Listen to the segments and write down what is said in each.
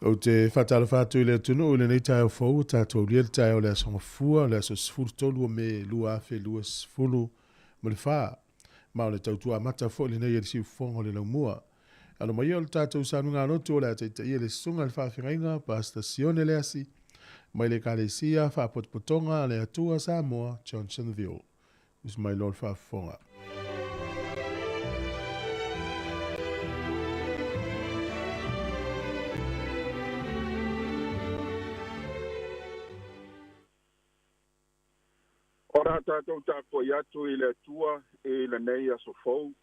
Ou te faatalofa atu i le atunuu i lenei taeao fou ua tatou aulia le taeao o le Aso Gafua, o le aso 13 o Me 2024. Ma o le tautua amata foi lenei a le siufofoga o le laumua. Alo mai ia o le tatou sanuga lotu o le a taitaia le susuga i le faafeagaiga Pastor Sione Leasi mai le Ekalesia Faapotopotoga a le Atua Samoa, Johnsonville. Usi mai loa le faafofoga. O le a tatou tapuai atu i le Atua i lenei aso fou.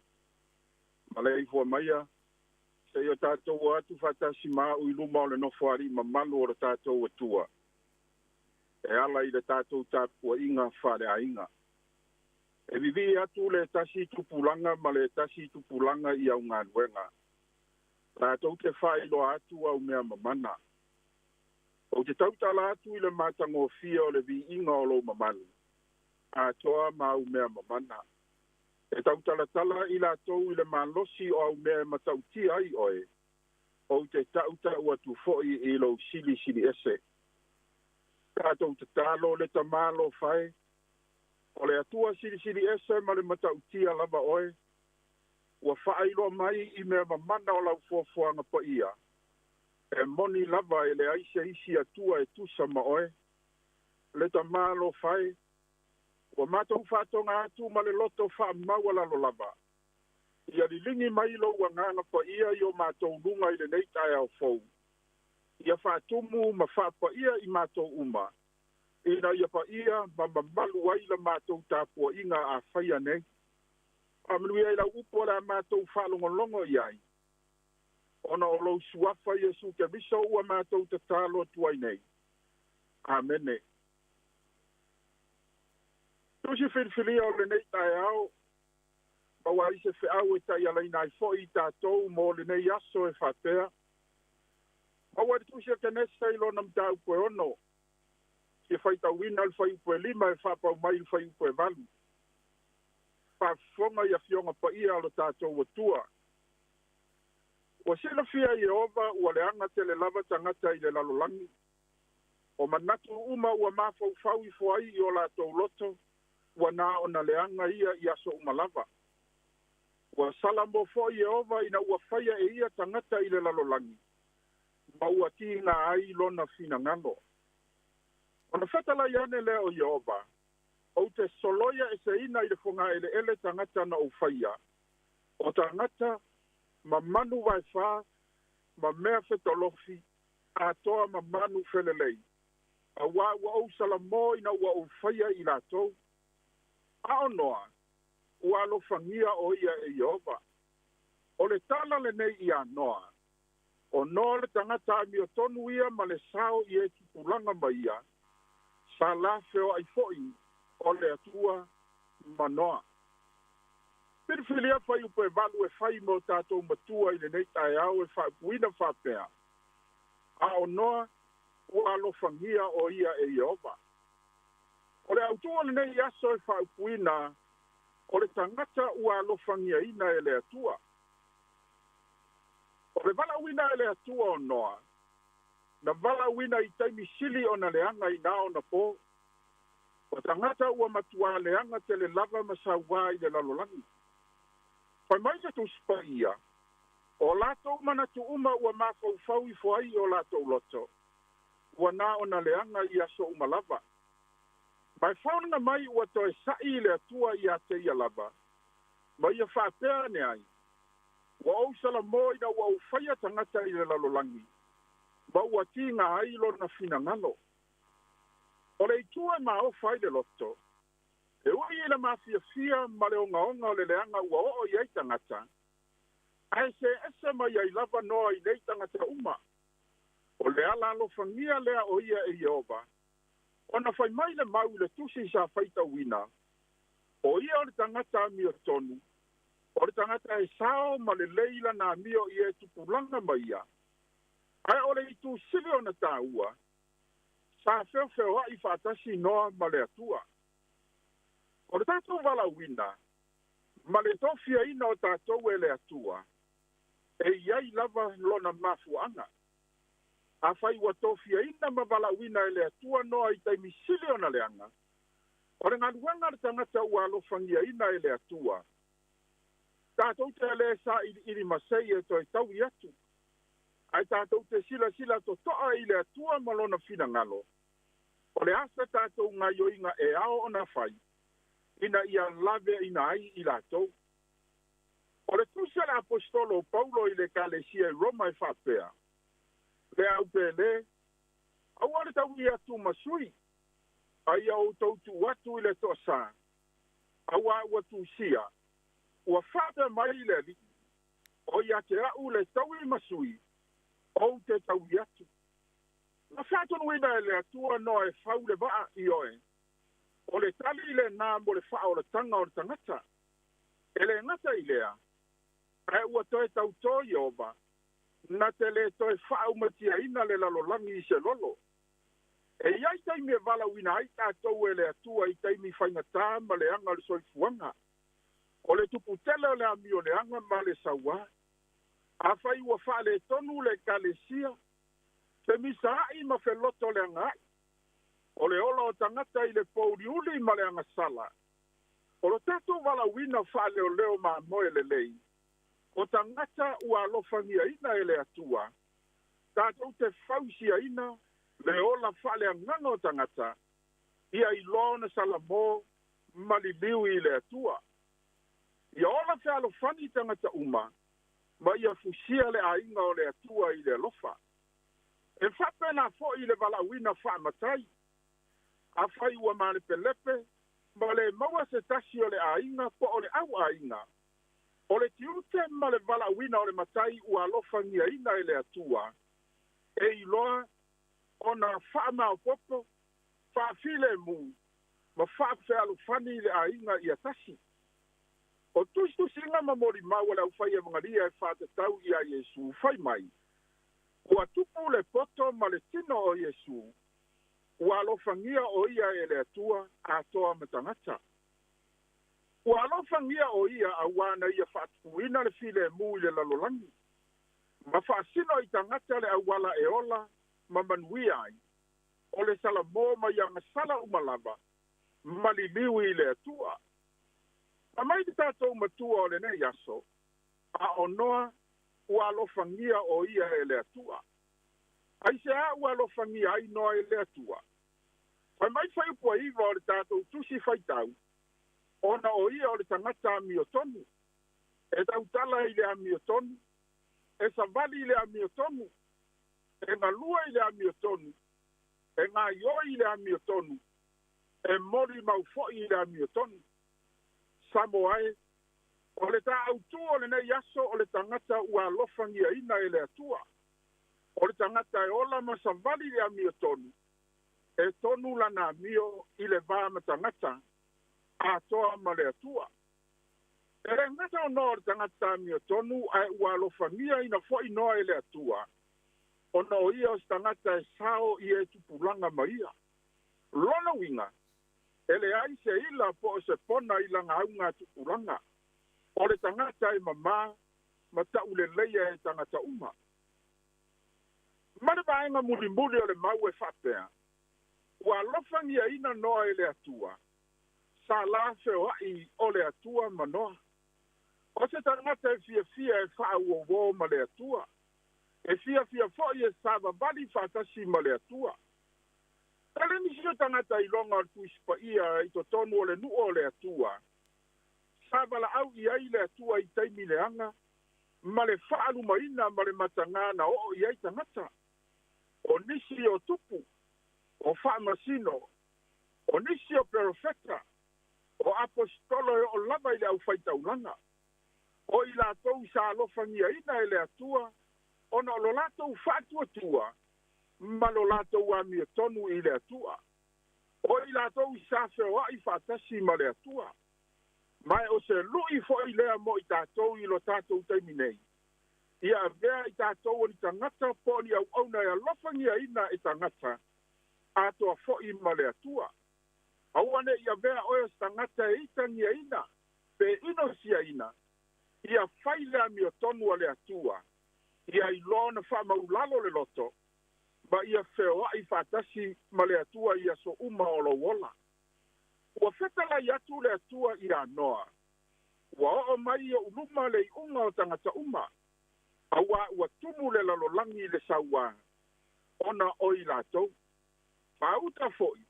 Ma le ifua maia, seia tatou o atu faatasi ma au i luma o le nofoalii mamalu o le tatou Atua, e ala i le tatou tapuaiga faaleaiga. E vivii atu le tasi tupulaga ma le tasi tupulaga i au galuega. Tatou te faailoa atu au mea mamana. Ou te tautala atu i le matagofie o le viiga o lou mamalu, atoa ma au mea mamana. E tautalatala i latou i le malosi o au mea e matautia ai oe, ou te tautau atu foi i lou silisili ese. Tatou tatalo le Tama alofa e, o le Atua silisili ese ma le matautia lava oe, ua faailoa mai i mea mamana o lau fuafuaga paia, e moni lava e leai se isi Atua e tusa ma oe. Le Tama alofa e, ua matou faatoga atu ma le loto faamaualalo lava, ia liligi mai lou agaga paia i o matou luga i lenei taeao fou, ia faatumu ma faapaia i matou uma, ina ia paia ma mamalu ai la matou tapuaiga a faia nei. Faamanuia i lau upu o le a matou faalogologo i ai, ona o lou suafa Iesu Keriso ua matou tatalo atu ai nei. Amene. Tusi filifilia o lenei taeao, maua ai se feau e taialaina ai foi i tatou mo lenei aso e faapea. Maua i le tusi a Kenesa i lona mataupu e 6, fia faitauina le fuaiupu e 5 e faapau mai le fuaiupu e 8. Faafofoga i afioga paia o lo tatou Atua. Ua silafia Ieova ua leaga tele lava tagata i le lalolagi. O manatu uma ua mafaufau ifo ai i o latou loto, ua na ona leaga ia i aso uma lava. Ua salamo foi Ieova ina ua faia e ia tagata i le lalolagi, ma ua tiga ai lona finagalo. Ona fetalai ane lea o Ieova, ou te soloia eseina i le fogaeleele tagata na ou faia, o tagata ma manu vaefa, ma mea fetolofi, atoa ma manu felelei, auā ua ou salamo ina ua ou faia i latou. A o Noa, ua alofagia o ia e Ieova. O le tala lenei iā Noa, o Noa le tagata amiotonu ia ma le sao i e tupulaga ma ia, sa lafeoai foi o le Atua ma Noa. Filifilia fuaiupu e 8 e fai mo tatou matua i lenei taeao e faaupuina faapea, a o Noa ua alofagia o ia e Ieova. O le autu o lenei aso e faaupuina, o le tagata ua alofagiaina e le Atua. O le valaauina e le Atua o Noa, na valaauina i taimi sili ona leaga i na ona po. O tagata ua matua leaga tele lava ma sauā i le lalolagi. Fai mai le Tusi Paia, o latou manatu uma ua mafaufau ifo ai i o latou loto, ua na ona leaga i aso uma lava. Ma e foliga mai ua toe sa'i i le Atua ia te ia lava, ma ia faapea ane ai, ua ou salamo ina ua ou faia tagata i le lalolagi, ma ua tiga ai lona finagalo. O le itu e maofa ai le loto, e ui i le mafiafia ma le ogaoga o le leaga ua oo i ai tagata, ae se ese mai ai lava Noa i nei tagata uma. O le ala alofagia lea o ia e Ieova, ona fai mai le mau i le tusi sa faitauina, o ia o le tagata amiotonu, o le tagata e sao ma lelei lana amio i e tupulaga ma ia. Ae o le itu sili ona taua, sa feofeoai faatasi Noa ma le Atua. O le tatou valaauina, ma le tofiaina o tatou e le Atua, e i ai lava lona mafuaaga. Afai ua tofiaina ma valaauina e le Atua Noa i taimi sili ona leaga, o le galuega a le tagata ua alofagiaina e le Atua, tatou te lē sailiili masei e toe taui atu, ae tatou te silasila totoa i le Atua ma lona finagalo, o le asa tatou gaioiga e ao ona fai, ina ia laveaina ai i latou. O le tusi a le Aposetolo o Paulo i le Ekalesia i Roma e faapea, Le au pele, aua le taui atu ma sui, a ia outou tuu atu i le toasā, auā ua tusia, ua faapea mai le Alii, O ia te a'u le taui ma sui, ou te taui atu. Na faatonuina e le Atua Noa e fau le vaa, ioe, o le tali lenā mo le faaolataga o le tagata. E le gata i lea, ae ua toe tautō Ieova, na te lē toe faaumatiaina le lalolagi i se lolo. E i ai taimi e valaauina ai tatou e le Atua i taimi faigatā ma leaga o le soifuaga. O le tupu tele o le amioleaga ma le sauā. Afai ua faaletonu le Ekalesia, femisaai ma felotoleagaai. O le ola o tagata i le pouliuli ma le agasala. O lo tatou valaauina faaleoleo mamoe lelei, o tagata ua alofagiaina e le Atua, tatou te fausiaina le ola faaleagaga o tagata, ia iloa ona salamo ma liliu i le Atua. Ia ola fealofani tagata uma, ma ia fusia le aiga o le Atua i le alofa. E faapena foi le valaauina faamatai. Afai ua malepelepe ma le maua se tasi o le aiga po o le au aiga, o le tiute ma le valaauina o le matai ua alofagiaina e le Atua, e iloa ona faamaopoopo, faafilemu, ma faafealofani le aiga ia tasi. O tusitusiga ma molimau a le aufaievagalia e faatatau iā Iesu fai mai, ua tupu le poto ma le tino o Iesu, ua alofagia o ia e le Atua atoa ma tagata. Ua alofagia o ia auā na ia faatupuina le filemu i le lalolagi, ma faasino i tagata le auala e ola ma manuia ai, o le salamo mai agasala uma lava, ma liliu i le Atua. Fai mai le tatou Matua o lenei aso, a o Noa, ua alofagia o ia e le Atua. Aisea ua alofagia ai Noa e le Atua? Fai mai fuaiupu 9 o le tatou tusi faitau, ona o ia o le tagata amiotonu, e tautala i le amiotonu, e savali i le amiotonu, e galue i le amiotonu, e gaioi i le amiotonu, e molimau foi i le amiotonu. Samoa e, o le ta autū o lenei aso o le tagata ua alofagiaina e le Atua. O le tagata e ola ma savali i le amiotonu, e tonu lana amio i le va ma tagata, atoa ma le Atua. E le gata o Noa o le tagata amiotonu, ae ua alofagiaina foi Noa e le Atua, ona o ia o se tagata e sao i e tupulaga ma ia. Lona uiga, e leai se ila po o se pona i lana augatupulaga. O le tagata e mamā ma tauleleia e tagata uma. Ma le vaega mulimuli o le mau e faapea, ua alofagiaina Noa e le Atua, sa la feoai o le Atua ma Noa. O se tagata e fiafia e faauouo ma le Atua, e fiafia foi e savavali faatasi ma le Atua. Tele nisi o tagata iloga o le Tusi Paia i totonu o le nuu o le Atua, sa valaau i ai le Atua i taimi leaga, ma le faalumaina ma le matagā na oo i ai tagata. O nisi o tupu, o faamasino, o nisi o perofeta, o aposetolo e oo lava i le aufaitaulaga. O i latou sa alofagiaina e le Atua ona o lo latou faatuatua ma lo latou amiotonu i le Atua. O i latou sa feoai faatasi ma le Atua. Ma e o se lui foi lea mo i tatou i lo tatou taimi nei, ia avea i tatou o ni tagata po o ni auauna e alofagiaina e tagata, atoa foi ma le Atua. Aua ne i avea oe o se tagata e itagiaina pe inosiaina, ia fai le amiotonu a le Atua, ia iloa ona faamaulalo le loto, Ma ia feoa'i fa'atasi ma le Atua i aso uma o lou ola. Ua fetalai atu le Atua iā Noa, ua oo mai i o'u luma le i'uga o tagata uma, auā ua tumu le lalolagi i le sauā, ona o i latou. Fāuta fo'i,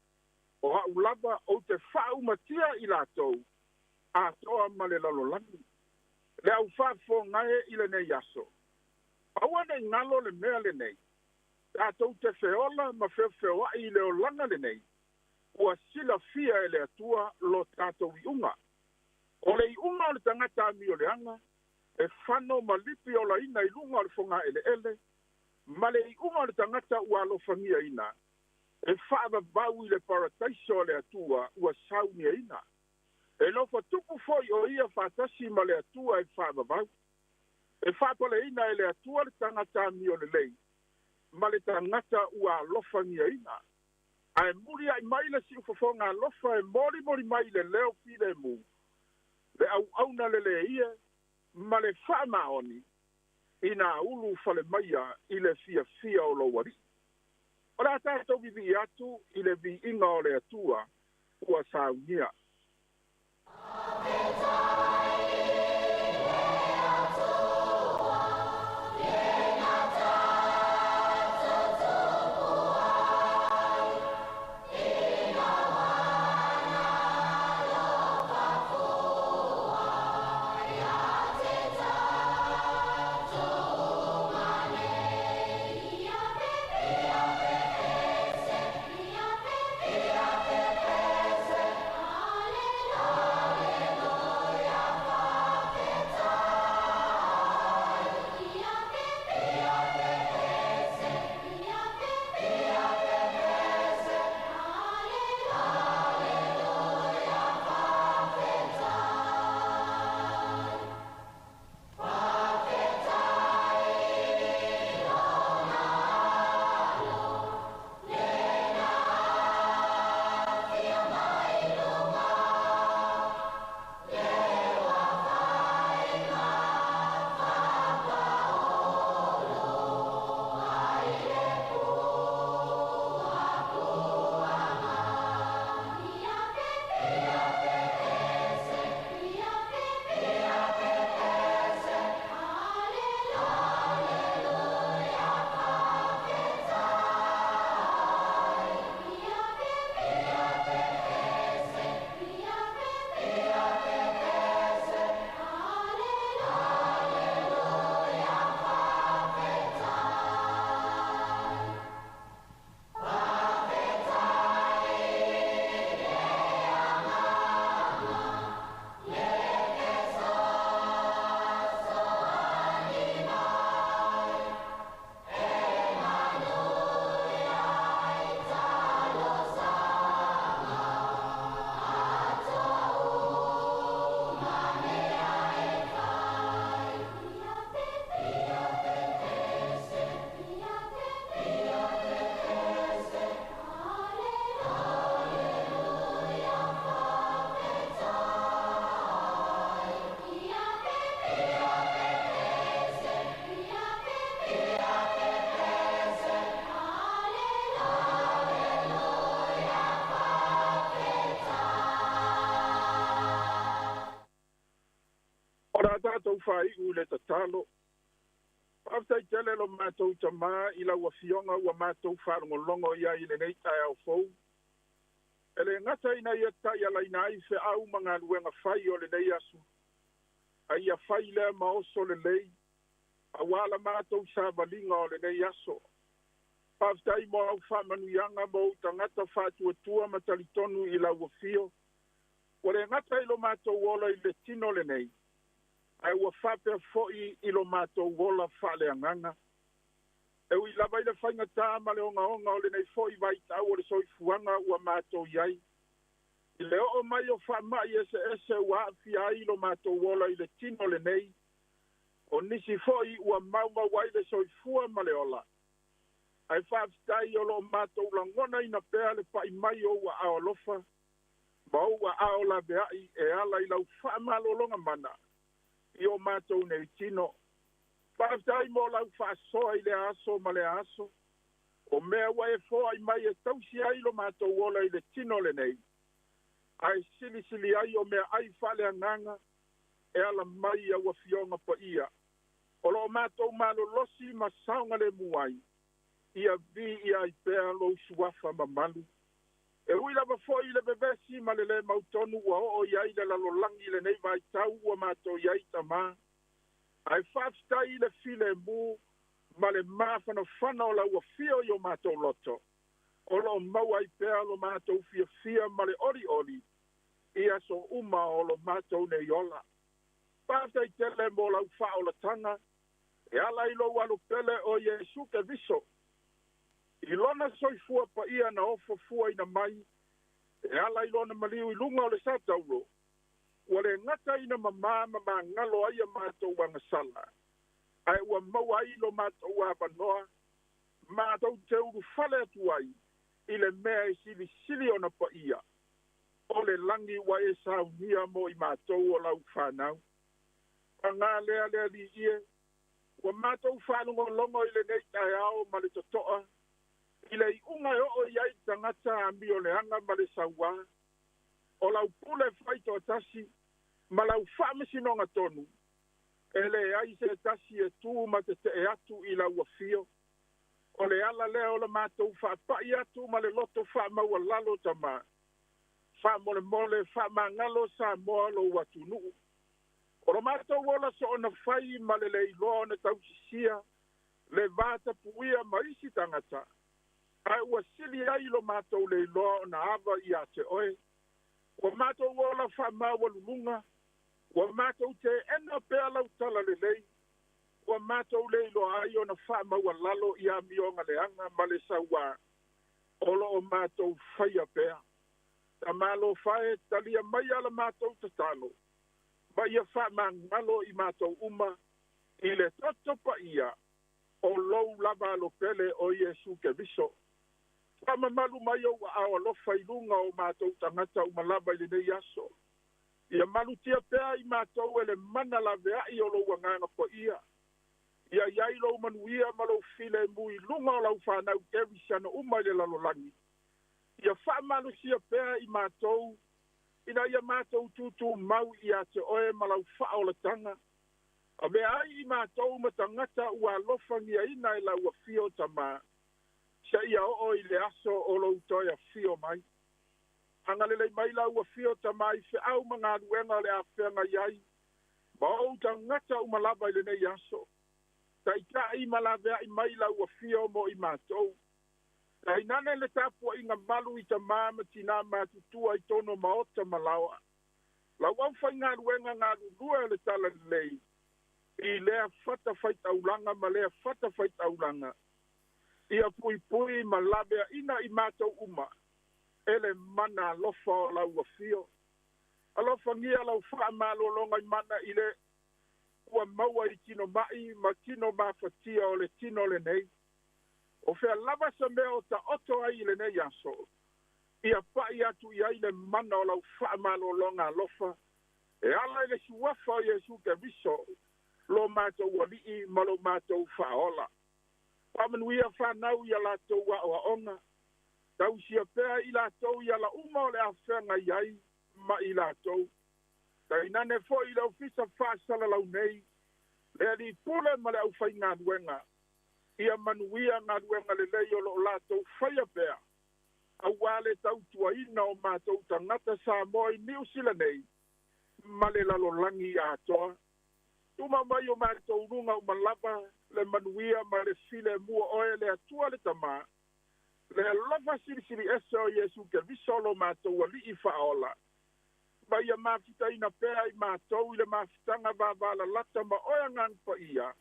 o a'u lava ou te faaumatia i latou, atoa ma le lalolagi. Le au faafofoga e i lenei aso, aua nei galo le mea lenei, tatou te feola ma feofeoa'i i le olaga lenei, ua silafia e le Atua lo tatou iuga. O le iuga o le tagata amioleaga, e fano ma lipi olaina i luga o le fogaeleele, ma le iuga o le tagata ua alofagiaina, e faavavau i le parataiso a le Atua ua sauniaina. E nofo tupu foi o ia faatasi ma le Atua e faavavau. E faapaleina e le Atua le tagata amiolelei, ma le tagata ua alofagiaina. Ae mulia'i mai le siufofoga alofa e molimoli mai le leo filemu, le auauna lelei e, ma le faamaoni, ina ulu fale maia i le fiafia o lou alii. O le a tatou vivii atu i le viiga o le Atua ua saunia. O le a tatou faai'u i le tatalo. Faafetai tele lo matou Tamā i lau Afioga ua matou faalogologo i ai i lenei taeao fou. E le gata ina ia taialaina ai feau ma galuega fai o lenei aso, a ia fai lea ma oso lelei, auā la matou savaliga o lenei aso. Faafetai mo au faamanuiaga ma ou tagata faatuatua ma talitonu i lau afio. Ua le gata i lo matou ola i le tino lenei, ae ua faapea fo'i i lo matou ola faaleagaga. E ui lava i le faigatā ma le ogaoga o lenei fo'i vaitau o le soifuaga ua matou i ai, i le oo mai o faama'i eseese ua aafia ai lo matou ola i le tino lenei, o nisi fo'i ua maumau ai le soifua ma le ola, ae faafetai o loo matou lagonaina pea le pa'i mai o ou aao alofa ma ou aao laveai e ala i lau faamalologa mana i o matou nei tino. Faafetai mo lau faasoa i lea aso ma lea aso. O mea ua e foai mai e tausi ai lo matou ola i le tino lenei, ae silisili ai o meaai faaleagaga e ala mai i au Afioga paia o loo matou malolosi ma saogalemu ai, ia viia ai pea lou suafa mamalu. E ui lava foi i le vevesi ma le lē mautonu ua oo i ai le lalolagi i lenei vaitau ua matou i ai, Tamā, ae faafetai i le filemu ma le mafanafana o lau afio i o matou loto, o loo maua ai pea lo matou fiafia ma le olioli i aso uma o lo matou nei ola. Faafetai tele mo lau faaolataga e ala i lou alupele o Iesu Keriso, i lona soifua paia na ofofuaina mai e ala i lona maliu i luga o le sataulo, ua le gata ina mamā ma magalo ai a matou agasala, ae ua maua ai lo matou avanoa matou te ulufale atu ai i le mea e silisili ona paia, o le lagi ua e saunia mo i matou o lau fanau. Pagā lea le Alii e, ua matou faalogologo i lenei taeao ma le totoa i le iuga e oo i ai tagata amioleaga ma le sauā. O lau pule faitoatasi ma lau faamasinoga tonu, e leai se tasi e tu ma tetee atu i lau afio. O le ala lea o le matou faapai atu ma le loto faamaualalo, Tamā, faamolemole faamagalo Samoa lou atunuu. O lo matou ola soona fai ma le leiloa ona tausisia le vatapuia ma isi tagata, ae ua sili ai lo matou leiloa ona ava ia te oe. Ua matou ola faamaualuluga, ua matou teena pea lau talalelei, ua matou leiloa ai ona faamaualalo i amioga leaga ma le sauā o loo matou faia pea. Tamālofa e, talia mai ala matou tatalo ma ia faamagalo i matou uma i le toto paia o lou lava alopele o Iesu Keriso. Faamamalu mai ou aao alofa i luga o matou tagata uma lava i lenei aso. Ia malutia pea i matou e le mana laveai o lou Agaga Paia. Ia iai lou manuia ma lou filemu i luga o lau fanau kerisiano uma i le lalolagi. Ia faamalosia pea i matou ina ia matou tutumau ia te oe ma lau faaolataga. Avea ai i matou ma tagata ua alofagiaina e lau afio, Tamā, seia oo i le aso o lou toe afio mai. Agalelei mai lau afio, Tamā, i feau ma galuega o le afeagai ai ma ou tagata uma lava i lenei aso. Taitai ma laveai mai lau afio mo i matou. Tainane le tapuaiga malu i tamā ma tinā matutua i tonu o maota ma laoa, lau aufaigaluega galulue o le talalelei i lea fatafaitaulaga ma lea fatafaitaulaga. Ia puipui ma laveaina i matou uma e le mana alofa o lau afio. Alofagia lau faamalologa i mana i le ua maua i tino mai ma tino mafatia o le tino lenei. O fea lava se mea o taoto ai i lenei aso, ia pai atu i ai le mana o lau faamalologa alofa e ala i le suafa o Iesu Keriso, lo matou Alii ma lo matou Faaola. Faamanuia fanau ia latou aoaoga, tausia pea i latou i ala uma o le afeagai ai ma i latou. Tainane foi le ofisa faasalalau nei, le alii pule ma le aufaigaluega, ia manuia galuega lelei o loo latou faia pea auā le tautuaina o matou tagata Samoa i Niusila nei ma le lalolagi atoa. Tuma mai o matou luga uma lava le manuia ma le filemu o oe le Atua le Tamā, le alofa silisili ese o Iesu Keriso lo matou Alii Faaola, ma ia mafutaina pea i matou i le mafutaga vavalalata ma oe Agaga Paia,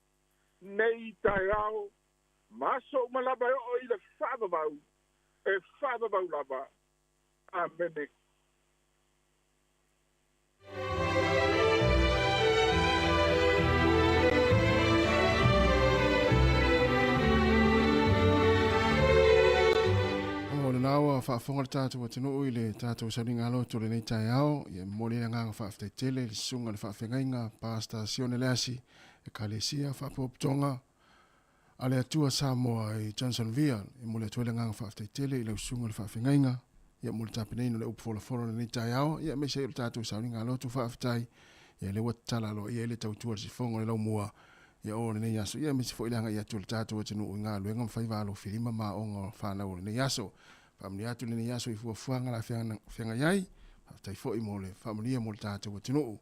nei taeao ma aso uma lava e oo i le faavavau e faavavau lava. Amene. O lena ua faafofoga le tatou atunuu i le tatou sauniga loto o lenei taeao. Ia e momoli le agaga faafetai tele i le susuga i le faafeagaiga Pastor Sione Leasi, Ekalesia Faapotopotoga. a le Atua Samoa i Johnsonville. E momoli atu ai le agaga faafetai tele i lau susuga i le faafeagaiga, ia mo le tapenaina o le upu folafola o lenei taeao, ia aemaise ai o le tatou sauniga lotu faafetai, ia lea ua tatala aloaia ai le tautua a le sifoga o le laumua, ia o lenei aso, ia aemaise foi le agai atu o le tatou atunuu i galuega ma faiva alofilima ma aoga o fanau o lenei aso. Faamanuia atu lenei aso i fuafuaga la feagai ai, faafetai foi mo le faamanuia mo le tatou atunuu.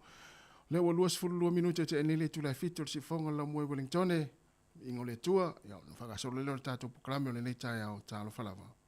Lea ua 22 minute o tea nei le itula e 7 o le sifoga o le laumua i Wellingtone, viiga o le Atua, ia ona faagasolo lea o le tatou polokalame o lenei taeao, talofa lava.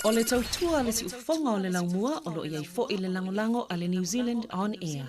O le tautua le siufofoga o le laumua o lo o i ai foi le lagolago a le New Zealand On Air.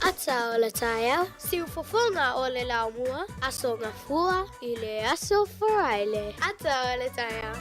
Ata o le taeao, siufofoga o le laumua, aso gafua i le aso Faraile. Ata o le taeao.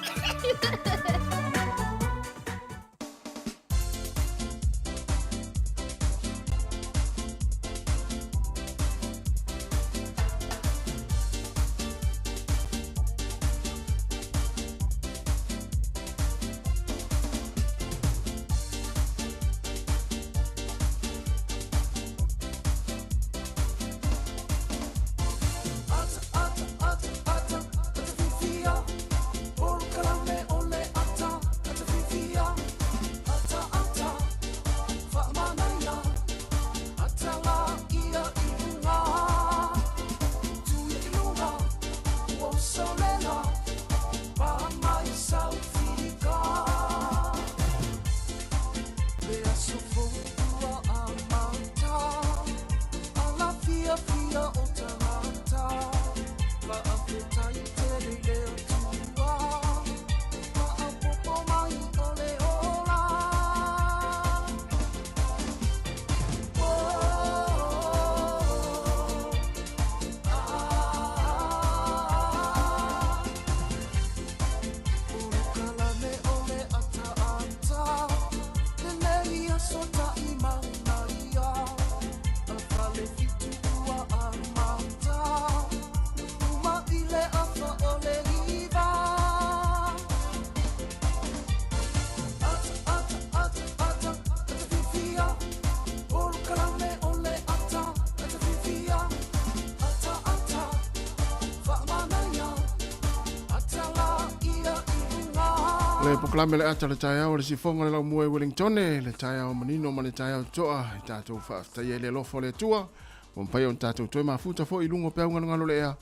Le polokalame le ata le taeao le sifoga le laumua i Wellingtone, le taeao manino ma le taeao toa i tatou faafetaia i le alofa o le Atua ua mafai ona tatou toe mafuta foi i luga o peau galogalo le ea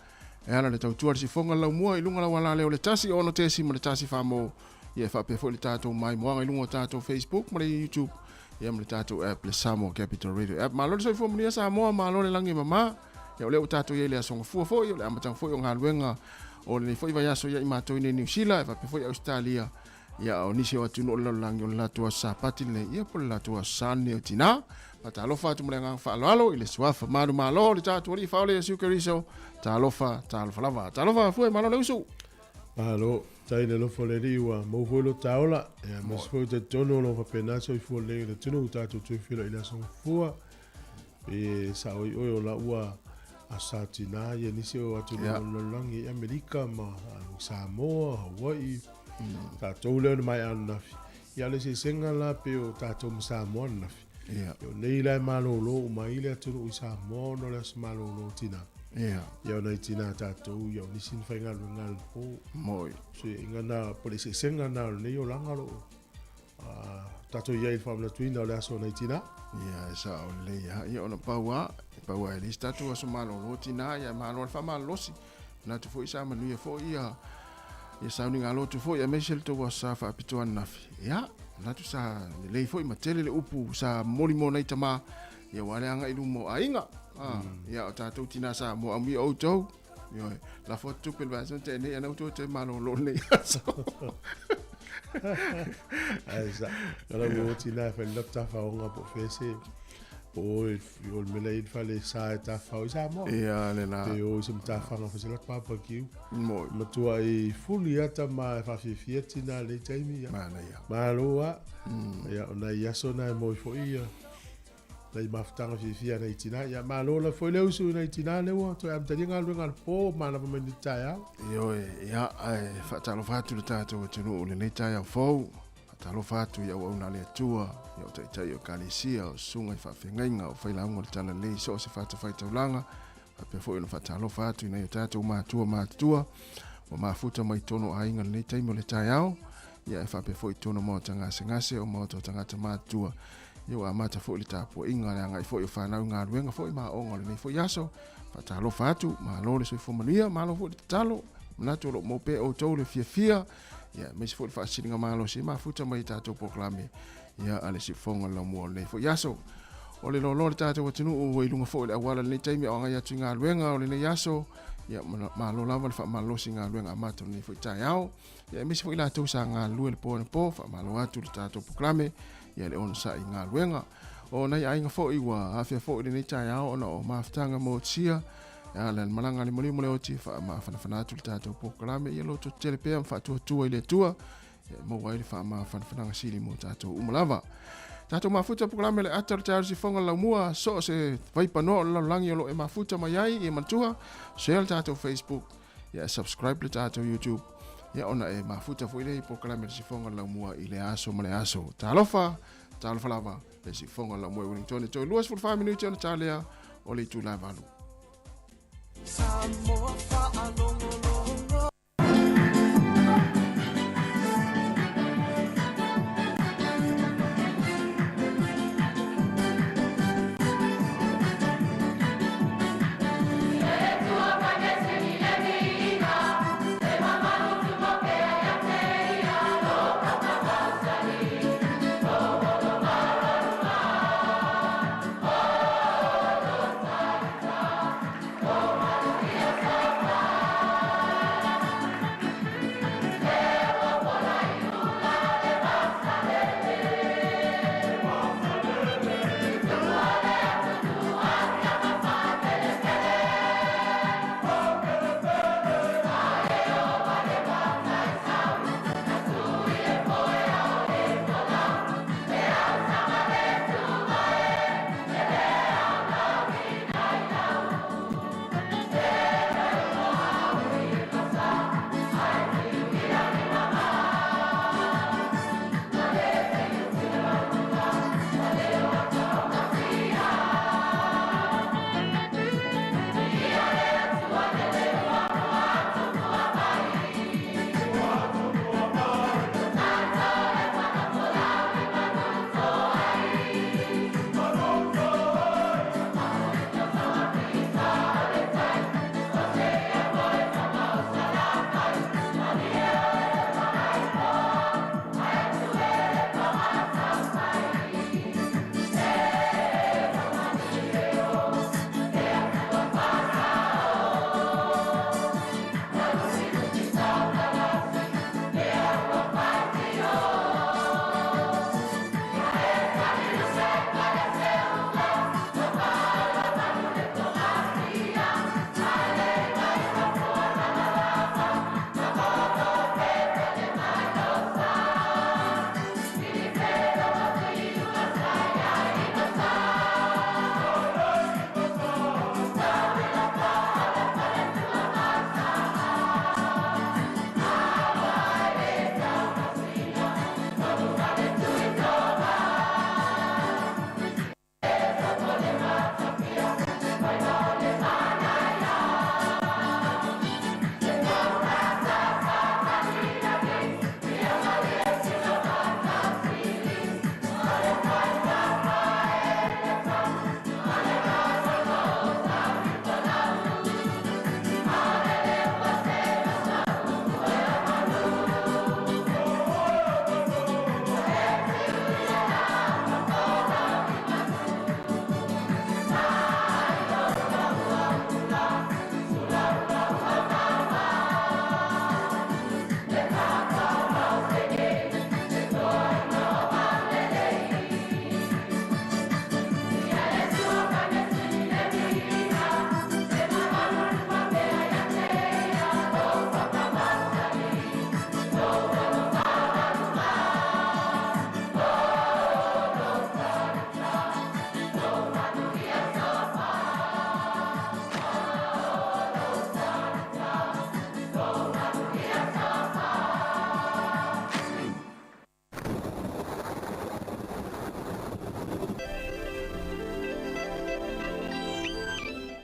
e ala le tautua le sifoga le laumua i luga lau lea o le 1 6 ma le 1 4 mo ia e faapea foi le tatou maimoaga i luga o tatou Facebook ma le YouTube ia ma le tatou app le Samoa Capital Radio app. Malo le soifua manuia Samoa, malo le lagi e mama. Ia o lea ua tatou i ai le aso gafua foi, o le amataga foi o galuega o lenei foi vaiaso ia i matou i nei Niu Sila, e faapea foi Ausetalia, ia o nisi o atunuu o le lalolagi o le latou aso Sapati lenei, ia po o le latou aso Sa lenei o tinā. Faatalofa atu ma le agaga faaaloalo i le suafa manumalo o le tatou Alii Faaola Iesu Keriso. Talofa, talofa lava. Talofa Fue, malo le usu. Malo, tai le alofa o le Alii ua maua foi lo ta ola. Ia, aemaise foi o talitonu o lo o faapena soifua lelei o le atunuu tatou toe feiloai i le aso Gafua. E sao ai oe o la ua aso sa tinā ia nisi o atunuu o le lalolagi i Amerika ma Samoa, Hawaii, tatou lea na maea ananafi. Ia o le eseesega la pei o tatou ma Samoa ananafi. O nei la e malolo uma ai le atunuu i Samoa ona o le aso malolo o tinā. Ia o nai tinā tatou, ia o nisi na faigaluega i le po. Fesuiaiga na, po o le eseesega na o lenei olaga o lo o tatou i ai i le faamanatuina o le aso o nai tinā. Ia, e sao lelei lava. Ia, ona pau lava, e pau lava e leai se tatou aso malolo tinā, ia malo lava le faamalolosi. Manatu foi sa manuia foi ia ia sauniga lotu foi aemaise le tou aso sa faapitoa ananafi. Ia, manatu sa lelei foi ma tele le upu sa momoli mo nai tama, ia aua le agai i luma o aiga. Ia, o tatou tinā Samoa, amuia outou. Ioe, lafo atu tupe i le vaiaso na tea nei, ana outou e toe malolo i lenei aso. Ae sa, o lau uo tinā e fai le tafaoga po o fea se, po o i o le mea la e i ai le fale sa e tafafao ai Samoa. Ia, le la. Pe o i se matafaga foi se latou barbecue. Moi. Matuai fuli lava tama e faafiafia tinā i lenei taimi. Ia. Manaia. Malo lava. Ia, o nai aso na e moe foi ia. Nai mafutaga fiafia nai tina. Ia malo la foi le usu i nai tina lea ua toe amatalia galuega a le po manava mai le taeao. Ioe, ia, ae faatalofa atu le tatou atunuu i lenei taeao fou. Faatalofa atu i auauna a le Atua, ia o taitai o Ekalesia, o susuga i faafeagaiga, o failauga o le Talalelei i so o se fatafaitaulaga. Faapea foi ona faatalofa atu i nai o tatou matua matutua ua mafuta mai totonu o aiga i lenei taimi o le taeao. Ia e faapea foi i totonu o maota gasegase, o maota o tagata matutua. Ia ua amata foi le tapuaiga, le agai foi o fanau i galuega foi ma aoga o lenei foi aso. Faatalofa atu, malo le soifua manuia, malo foi le tatalo. Manatu o lo o maua pea e outou le fiafia, ia aemaise foi le faasiliga malosi e mafuta mai i tatou polokalame ia a le siufofoga o le laumua o lenei foi aso. O le loaloa o le tatou atunuu ua i luga foi o le auala i lenei taimi o agai atu i galuega o lenei aso. Ia malo lava le faamalolosi i galuega amata o lenei foi taeao. Ia aemaise foi latou sa galulue le po anapo, faamalo atu le tatou polokalame ia le onosai i galuega. O nai aiga foi ua afea foi lenei taeao ona o mafutaga motusia e ala le malaga a le maliu ma le oti, faamafanafana atu le tatou polokalame ia loto tetele pea ma faatuatua i le Atua e maua ai le faamafanafanaga sili mo tatou uma lava. Tatou mafuta polokalame le ata o le taeao sifoga laumua so o se vaipanoa o le lalolagi o lo o e mafuta mai ai ia manatua share le tatou Facebook ia subscribe le tatou YouTube ia ona e mafuta foi lea i polokalame le sifoga laumua i le aso ma le aso. Talofa, talofa lava le sifoga laumua i Wellington toe 24 minute ona talea o le itula e 8. Samoa faalogologo.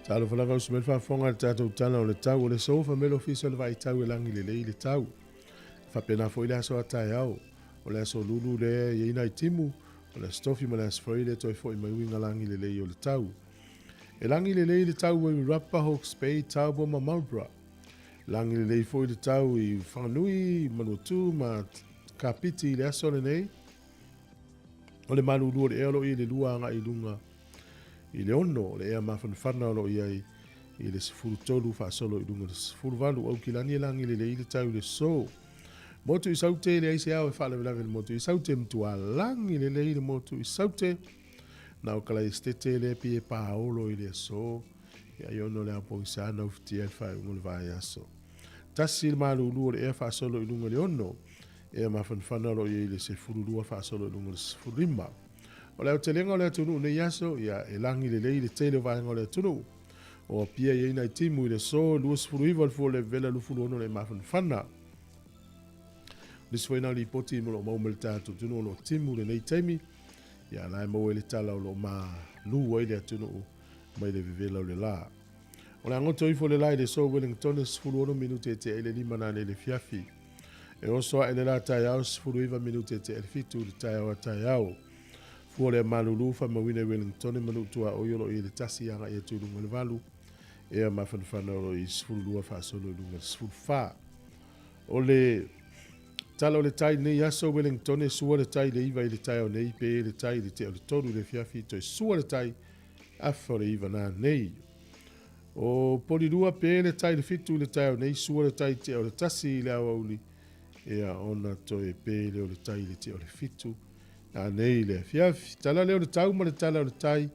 Talofa lava usi mai le faafofoga i le tatou tala o le tau o le aso fai mai le Ofisa o le Vaai Tau e lagi lelei le tau. E faapena foi le aso a taeao. O le aso Lulu lea e i ai nai timu, o le aso Tofi ma le aso Faraile e toe foi mai uiga lagi lelei o le tau. E lagi lelei le tau i Wairarapa, Hawke's Bay, Taupo ma Marlborough. Lagi lelei foi le tau i Whanganui, Manuatu ma Kapiti i le aso lenei. O le malulu o le ea o lo o i ai le 2 agai i luga i le 6, o le ea mafanafana o lo o i ai i le 13 faasolo i luga i le 18. Aukilani e lagi lelei le tau i le aso. Motu i Saute, e leai se ao e faalavelave i le motu i Saute, e matua lagi lelei le motu i Saute. Na o Kalaesetete lea pei e paolo i le aso, ia ai ona o le ao pogisa na ufitia i le faaiuga o le vaiaso. 1 le malulu o le ea faasolo i luga i le 6, ea mafanafana o lo o i ai i le 12 faasolo i luga i le 15. O le aotelega o le atunuu nei aso, ia e lagi lelei le tele o vaega o le atunuu. O Apia e i ai nai timu i le aso, 29 le fua o le vevela, 26 le mafanafana. O nisi foi na o lipoti mo lo o maua mai le tatou atunuu o lo o timu lenei taimi, ia la e maua ai le tala o lo o malu ai le atunuu mai le vevela o le la. O le agoto ifo le la i le aso Wellington 16 minute e tea i le 5 nanei i le afiafi. E oso ae le la taeao 19 minute e tea i le 7 i le taeao a taeao. Fua lea malulu faamauina i Wellington ma nuu tuaoi o lo o i ai le 1 agai atu i luga i le 8, ea mafanafana o lo o i ai 12 faasolo i luga i le 14. O le tala o le tai nei aso Wellington e sua le tai i le 9 i le taeao nei, pe le tai i le tea o le 3 i le afiafi, toe sua le tai afa o le 9 nanei. O Polilua pe le tai i le 7 i le taeao nei, sua le tai i tea o le 1 i le aoauli, ea ona toe pe le o le tai i le tea o le 7 nanei i le afiafi. Tala lea o le tau ma le tala o le tai,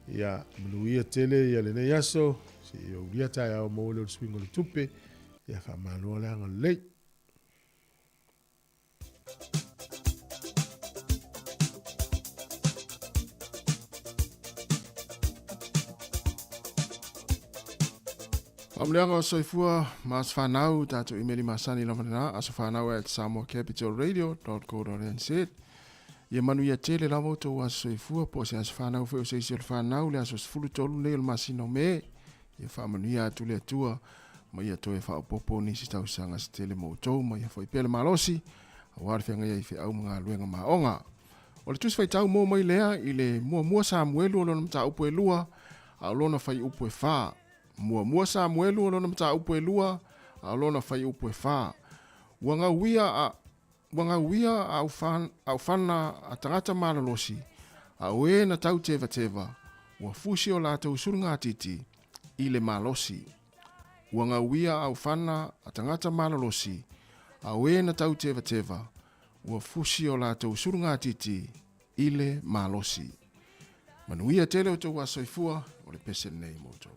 ia manuia tele ia lenei aso, se i aulia taeao maua lea o le suiga o le tupe, ia faamalo le agalelei. Faamanuiaga o soifua ma aso fanau, tatou imeli masani lava lena, asofanau at samoacapitalradio.co.nz. Ia manuia tele lava outou aso soifua, po o se aso fanau foi o se isi o le fanau, le aso 13 nei o le masina o Me. Ia faamanuia atu le Atua, ma ia toe faaopoopo nisi tausaga se tele mo outou, ma ia foi pea le malosi, aua le feagai ai i feau ma galuega maoga. O le Tusi Faitau mo mai lea i le muamua Samuelu o lona mataupu e 2, a o lona fuaiupu e 4. Muamua Samuelu o lona mataupu e 2, a o lona fuaiupu e 4. Ua gauia a Ua gauia a aufana a tagata malolosi, a o e na tau tevateva, ua fusi o latou sulugatiti i le malosi. Ua gauia a aufana a tagata malolosi, a o e na tau tevateva, ua fusi o latou sulugatiti i le malosi. Manuia tele outou aso soifua, o le pese lenei mo outou.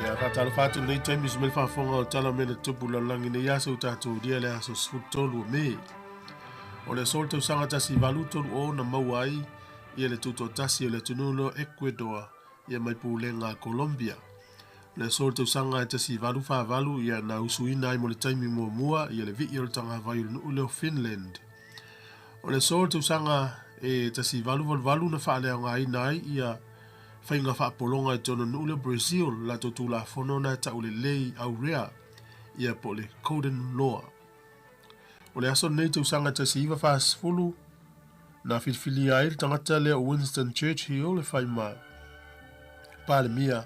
Ia faatalofa atu i lenei taimi i se mea le faafofoga o le tala o mea na tupu i le lalolagi nei aso ua tatou ulia le aso 13 o Me. O le aso o le tausaga 1830 na maua ai ia le tutoatasi o le atunuu lea o Ecuador ia mai pulega a Colombia. O le aso o le tausaga e 1848 ia na usuina ai mo le taimi muamua ia le vii o le tagavai o le nuu lea o Finland. O le aso o le tausaga e 1888 na faaleaogaina ai ia faiga faapologa i totonu o le nuu lea o Brazil, le latou tulafono na e tau le Lei Aurea ia po o le Codin Law. O le aso lenei tausaga 1940 na filifilia ai le tagata lea o Winston Churchill e fai ma Palemia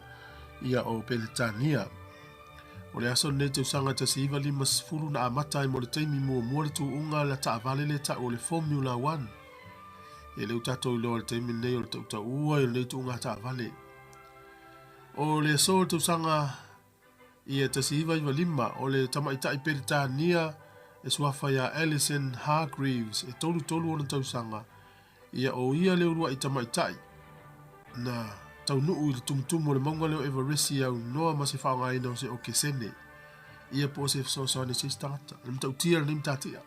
ia o Peretania. O le aso lenei tausaga 1950 na amata ai mo le taimi muamua le tuuga la taavale le tau o le Formula One. E le o tatou iloa i le taimi lenei o le tautaua i lenei tuuga taavale. O le aso o le tausaga ia 1995, o le tamaitai Peretania e suafa ia Alison Hargreaves e 33 ona tausaga, ia o ia le uluai tamaitai na taunuu i le tumutumu o le mauga lea o Everesi aunoa ma se faaaogaina o se okesene ia po o se fesoasoani a se isi tagata. O le matautia lenei matatia.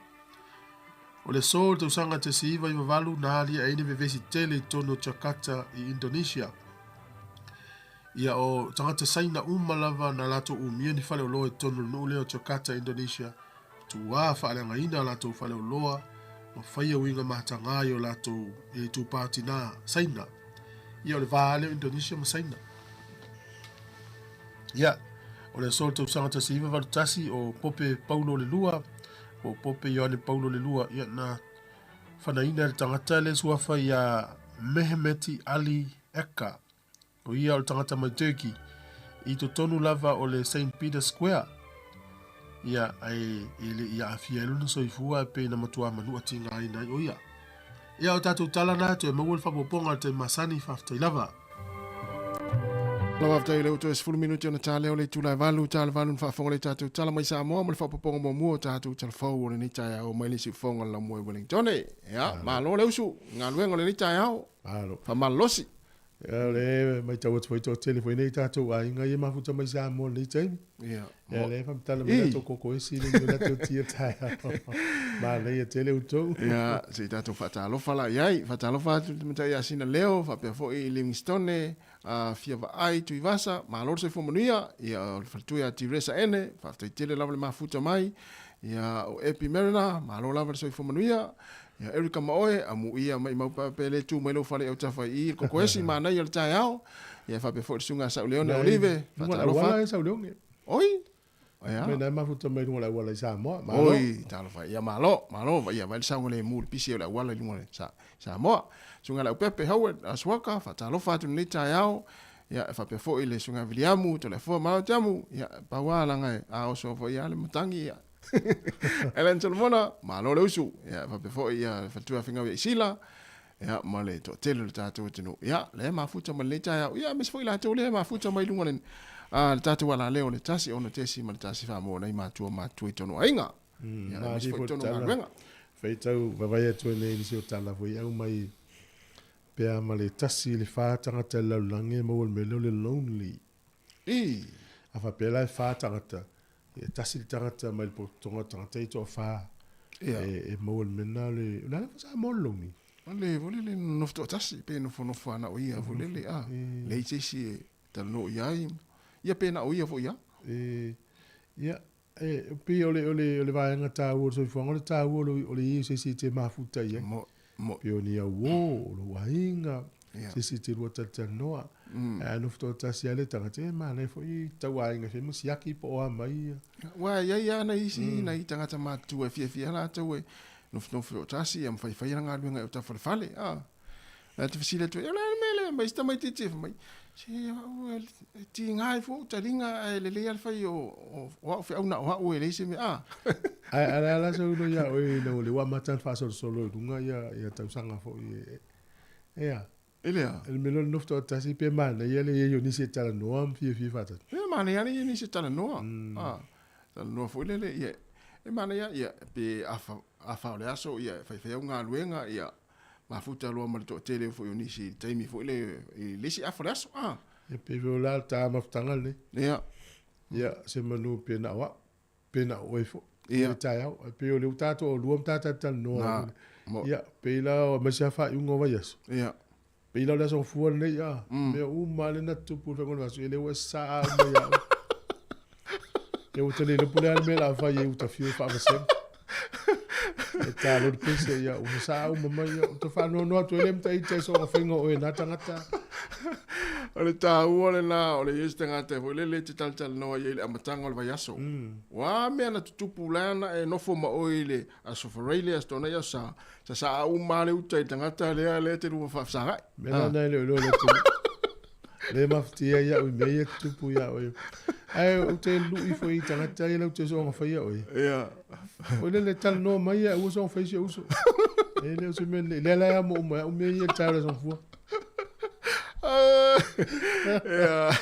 O le aso o le tausaga 1998 na aliae ai le vevesi tele i totonu o Jakarta i Indonesia. Ia o tagata Saina uma lava na latou umia ni faleoloa i totonu o le nuu lea o Jakarta, Indonesia, tuā faaleagaina a latou faleoloa ma faia uiga matagā i o latou i itupa tinā Saina. Ia o le va lea o Indonesia ma Saina. Ia, o le aso o le tausaga 1981 o Pope Paulo le Lua, po o Pope Ioane Paulo le Lua, ia na fanaina e le tagata le suafa iā Mehmeti Ali Eka. O ia o le tagata mai Turkey, i totonu lava o le Saint Peter Square. Ia, ae e le i aafia ai lona soifua e pei na matua manua tigaina ai o ia. Ia, o tatou tala na, toe maua le faaopoopoga i le taimi masani, faafetai lava. Lau faafetai o lea ua toe 10 minute ona ta lea o le itula e 8, ta le 8 na faafofoga lea i tatou tala mai Samoa ma le faaopoopoga muamua o tatou tala fou o lenei taeao mai le siufofoga o le Laumua i Wellington. Ia, malo le usu i galuega o lenei taeao. Malo. Faamalolosi. Ia, o lea e matau atu foi toatele foi nei tatou aiga ia mafuta mai Samoa i lenei taimi. Ia. Ia, lea e faamatala mai latou koko esi le i latou tia taeao. Manaia tele outou. Ia, se i tatou faatalofa la i ai. Faatalofa atu i le Tamaitai ia Sina Leo, faapea foi i Livingstone, Fia Vaai Tuivasa, malo le soifua manuia, ia o le faletua ia Tiresa Ene, faafetai tele lava le mafuta mai, ia o Epi Mariner, malo lava le soifua manuia, ia Erica ma oe, amuia maimau pe le tu mai lou fale i autafa i i le kokoesi manaia o le taeao, ia faapea foi le susuga ia Sauleone Olive, faatalofa atu. Oi! Ia. Mea na mafuta mai luga o le auala i Samoa. Malo. Oi, talofa. Ia malo, malo. Ia vai le saogalemu i le pisi o le auala i luga o Samoa. Susuga i le Aupepe Howard Asuaka, faatalofa atu i lenei taeao. Ia, e faapea foi le Susuga Viliamu Toleafoa, malo Tiamu. Ia, pau lava leaga e a oso foi lava le matagi. Ia. Ellen Solomona, malo le usu. Ia, e faapea foi ia le faletua ia Finau ia Isila. Ia, ma le toatele o le tatou atunuu. Ia, lea e mafuta mai lenei taeao. Ia, aemaise foi latou lea e mafuta mai luga o le, a, le tatou alaleo o le 1 6.1 mo nai matua matutua i tonu aiga. Ia, aemaise foi tonu galuega. Faitau vavae atu ai nei i nisi o tala foi au mai pe a ma le 1 i le 4 tagata i le lalolagi e maua i le mea lea o le lonely. I. A faapea la e 4 tagata, e tasi le tagata mai le potopotoga o tagata ia e toafa e maua i le mea lena o le, o le a lava Samoa o le lonely? O le foi lele nofo toatasi pe nofonofo lava na o ia foi lele a, leai se isi e talanoa i ai, ia pe na o ia foi lava. Ia, e pei o le, o le, o le vaega taua o le soifuaga, o le taua o le, o le i o se isi e te mafuta i ai. Mo, mo. Pei o ni auō, o lou aiga, se isi e te lua talatalanoa. Ae a nofo toatasi lava le tagata, ia e manaia foi tau aiga e fia ma siaki po o a mai ia. Aua e i ai lava nai isi nai tagata matutua e fiafia latou e nofonofo toatasi ma faifai ana galuega i uta falefale. A, ae te fesili atu ai, o le a le mea lea, mai si tamaitiiti e fai mai, se au e tiga ai fua ou taliga ae lelei lava le fai o au feau na o au e leai se mea. A. Ae o le a la sau iloa ia oe ina ua lea ua amata ona faasolosolo i luga ia tausaga foi e a. E le a? Le mea lea o le nofo toatasi pe manaia le i ai o nisi e talanoa ma fiafia faatasi. E manaia le i ai o nisi e talanoa. A, talanoa foi lele, ia, e manaia, ia, pe afa, afa o le aso, ia, e faifai au galuega, ia, mafuta loa ma le toatele foi o nisi i le taimi foi le, i le isi afa o le aso, a. Ia, pe o le a le ta mafutaga lenei. Ia. Ia, se manu pe na o au. Pe na o oe foi. Ia. I le taeao. Ae pei o lea ua ta toalua ma ta talatalanoa. Na, mo. Ia, pei la aemaise lava faaiuga o vaiaso. Ia. Pei la o le aso Gafua lenei, a. Mea uma lava lea na tutupu i le faiga o le vaiaso, ia lea ua e sasaa uma ia au. Ia ua ta le iloa po o le a le mea o le a fai ai ua ta fiu e faavasega. E ta loa le pese, ia ua sasaa uma mai, ia ua ta faanoanoa atu ai lea ma ta ita i soona faiga o oe na tagata. O le taua lena o le i ai se tagata foi lele e te talatalanoa i ai i le amataga o le vaiaso. O a mea na tutupu la na e nofo ma oe i le Aso Faraile, Aso Toonai, Aso Sa, sasaa uma lava le uta i le tagata lea lea e te lua faafesagai. Mea la na e le o iloa e le atunuu. Le mafatia ai au i mea ia tutupu ia oe. Ae ou te lui foi i tagata ia lau te soona faia oe. Ia. Foi lele talanoa mai ia ua soona fai si ou uso. E le o se mea lelei. Lea la e amo uma ai au mea ia i le taeao o le Aso Gafua. Ia,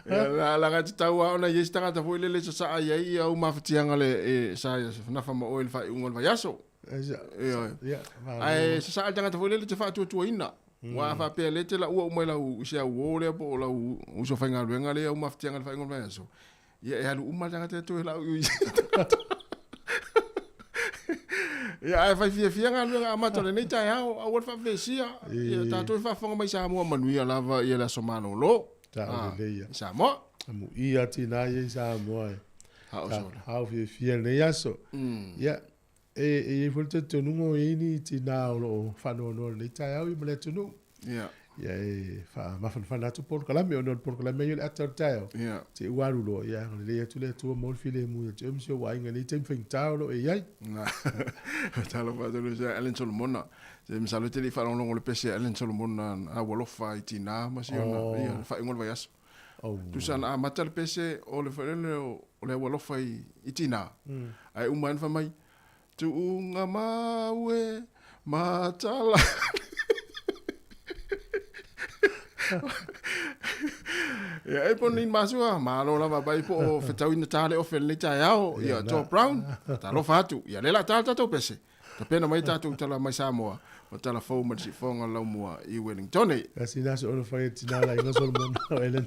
ia, la, laga e tatau lava ona i ai se tagata foi lele e sasaa i ai au mafatiaga le, e, sa nafa ma oe i le faaiuga o le vaiaso. Ioe. Ae sasaa le tagata foi lele e te faatuatuaina. Aua a faapea lea e te laua uma i lau, i se auō lea po o lau uso faigaluega lea au mafatiaga i le faaiuga o le vaiaso, ia e alu uma le tagata e toe lau i Ia ae fai fiafia galuega amata o lenei taeao, aua le faavesia. Ia tatou e faafofoga mai Samoa manuia lava ia le aso malolo. Tau lelei ia. I Samoa. Amuia tina ia i Samoa e. Hao sola. Hao fiafia lenei aso. Ia, e i ai foi le talitonuga o i ai ni tina o lo o faanoanoa i lenei taeao ia ma le atunuu. Ia. Ia e faamafanafana atu polokalame ona o le polokalame ia o le ata o le taeao. Ia. Te ua alu loa, ia agalelei atu le Atua maua le filemu ia te oe ma si ou aiga i lenei taimi faigata o lo o e i ai. Na. Talofa atu i le Allen Solomona. Se masalo e te le i faalogologo i le pese a Allen Solomona a ua alofa i tina ma si ona, ia, le faaiuga o le vaiaso. Tusa na amata le pese o le foi lele o le aualofa i tina. Ae uma ane fai mai, Tuuga mau e matala. Ia e po ni masua, malo lava pai po o fetau ina tā le ofe lenei taeao, ia Joe Brown, talofa atu. Ia le la tā le tatou pese. Tapena mai tatou tala mai Samoa, ma tala fou ma le siufofoga o le laumua i Wellington. Kasi na se ono fai e tina la inga Solomon o Ellen.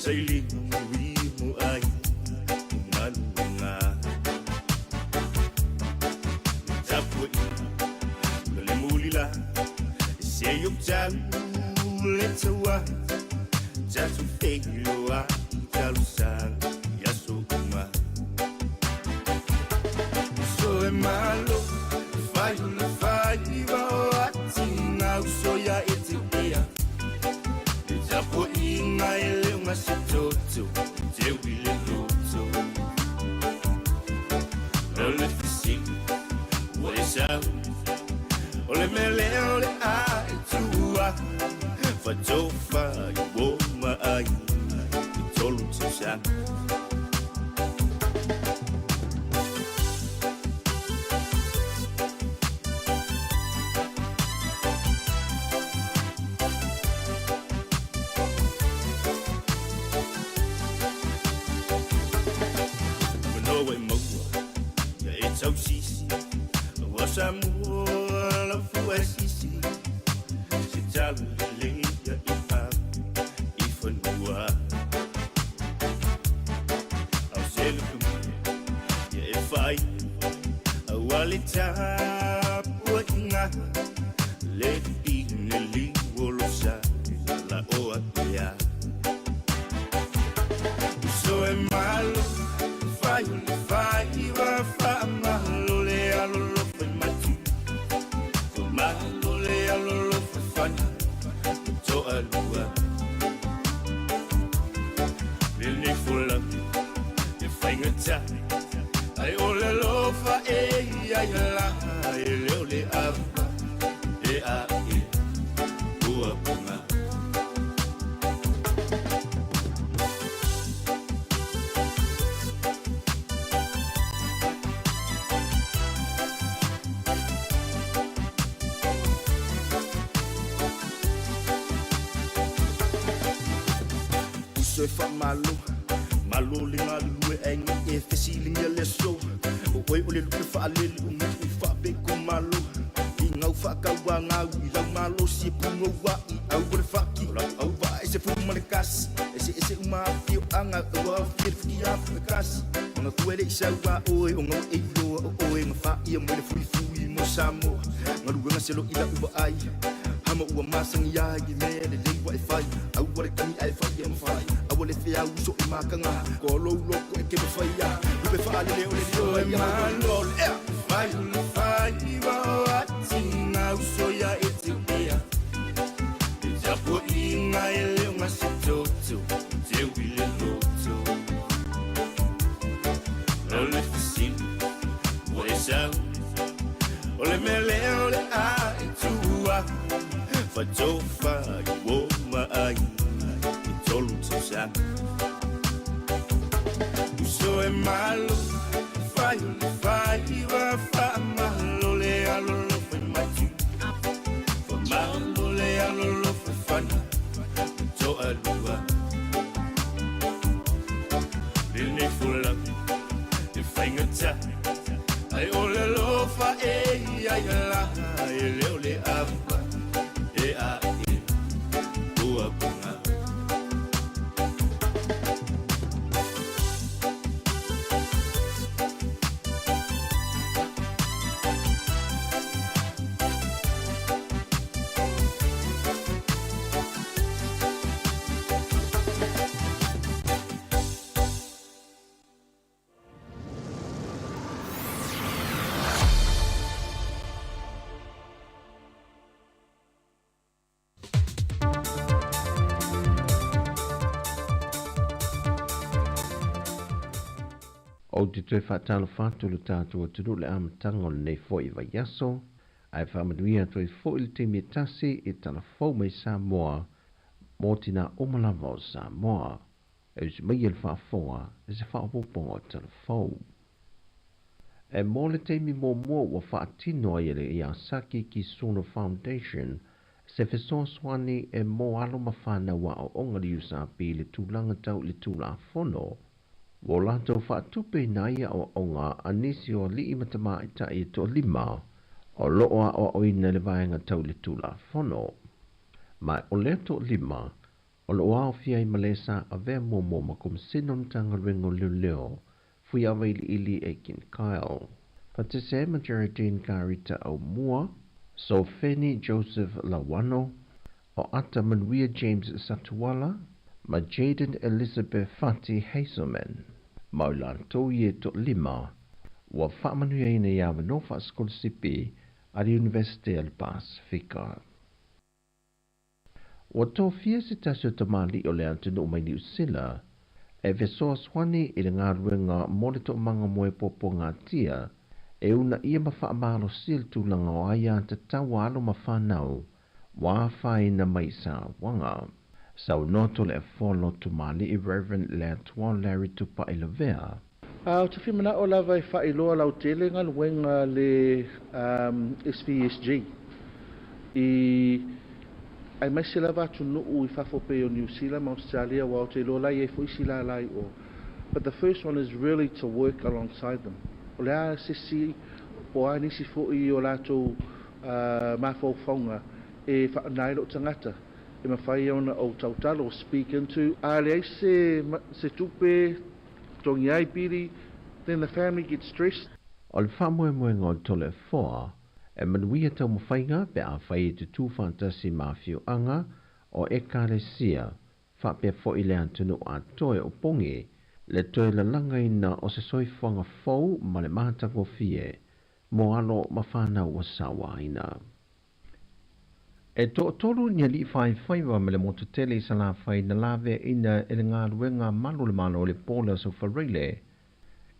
Saili mo ai ngaluenga Tapu le mulila se yo talu le tawa tatu feiloa talusa yasokuma So e malo fai le fai va atinga usoya etipia Tapu inga ele ungasitoto Tewile loto Ole fisi Wesa Ole mele ole a tua Fatofa iwo ma ai Tolu tsa Manoa e maua Ia e tausisi Ua Samoa la fua sisi Se talu lele ia i fa I fanua Au selu kumue Ia e fai Au ale tapua inga Le pine li wolosa La oa ia So e malo Fai o le fai wa fa malo le alo lo fai matu Fa malo le alo lo fai fana To alua Le nei fula E fai ngata Ai o le lo fa e ai la E le o le ava E a e Ua punga Uso e fa malo Malo le ngalu lue ainga e fesilinga le so O oi o le lupe fa alele o mutu i fa be ko malo I ngau fa kaua ngau i lau malo si e pungo wa i au o le faki O lau au va e se fuma le kasi E se e se uma fio anga o a fio fuki a le kasi Nga kue le isa wa oe o ngau e iloa o oe Nga fa ia mo le fui fui mo Samoa Nga luenga selo ila uva ai Hama ua masangi ai i mea le leiwa e fai Au wale tangi ai fai e mawhai Au le fea uso i makanga Ko lou loko e ke mawhai ya Lupe wha alele o le lio e e malo Fai o le fai wa o atinga uso ia e te ea Te tapu inga e leo ngasitoto Te wile loto O le fisili O e sau O le mele o le a e tua Fatofa iwo ma ai I tolu tausaga Uso e malo Fai o le fai wa fa malo le alo lo fai matu Fa malo le alo lo fai fana To alua Le nei fula E fai ngata Ai o le lo fa e ai la E le o le ava E a e Ua punga Ou te toe faatalofa atu i lo tatou atunuu le amataga o lenei fo'i vaiaso, ae faamanuia atu ai fo'i le taimi e tasi e talafou mai Samoa mo tinā uma lava o Samoa. E usi maia le faafofoga i se faaopoopoga o talafou. E mo le taimi muamua ua faatino ai e le Yasaki Kisuno Foundation se fesoasoani e mo alo ma fanau aoaoga le USP i le tulaga tau i le Tulafono. Ua latou faatupeina ai aoaoga a nisi o alii ma tamaitai e toalima o loo aoaoina i le vaega tau i le Tulafono. Ma o lea toalima, O loo aofia ai ma le sa avea muamua ma Komasina o le Matagaluega o Leoleo, Fuiava Iliili Aiken Kyle. Faatasi ai ma Geraldine Garita Aumua, Sofeni Joseph Lawano, o Ata Manuia James Satuala, ma Jayden Elizabeth Fati Hazelman. Ma o i latou ia e toalima ua faamanuiaina i avanoa faasikolasipi a le Iunivesite a le Pasefika. Ua tofia se tasi o tamalii o le atunuu mai Niu Sila e fesoasoani i le galuega mo le toomaga moe puapuagatia e uunaia ma faamalosia le tulaga o aiatatau a alo ma fanau ua afaina mai i sauaga. Saunoa Toleafoa Lotomalii Rev. Leatoa Larry Tupai Lavea. A Ou te fia manao lava e faailoa lautele galuega a le SVSG i aemaise lava atunuu i fafo pei o Niu Sila ma Ausetalia aua ou te iloa la e i ai foi isi lala i o. But the first one is really to work alongside them. O le a se isi po o a nisi foi o latou mafaufauga e faaaoga ai lou tagata e mafai ona ou tautalo, speak into. A leai se se tupe totogi ai pili, then the family gets stressed. O le faamoemoega o le Toleafoa, e manuia taumafaiga pe afai e tutū faatasi ma afioaga o Ekalesia faapea foi le atunuu atoa e opogi le toe lalagaina o se soifuaga fou ma le matagofie mo alo ma fanau ua sauaina. E toatolu ni alii faifaiva ma le motu tele i Salafai na laveaina e le galuega malu o le Malo i le po o le Aso Faraile,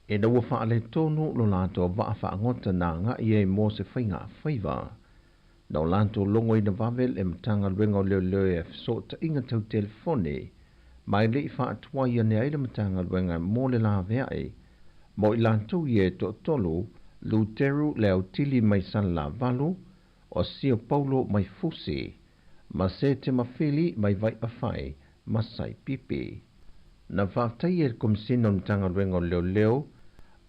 ina ua faaletonu lo latou vaa faagota na agai ai mo se faigafaiva. Na o latou logoina vave le Matagaluega o Leoleo e Fesootaiga Tau Telefoni ma e le i faatuai ane ai le Matagaluega mo le laveai mo i latou ia e toatolu, Luteru Leautili mai Salelavalu, o Sio Paulo mai Fusi, ma Sete Mafili mai Vaiafai ma Saipipi. Na faafetaia e le Komesina o le Matagaluega o Leoleo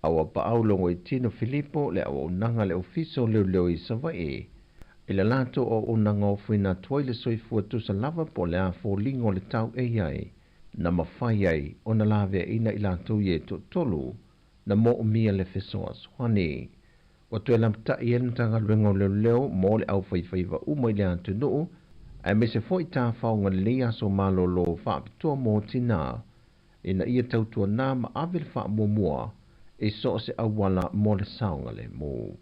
a ua paau Logoitino Filipo le auaunaga a le Ofisa o Leoleo i Savaii i le latou auaunaga ofoina atu ai le soifua tusa lava po o le a foliga o le tau e i ai na mafai ai ona laveaina i latou ia e toatolu na moomia le fesoasoani. Ua toe lamatai ai le Matagaluega o Leoleo mo le aufaifaiva uma i le atunuu, aemaise foi tafaoga lelei aso malolo faapitoa mo tinā, ina ia tautuanā ma ave le faamuamua i so o se auala mo le saogalemu.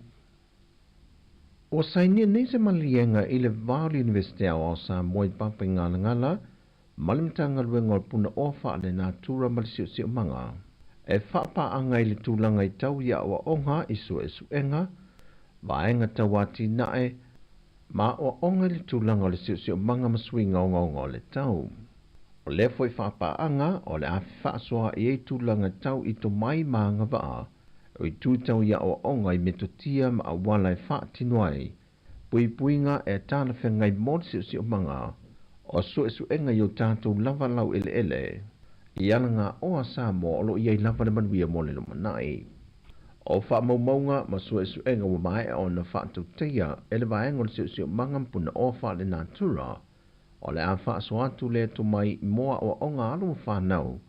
Ua sainia nei se maliega i le va o le Iunivesite Aoao Samoa i Papaigalagala ma le Matagaluega o le Punaoa Faalenatura ma le Siosiomaga e faapaaga i le tulaga i tau i aoaoga i suesuega, vaega tau atinae, ma aoaoga i le tulaga o le siosiomaga ma suiga ogaoga o le tau. O lea foi faapaaga o le a fefaasoaai ai tulaga tau i tomai ma agavaa o itu tau i aoaoga i metotia ma auala e faatino ai puipuiga e talafeagai mo le siosiomaga o suesuega i o tatou lava laueleele i alagaoa Samoa o lo o i ai lava le manuia mo le lumanai. O faamaumauga ma suesuega ua maea ona faatautaia e le Vaega o le Siosiomaga ma Punaoa Faalenatura, o le a faasoa atu le tomai mo aoaoga alo ma fanau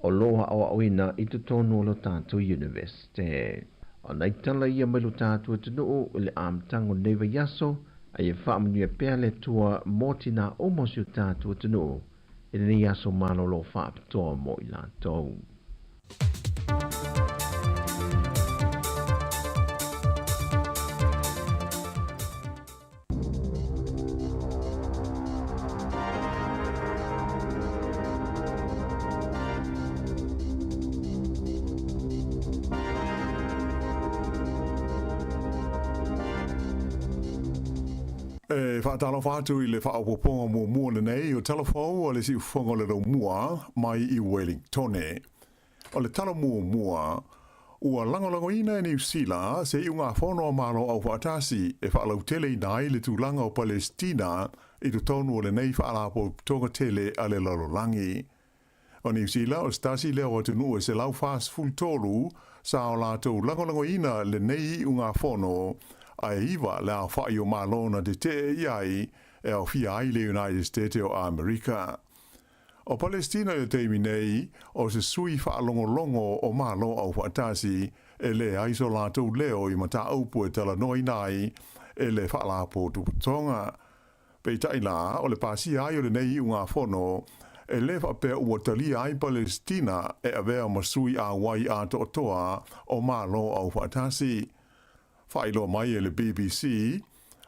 o lo o aoaoina i totonu o lo tatou Iunivesite. O nai tala ia mai lo tatou atunuu i le amataga o lenei vaiaso, a ia faamanuia pea le Atua mo tinā uma o si o tatou atunuu i lenei aso malolo faapitoa mo i latou. E faatalofa atu i le faaopoopoga muamua lenei o Talafou a le Siufofoga o le Laumua mai i Wellingtone. O le tala muamua, ua lagolagoina e Niu Sila se iugafono a Malo Aufaatasi e faalauteleina ai le tulaga o Palesitina i totonu o lenei faalapotopotoga tele a le lalolagi. O Niu Sila o se tasi lea o atunuu e 143 sa o latou lagolagoina lenei iugafono, ae 9 le aofai o Malo na tetee i ai e aofia ai le United State o Amerika. O Palestina i le taimi nei, o se sui faalogologo o Malo Aufaatasi e leai so latou leo i mataupu e talanoaina ai e le Faalapotopotoga. Peitai la, o le pasia ai o lenei iugafono, e le faapea ua talia ai Palestina e avea ma sui auai atoatoa o Malo Aufaatasi. Faailoa mai e le BBC,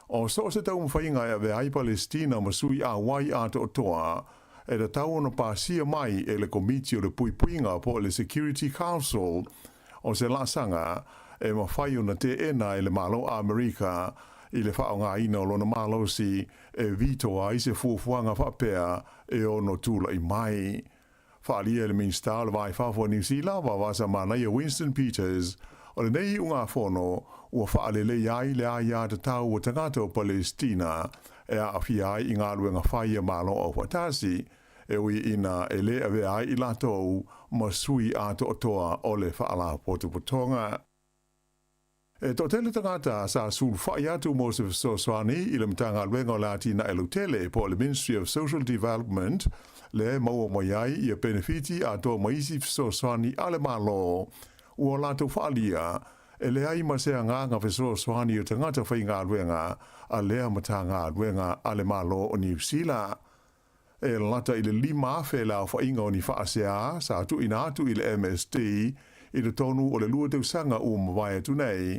o so o se taumafaiga e avea ai Palestina ma sui auai atoatoa, e tatau ona pasia mai e le Komiti o le Puipuiga po o le Security Council, o se laasaga e mafai ona teena e le Malo Amerika i le faaaogaina o lona malosi e veto ai se fuafuaga faapea e ono tulai mai. Faaalia e le Minisita o le Va i Fafo a Niu Sila, Vavasa Manaia Winston Peters, o lenei iugafono ua faaleleia ai le aiatatau a tagata o Palestina e aafia ai i galuega fai a Malo Aufaatasi, e ui ina e le avea ai i latou ma sui atoatoa o le Faalapotopotoga. E toatele tagata sa sulufai atu mo se fesoasoani i le Matagaluega o le Atinae Lautele po o le Ministry of Social Development lea e maua mai ai ia penefiti atoa ma isi fesoasoani a le Malo ua latou faaalia e leai ma se agaga fesoasoani o tagata faigaluega a lea Matagaluega a le Malo o Niu Sila. E lata i le 5,000 le aofaiga o ni faasea sa tuuina atu i le MSD i totonu o le lua tausaga ua mavae atu nei,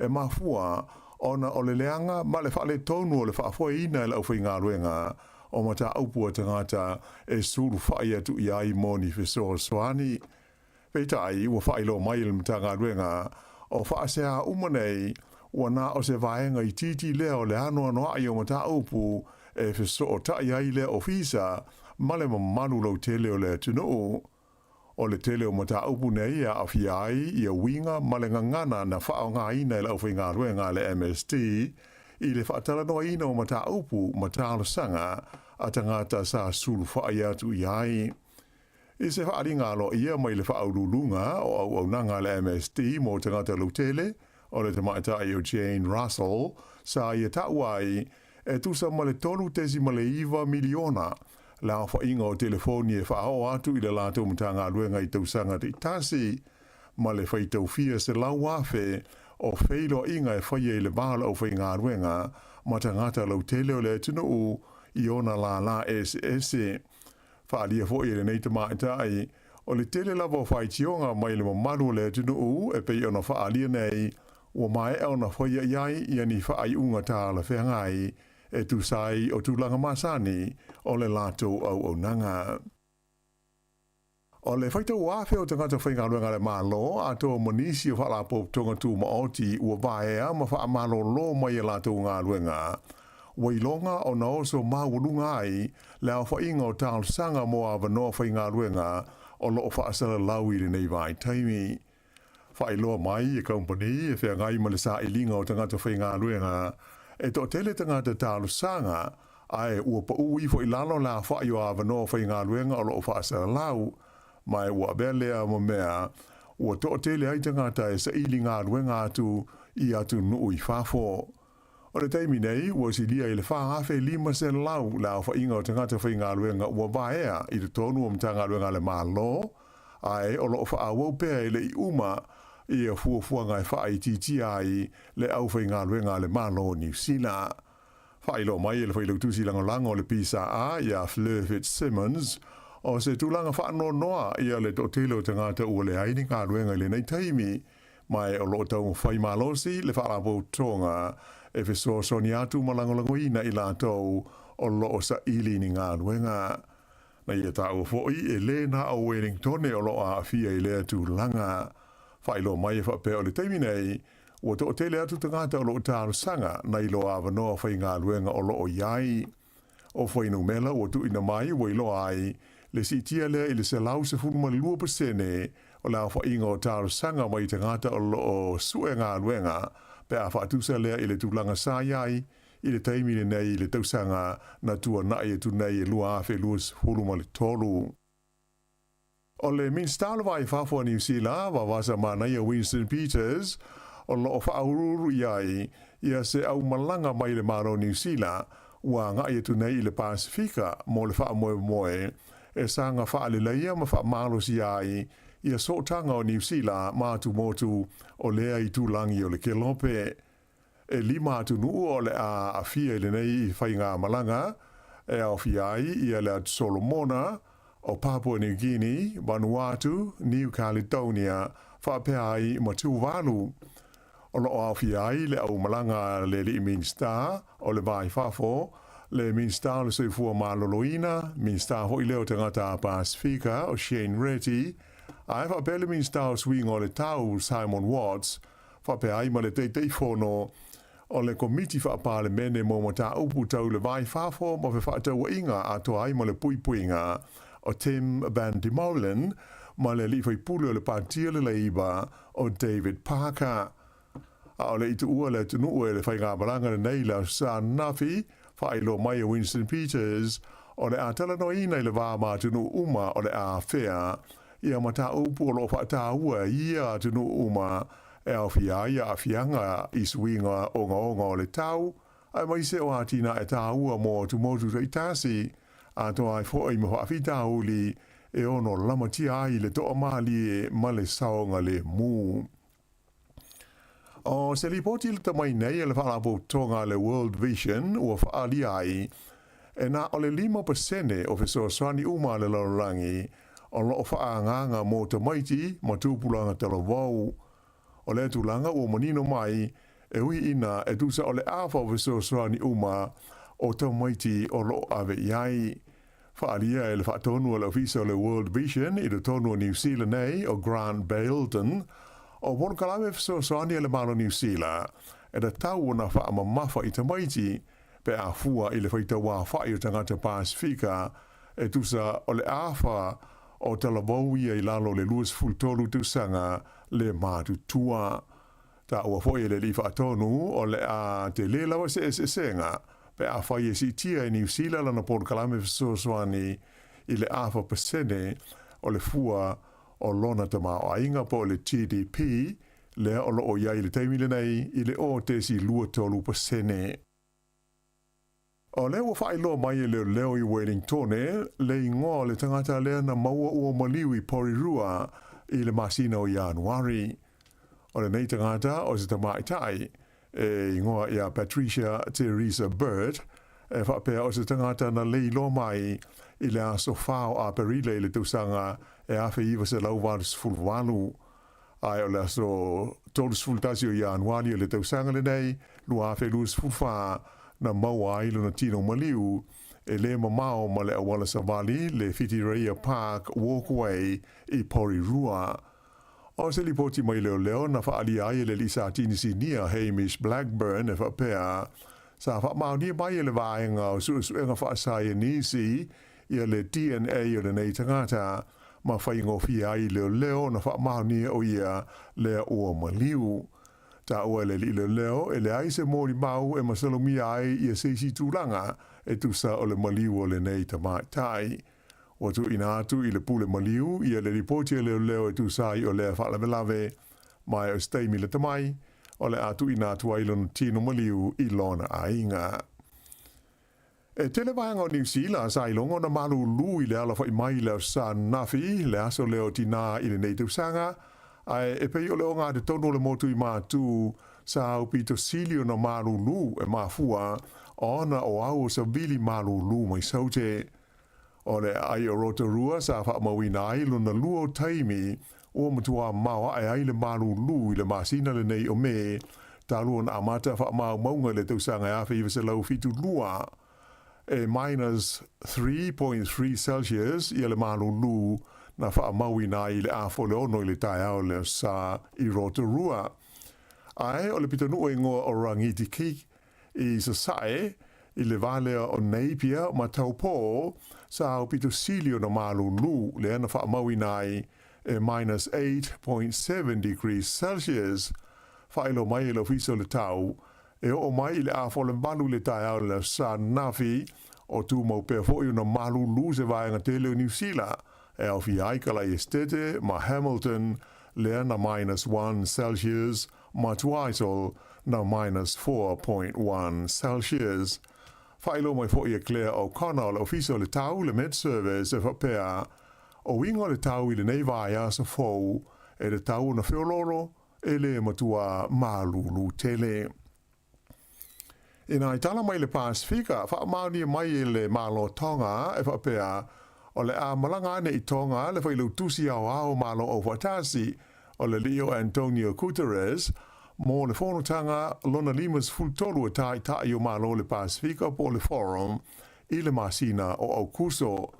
e mafua ona o le leaga ma le faaletonu o le faafoeina e le aufaigaluega o mataupu a tagata e sulufai atu i ai mo ni fesoasoani. Peitai, ua faailoa mai e le Matagaluega, o faasea uma nei, ua na o se vaega itiiti lea o le anoanoai o mataupu e fesootai ai lea ofisa ma le mamalu lautele o le atunuu. O le tele o mataupu nei e aafia ai ia uiga ma le gagana na faaaogaina e le aufaigaluega a le MSD i le faatalanoaina o mataupu ma talosaga a tagata sa sulufai atu i ai. I se faaaliga aloaia mai le Faauluuluga o Auaunaga a le MSD mo Tagata Lautele, o le tamaitai o Jane Russell, sa ia taua ai, e tusa ma le 3.9 miliona le aofaiga o telefoni e faaoo atu i le latou Matagaluega i tausaga taitasi, ma le faitaufia 100,000 o feiloaiga e faia i le va o le aufaigaluega ma tagata lautele o le atunuu i ona lālā eseese. Faaalia foi e lenei tamaitai, o le tele lava o faitioga mai le mamalu o le atunuu e pei ona faaalia nei, ua maea ona faia i ai ia ni faaiuga talafeagai e tusa ai o tulaga masani o le latou auaunaga. O le faitau afe o tagata faigaluega a le Malo atoa ma nisi o Faalapotopotoga Tumaoti ua vaea ma faamalolo mai a latou galuega, ua iloga ona oso maualuga ai le aofaiga o talosaga mo avanoa faigaluega o lo o faasalalau i lenei vaitaimi. Faailoa mai e kamupani e feagai ma le sailiga o tagata faigaluega e toatele tagata talosaga ae ua pau ifo i lalo le aofai o avanoa faigaluega o lo o faasalalau, ma ua avea lea ma mea ua toatele ai tagata e saili galuega atu i atunuu i fafo. O le taimi nei, ua silia i le 4,500 le aofaiga o tagata faigaluega ua vaea i totonu o Matagaluega a le Malo, ae o lo o faaauau pea e le i uma ia fuafuaga e faaitiitia ai le aufaigaluega a le Malo o Niu Sila. Faailoa mai e le Failautusi Lagolago o le PSA ia Fleur Fitzsimmons, o se tulaga faanoanoa ia le toatele o tagata ua leai ni galuega i lenei taimi, Ma o lo o taumafai malosi le Faalapotopotoga e fesoasoani atu ma lagolagoina i latou o lo o saili ni galuega. Na ia taua foi e le na o Wellingtone o lo o aafia i lea tulaga. Faailoa mai e faapea o le taimi nei, ua toatele atu tagata o lo o talosaga nai lo avanoa faigaluega o lo o i ai. O fuainumera ua tuuina mai ua iloa ai le siitia lea i le 112% o le aofaiga o talosaga mai tagata o lo o sue galuega pe a faatusa lea i le tulaga sa i ai i le taimi lenei i le tausaga na tuanai atu nei e 2023. O le Minisita o le Va i Fafo a Niu Sila, Vavasa Manaia Winston Peters, o lo o faauluulu i ai ia se aumalaga mai le Malo o Niu Sila ua agai atu nei i le Pasefika mo le faamoemoe. e saga faaleleia ma faamalosia ai ia sootaga o Niu Sila ma atumotu o lea itulagi o le Kelope. E lima atunuu o le a aafia i lenei faigamalaga e aofia ai ia le Atu Solomona, o Papua New Guinea, Vanuatu, New Caledonia faapea ai ma Tuvalu. O lo o aofia ai le aumalaga a le alii Minisita o le Va i Fafo, le Minisita o le Soifua Maloloina, Minisita foi lea o Tagata Pasefika o Shane Reti, ae faapea le Minisita o Suiga o le Tau Simon Watts, faapea ai ma le Taitaifono o le Komiti Faa-Palemene mo Mataupu Tau le Va i Fafo ma Fefaatauaiga atoa ai ma le Puipuiga o Tim Van de Molen ma le alii faipule o le Pati o le Leiba o David Parker. A o le i tuua le atunuu e le faigamalaga lenei i le Aso Sa ananafi, faailoa mai e Winston Peters, o le a talanoaina i le va ma atunuu uma o le a afea ia mataupu o lo o faataua e ia atunuu uma e aofia ai aafiaga i suiga ogaoga o le tau, aemaise o atinae taua mo atumotu taitasi, atoa ai foi ma faafitauli e ono lamatia ai le toamalie ma le saogalemu. O se lipoti lata mai nei a le Faalapotopotoga a le World Vision ua faaalia ai, e na o le 5% o fesoasoani uma a le lalolagi o lo o faaagaaga mo tamaiti ma tupulaga talavou. O lea tulaga ua manino mai, e ui ina e tusa o le afa o fesoasoani uma o tamaiti o lo o ave i ai. Faaalia e le faatonu a le Ofisa o le World Vision i totonu o Niu Sila nei o Grant Bayldon, o polokalame fesoasoani a le Malo Niu Sila e tatau ona faamamafa i tamaiti pe a fua i le faitauaofai o tagata Pasefika e tusa o le afa o talavou ia i lalo o le 23 tausaga le matutua. Taua foi e le alii faatonu o le a tele lava se eseesega pe afai e siitia e Niu Sila lana polokalame fesoasoani i le 4% o le fua o lona tamaoaiga po o le GDP lea o lo o i ai i le taimi lenei i le 0.23%. O lea ua faailoa mai e leoleo i Wellingtone le igoa o le tagata lea na maua ua maliu i Porirua i le masina o Ianuari. O lenei tagata o se tamaitai e igoa ia Patricia Teresa Bird, e faapea o se tagata na leiloa mai i le aso 4 o Aperila i le tausaga e 1988. Ae o le aso 31 o Ianuari o le tausaga lenei, 2024, na maua ai lona tino maliu e le mamao ma le auala savali le Whitireia Park Walkway i Porirua. O se lipoti mai leoleo na faaalia ai e le alii Satini Sinia Hamish Blackburn e faapea, sa faamaonia mai e le vaega o suesuega faasaienisi ia le DNA o lenei tagata ma faigofie ai leoleo ona faamaonia o ia lea ua maliu. Taua e le alii leoleo e leai se molimau e masalomia ai ia se isi tulaga e tusa o le maliu o lenei tamaitai. Ua tuuina atu i le pule maliu ia le lipoti a leoleo e tusa ai o lea faalavelave, ma e o se taimi lata mai o le a tuuina atu ai lona tino maliu i lona aiga. E tele vaega o Niu Sila sa iloga ona malūlū i le alafai mai i le Aso Sa ananafi, le aso lea o Tinā i lenei tausaga, ae e pei o le ogatotonu o le motu i Matū sa aupito sili ona malūlū e mafua ona o au o savili malūlū mai Saute. O le aai o Rotorua sa faamauina ai lona lua o taimi ua matua maoae ai le malūlū i le masina lenei o Me, talu ona amata faamaumauga i le tausaga e 1972. E minus 3.3 Celsius ia le malūlū na faamauina ai i le 5:30 i le taeao le Aso Sa i Rotorua. Ae o le pitonuu e igoa o Rangitikei I Sasae, i le vā lea o Napier ma Taupō, sa aupito sili ona malūlū lea na faamauina ai e minus 8.7 degrees Celsius. Faailoa mai e le Ofisa o le Tau, e oo mai i le 7:30 i le taeao i le Aso Sa ananafi, o tumau pea foi ona malūlū se vaega tele o Niu Sila, e aofia ai Kalaesetete ma Hamilton, lea na minus 1 Celsius, ma Twizel na minus 4.1 Celsius. Faailoa mai foi e Claire O'Connor o le Ofisa o le Tau, le Met Service, e faapea, O uiga o le tau i lenei vaiaso fou, e tatau ona feoloolo, e le matua malulu tele. Ina i tala mai le Pasefika, faamaonia mai e le Malo Tonga e faapea, o le a malaga ane i Tonga le Failautusi Aoao o Malo Aufaatasi, o le alii o Antonio Guterres, mo le fonotaga lona 53 o Taitai o Malo o le Pasefika po o le Forum i le masina o Aukuso.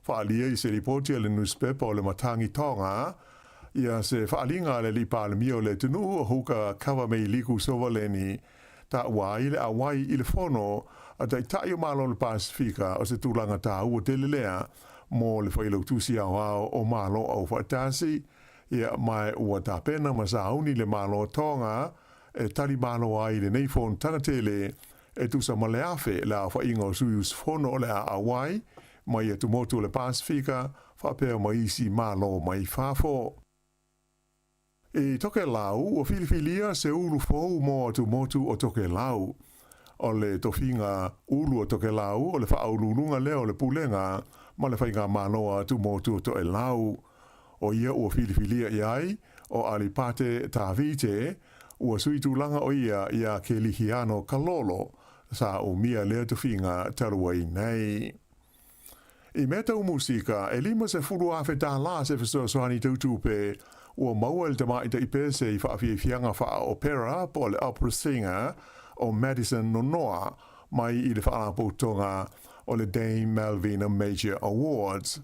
Faaalia i se lipoti a le nusipepa o le Matangi Tonga, ia se faaaliga a le alii Palemia o le atunuu o Huka Kavameiliku Sovaleni, taua ai le auai i le fono a Taitai o Malo o le Pasefika o se tulaga taua tele lea mo le Failautusi Aoao o Malo Aufaatasi, ia ma ua tapena ma sauni le Malo Tonga e tali malo ai i lenei fonotaga tele e tusa ma le 1,000 le aofaiga o sui usufono o le a auai mai atumotu o le Pasefika faapea ma isi Malo mai fafo. I Tokelau, ua filifilia se ulu fou mo atumotu o Tokelau. O le tofiga ulu o Tokelau o le faauluuluga lea o le Pulega ma le Faigamalo a Atumotu o Toelau. O ia ua filifilia i ai o Alipate Tavite, ua sui tulaga o ia iā Kelihiano Kalolo, sa umia lea tofiga talu ai nei. I mea tau musika, e 50,000 tālā se fesoasoani tau tupe ua maua e le tamaitai pese i faafiafiaga faa-opera po o le opera singer o Madison Nonoa mai i le Faalapotopotoga o le Dame Malvina Major Awards.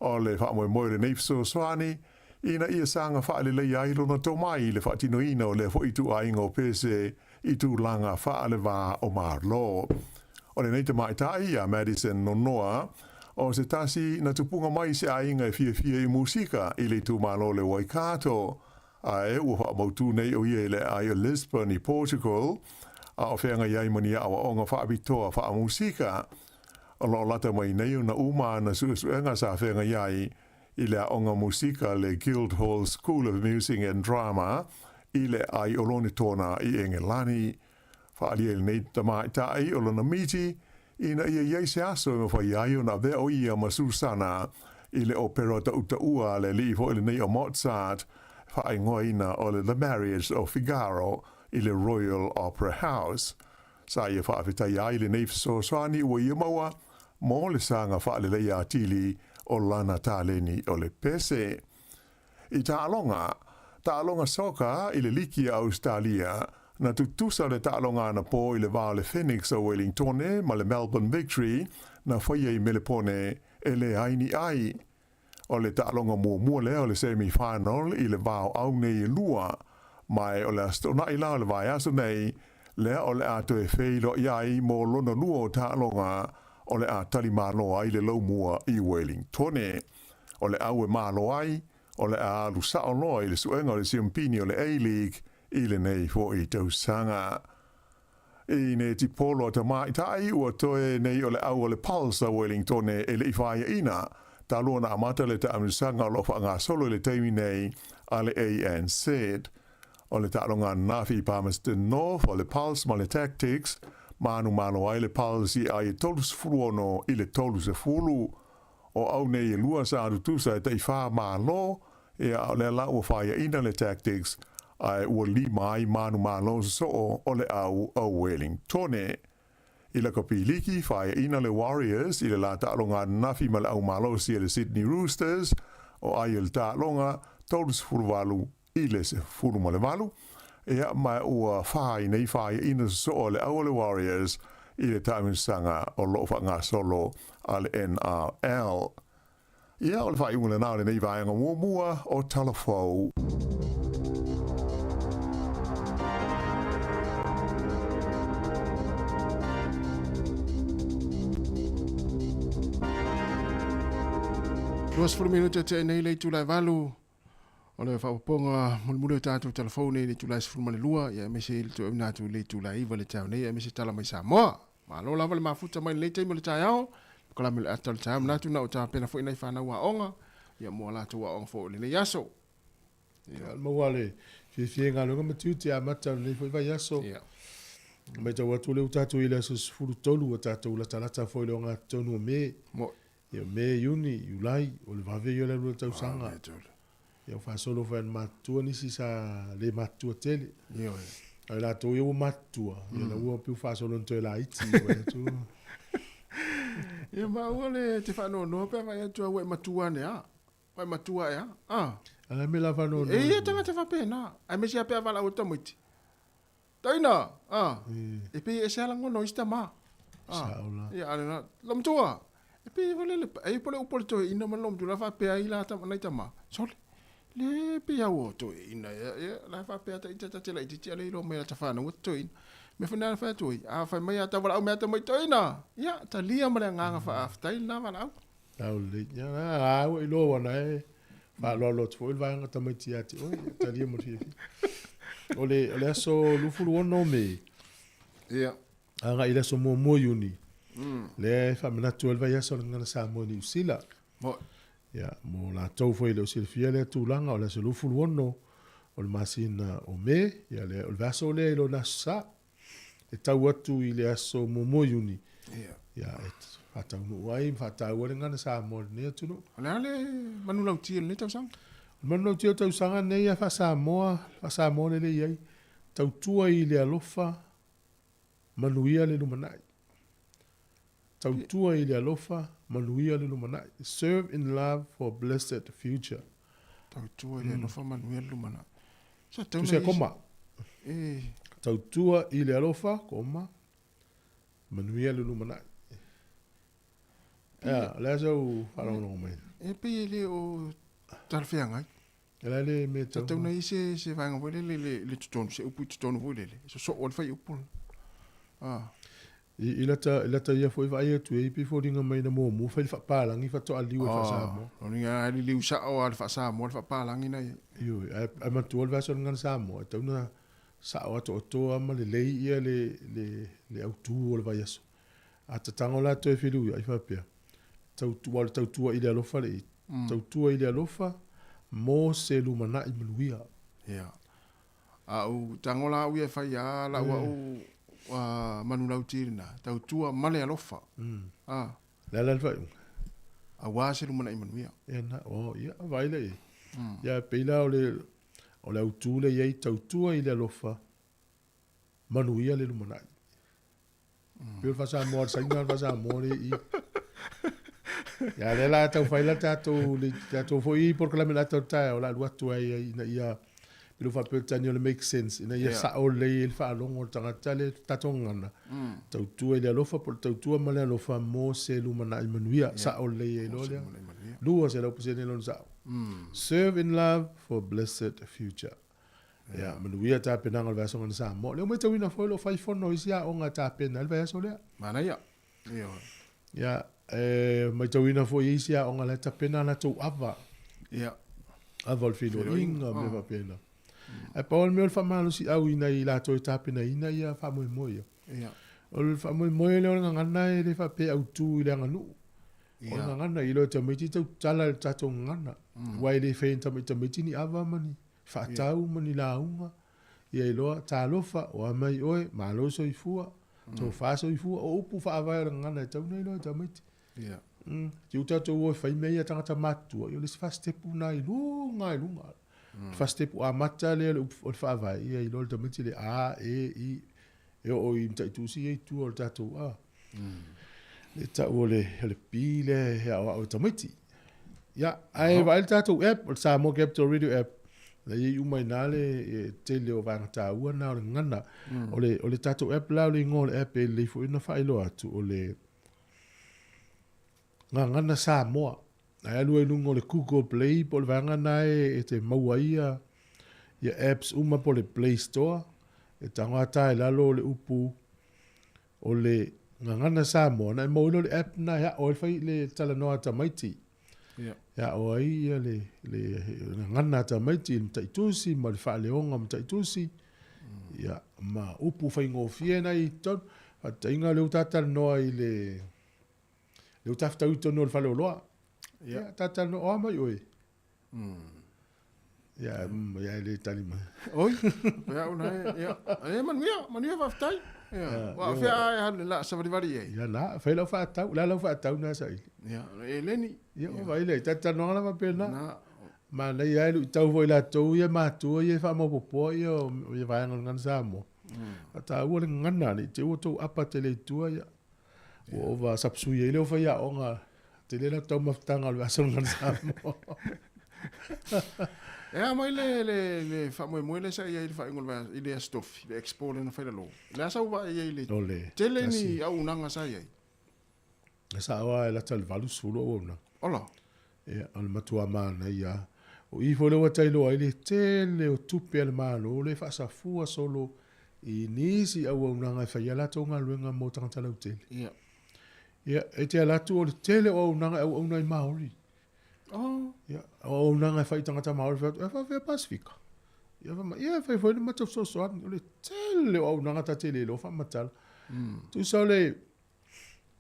O le faamoemoe o lenei fesoasoani, ina ia saga faaleleia ai lona tomai i le faatinoina o lea foi ituaiga o pese i tulaga faalevā o Malo. O lenei tamaitai ia Madison Nonoa, o se tasi na tupuga mai i se aiga e fiafia i musika i le itumalo o le Waikato, ae ua faamautū nei o ia i le aai o Lisbon i Portugal, a o feagai ai ma ni aoaoga faapitoa faamusika. O lo o lata mai nei ona uma ana suesuega sa feagai ai i le aoga musika le Guildhall School of Music and Drama i le aai o Lonetona i Engelani. Faaalia i lenei tamaitai o lona miti ina ia i ai se aso e mafai ai ona avea o ia ma Susana i le opera tautaua a le alii foi lenei o Mozart, faaigoaina o le The Marriage of Figaro i le Royal Opera House. Sa ia faafetaia ai lenei fesoasoani ua ia maua mo le saga faaleleia atili o lana taleni o le pese. I taaloga, taaloga soka i le liki a Ausetalia, na tutusa le taaloga anapō i le va o le Phoenix o Wellingtone ma le Melbourne Victory na faia i Melepone e leai ni ai. O le taaloga muamua lea o le semi final i le va o au nei e lua, ma o le Aso Toonai la o le vaiaso nei, lea o le a toe feiloai ai mo lona lua o taaloga o le a tali malo ai le laumua i Wellingtone. O le au e malo ai, o le a alu sao loa i le suega o le siampini o le A-League i lenei foi tausaga. I netipolo a tamaitai, ua toe nei o le au o le Pulse a Wellingtone e le i faiaina, talu ona amata le taamilosaga o lo o faagasolo i le taimi nei a le ANZ. O le taaloga ananafi i Palmerston North o le Pulse ma le Tactix, manumalo ai le Pulse i ai e 36 i le 30. O au nei e lua sa tutusa e tai whā malo, ia a o lea la ua faiaina le Tactix, ae ua lima ai manumalo sosoo o le au o Wellingtone. I lakapi liki, faiaina le Warriors i le la taaloga ananafi ma le au malosi a le Sydney Roosters, o ai o le taaloga 38 i le 18, ia ma ua fā ai nei faiaina sosoo a le au o le Warriors i le taamilosaga o lo o faagasolo a le NRL. Ia, o le faaiuga lena o lenei vaega muamua o Talafou. 20 minute tea nei le itula e 8 o le faaopoopoga mulimuli o tatou talafou nei i le itula e 12, ia aemaise i le toeaina atu i le itula e 9 le taeao nei, aemaise tala mai Samoa. Malo lava le mafuta mai lenei taimi o le taeao, polokalame o le ata o le taeao. Manatu na o tapena foi nai fanau aoga, ia mo a latou aoga foi o lenei aso. Ia, maua le fiafia i galuega ma tiute amata o lenei foi vaiaso. Ia. Matau atu lea ua tatou i le aso 13 ua tatou latalata foi i le ogatotonu o Me. Ia Me, Iuni, Iulai, o le vave ia o le alu o le tausaga. Ia ua faasolo foi ina matutua nisi sa le matutua tele. A o i latou ia ua matutua, ia la ua pei ua faasolo ina toe laiti. Ia ma aua le te faanoanoa pe a vaai atu ua e matua ane lava. Ua e matua ea? Ah. A le mea la faanoanoa. E i ai tagata faapena, aemaise lava pe a valaau atu tamaiti. Taina! Ah. E pei e ese lava lagona o isi tama. Ah. Sao la. Ia, a lena, Lomtua! E pei foi lele, ai po o le upu a le toeaina ma le lomtua, la faapea ai la nai tama, sole, le pei lava ua toeaina ea, ia, la faapea ta ita ta te laitiiti a o lea e iloa mai e lata fanau ua toeaina. Mea foi lena na fai atu ai, a fai mai a tau valaau mai lava tamaiti toeaina, ia, talia ma le agaga faafetai lena valaau. Sao lelei. Ia, a ua iloa ua na e faaaloalo atu foi le vaega tamaiti ia te oe, ia talia ma le fiafia. O le, o le aso 26 o Me, Ia. agai i le aso 1 o Iuni, lea e faamanatu ai le vaiaso o le Gagana Samoa i Niu Sila. Moi. Ia, mo latou foi e le o silafia lea tulaga, o le aso 26 o le masina o Me, ia le, o le vaiaso lea i lona aso Sa. E tau atu i le aso 1 o Iuni, ia, e faataunuu ai ma faataua le Gagana Samoa i lenei atunuu. O le a le manulauti o lenei tausaga? O le manulauti o le tausaga lenei a faa-Samoa, faa-Samoa lelei ai, tautua i le alofa, manuia le lumanai. Tautua i le alofa, manuia le lumanai. Serve in love for a blessed future. Tautua i le alofa, manuia le lumanai. Sa tau na koma. E. Tautua i le alofa, koma, manuia le lumanai. Ia, o le a sau faalogologo mai? E pei e le o talafeagai. E la le mea tau. Tatau na i se se vaega foi lele le le totonu, se upu i totonu foi lele. Sosoo ai le fuaiupu. Ah. I lata, i lata ia foi vaai atu ai pei foliga mai na muamua fai le faapalagi faatoa liu ai faa-Samoa. Ah, lona uiga e liliu sao lava le faa-Samoa le faapalagi na i ai. Ioe, ae, ae manatua le vaiaso o le Gagana Samoa, e tatau ona sao atoatoa ma lelei ia le, le, le autu o le vaiaso. A tatago la toe filiu ai faapea, tautua, aua o le tautua i le alofa le i, tautua i le alofa mo se lumanai manuia. Ia. A ou tago la au ia e fai a lau au manulauti lena, tautua ma le alofa. A. Le a la le faaiuga? Aua se lumanai manuia. Ia na, oh, ia, vaai lea i ai. Ia, pei la o le, o le autu lea i ai, tautua i le alofa, manuia le lumanai. Pei o le faa-Samoa a le Saina le faa-Samoa lea i i. Ia lea la tau fai la tatou le tatou foi polokalame la tau taeao o le a alu atu ai ina ia pei o faa-Peretania o le make sense ina ia sao lelei ai le faalogo a le tagata le tatou gagana tautua i le alofa po o le tautua ma le alofa mo se lumanai manuia. Sao lelei ai loa lea. 200% lona sao. Serve in love for a blessed future. Ia, manuia tapenaga o le vaiaso gana Samoa. Lea ua matauina foi o lo o fai fono i isi aoga e tapena ai le vaiaso lea. Manaia. Ioe. Ia, e matauina foi i isi aoga la e tapena a latou ava. Ia. Ava o le feiloaiga, mea faapena. Ae pau le mea o le faamalosiau i nai latou e tapenaina ia faamoemoe ia. Ia. O le faamoemoe lea o le gagana e le faapea e autu i le aganuu. O le gagana, i loa e tamaiti tau tatala i le tatou gagana. Aua e le faia e ni tamaiti ni ava ma ni faatau ma ni lauga, ia iloa, talofa, o a mai oe, malo soifua, tofa soifua, o upu faavae o le gagana e tatau ona iloa e tamaiti. Te u tatou o e fai mea ia a tagata matutua, ia o le isi fasitepu lena i luga i luga. Le fasitepu amata lea o le upu o le faavae, ia iloa le tamaiti le A, E, I, e oo i Mataitusi ia i tua o le tatou A. Le tau o le, o le P lea e aoao e tamaiti. Ia, ae vaai le tatou app, o le Samoa Capital Radio app, la i ai uma i ina le tele o vaega taua na o le gagana. O le, o le tatou app la, o le igoa o le app e lelei foi ona faailoa atu, o le Gagana Samoa. Ae alu ai i luga o le Google Play po o le vaega na e te maua ai ia, ia apps uma po o le Play Store. E tago lava ta i lalo o le upu o le Gagana Samoa, ona e maua ai lea o le app lena e aʻo ai le fai le talanoa a tamaiti. Ia. E aʻo ai ia le, le gagana a tamaiti i le mataitusi ma le faaleoga o mataitusi. Ia, ma upu faigofie na i totonu. Faataitaiga o lea ua ta talanoa i le, lea ua ta fetau i totonu o le faleoloa. Ia. Ia, ta talanoa, o a mai oe? Ia, ia e le tali mai. Oi, pe au na e, ia. E manuia, manuia faafetai. Ia, ua o fea e alu la savalivali i ai. Ia na, fai lau faatau, la lau faatau na saili. Ia, e leni. Ia, o vai le, talanoaga lava pena. Na. Manaia ai luitau foi latou ia matua ia e faamaopoopoa ia o ia vaega o le Gagana Samoa. Faataua le gagana ne i te i ua tou apa tele i tua ia. Ua ova sapsui ai le o faiaoga tele la taumafataga o le vasa o le Gagana Samoa. E a mai le le le faamoemoe lea sa i ai i le faaiuga o le i le Aso Tofi, le Expo lea na fai lalo. O le a sau vaai ai le O le tele ni auaunaga sa i ai? E sao lava e lata i le 80 auaunaga. Ola. Ia, o le matua manaia lava. O i foi lea ua tailoa ai le tele o tupe a le Malo lea e faasafua solo i nisi auaunaga e fai ai a latou galuega mo tagata lautele. Ia. Ia, e te alu atu o le tele o auaunaga e auauna ai Māori. Oh. Ia, o auaunaga e fai i tagata Māori, fai atu, e faafefea Pasefika? Ia, fai mai, ia, e fai foi le matou fesoasoani. O le tele o auaunaga ta te le iloa faamatala. Tusa o le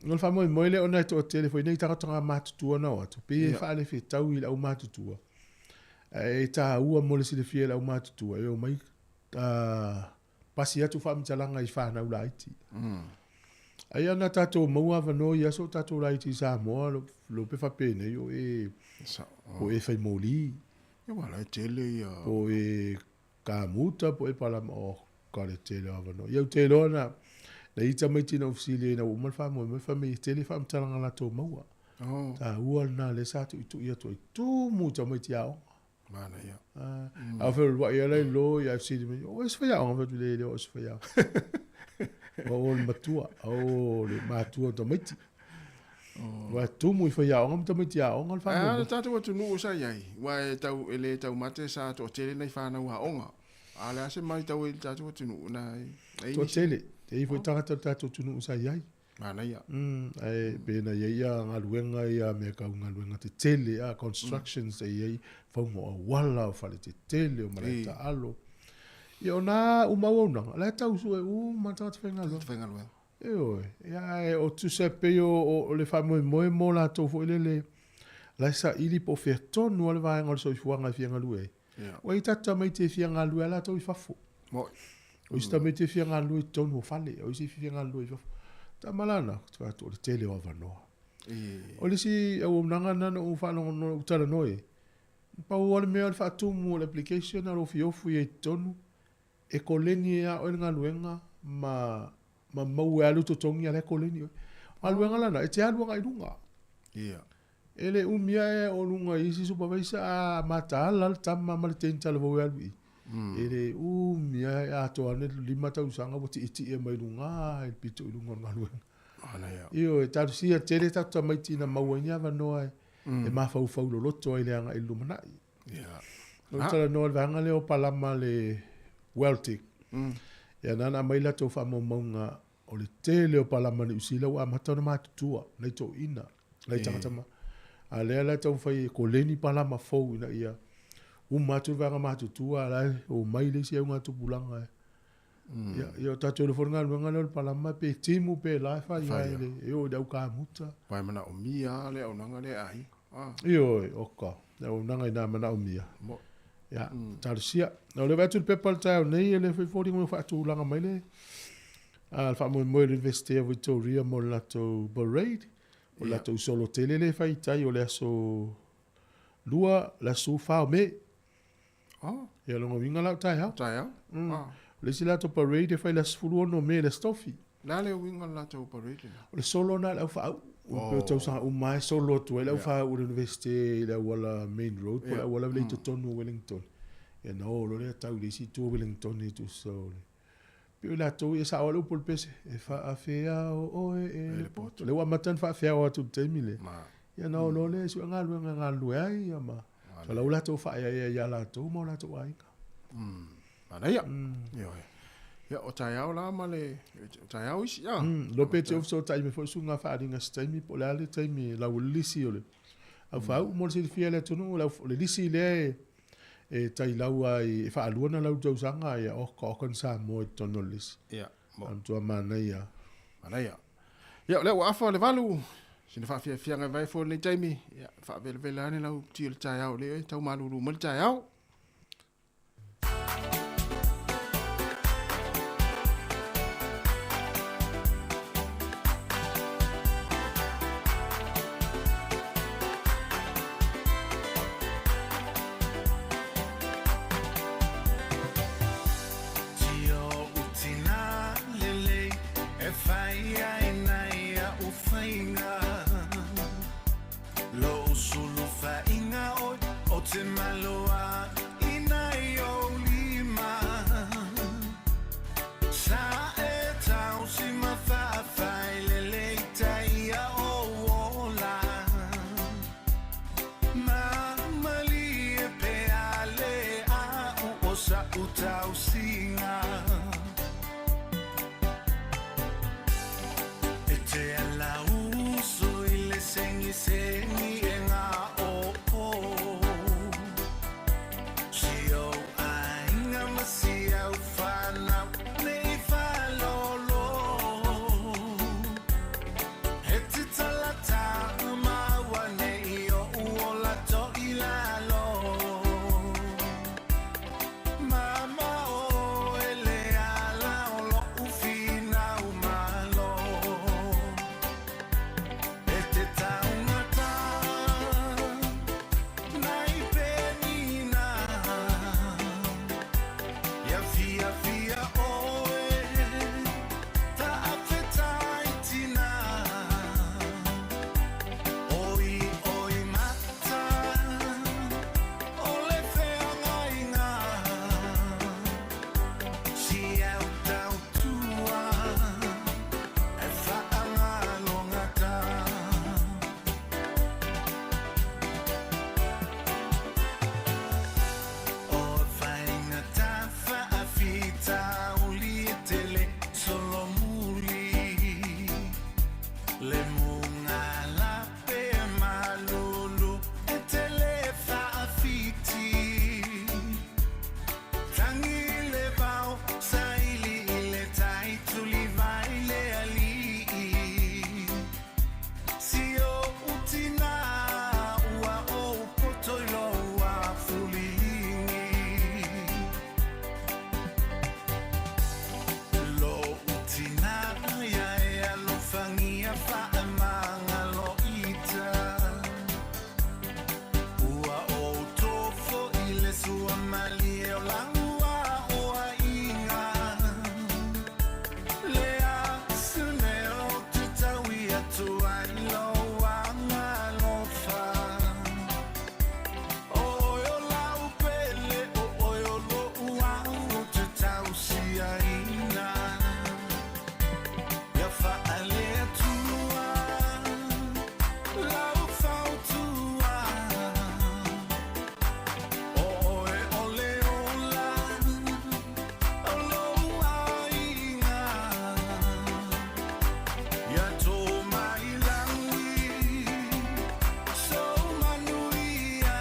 O le faamoemoe lea ona e toatele foi nei tagata matutua na o atu, pei e faalefetau i le aumatutua. Ae e taua mo le silafia e le aumatutua, e omai pasi atu faamatalaga i fanau laiti. Ai ana tatou maua avanoa i aso o tatou laiti i Samoa, lo pe faapenei o e, o e fai moli. Ia ua la e tele ia. Po o e Kamuta po e palama oh ka le tele o avanoa. Ia ou te iloa na na i tamaiti na ou fesili ai ina ua uma le faamoemoe fai mai e tele faamatalaga latou maua. Oh. Taua lena lea sa tuitui atu ai tumu i tamaiti aoga. Manaia. Ah, a feuluai ala i lo ia fesili mai, o e se faiaoga? Fai atu le le o se faiaoga. O le matua, o le matua o tamaiti. Ua tumu i faiaoga ma tamaiti aoga le faamoemoe. Ae a le tatou atunuu sa i ai, aua e tau, e le taumate sa toatele nai fanau aoga. A o le a se matau ai i le tatou atunuu na e i ai nisi. Toatele, e i ai foi tagata o le tatou atunuu sa i ai. Manaia. Ae pe na i ai ia galuega ia mea tau galuega tetele a, constructions e i ai fauga o auala, o fale tetele, o malae taalo. Ia o na uma auaunaga, la e tau sue uma tagata faigaluega. Tagata faigaluega. Ioe, ia ae o tusa e pei o, o le faamoemoe mo latou foi lele, la e saili po o fea tonu lava le vaega o le soifuaga e fia galue ai. Yeah. Ua i ai tatou tamaiti e fia galue lava latou i fafo. Moi. O isi tamaiti e fia galue i totonu o fale, o isi e fia galue i fafo. Tama la na, ou te fai atu o le tele o avanoa. O le isi auaunaga lena na ou faalogo na ou talanoa i ai, pau lava le mea o le faatumu o le application a lou fiofu i ai i totonu, E koleni ai lava oe le galuega ma ma maua ai lou totogi a la e koleni oe. O galuega lana, e te alu agai i luga. Ia. E le umi ae o luga i isi supervisor a mataala le tama ma le teine talavou e alu i i. E le umi ae atoa ane le 5 tausaga ua tietie mai luga i le pito i luga o le galuega. Manaia. Ioe, talosia tele tatou tamaiti ina maua ai ni avanoa e mafaufau loloto ai le agai i le lumanai. Ia. O le talanoa i le vaega lea o palama le Weltec. Ia na ona aumai latou faamaumauga o le tele o palama Niu Sila ua amata ona matutua, nai toeaiina, nai tagata ma. A lea la e taumafai e koleni palama fou ina ia uma atu le vaega matutua a la e omai le isi augatupulaga e. Ia, ia o tatou iloa foi le galuega lea o le palama pe timu pe la e fai ai le, e oo i le au kamuta. Aua e manaomia lava le auaunaga lea e aiga. Ioe, oka, le auaunaga ina manaomia. Ia, talosia. O lea vaai atu i le pepa o le taeao nei, e le foi foliga mai ua faatulaga mai le le faamoemoe o le Universite o Victoria mo le latou parade, o le latou solo tele lea e fai i tai o le aso 2, le aso 14 o Me. Oh. Ia, lona uiga la o taeao. Taeao. O le isi latou parade e fai i le aso 16 o Me i le Aso Tofi. O le a le uiga o le latou parade lena? O le solo lena a le au faau. Oh. Pei o tausaga uma lava e solo atu ai le au faau o le Universite i le auala main road po o le auala lea i totonu o Wellington. Ia ona o loa lea tau i le isi itu o Wellington e tusa o le pei o latou ia e sao lava le upu o le pese, e faafeao oe e le poto. Lea ua amata ona faafeao atu i le taimi lea. Ia ona o loa lea e sue galuega e galulue ai ia ma o la ua latou faaeaea ia latou ma o latou aiga. Manaia. Ioe. Ia, o taeao la ma le, o taeao isi, a? Iloa pe te fesootai mai foi suiga faaaliga i se taimi po o le a le taimi e lau lisi o le au faauu mo le silafia e le atunuu, o le lisi lea e tailau ai, e faalua ona lau tausaga, ia oka oka ni Samoa i totonu o le lisi. Ia. A matua manaia lava. Manaia. Ia, o lea ua afa le 8, sina faafiafiaga e vae fua i lenei taimi, ia, faavelavela ane lau ti o le taeao, o lea e tau malulu mai le taeao. Sa utausiga E te ala uso i le sengisengi e ngā o o Si au ainga ma si au whanau nei whalolo He te talata maua nei o uola to i lalo Mama o ele ala o lo ufina umalo E te taungata nai penina Ia fia fia oe ta afetai tina Oi oi mata o le feagaiga Si au tautua e faagalogata O whainga whaafita uli e tele solomuli Le munga lape malulu e tele whaafiti Tangi le vao saili i le tai tuli vai le alii Si o utina ua o poto i lo ua fulilingi Lo utina ia e alofangia whaamanga lo ita Ua o tofo i le sua malie o laua o ainga Le a sune o te taui atu ai lo anga lofa O oe o lau pele o oe o lo uau o te tausia ina Ia whaale atua lau fautua O oe o le ola o lo aiga Ia tō mai langi so manuia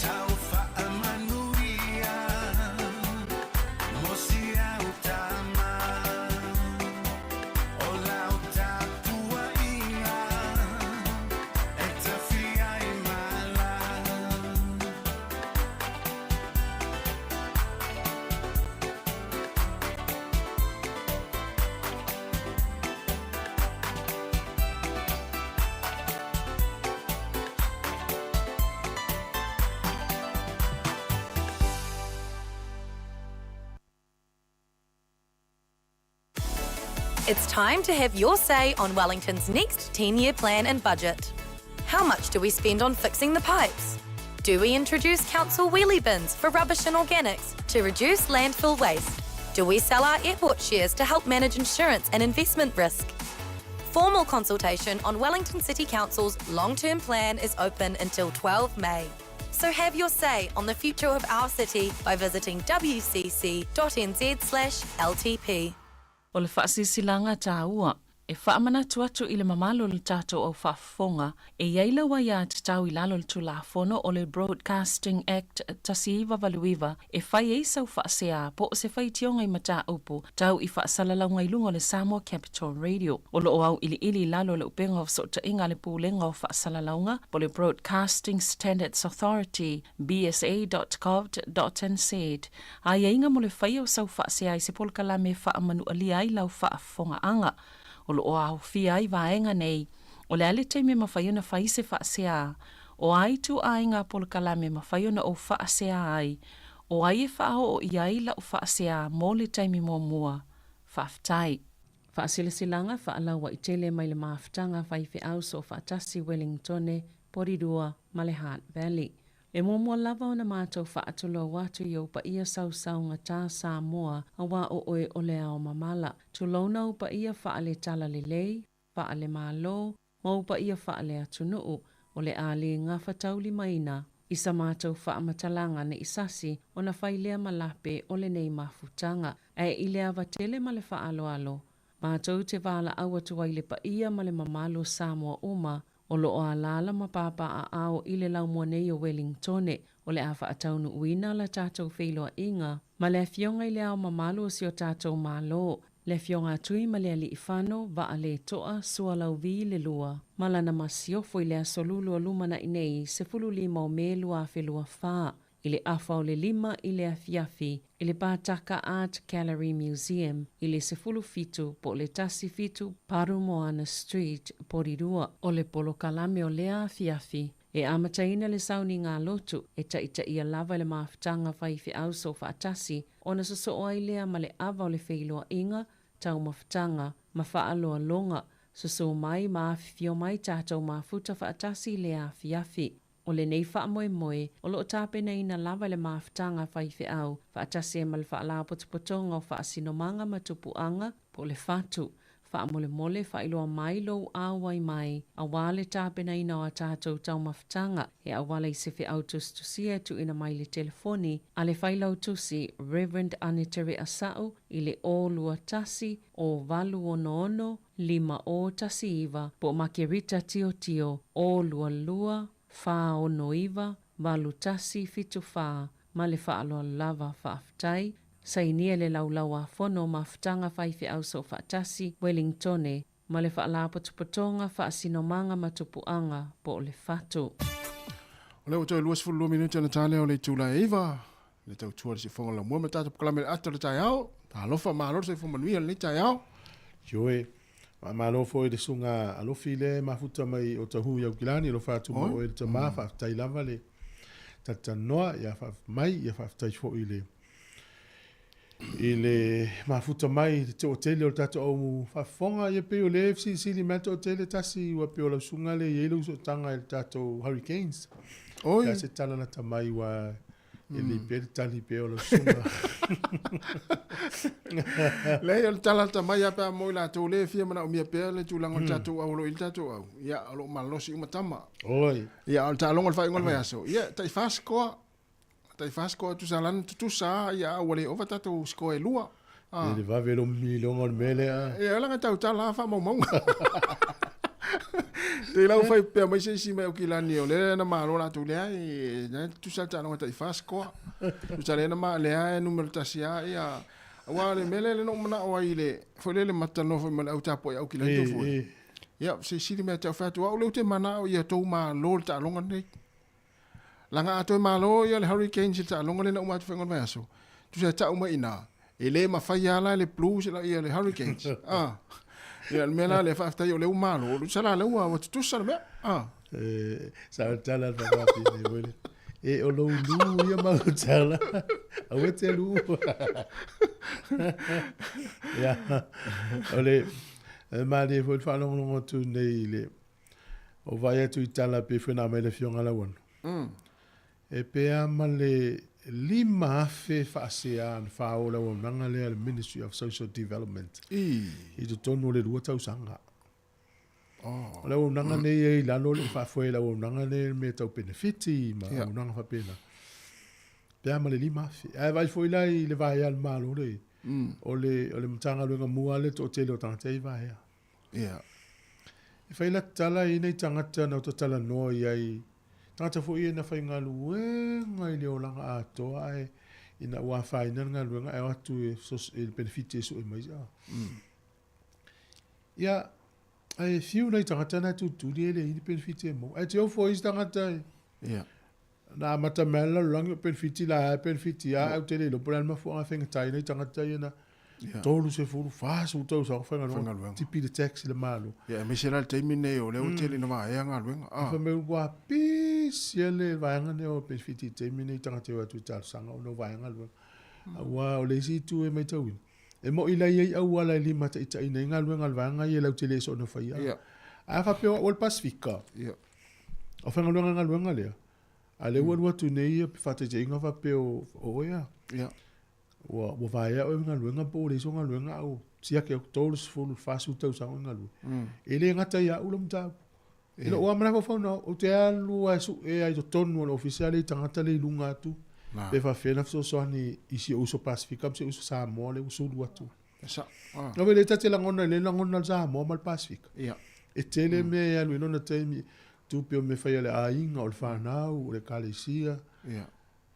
Tau whaamanuia Mo si au tama O lau tapua inga E tawhia i mala. It's time to have your say on Wellington's next 10 year plan and budget. How much do we spend on fixing the pipes? Do we introduce council wheelie bins for rubbish and organics to reduce landfill waste? Do we sell our airport shares to help manage insurance and investment risk? Formal consultation on Wellington City Council's long term plan is open until 12 May. So have your say on the future of our city by visiting wcc.nz/ltp. O le faasilasilaga tāua e faamanatu atu i le mamalu o le tatou au faafofoga e i ai lau aiatatau i lalo o le Tulafono o le Broadcasting Act 1989 e fai ai sau faaseā po o se faitioga i mataupu tau i faasalalauga i luga o le Samoa Capital Radio. O loo auiliili i lalo o le upega o fesootaiga a le Pulega o Faasalalauga po o le Broadcasting Standards Authority, bsa.govt.nz, aiaiga mo le faia o sau faasea i se polokalame e faamanualia ai lau faafofogaaga. O loo aofia ai vaega nei, o le a le taimi e mafai ona fai se faasea, o a ituaiga polokalame e mafai ona ou faasea ai, o ai e faaoo i ai lau faasea mo le taimi muamua. Faafetai. Faasilasilaga faalauaitele mai le mafutaga a faifeau soofaatasi Wellingtone, Porirua ma le Hutt Valley. E muamua lava ona matou faatulou atu i ou paia sausaugata Samoa auā o oe o le ao mamala. Tulouna ou paia faale-talalelei, faale-Malo, ma ou paia faale-atunuu, o le a le gafataulimaina. I sa matou faamatalaga ne i sasi ona fai lea ma lape o lenei mafutaga. Ae i le ava tele ma le faaaloalo, matou te valaau atu ai i le paia ma le mamalu o Samoa uma o lo o alaala ma papaaao i le laumua nei o Welingtone o le a faataunuuina la tatou feiloaiga ma le Afioga i le Ao Mamalu o si o tatou Malo, le Afioga a Tuimalealiifano Vaaleto'a Sualauvi le Lua, ma lana masiofo i le Aso Lulu o lumanai nei, 15 o Me 2024, i le afa o le 5 i le afiafi i le Pātaka Art Gallery Museum i le 17 po o le 17 Parumoana Street, Porirua. O le polokalame o lea afiafi, e amataina le sauniga lotu e taitaia lava e le mafutaga faifeau soofaatasi ona sosoo ai lea ma le ava o le feiloaiga, taumafataga, ma faaaloaloga, sosoo mai ma afifio mai tatou mafuta faatasi i lea afiafi. O lenei faamoemoe, o lo o tapenaina lava e le mafutaga faifeau, faatasi ai ma le Faalapotopotoga o Faasinomaga ma Tupuaga, po o le FATU. Faamolemole, faailoa mai lou auai mai aua le tapenaina o a tatou taumafataga e auala i se feau tusitusia e tuuina mai i le telefoni a le Failautusi Rev. Anetere Asau i le 021 0866 5019 po o Makerita Tiotio 022 469 8174 Ma le faaaloalo lava, faafetai. Sainia le Laulau-a-Fono o Mafutaga Faifeau Soofaatasi, Wellingtone, ma le Faalapotopotoga Faasinomaga ma Tupuaga po o le FATU. O lea ua toe 22 minute ona ta lea o le itula e 9, le tautua le sifoga o lamua ma tatou polokalame le ata o le taeao. Talofa, malo le soifua manuia lenei taeao. Ioe, faamalo foi i le susuga Alofi lea e mafuta mai o Tahu i Aukilani, alofa atu ma oe le tama, faafetai lava le talatalanoa, ia mai, ia faafetai foi i le i le mafuta mai i le toatele o le tatou au faafofoga, ia pei o lea e fesilisili mai le toatele tasi, ua pei o lau susuga lea e i ai le usootaga i le tatou Hurricanes. Oi. Ia se tala lata mai ua e le pea le tali pea o lau susuga. Leai, o le tala lata mai lava pe a mo i latou lea e fia manaomia pea le tulaga o le tatou au o lo o i ai le tatou au. Ia, o lo o malolosi uma tama. Oi. Ia, o le taaloga o le faaiuga o le vaiaso, ia, tai fa sikoa. Tai fa sikoa tusa lana tutusa lava, ia, a ua le ova tatou sikoa e lua. Ah. E le vave lo miliona o le mea lea. Ia, laga tautala lava faamaumauga. Te lau fai pea mai se isi mai Aukilani o lea na malo latou lea e na tusa le taaloga tai fa sikoa. Tusa lea na ma lea e numera tasi a ia aua le mea lea le no manao ai le foi lele matalanoa foi ma le au tapuai Aukilani to foi. Ia se sili mea te au fai atu au le ute manao ia tou malo le taaloga nei. Laga a toe malo ia le Hurricanes i le taaloga lea na uma atu faiga o le vaiaso, tusa e tau mai i ina, e le mafai lava la e le Blues ia le Hurricanes. Ah. Ia le mea la lea faafetai o lea ua malo, tusa la lea ua tutusa le mea. Ah. E, sa o le tala a le faafafine foi lea. E o lou lu ia mau tala. Aua e te lu. Ia, o le, e malie foi le faalogologo atu nei i le, O vaai atu i tala pei foi ona aumai le Afioga Lauano. E pe a ma le 5,000 faasea na fao le auaunaga lea a le Ministry of Social Development i totonu o le 2 tausaga. O le auaunaga nei e i lalo le faafoe e le auaunaga nei le mea tau penefiti ma auaunaga faapena. Pe a ma le 5,000. Ae vaai foi la i le vaea a le Malo le, o le, o le Matagaluega mua le toatele o tagata e i vaea. Yeah. E fai la tala i nei tagata na talanoa i ai, tagata foi ia na faigaluega i le olaga atoa ae ina ua afaina le galuega ae o atu e, e le penefiti e sue mai. Ia, ae fiu nai tagata na e tulituli e leai ni penefiti e maua. Ae te ofo isi tagata e, yeah. Na amata mai lava le lalolagi o penefiti la e penefiti a ae ou te le iloa po o le a le mafuaaga e faigata ai nai tagata ia na 30, 40 tausaga o faigaluega, tipi le tax i le Malo. Ia, aemaise la le taimi lenei o lea ua tele ina vaea galuega. Ah. Fai mai ua pisi e le vaega lenei o penefiti i le taimi lenei i tagata e o atu i talosaga ona o vaea galuega. Aua o le isi itu e matauina, e moi la e i ai auala e limataitaiina ai galuega a le vaega ia lautele e soona faia. A faapea o au o le Pasefika, O faigaluega galuega lea, a lea ua alu atu nei ia faataitaiga faapea o oe a. Yeah. Ua vaea oe galuega po ua leai sou galuega a ua siaki atu 30, 40 tausaga o e galue. E le gata ia au lau mataupu. I lou lava mafaufau na, ou te alu lava e sue lava i totonu o le ofisa lea i tagata lea i luga atu, pe faapefea ona fesoasoani i si ou uso Pasefika ma si ou uso Samoa lea ua sulu atu. E sao. Ah. Aua e le ta te lagona i le lagona o le Samoa ma le Pasefika. Ia. E tele mea e alu i lona taimi, tupe o mea fai a le aiga, o le fanau, o le ekalesia. Ia.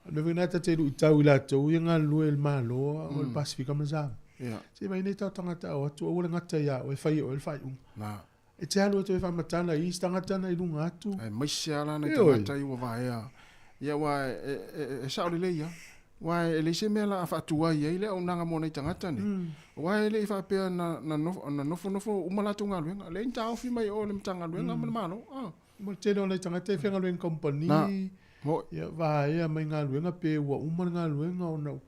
O le mea foi lena ta te luitau i latou ia galulue i le Malo, o le Pasefika ma le Samoa. Ia. Se vaai nei tatou tagata o atu, aua le gata ia oe, fai e oe le faaiuga. Na. E te alu e toe faamatala i isi tagata na i luga atu. Aemaise lava la nai tagata ia ua vaea. Ia aua e sao lelei lava. Aua e leai se mea o le a faatuai ai le auaunaga mo nai tagata nei. Aua e le i faapea na nofonofo uma latou galuega. Leai ni taofi mai o le Matagaluega ma le Malo. Ma le tele o nai tagata e faigaluega i kamupani, ia vaea mai galuega pe ua uma le galuega ona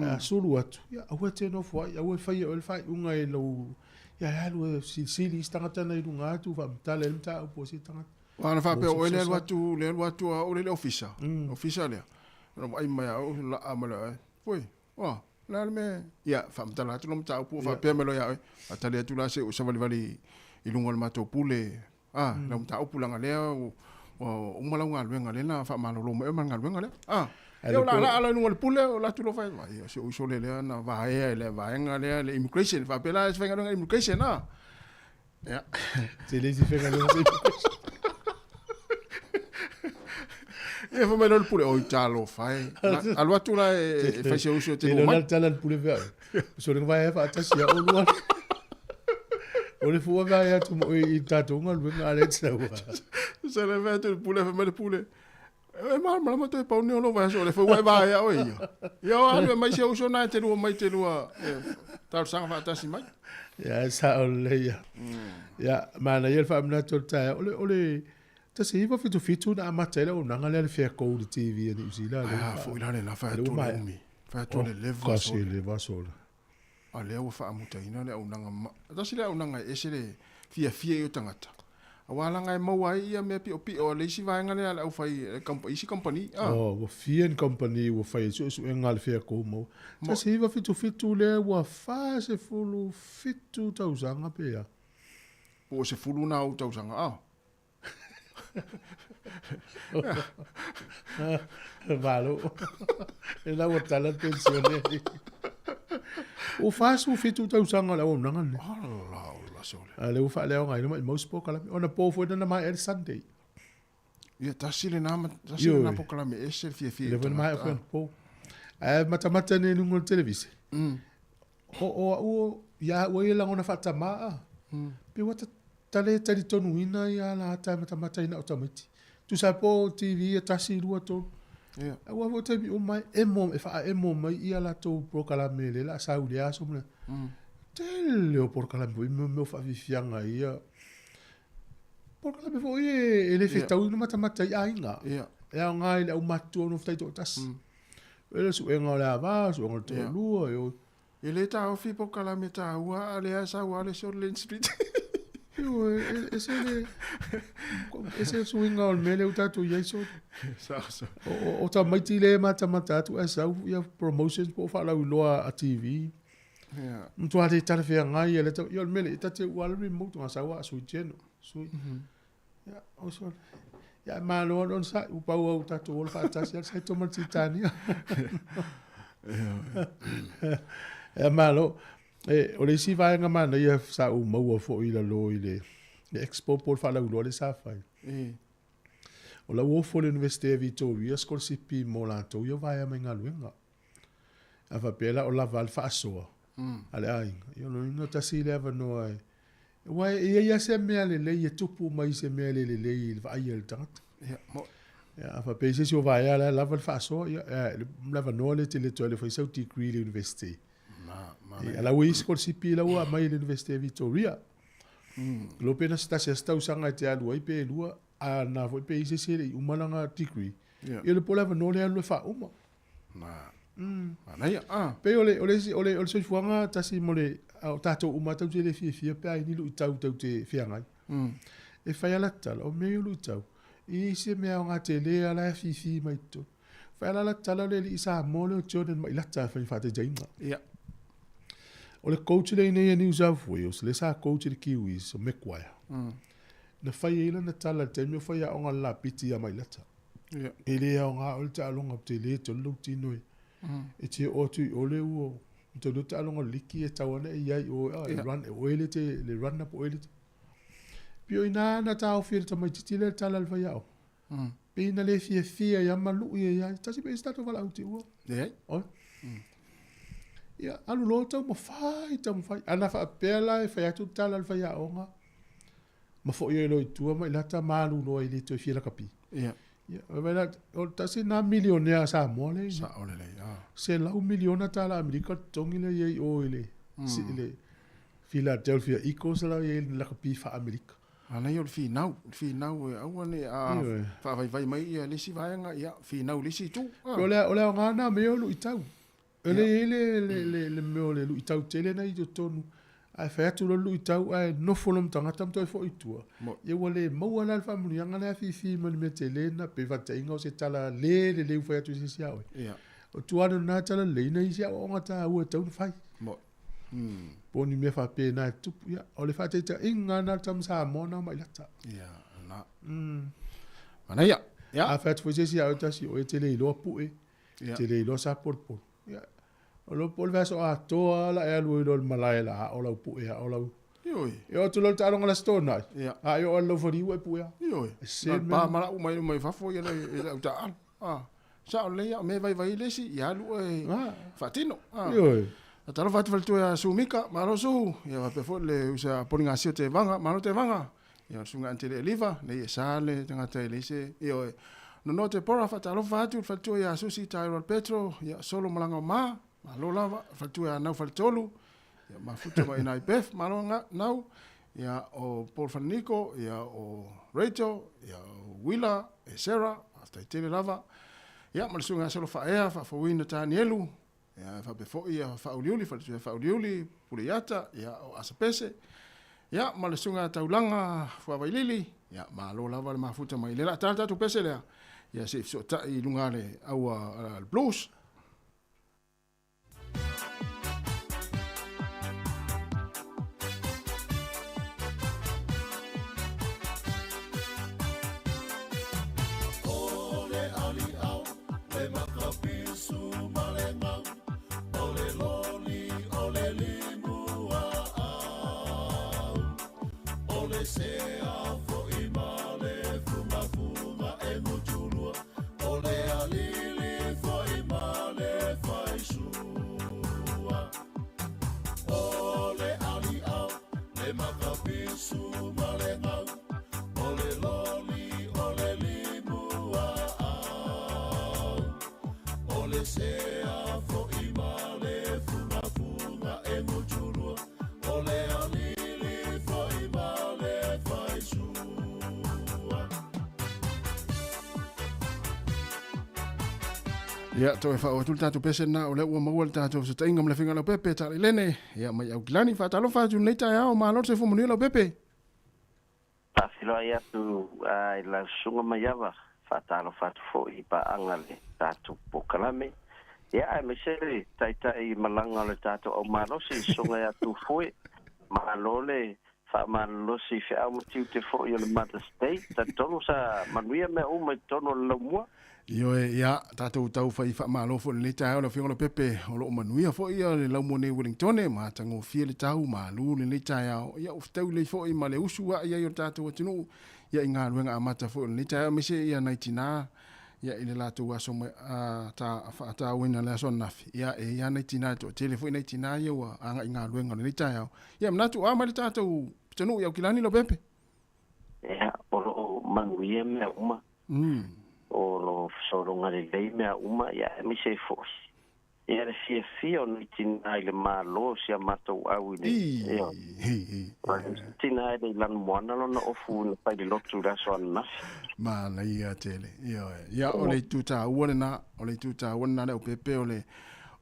a sulu atu, ia aua e te nofo ai, aua e fai e oe le faaiuga i lou, ia e alu e silisili isi tagata na i luga atu, faamatala ai le mataupu a se tagata. Aua ana faapea o oe le alu atu, le alu atu a oo lea i le ofisa, ofisa lea, ona vaai mai a oo laa ma le, oi, ua, o le a le mea, ia faamatala atu lau mataupu, faapea mai loa ia oe, faatali atu la se i ou savalivali i luga o le matou pule, A, lau mataupu leaga lea ua uma lau galuega lea na faamalolo mai oe ma le galuega lea. A, ia o laalaa la i luga o le pule, o alu atu loa fai, ai, o si ou uso lea lea na vaea i le vaega lea le immigration, faapea la se faigaluega immigration, a. Ia. Se le isi faigaluega se immigration. Ia fai mai loa le pule, oi talofa e. Alu atu la e fai se uso e te lua mai. Te lona tala le pule vea. So le vaea faatasi ia olua. O le fua vaea atu mo i tatou galuega a le taua. Se le vaea atu le pule, fai mai le pule. E malamalama toe pau ni o lou vaiaso, o le foi ua e vaea oe ia. Ia o alu e mai se uso na e te lua mai te lua e, talosaga faatasi mai. Ia, e sao lelei ia. Ia, manaia le faamanatu o le taeao. O le, o le, 1977 na amata ai le auaunaga lea a le Fair Go i le TV a Niu Sila. Ae a foi la le la fai atu le umi. Fai atu le leva Kasi sole. leva sole. A lea ua faamutaina le auaunaga ma, tasi le auaunaga e ese le fiafia i o tagata. Aua leaga e maua ai ia mea piopio a le isi vaega lea a le aufai, isi kamupani. Ah. Oh, ua fia ni kamupani ua fai ai suesuega a le Fair Go maua. 1977 lea ua 47 tausaga pe a. Po o 10 na ou tausaga, ah. Malo. E la ua tala le pensione. Ua 47 tausaga o le auaunaga lenei. Ala ola sole. A lea ua faaleaogaina maimau se polokalame. Ona po foi lena maea le Sunday. Ia tasi lena, tasi lena polokalame ese le fiafia. Lea foi na maea foi ona po. Ae matamata nei i luga o le televise. O o au ia au ai e lagona faatama a. Pe ua ta le talitonuina ia ala ata e matamata ai na o tamaiti. Tusa ai po o TV e tasi, lua, tolu. Ia. Aua foi o taimi uma e emo, e faaemo mai ia latou polokalame lea o le a sau i lea aso ma lea. Tele o polokalame foi mea o faafiafiaga ia. Polokalame foi e le fetaui ona matamata ai aiga. Ia. E aoga i le aumatutua nofo taitoatasi. E le suega o le ava, suega o le toalua, e o E le taofi polokalame taua a lea e sau lava le Shortland Street. Ioe, e ese le ese le suiga o le mea lea ua tatou i ai sole. Sao sao. O tamaiti lea e matamata atu ae sau ia promotions po o faalauiloa a TV. Ia. Matua le talafeagai ia le tau, ia o le mea lea, ta te uua lava le remote ona sau lava sui channel, sui. Ia, o sole. Ia, malo lava le onosai, ua pau lava ua tatou ola faatasi lava le Saito ma le Titania. Ia, malo. E, o le isi vaega manaia sa ou maua foi i lalo i le, le expo po o le faalauiloa lea sa fai. O la ua ofo le Iunivesite a Vitoria sikolasipi mo latou ia vaea mai galuega. A faapea la o lava le faasoa a le aiga, ia o lona uiga tasi le avanoa e Aua e i ai lava se mea lelei e tupu mai se mea le lelei i le vaai a le tagata. Ia, mo. Ia, a faapea i se isi o vaea la e lava le faasoa, ia, le avanoa lea e te le toe alu e fai sau degree i le University. Na, ma. Ia, la ua i ai sikolasipi la ua aumai e le University a Victoria. Iloa pe na se tasi lava se tausaga e te alu ai pe lua, a na foi pe i ai se isi e le i uma lana degree. Ia. Ia le po o le avanoa lea e alu e faauma. Na. Manaia. Ah. Pei o le, o le isi, o le, o le soifuaga tasi mo le, o tatou uma tatou te le fiafia pe a i ai ni luitau tatou te feagai. E fai lava la tala, o mea ia o luitau, i se mea aoga tele lava la e afifi mai i totonu. Fai lava la tala o le alii Samoa lea o Jordan Mailata e fai faataitaiga. Ia. O le coach lea i inei a New South Wales, lea sa coach i le Kiwis, o Maguire. Na fai ai lana tala i le taimi o faiaoga le lapiti ia Mailata. E le aoga oe le taaloga tele tele lou tino e e te oo atu i o le ua tau taaloga liki e tau ana e i ai i o e run e oe le te le run up oe le te. Pei o ina na taofi e le tamaitiiti lea le tala a le faiaoga. Pei na le fiafia ia ma lui e ia tasi pe se tatou valaau te ua. Leai. Oi. Ia, alu loa taumafai, taumafai. Ana faapea la e fai atu le tala a le faiaoga, ma foi ai loa i tua ma i lata ma alu loa e le toe fia lakapi. Ia. Ia, vaai la, o le tasi lena milionea a Samoa lea e i ina. Sao lelei, ah. $100 miliona Amerika le totogi lea e i ai i o i le, i le Philadelphia Eagles la e i ai i le lakapi faa-Amerika. Manaia o le finau, le finau e aua ne i a faavaivai mai ia le isi vaega, ia finau i le isi itu. O le o le aoga lena o mea o luitau. E le i ai le le le le mea o le luitau tele na i totonu, ae fai atu loa le luitau ae nofo loa ma tagata ma toe foi i tua. Ia ua le maua la le faamanuiaga lea afifi mai le mea tele lena, pei faataitaiga o se tala le lelei ua fai atu e se isi ia oe. O tua ane o lena tala lelei na isi aoaoga taua e tatau ona fai. Po o ni mea faapena e tutupu. Ia, o le faataitaiga lena o le tama Samoa na ma i lata. Ia, na. Manaia. Ia. A fai atu foi se isi ia oe tasi, o e te le iloa pue, te le iloa sapolopolo. Ia, o lo po o le vaiaso atoa la e alu ai loa i le malae la ao lau pue, ao lau. Ioe. E oo atu loa i le taaloga le Aso Toonai, Ia. a e oo lava i lau faliu e pue lava. Ioe. E sese le mea. Pa ma lau mai mai fafo ia le lau taaalo. Ah. Sao lelei au mea e vaivai ai le isi, ia alu oe faatino. Ioe. Talofa atu faletua ia Sumika, malo Su, ia faapea foi le uso ia Poligasio Tevaga, malo Tevaga. Ia o le susuga Antele Eliva, nei e sa le tagata e leai se, ioe. Nonoa Tepora, faatalofa atu le faletua ia Susi Tyrell Petro, ia Solo Malaga o Ma, malo lava, le faletua ia Nau Faletolu, ia Mafuta ma Inai Beth, malo Nau, ia o Paul Falaniko, ia o Rachel, ia o Willa, e Sarah, faafetai tele lava. Ia ma le susuga ia Solo Faaea, faafouina Tanielu, ia faapea foi ia Faauliuli, faletua ia Faauliuli, Puleiata, ia o Asapese, ia ma le susuga ia Taulaga Fuavailili, ia malo lava le mafuta mai. Le la tala tatou pese lea, ia se i fesootai i luga le aua le blues. Ia, toe faaoo atu le tatou pese lena, o lea ua maua le tatou fesootaiga ma le Afioga Leaupepe Talalelene, ia mai Aukilani. Faatalofa atu i lenei taeao, malo le soifua manuia Leaupepe. Faafeiloai atu i lau susuga Maiava, faatalofa atu foi i paaga le tatou polokalame, ia aemaise le taitai malaga o le tatou aumalosi, susuga ia Tufue, malo le faamalolosi i feau ma tiute foi o le Mother's Day, talitonu sa manuia mea uma i totonu o le laumua. Ioe, ia, tatou tau fai faamalo foi i lenei taeao lau Afioga Lopepe, o lo o manuia foi ia le laumua nei Wellingtone, matagofie le tau, malu lenei taeao, ia ua fetaui lelei foi ma le usu ae i ai o le tatou atunuu, ia i galuega amata foi o lenei taeao, aemaise ia nai tina, ia i le latou aso mai, a, ta, faatauaina le aso ananafi, ia e i ai lava nai tina e toatele foi nai tina ia ua agai i galuega o lenei taeao. Ia manatu o a mai le tatou pitonuu i Aukilani Lopepe? Ia, o lo o manuia mea uma. O lo o fesologa lelei mea uma, ia aemaise ai foi ia le fiafia o nei tina i le Malo o si a matou au i le, ioe. Tina e le i lanumoana lona ofu na fai i le lotu i le aso ananafi. Manaia tele, ioe. Ia, o le itu taua lena, o le itu taua lena le aupepe o le,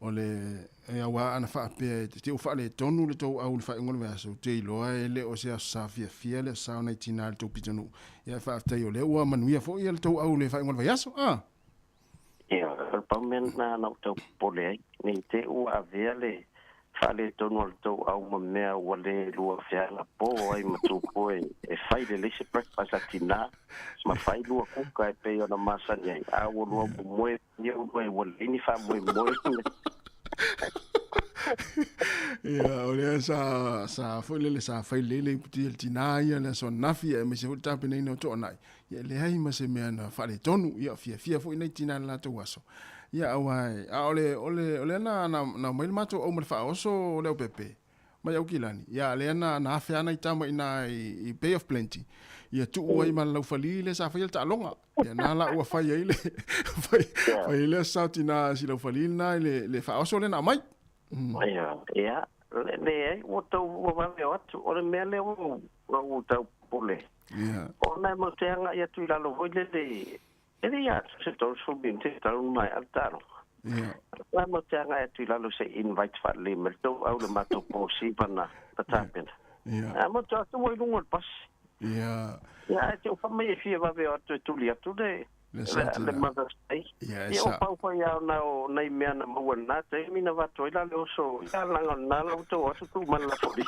o le E aua ana faapea e te u faaletonu le tou au i le faaiuga o le vaiaso, ou te iloa e le o se aso sa fiafia le aso sa o nai tina i le tou pitonuu. Ia faafetai o lea ua manuia foi le tou au i le faaiuga o le vaiaso, a? Ia, o le pau mea lena na ou tau popole ai, ne i te i ua avea le Faaletonu o le tou au ma mea ua le lua fealapo ai ma Tupua e fai lelei se breakfast a tinā ma fai lua kuka e pei ona masani ai, a ua lua momoe ia ua ua leai ni faamoemoe. Ia, o lea sa, sa foi lele sa fai lelei le iputi e le tinā ia le aso ananafi, aemaise foi le tapenaina o Toonai. Ia, e leai ma se mea na faaletonu, ia, fiafia foi nai tinā i le latou aso. Ia, aua e, a o le, o le, o lea na, na, na omai le matou au ma le faaoso o Leaupepe, mai Aukilani, ia, lea na, na afe lava nai tama i ina i, i Bay of Plenty, ia tuu ai ma le laufali lea sa faia le taaloga. Ia, na la ua fai ai le, fai, fai ai le aso sao tinā si laufali lena i le, le faaoso lea na aumai. Ia, ia, le, leai, ua tau ua vave o atu, o le mea lea ua, ua tau popole. Ia. Ona e mau te agai atu i lalo foi lele, E le i atu se 30 minute talu ona maea le taaloga. Ia. La mau te agai atu i lalo se i invite faalelei mai le tou au le matou po siva na tapena. Ia. A mo te atu ua i luga o le pasi. Ia. Ia ae te ofa mai e fia vave o atu e tuli atu le Le sa le Mother's Day. Ia, e Ia o sa. pau foi a ona o nai mea na maua i lena taimi na avatu ai la le oso ia laga o lena la ua tou atu tuu mai le lafoli.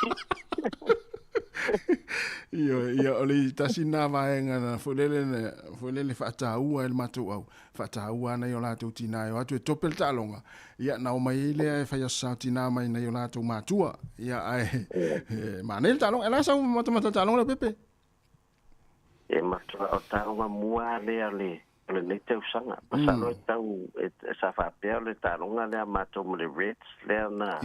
Ioe, ia, o le tasi lena vaega na foi lele, na, foi lele faataua e le matou au, faataua ana i o latou tinā e o atu e tope le taaloga, ia, na omai ai lea e fai aso sao tinā mai nai o latou matua, ia, ae, e, manaia le taaloga. E la sau matamata taaloga Leaupepe? E matua o taaloga mua lea le o lenei tausaga. Masalo e tau e sa faapea o le taaloga lea a matou ma le Reds lea na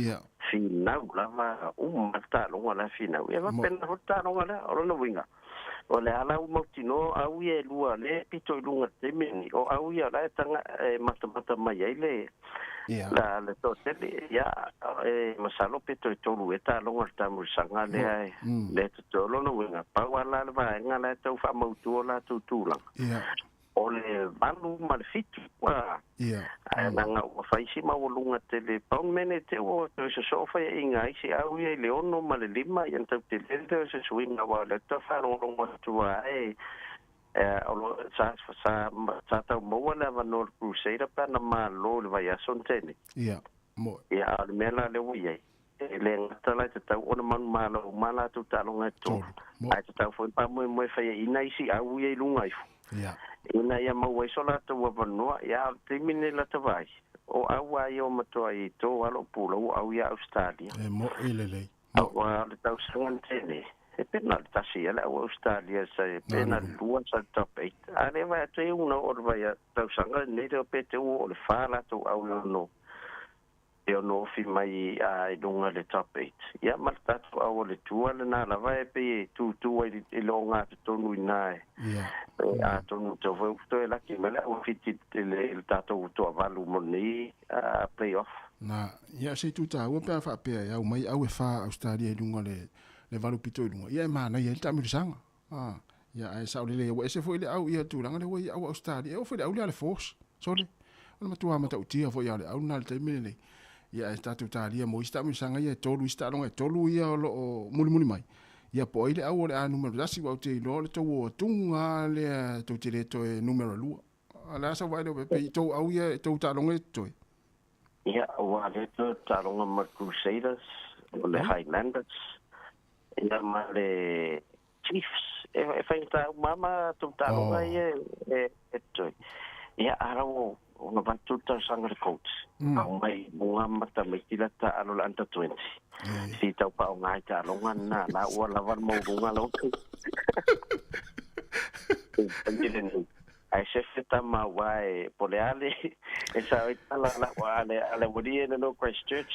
finau lava uma le taaloga la e finau. Ia faapena foi le taaloga lea. O lona uiga, o le a la ua mautinoa au ia e lua lea e pito i luga i le taimi lenei, o au ia o la e taga e matamata mai ai le la le toatele. Ia e masalo pe toe tolu ea taaloga o le taamilosaga lea e lea e totoe. O lona uiga, pau lava la le vaega la e tau faamautu o latou tulaga. O le 8 ma le 7 ua ae leaga ua fai si maualuga tele pau le mea nei te ua toe sosoo faiaʻiga ai si au ia i le 6 ma le 5 ia na tau tele le o se suiga aua o lea faatoa faalogologo atu a e o lo sa sa sa tau maua le avanoa o le Crusader pe ana malo i le vaiaso na tea nei. Ia, moe. Ia, a o le mea la lea ua i ai, e le gata la e tatau ona manumalo uma latou taaloga e tolu, ae tatau foi ona faamoemoe e faiaina isi au ia i luga ifo, ina ia maua ai so latou avanoa. Ia, a o le taimi lenei lata vaai, o au lava ia o matuai i tō alo pulou o au ia Ausetalia. E moe lelei. Aua o le tausaga na tea nei, e pe na o le tasi ia le au Ausetalia sa e pe na o le lua sa le top eight. A lea vaai atu ai una o le vai tausaga lenei lea pe te ua o le fa latou au e ono e ono ofi mai a i luga le top eight. Ia ma le tatou au o le tua lena lava e pei e tūtū ai i le ogatotonu i ina e atonu tau foi ua toe laki mai le au Fiti i le tatou toavalu mo lenei play off. Na, ia se itu taua pe a faapea e au mai au e fa Australia i luga le le valu pito i luga, ia e manaia ai le taamilosaga. A, ia ae sao lelei ua ese foi le au ia tulaga lea ua i au Australia, e oo foi le au lea a le Force. Sole, o le matua matautia foi ia o le au lena i le taimi lenei. Ia ae tatou talia mo isi taamilosaga ia e tolu isi taaloga e tolu ia o lo o mulimuli mai. Ia po o ai le au o le a numera tasi aua ou te iloa o le tou atuga lava lea tou te le toe numera lua. A o le a sau vaai lea pe i tou au ia, tou taaloga ia totoe? Ia, aua lea toe taaloga ma le Crusaders, o le Highlanders, ia ma le Chiefs. E faigata uma lava matou taaloga ia e totoe. Ia, a lau o na avatu le talosaga i le coach, aumai luga ma tamaiti la taalo le under 20. Si tau paoga ai taaloga lena, la ua lava le maualuga lau Ae sefe tama aua e po le a le e sao ai tala la ua ale ale ua e le no Christchurch.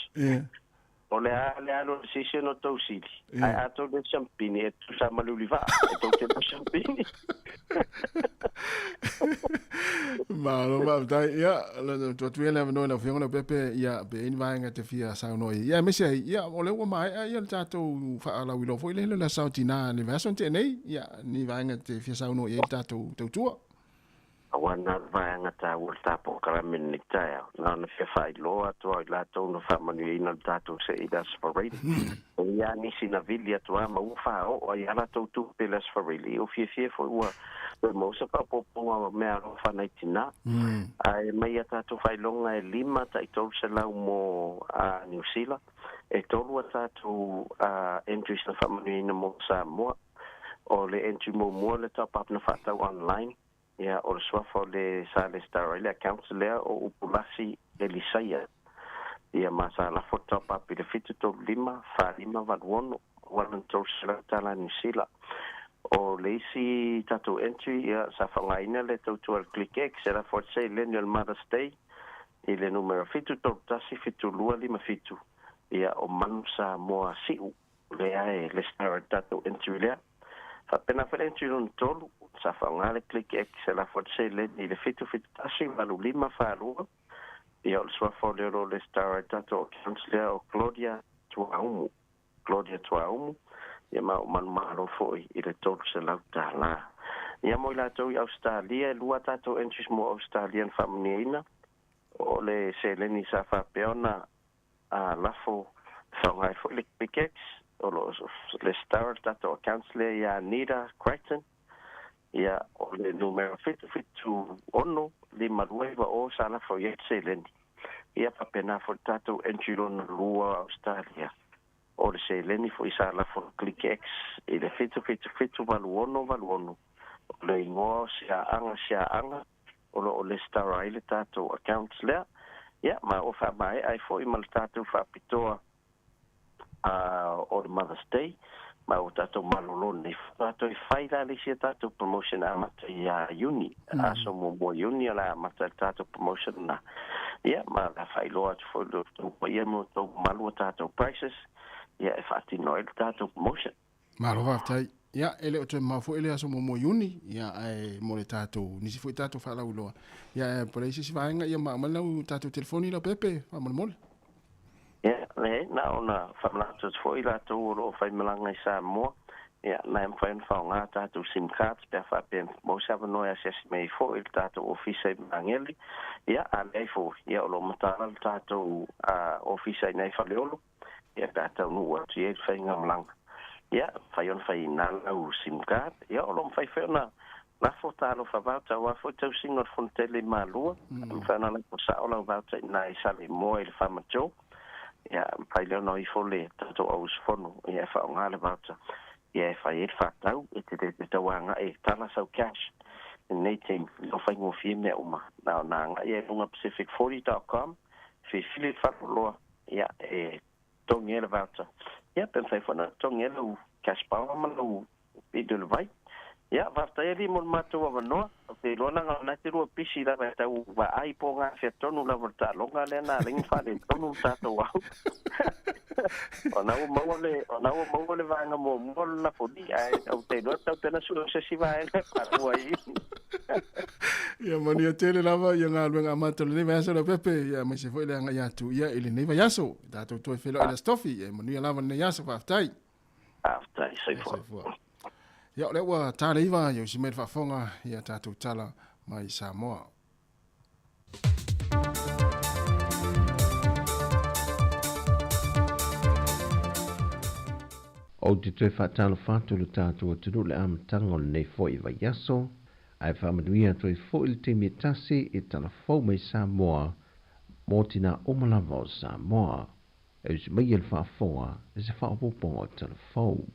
O le a le alu o le season o tou sili. Ae a tou le siampini e tusa ma le ulivaa e tou te le siampini. Malo faafetai. Ia, tuu atu ia le avanoa i lau Afioga Leaupepe, ia, pe i ai ni vaega e te fia saunoa i ai. Ia, aemaise ai, ia, o lea ua maea ia le tatou faalauiloa foi lea i le Aso Sao Tinā i le vaiaso na tea nei, ia, ni vaega e te fia saunoa i ai le tatou tautua. Aua na o le vaega taua le ta polokalame lenei taeao, na ona fia faailoa atu au i latou na faamanuiaina le tatou se i le Aso Faraile. E i ai nisi na vili atu a ma ua faaoo ai a latou tupe i le Aso Faraile, ia ua fiafia foi ua toe maua se faaopoopoga o mea alofa nai tinā. Ae mai a tatou faailoga e 5 tai 300 mo Niu Sila. E tolu a tātou entries na whaamanuiaina mo Samoa. O le entry muamua le top up na whaatau online. Ia, o le suafa o le sa lesitala ai le accounts lea o Upulasi Elisaia. Ia ma sa lafo top up i le 735 4586 $800 Niu Sila. O le isi tatou entry, ia, sa faaaogaina le tautua a le Click X e lafo atu seleni o le Mother's Day i le numera 731 7257. Ia, o Manu Samoa Si'u lea e lesitala ai le tatou entry lea. Faapena foi le entry lona tolu, sa faaaoga le Click X e lafo atu seleni i le 771 8542. Ia, o le suafa o le o lo o lesitala ai le tatou accounts lea o Claudia Tuaumu. Claudia Tuaumu, ia ma o manumalo foi i le $300. Ia mo i latou i Ausetalia, e lua tatou entries mo Ausetalia na faamanuiaina. O le seleni sa faapea ona lafo faaaoga ai foi le Click X, o lo o lesitala le tatou accounts lea ia Nita Crichton. Ia, o le numera 776 5290 sa lafo i ai le seleni. Ia faapena foi le tatou entry lona lua Ausetalia. O le seleni foi sa lafo le Click X i le 777 8686. O le igoa o Siaaga Siaaga o lo o lesitala ai le tatou accounts lea. Ia, ma ua faamaea ai foi ma le tatou faapitoa o le Mother's Day, ma ua tatou malolo nei. Faatoa toe fai la le isi a tatou promotion amata ia Iuni, aso muamua Iuni o le a amata le tatou promotion lena. Ia, ma o le a faailoa atu foi i lo outou paia ma lo outou mamalu a tatou prices, ia, e faatino ai le tatou promotion. Malo faafetai. Ia, e le o toe mamao foi le aso muamua Iuni, ia, ae mo le tatou, nisi foi tatou faalauiloa. Ia, ae po o le a se isi vaega, ia ma aumai lau tatou telefoni Leaupepe, faamolemole. Ia, leai, na ona faamanatu atu foi i latou o lo o faimalaga i Samoa, ia, na e mafai ona faaaoga a tatou sim cards pe a faapea e maua se avanoa e asiasi mai ai foi i le tatou ofisa i Magele. Ia, a leai foi, ia, o lo o mataala le tatou ofisa i ina i Faleolo, ia, pe a taunuu atu i ai le faigamalaga. Ia, mafai ona fai i ina lau sim card. Ia, o lo o mafai foi ona lafo talofa voucher aua foi tausiga o le Fonotele i Malua. Mafai ona lafo sao lau voucher i ina i Saleimoa i le Farmer Joe. Ia, mafai lea ona o ifo le tatou au usufono, ia, e faaaoga le voucher, ia, e fai ai le faatau. E te le tau agai e tala sau cash i lenei taimi, o faigofie mea uma. Na ona agai ai i luga pacific40.com, filifili le faleoloa, ia, e totogi ai le voucher. Ia, pe mafai foi ona totogi ai lau cash power ma lau pili o le vai. Ia, faafetai alii mo le matou avanoa. Ou te iloa leaga o lena e te lua pisi lava e tau vaai po o gafea tonu lava o le taaloga lea na ala ai ona faaletonu le tatou au. O lena ua maua le, o lena ua maua le vaega muamua o le lafoni, ae ou te iloa e tatau pea ona sue o se isi vaega e faalua i i. Ia manuia tele lava ia galuega amata o lenei vaiaso Leaupepe, ia aemaise foi le agai atu ia i lenei vaiaso. Tatou toe feiloai i le Aso Tofi, ia manuia lava lenei aso, faafetai. Faafetai, soifua. Ia o lea ua ta le iva, ia usi mai le faafofoga ia tatou tala mai Samoa. Ou te toe faatalofa atu i lo tatou atunuu i le amataga o lenei foi vaiaso, ae faamanuia atu ai foi le taimi e tasi i tala fou mai Samoa mō tina uma lava o Samoa. E usi mai e le faafofoga i se faaopoopoga o tala fou.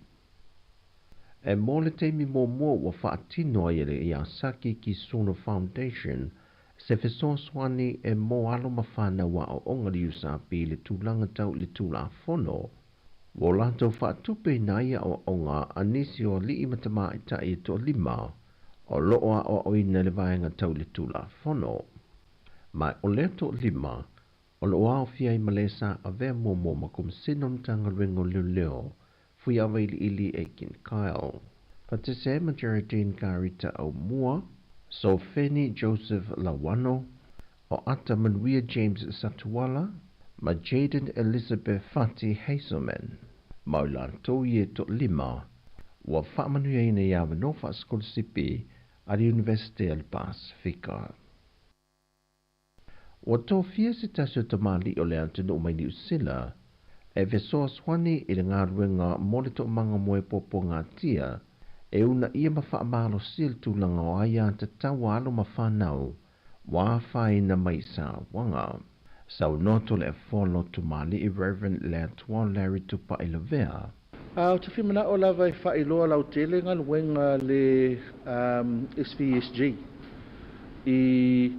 E mō le taimi muamua ua faatino ai e le Yasaki Kisono Foundation se fesoasoani e mō alo ma whānau aoaoga le USRP i le tulaga tau i le Tulafono. Ua o latou faatupe ina ai aoaoga a nisi o alii ma tamaitai e toalima o lo o aoaoina i le vaega tau i le Tulafono. Ma o lea toalima o lo o aofia ai ma le sa avea muamua ma Komisena o Matagaluega o Leoleo Fuiava Iliili Aiken Kyle. Fatese ma Geraldine Garita Aumua, Sofeni Joseph Lawano, o Ata Manuia James Satuala, ma Jaden Elizabeth Fati Hazelman. Ma o latou ia e toalima ua faamanuiaina i avanoa faasikolasipi a le Iunivesite a le Pasefika. Ua tofia se tasi o tamalii o le atunuu mai Niu Sila e fesoasoani i le galuega mo le toomaga moepoapoagatia e uunaia ma faamalosia le tulaga o aiatatau a alo ma fanau ua afaina mai i sauaga. Saunoa Toleafoa Lotomalii Rev. Leatoa Larry Tupai Lavea. Ou te fia mana'o lava e faailoa lautele galuega a le SVSG i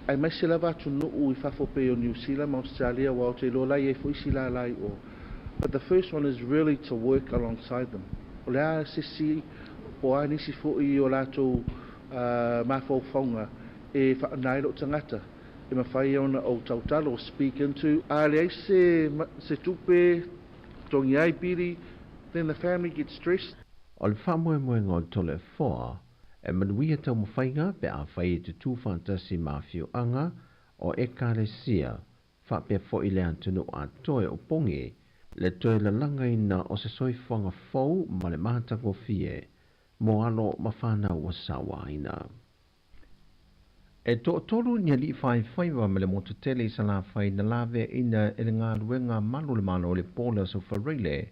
aemaise lava atunuu i fafo pei o Niu Sila ma Ausetalia aua ou te iloa la e i ai foi isi lala i o. But the first one is really to work alongside them. O le a se isi po o a nisi foi o latou mafaufauga e faaaoga ai lou tagata e mafai ona ou tautalo, speak into, a leai se se tupe totogi ai pili, then the family gets stressed. O le faamoemoega o le Toleafoa, e manuia taumafaiga pe afai e tutū faatasi ma afioaga o Ekalesia faapea foi le atunuu atoa e opogi le toe lalagaina o se soifuaga fou ma le matagofie mo alo ma fanau ua sauaina. E toatolu ni alii faifaiva ma le motu tele i Salafai na laveaina e le galuega malu o le Malo i le po o le Aso Faraile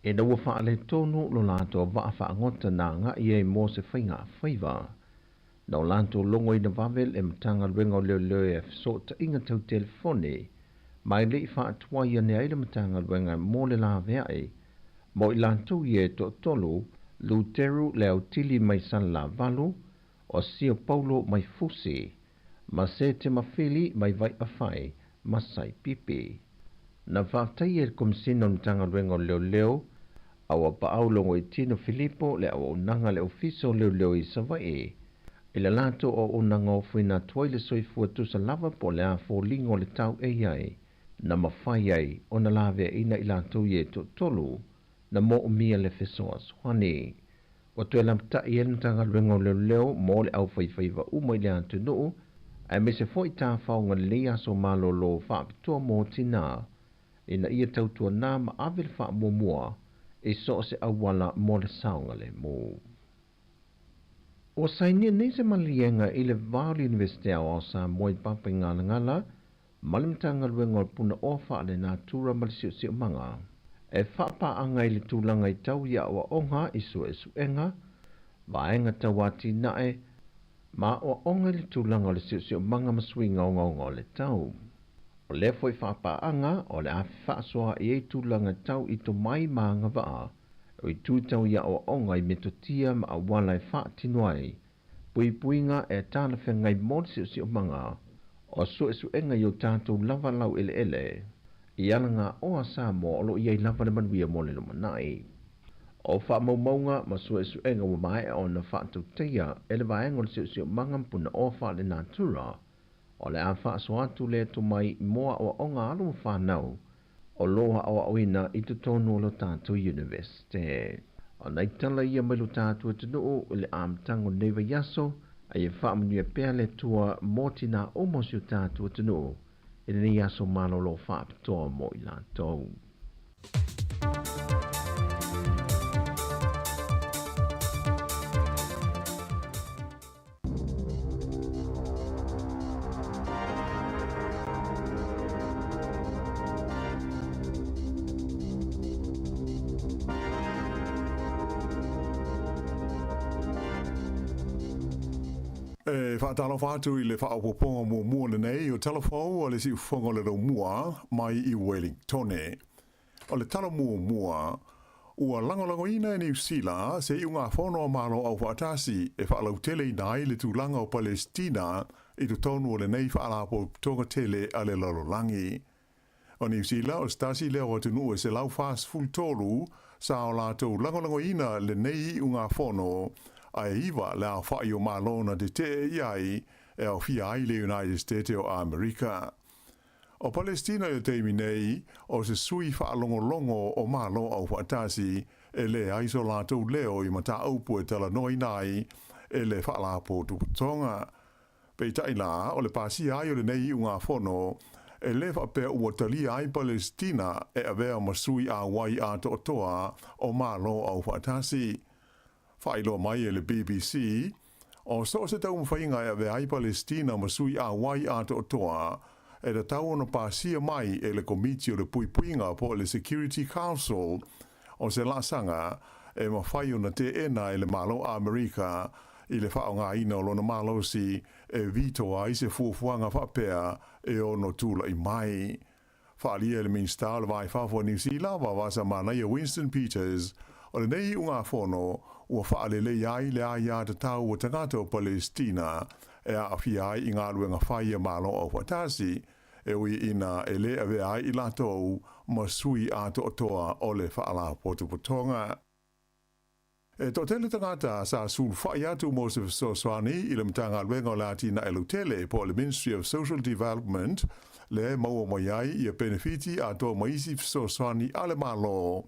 ina ua faaletonu lo latou vaa faagota na agai ai mo se faigafaiva. Na o latou logoina vave le Matagaluega o Leoleo e Fesootaiga Tau Telefoni ma e le i faatuai ane ai le Matagaluega mo le laveai mo i latou ia e toatolu, Luteru Leautili mai Salelavalu, o Sio Paulo mai Fusi, ma Sete Mafili mai Vaiafai ma Saipipi. Na faafetaia e le Komesina o le Matagaluega o Leoleo a ua paau Logoitino Filipo le auaunaga a le Ofisa o Leoleo i Savaii i le latou auaunaga ofoina atu ai le soifua tusa lava po o le a foliga o le tau e i ai na mafai ai ona laveaina i latou ia e toatolu na moomia le fesoasoani. Ua toe lapata'i ai le Matagaluega o Leoleo mo le aufaifaiva uma i le atunuu, aemaise foi tafaoga lelei aso malolo faapitoa mo tinā, ina ia tautuanā ma ave le faamuamua i so o se auala mo le saogalemu. Ua sainia nei se maliega i le va o le Iunivesite Aoao Samoa i Papaigalagala ma le Matagaluega o le Punaoa Faalenatura ma le Siosiomaga e faapaaga i le tulaga i tau i aoaoga i suesuega, vaega tau atinae, ma aoaoga i le tulaga o le siosiomaga ma suiga ogaoga o le tau. O lea foi faapaaga o le a fefaasoaai ai tulaga tau i tomai ma agavaa o itu tau i aoaoga i metotia ma auala e faatino ai puipuiga e talafeagai mo le siosiomaga o suesuega i o tatou lava laueleele i alagaoa Samoa o lo o i ai lava le manuia mo le lumanai. O faamaumauga ma suesuega ua maea ona faatautaia e le Vaega o le Siosiomaga ma Punaoa Faalenatura, o le a faasoa atu lea tomai mo aoaoga alo ma fanau o lo o aoaoina i totonu o lo tatou Iunivesite. O nai tala ia mai lo tatou atunuu i le amataga o lenei vaiaso, a ia faamanuia pea le Atua mo tinā uma o si o tatou atunuu i lenei aso malolo faapitoa mo i latou. E faatalofa atu i le faaopoopoga muamua lenei o Talafou a le Siufofoga o le Laumua mai i Wellingtone. O le tala muamua, ua lagolagoina e Niu Sila se iugafono a Malo Aufaatasi e faalauteleina ai le tulaga o Palesitina i totonu o lenei faalapotopotoga tele a le lalolagi. O Niu Sila o se tasi lea o atunuu e 143 sa o latou lagolagoina lenei iugafono, a e iva le aofai o Malo na tetee i ai e aofia ai le United State o Amerika. O Palestina i le taimi nei, o se sui faalogologo o Malo Aufaatasi e leai so latou leo i mataupu e talanoaina ai e le Faalapotopotoga. Peitai la, o le pasia ai o lenei iugafono, e le faapea ua talia ai Palestina e avea ma sui auai atoatoa o Malo Aufaatasi. Faailoa mai e le BBC, o so o se taumafaiga e avea ai Palestina ma sui auai atoatoa, e tatau ona pasia mai e le Komiti o le Puipuiga po o le Security Council, o se laasaga e mafai ona teena e le Malo Amerika. i le faaaogaina o lona malosi e veto ai se fuafuaga faapea e ono tula'i mai. Faaalia e le Minisita o le Va i Fafo a Niu Sila, Vaovasamanaia Winston Peters, o lenei iugafono ua faalelei ai le aiatatau a tagata o Palesitina e aafia ai i galuega fai a Malo Aufaatasi, e ui ina e lē avea ai i latou ma sui atoatoa o le Faalapotopotoga. E toatele tagata sa sulufai atu mo se fesoasoani i le Matagaluega o le Atinae Lautele po o le Ministry of Social Development lea e maua mai ai ia penefiti atoa ma isi fesoasoani a le Malo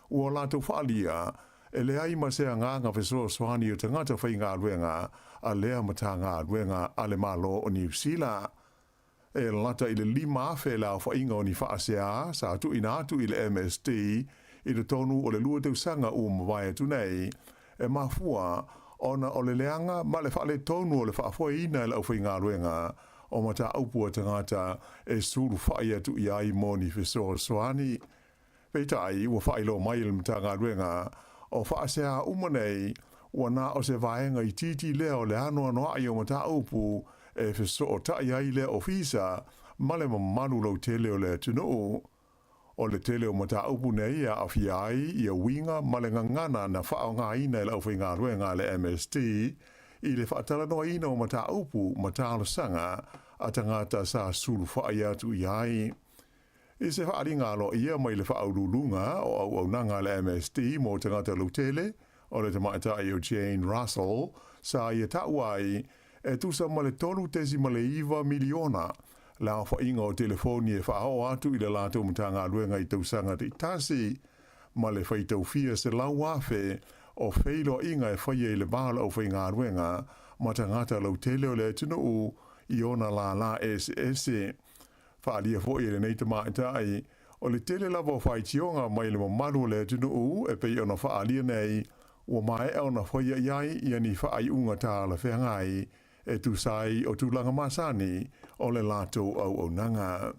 ua latou faaalia e leai ma se agaga fesoasoani o tagata faigaluega a lea Matagaluega a le Malo o Niu Sila. E lata i le 5,000 le aofaiga o ni faasea sa tuuina atu i le MSD i totonu o le lua tausaga ua mavae atu nei, e mafua ona o le leaga ma le faaletonu o le faafoeina e le aufaigaluega o mataupu a tagata e sulufai atu i ai mo ni fesoasoani. Peitai, ua faailoa mai e le Matagaluega, o faasea uma nei, ua na o se vaega itiiti lea o le anoanoai o mataupu e fesootai ai lea ofisa ma le mamalu lautele o le atunuu. O le tele o mataupu nei e aafia ai ia uiga ma le gagana na faaaogaina e le aufaigaluega a le MSD i le faatalanoaina o mataupu ma talosaga a tagata sa sulufai atu i ai. I se faaaliga aloaia mai le Faauluuluga o Auaunaga a le MSD mo Tagata Lautele, o le tamaitai o Jane Russell, sa ia taua ai, e tusa ma le 3.9 miliona le aofaiga o telefoni e faaoo atu i le latou Matagaluega i tausaga taitasi, ma le faitaufia 100,000 o feiloaiga e faia i le va o le aufaigaluega ma tagata lautele o le atunuu i ona lālā eseese. Faaalia foi e lenei tamaitai, o le tele lava o faitioga mai le mamalu o le atunuu e pei ona faaalia nei, ua maea ona faia i ai ia ni faaiuga talafeagai e tusa ai o tulaga masani o le latou auaunaga.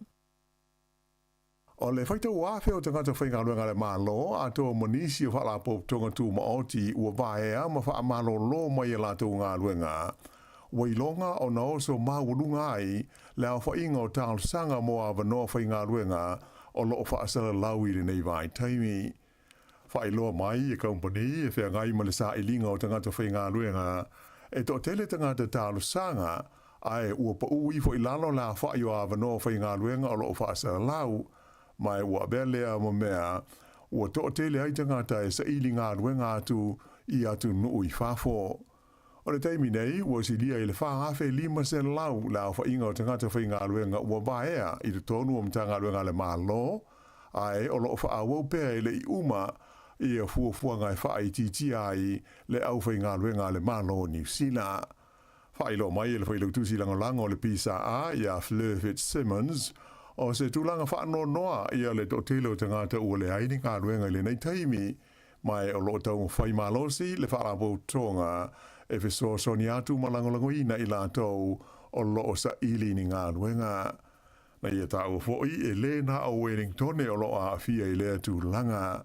O le faitau afe o tagata faigaluega a le Malo atoa ma nisi o Faalapotopotoga Tumaoti ua vaea ma faamalolo mai a latou galuega, ua iloga ona oso maualuga ai le aofaiga o talosaga mo avanoa faigaluega o lo o faasalalau i lenei vaitaimi. Faailoa mai e kamupani e feagai ma le sailiga o tagata faigaluega e toatele tagata talosaga ae ua pau ifo i lalo le aofai o avanoa faigaluega o lo o faasalalau, ma ua avea lea ma mea ua toatele ai tagata e saili galuega atu i atunuu i fafo. O le taimi nei, ua silia i le 4,500 le aofaiga o tagata faigaluega ua vaea i totonu o Matagaluega a le Malo, ae o lo o faaauau pea e le i uma ia fuafuaga e faaitiitia ai le aufaigaluega a le Malo o Niu Sila. Faailoa mai e le Failautusi Lagolago o le PSA ia Fleur Fitzsimmons, o se tulaga faanoanoa ia le toatele o tagata ua leai ni galuega i lenei taimi, Ma o lo o taumafai malosi le Faalapotopotoga e fesoasoani atu ma lagolagoina i latou o lo o saili ni galuega. Na ia taua foi e lē na o Wellingtone o lo o aafia i lea tulaga.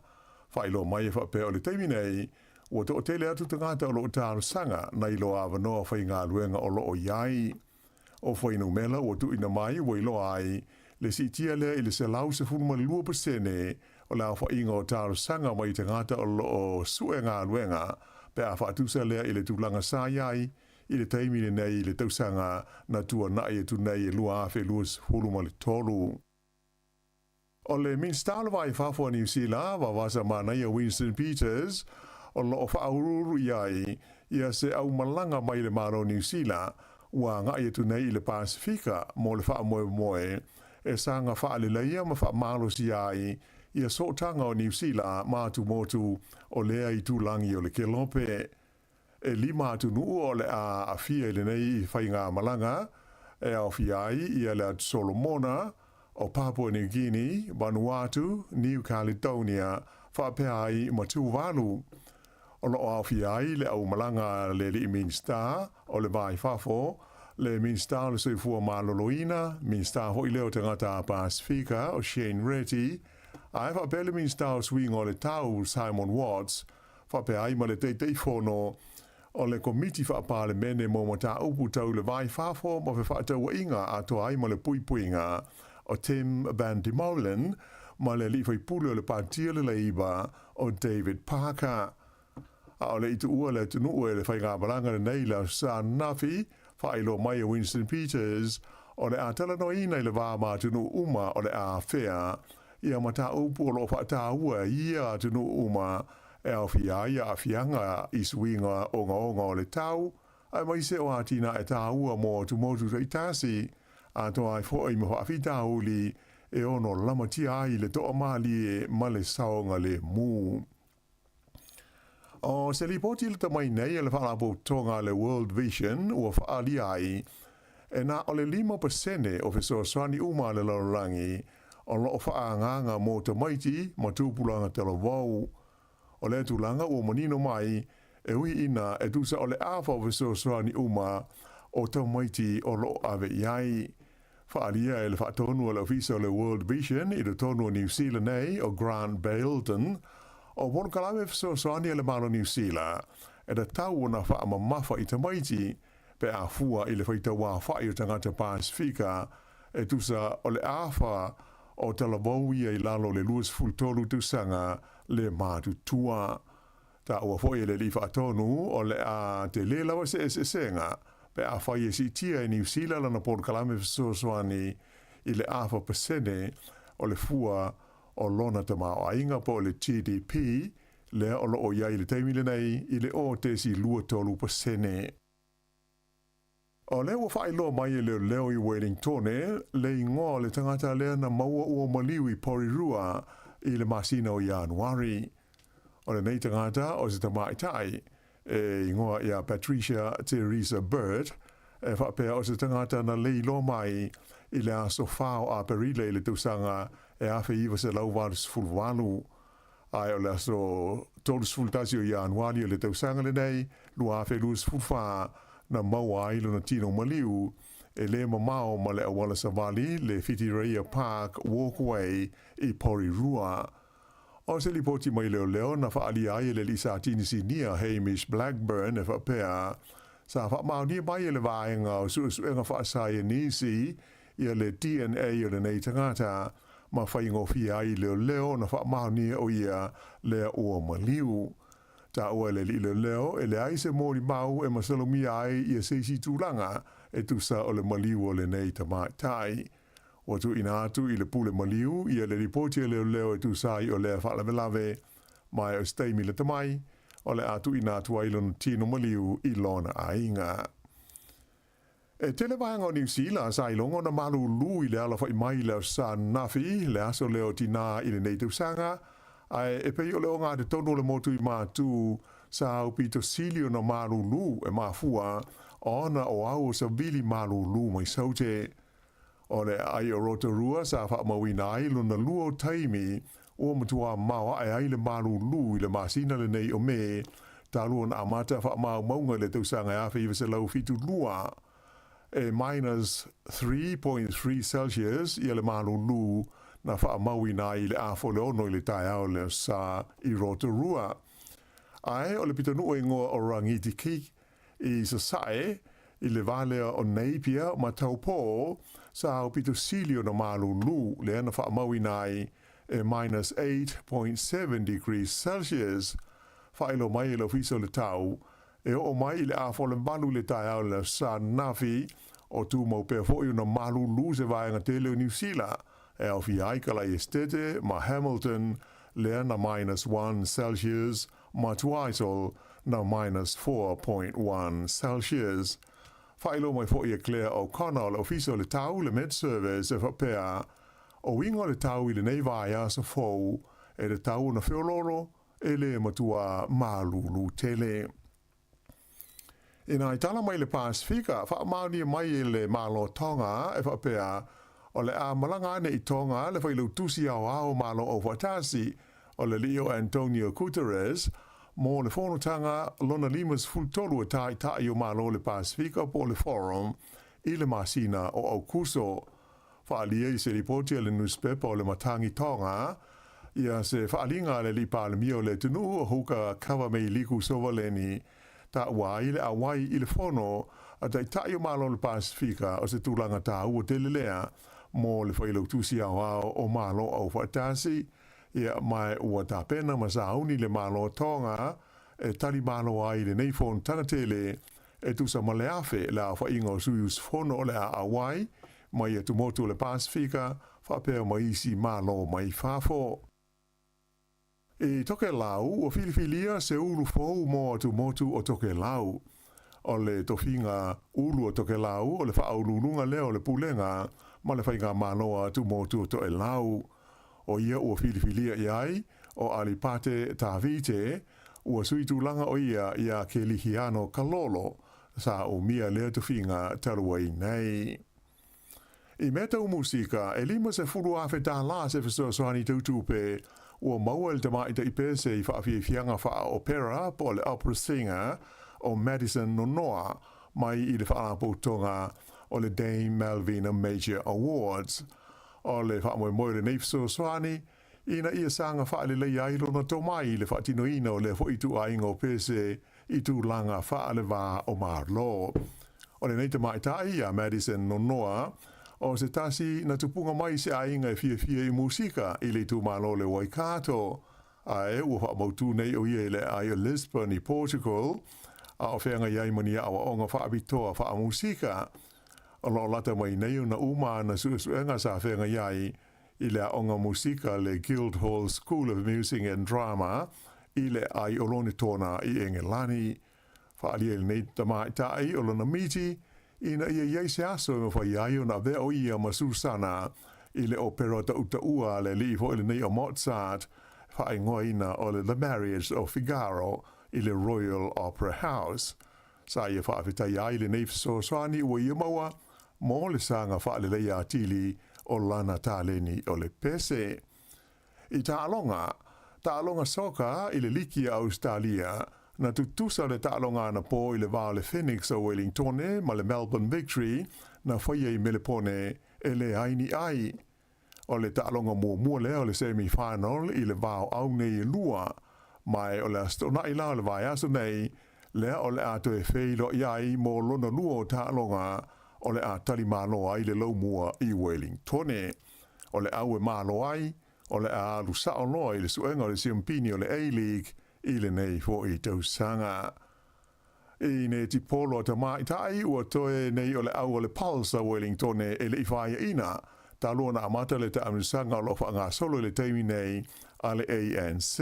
Faailoa mai e faapea o le taimi nei, ua toatele atu tagata o lo o talosaga nai lo avanoa faigaluega o lo o i ai. O fuainumera ua tuuina mai ua iloa ai le siitia lea i le 112% o le aofaiga o talosaga mai tagata o lo o sue galuega pe a faatusa lea i le tulaga sa i ai i le taimi lenei i le tausaga na tuanai atu nei e 2023. O le Minisita o le Va i Fafo a Niu Sila, Vaovasamanaia Winston Peters, o lo o faauluulu i ai ia se aumalaga mai le Malo o Niu Sila ua agai atu nei i le Pasefika mo le faamoemoe e saga faaleleia ma faamalosia ai ia sootaga o Niu Sila ma atumotu o lea itulagi o le Kelope. E lima atunuu o le a aafia i lenei faigamalaga, e aofia ai ia le Atu Solomona, o Papua New Guinea, Vanuatu, New Caledonia, faapea ai ma Tuvalu. O lo o aofia ai le aumalaga a le Alii Minisita o le Va i Fafo, le Minisita o le Soifua Maloloina, Minisita foi lea o Tagata Pasefika o Shane Reti, ae faapea le Minisita o Suiga o le Tau Simon Watts, faapea ai ma le Taitaifono o le Komiti Faa-Palemene mo Mataupu Tau le Va i Fafo ma Fefaatauaiga atoa ai ma le Puipuiga, o Tim Van de Molen, ma le alii faipule o le Pati o le Leiba, o David Parker. A o le i tuua le atunuu e le faigamalaga lenei i le Aso Sa ananafi, faailoa mai e Winston Peters, o le a talanoaina i le va ma atunuu uma o le a afea ia mataupu o lo o faataua e ia atunuu uma e aofia ai aafiaga i suiga ogaoga o le tau, aemaise o atinae taua mo atumotu taitasi, atoa ai foi ma faafitauli e ono lamatia ai le toamalie ma le saogalemu. O se lipoti lata mai nei a le Faalapotopotoga a le World Vision ua faaalia ai, e na o le 5% o fesoasoani uma a le lalolagi o lo o faaagaaga mo tamaiti ma tupulaga talavou. O lea tulaga ua manino mai, e ui ina e tusa o le afa o fesoasoani uma o tamaiti o lo o ave i ai. Faaalia e le faatonu a le Ofisa o le World Vision i totonu o Niu Sila nei o Grant Bailton, o polokalame fesoasoani a le Malo Niu Sila e tatau ona faamamafa i tamaiti pe a fua i le faitauaofai o tagata Pasefika e tusa o le afa o talavou ia i lalo o le 23 tausaga le matutua. Taua foi e le alii faatonu o le a tele lava se eseesega pe afai e siitia e Niu Sila lana polokalame fesoasoani i le afa pasene o le fua o lona tamaoaiga po o le GDP lea o lo o i ai i le taimi lenei i le 0.23%. O lea ua faailoa mai e leoleo i Wellingtone le igoa o le tagata lea na maua ua maliu i Porirua i le masina o Ianuari. O lenei tagata o se tamaitai e igoa ia Patricia Teresa Burt, e faapea o se tagata na leiloa mai i le aso 4 o Aperila i le tausaga e 1988. Ae o le aso 31 o Ianuari o le tausaga lenei, 2024, na maua ai lona tino maliu e le mamao ma le auala savali le Whitireia Park Walkway i Porirua. O se lipoti mai leoleo na faaalia ai e le alii Satini Sinia Hamish Blackburn e faapea, sa faamaonia mai e le vaega o suesuega faasaienisi ia le DNA o lenei tagata ma faigofie ai leoleo ona faamaonia o ia lea ua maliu. Taua e le alii leoleo e leai se molimau e masalomia ai ia se isi tulaga e tusa o le maliu o lenei tamaitai. Ua tuuina atu i le pule maliu ia le lipoti a leoleo e tusa ai o lea faalavelave, ma e o se taimi lata mai o le a tuuina atu ai lona tino maliu i lona aiga. E tele vaega o Niu Sila sa iloga ona malūlū i le alafai mai i le Aso Sa ananafi, le aso lea o Tinā i lenei tausaga, ae e pei o le ogatotonu o le motu i Matū sa aupito sili ona malūlū e mafua ona o au o savili malūlū mai Saute. O le aai o Rotorua sa faamauina ai lona lua o taimi ua matuā maoae ai le malūlū i le masina lenei o Me, talu ona amata faamaumauga i le tausaga e 1972, e minus 3.3 Celsius ia le malūlū na faamauina ai i le 5:30 i le taeao le Aso Sa i Rotorua. Ae o le pitonuu e igoa o Rangitikei i Sasae, i le va lea o Napier ma Taupō, sa aupito sili ona malūlū lea na faamauina ai e minus 8.7 degrees Celsius. Faailoa mai e le Ofisa o le Tau, e oo mai i le 7:30 i le taeao i le Aso Sa ananafi, o tumau pea foi ona malūlū se vaega tele o Niu Sila, e aofia ai Kalai Esitete ma Hamilton, lea na minus 1 Celsius, ma Twizel na minus 4.1 Celsius. Faailoa mai foi e Claire O'Connor o le Ofisa o le Tau, le Met Service, e faapea, O uiga o le tau i lenei vaiaso fou, e tatau ona feoloolo, e le matua malūlū tele. Ina i tala mai le Pasefika, faamaonia mai e le Malo Tonga e faapea, o le a malaga ane i Tonga le Failautusi Aoao Malo Aufaatasi o le alii o Antonio Guterres mo le fonotaga lona 53 e Taitai o Malo o le Pasefika po o le Forum i le masina o Aukuso. Faaalia i se lipoti a le nusipepa o le Matangi Tonga ia se faaaliga a le alii Palemia o le atunuu o Huka Kavameiliku Sovaleni. Taua ai le auai i le fono a Taitai o Malo o le Pasefika o se tulaga taua tele lea mo le Failautusi Aoao o Malo Aufaatasi, ia ma ua tapena ma sauni le Malo o Tonga e tali malo ai i lenei fonotaga tele e tusa ma le 1,000 le aofaiga o sui usufono o le a auai mai atumotu o le Pasefika faapea ma isi Malo mai fafo. I Tokelau, ua filifilia se ulu fou mo atumotu o Tokelau. O le tofiga ulu o Tokelau o le faauluuluga lea o le Pulega ma le Faigamalo a Atumotu o Toelau. O ia ua filifilia i ai o Alipate Tavite, ua sui tulaga o ia iā Kelihiano Kalolo, sa umia lea tofiga talu ai nei. I mea tau musika, e 50,000 tālā se fesoasoani tau tupe ua maua e le tamaitai pese i faafiafiaga faa-opera po o le opera singer o Madison Nonoa mai i le Faalapotopotoga o le Dame Malvina Major Awards. O le faamoemoe o lenei fesoasoani, ina ia saga faaleleia ai lona tomai i le faatinoina o lea foi ituaiga o pese i tulaga faale-va o Malo. O lenei tamaitai ia Madison Nonoa, o se tasi na tupuga mai i se aiga e fiafia i musika i le itumalo le Waikato, ae ua faamautū nei o ia i le aai o Lisbon i Portugal, a o feagai ai ma ni aoaoga faapitoa faamusika. O lo o lata mai nei ona uma ana suesuega sa feagai ai i le aoga musika le Guildhall School of Music and Drama i le aai o Lonetona i Engelani. Faaalia i lenei tamaitai o lona miti ina ia i ai se aso e mafai ai ona avea o ia ma Susana i le opera tautaua a le alii foi lenei o Mozart, faaigoaina o le The Marriage of Figaro i le Royal Opera House. Sa ia faafetaia ai lenei fesoasoani ua ia maua mo le saga faaleleia atili o lana taleni o le pese. I taaloga, taaloga soka i le liki a Ausetalia, na tutusa le taaloga anapō i le va o le Phoenix o Wellingtone ma le Melbourne Victory na faia i Melepone e leai ni ai. O le taaloga muamua lea o le semi final i le va o au nei e lua, ma e o le Aso Toonai la o le vaiaso nei, lea o le a toe feiloai ai mo lona lua o taaloga o le a tali malo ai le Laumua i Wellingtone. O le au e malo ai, o le a alu sao loa i le suega o le siampini o le A-League i lenei foi tausaga. I netipolo a tamaitai, ua toe nei o le au o le Pulse a Wellingtone e le i faiaina, talu ona amata le taamilosaga o lo o faagasolo i le taimi nei a le ANZ.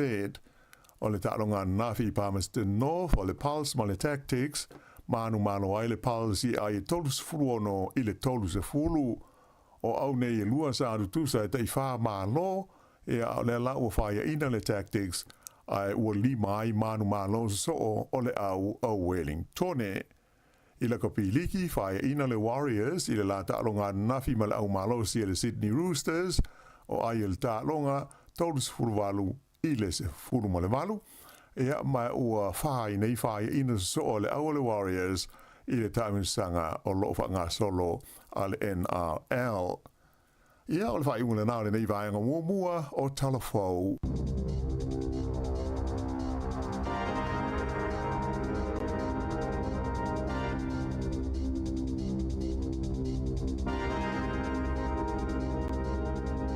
O le taaloga ananafi i Palmerston North o le Pulse ma le Tactix, manumalo ai le Pulse i ai e 36 i le 30. O au nei e lua sa tutusa e tai whā malo, ia a o lea la ua faiaina le Tactix, ae ua lima ai manumalo sosoo o le au o Wellingtone. I lakapi liki, faiaina le Warriors i le la taaloga ananafi ma le au malosi a le Sydney Roosters, o ai e le taaloga 38 i le 18, ia ma ua whā i nei faiaina sosoo a le au o le Warriors i le taamilosaga o lo o faagasolo a le NRL. Ia, o le faaiuga lena o lenei vaega muamua o Tala Fou.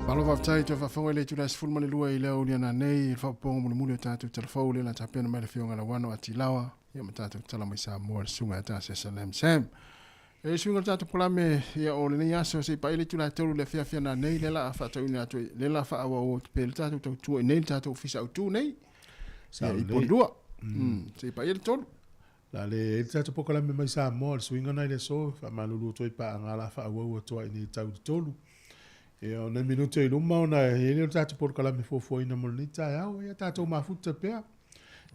Malo faafetai toe faafofoga i le itula e 12 i le aoauli nei i le faapopoga mulimuli o tatou tala fou lea na tapena mai le Afioga Lauano Atilawa ia ma tatou tala mai Samoa le susuga ia Tasiasa Lam Sam. E suiga o le tatou polame ia o lenei aso se i paia le itula e 3 i le afiafi ana nei lea la a faatauina atu ai lea la faaauau atu pea le tatou tautua i nei le tatou ofisa autu nei Sao ia i lelei. Polilua. Se i paia le 3. La le ai le tatou polokalame mai Samoa, le suiga na i le aso, faamalulu atu ai paaga la faaauau atu ai nei tau i le 3. Ia, o nai minute i luma ona e i ai lea o le tatou polokalame fuafuaina mo lenei taeao, ia tatou mafuta pea.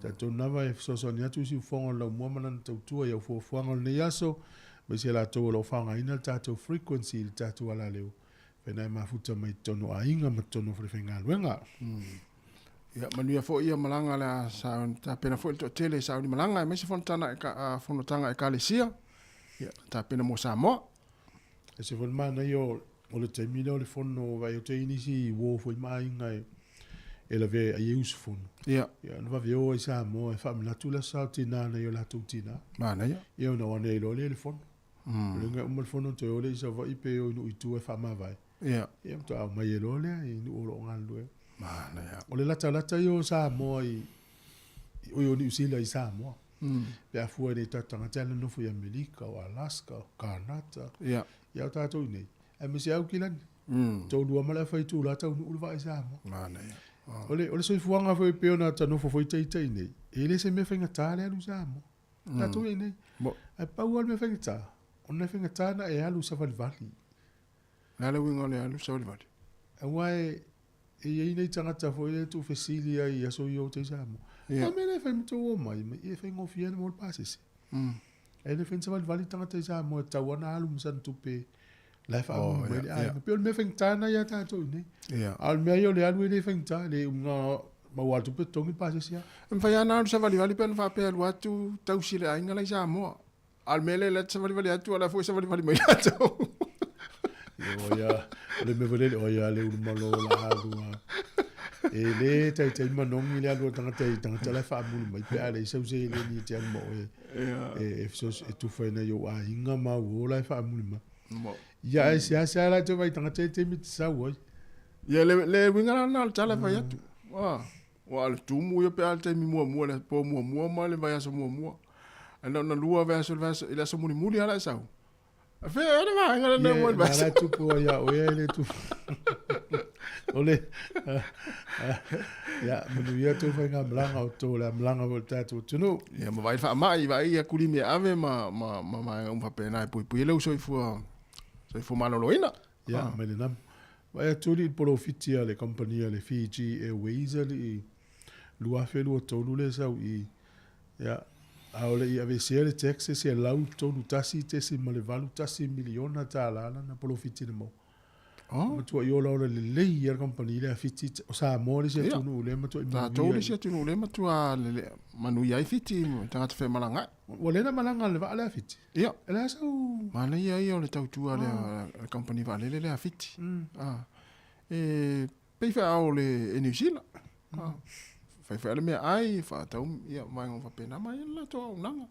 Talitonu lava e fesoasoani atu isi ufoga o le laumua ma lana tautua i au fuafuaga o lenei aso, aemaise i latou o lo o faaaogaina le tatou frequency i le tatou alaleo, faina e mafuta mai totonu o aiga ma totonu o falefaigaluega. Ia, manuia foi ia malaga le a sa tapena foi le toatele i sauni malaga aemaise fonotaga e fonotaga a Ekalesia. Ia, tapena mo Samoa. E se foi le manaia o le taimi lea o le fono, vaai atu ai nisi uo foi ma aiga e e lavea ai e usufono. Ia. Ia, na vave o ai Samoa e faamanatu le aso sa o tinā nai o latou tinā. Manaia. Ia, ona o ane ai loa lea i le fono. O le uiga e uma le fono ona toe o lea i Savaii pe o i nuu i tua e faamavae. Ia. Ia, faatoa aumai ai loa lea i nuu o lo o galulue ai. Manaia. O le latalata ia o Samoa i, oi o Niu Sila i Samoa. Pe a fua i nei tatou tagata e nonofo i Amerika, o Alaska, o Kanata. Ia. Ia o tatou i nei. Aemaise Aukilani. Toalua ma le afa itula taunuu le vaa i Samoa. Manaia. O le, o le soifuaga foi pei ona ta nofo foi ita i nei, e le se mea faigata le alu i Samoa. Tatou i nei. Ae pau lava le mea faigata, ona e faigata ona e alu savalivali. O le a le uiga o le alu savalivali? Aua e, e i ai nei tagata foi lea e tuufesili ai i aso ia o ita i Samoa. Ia. A mea la e fai ma tou omai, e faigofie ona maua le pasese. E le fai ni savalivali tagata i Samoa e tatau lava ona alu ma sana tupe la e faamumu mai le aiga. Pei o le mea faigata lena ia tatou i inei. A o le mea ia o le alu e le faigata, e le uga maua lava le tupe totogi le pasese lava. E mafai lava ona alu savalivali pe ana faapea e alu atu tausi le aiga la i Samoa. A o le mea lea la te savalivali atu, a o la foi e savalivali mai latou. Ioe lava, o le mea foi lele, oi lava le ulumalo o le a alu lava. E le taitai manogi le alu a le tagata i tagata la e faamuli mai pe a leai sau seleni e te alu ma oe e e tufa i nai ou aiga ma au uo la e faamuli mai. Ia ae seasea la e toe vaai i tagata ia i taimi e te sau ai. Ia le le uiga la lena o le tala e fai atu. Aua o le tumu ia pe a le taimi muamua le po muamua ma le vaiaso muamua. Ae na ona lua vaiaso le vaiaso i le aso mulimuli lava la e sau. Fe e le vaega lena mo le vaiaso. Ia, na tupu ai ia oe le tupu. O le ia manuia tou faigamalaga o tou le amalaga foi o le tatou atunuu. Ia ma vaai le faamai, vaai ia kulimi e ave ma ma ma vaega uma faapena e puipui ai lou soifua soifua maloloina. Ia, mai le namo. Vaai atu alii i le polofiti a le kamupani a le Fiji Airways alii 2023 lea e sau i ia, a o le i aveesea le tax e $131.81 miliona tala lana polofiti na maua. Oh. Matuai olaola lelei lava le kamupani lea a Fiti, o Samoa le isi atunuu lea e matuai manuia. Tatou le isi atunuu lea e matua manuia ai Fiti i tagata femalagaai. Ua le na malaga i le vaa lea a Fiti? Ia. E le a sau. Manaia ia o le tautua lea a le kamupani vaalele lea a Fiti. E pei foi o le Air New Zealand. Fai foi lava le meaai, faatau ia vaega uma faapena, ma e i ai le latou auaunaga.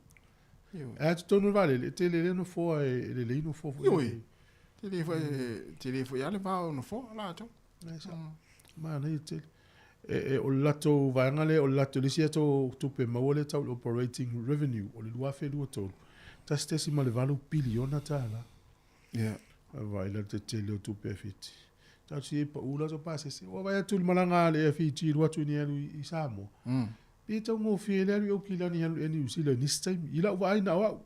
E a totonu o le vaalele, e tele lea nofoa e lelei nofoa foi. Ioe, tele foi, tele foi lava le va o nofoa latou. Manaia tele. E, e, o le latou vaega lea, o le latou, le isi latou tupe maua lea tau i le operating revenue, o le 2023, $1.8 piliona tala. Ia. Vaai la le tetele o tupe a Fiti. Talosia i pau la latou pasese. Ua vaai atu i le malaga a le Air Fiji alu atu i nei alu i Samoa. Pe taugofie le alu i Aukilani alu i Air New Zealand i nisi taimi. I lau vaai na o au.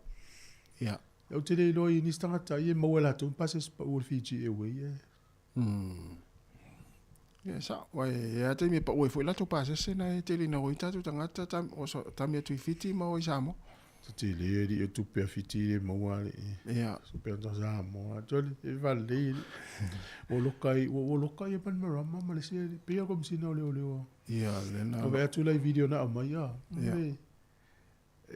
Ia. Ou te le iloa i nisi tagata ia e maua e latou ni pasese pau o le Fiji Airway e. Ia sao, aua e i ai lava taimi e pau ai foi latou pasese na e tele ina o ai tatou tagata o tami atu i Fiti ma o i Samoa. Se tele alii o tupe a Fiti le maua alii. Ia. Tupe a Samoa atu e valelei alii. Ua loka ai ua loka ia Bainimarama ma le isi alii pei lava o le Komesina o Leoleo. Ia lena. Na vaai atu la i video na aumai a. Ia.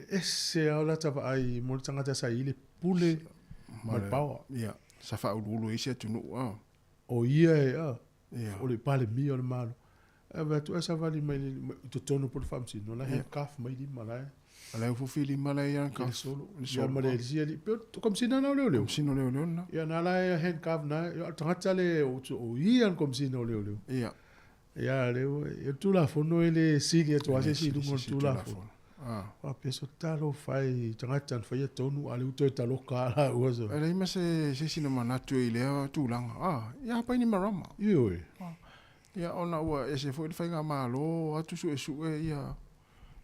Ese lava o lata vaai mo le tagata sa i le pule ma le power. Ia, sa faauluulu ai isi atunuu a. O ia e a, Ia. o le Palemia o le Malo. Ae vaai atu ae savali mai i totonu po o le Faamasino, la e handcuff mai lima la e. O la e ufufi lima la e i handcuff. I le solo. Ia ma le isi alii, pei o Komesina na o Leoleo. Komesina o Leoleo lena. Ia na la e handcuff na, o le tagata le o ia le Komesina o Leoleo. Ia. Ia lea ua, o le Tulafono e le sili atu lava se isi i luga o le Tulafono. Faapea so talofa e i tagata na faia tonu a o lea ua toe taloka lava laua so. E leai ma se isi na manatu i lea tulaga, a, ia Bainimarama. Ioe. Ia ona ua ese foi le faigamalo, o atu suesue ia,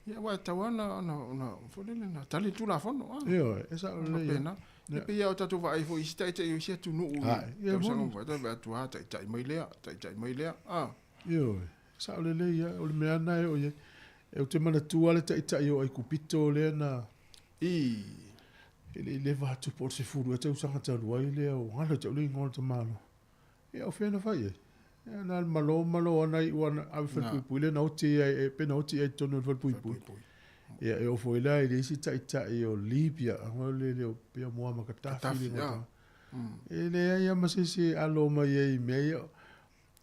ia aua e tatau lava ona, ona, foi lele, na tali le Tulafono, a. Ioe, e sao lelei. Faapena. E pei lava o tatou vaai foi i isi taitai o isi atunuu i tausaga ua mavae, vaai atu, a, taitai mai lea, taitai mai lea, a. Ioe, sao lelei lava, o le mea lava lena e oo i ai. Ou te manatua le taitai o Aikupito lea na I. E le i leva atu po o le 10 ea tausaga talu ai lea o galo ia te au le igoa o le tamaloa. Ia o fea na fai ai? Ia na o le malo malo lava na iu ana ave falepuipui lea na oti ai pe na oti ai i totonu o le falepuipui. Ia e oo foi la i le isi taitai o Libya, o le leo pei o Muammar Gaddafi le igoa o le tagata. E leai lava ma se isi e alo mai ai i mea ia.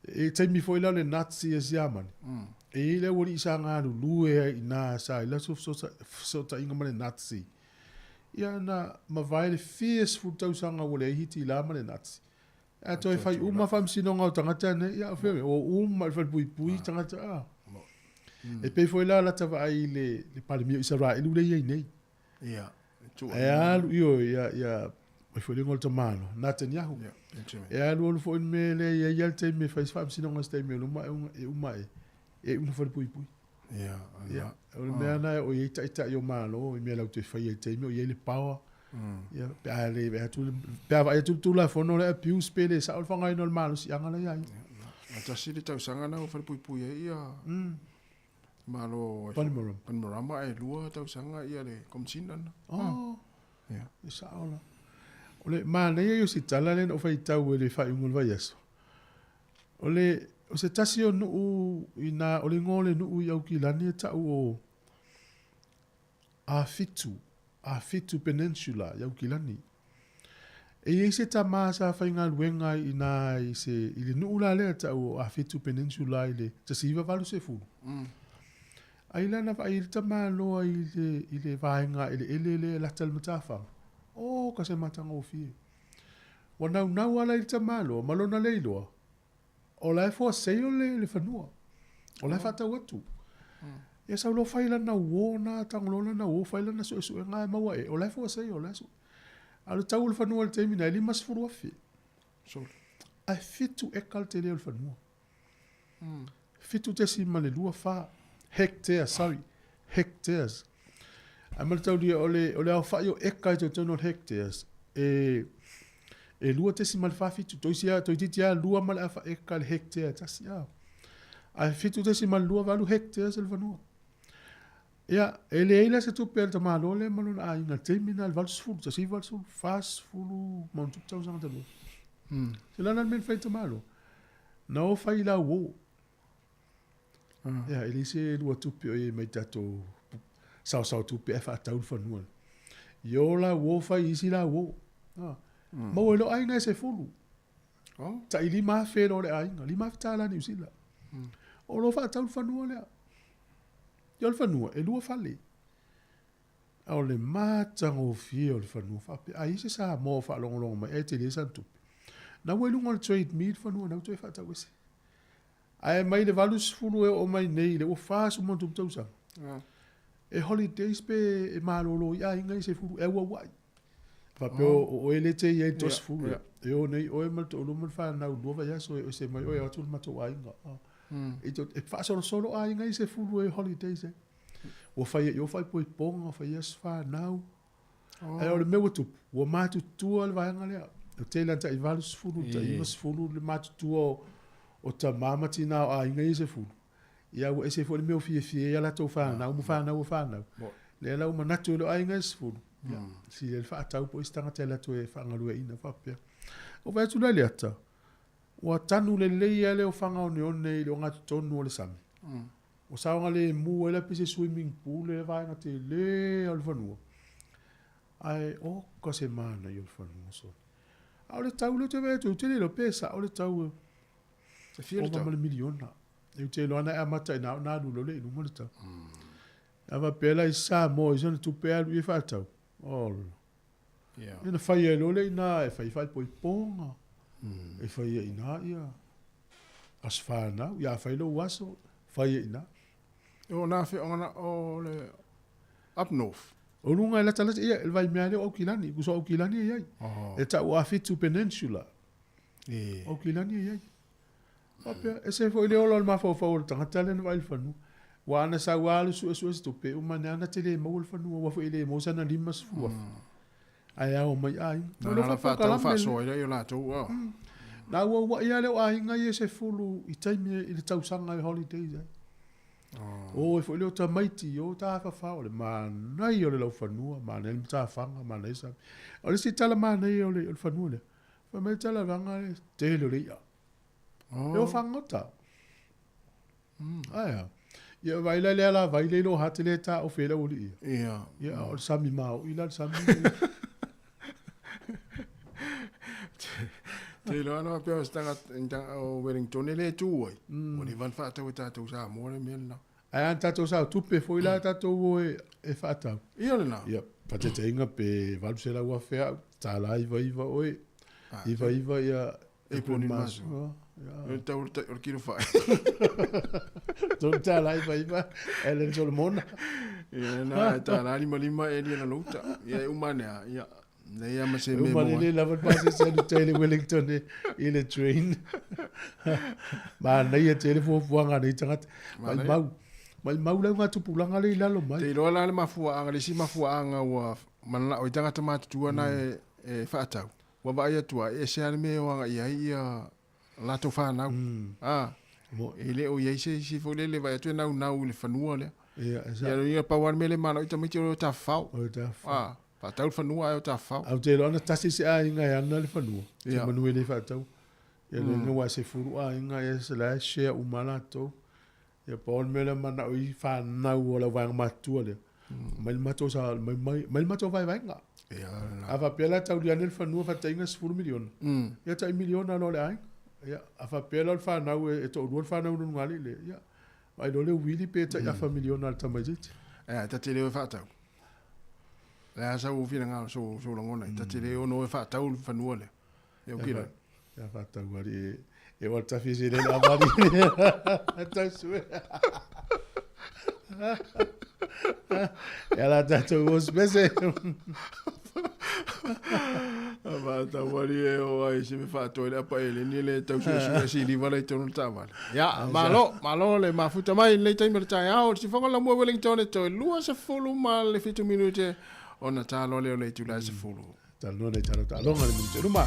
E taimi foi la o le Nazi ia Siamani. E i ai le aualii sa galulue ai i ina sa i latou fesootaiga ma le Nazi. Ia na mavae le fia sefulu tausaga ua leai Hitila ma le Nazi. Ae toe fai uma faamasinoga o tagata nei, ia o fea mea, ua uma i le falepuipui tagata a. E pei foi la lata vaai i le, le Palemia o Isaraelu lea e i ai nei. Ia, E alu, ioe, ia, ia, mai foi le igoa o le tamaloa, Netanyahu. Ia, Benjamin. E alu alu foi le mea lea, e i ai lava le taimi e fai se faamasinoga i se taimi o luma e uma e, e iu ina falepuipui. Ia, Ia, o le mea lena o i ai taitai o Malo i mea latou te faia i taimi o i ai le power. Ia, pe a le vaai atu, pe a vaai atu le Tulafono lea abuse pe le sao le faaaogaina o le malosiaga la ia ia. Na tasi le tausaga na ua falepuipui ai ia Malo Bainimarama. Bainimarama e lua tausaga ia le Komesina lena. Oh. Ia. E sao la. O le manaia ia o si tala lea na ou faitau i le faaiuga o le vaiaso. O le, o se tasi o nuu ina, o le igoa o le nuu i Aukilani e tau o Awhitu, Awhitu Peninsula i Aukilani. E i ai se tama sa faigaluega i ina i se, i le nuu la lea e tau o Awhitu Peninsula i le 1980. Ai la na vaai ai le tamaloa i le, i le vaega eleele lea e lata i le matafaga. O ka se matagofie. Ua naunau ala i le tamaloa ma lona leiloa, o la e for sale le, le fanua. O la e faatau atu. Ia sau loa fai lana uo na tago loa lana uo fai lana suesuega e maua e, o la e for sale, o la e sue. A o le tau o le fanua i le taimi na e $50,000. Sole. Ae 7 eka le tele o le fanua. 7.24 hectares, sorry, hectares. Ae mataulia o le, o le aofai o eka i totonu o le hectares, e, e 2.47, toisi a, toeitiiti lava 2 ma le afa eka le hectare e tasi, a. Ae 7.28 hectares le fanua. Ia, e leai la se tupe a le tamaloa lea ma lona aiga i le taimi lena i le 80, 1980, 40 ma ona tupu tausaga talu ai. Se la le mea na fai e le tamaloa, na o fai i lau uo. Ia, e leai se lua tupe o i ai mai tatou saosao tupe ae faatau le fanua. Ia o lau uo fai i isi lau uo. Maua ai loa aiga e 10. Tai $5,000 loa le aiga, $5,000 Niu Sila. O lo o faatau le fanua lea. Ia o le fanua, e lua fale. A o le matagofie o le fanua faapea, a i ai se Samoa o faalogologo mai ae tele sana tupe, na ua i luga o le Trade Me le fanua na ua toe faatau ese. Ae mai le 80 e oo mai nei, lea ua 47 tausaga, e holidays pe e malolo i aiga i 10, e auauai. Faapea o oe lea e te i ai i le 30, e o nei oe ma le toalua ma le fanau lua vaiaso e ese mai oe e o atu le matou aiga. E faasolosolo aiga i 10 e holidays ai. Ua fai e i o faaipoipoga, fai aso fanau. Ae o le mea ua tupu, ua matutua le vaega lea. E tele lava tai 80, tai 90 le matutua o tama ma tina o aiga ia e 10. Ia ua ese foi le mea ua fiafia ai a latou fanau ma fanau a fanau. Lea la ua manatu ai loa aiga e 10, ia, sili ai le faatau po o isi tagata e alu atu e faagalueaiina faapea. Ua vaai atu la i le ata, ua tanu lelei lava le ofaga oneone i le ogatotonu o le sami. Ua saogalemu ai la pei se swimming pool le vaega tele o le fanua. Ae oka se manaia o le fanua sole. A o le tau lea ou te vaai atu, ou te le iloa pe sao le tau e E fia le ova tau? ma le miliona. Ou te iloa na e amata i ina ona alu loa lea i luga le tau. A faapea la i Samoa i sana tupe e alu i ai faatau, ola. Ia na fai ai loa lea i ina e fai faaipoipoga, e fai ai i ina ia aso fanau, ia a fai lou aso, fai ai i ina. O na afioaga na o le up north. O luga e latalata, ia le vaimea lea o Aukilani, uso Aukilani e i ai. E tau o Awhitu Peninsula. Aukilani e i ai. Faapea, ese foi le ola o le mafaufau o le tagata lea na vaai i le fanua. Aua ana sau lava alu suesue se tupe, uma ane lava na te le maua le fanua, aua foi e le maua sana $50,000. Ae ao mai aiga. Na na la faatau faasoa ai lea i o latou a. Na auauai lava lea o aiga ia se 10 i taimi i le tausaga e holidays ai. O e foi lea o tamaiti, o tafafao, o le manaia o le laufanua, manaia le matafaga, manaia sami. O le isi tala manaia o le fanua lea, fai mai le tala vaega le tele o le i'a. E o fagota. Ae a? Ia vaai la i le alavai lea i lou hati lea e taofi ai le aualii ia. Ia. Ia, o le sami maoi la le sami. Te iloa ana faapea o se tagata o Wellington e le tu ai. Ua leva ona faatau e tatou Samoa le mea lena. Ae a na tatou sao tupe foi la tatou o e faatau. Ia lena. Ia, faataitaiga pe $800,000 au, $99 oe, 99 ia Apple ni maso. O le tau o le kilo fai. $3.99 Ellen Solomona. Ia na, e tālā lima lima e lia na louta. Ia e uma ane a, ia. Nei a ma se me moa. Uma le lava le pasese alu tai le Wellington e, i le train. Manaia tele fuafuaga a nei tagata. Maimau, maimau lau tupulaga le i lalo mai. Te iloa la le mafuaaga, le isi mafuaaga ua mananao ai tagata matutua na e, e faatau. Ua vaai atu a, e ese lava le mea e o agai ai ia latou fanau. A, e le o i ai se isi foi lele vaai atu e naunau i le fanua lea. Ia, e Ia, ia pau lava le mea lea e manao i tamaiti o le o tafafao. O le tafafao. A, faatau le fanua ae o tafafao. Ae ou te iloa ana tasi se aiga e ana le fanua, se manu e le faatau. Ia lona uiga aua e 10 aiga ia se la e share uma lava latou. Ia pau le mea lea manao i fanau o le auvaega matutua lea, mai le matou sa mai mai mai le matou vaevaega. Ia, A faapea la tauli ane le fanua faataitaiga 10 miliona. Ia tai miliona loa le aiga. Ia a faapea la o le fanau e toalua le fanau i luga lea, ia vaai loa le uili pe tai afa miliona a le tamaitiiti. Ia, ta te le o e faatau. Le a sau finagalo sou sou lagona, ta te le ono e faatau le fanua lea. Ia o kila. Ia faatau ali e e o tafi se le avali. Tau sue. Ia la tatou o spese. Faatau ali e o ai se me faatoa le apa eleni le tau suesue siliva le tonu le taavale. Ia, malo, malo le mafuta mai lenei taimi o le taeao, le sifoga la mua Wellington e toe 27 minute ona talo lea o le itula e 10. Talanoa nei talo taaloga le minute luma.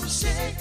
Say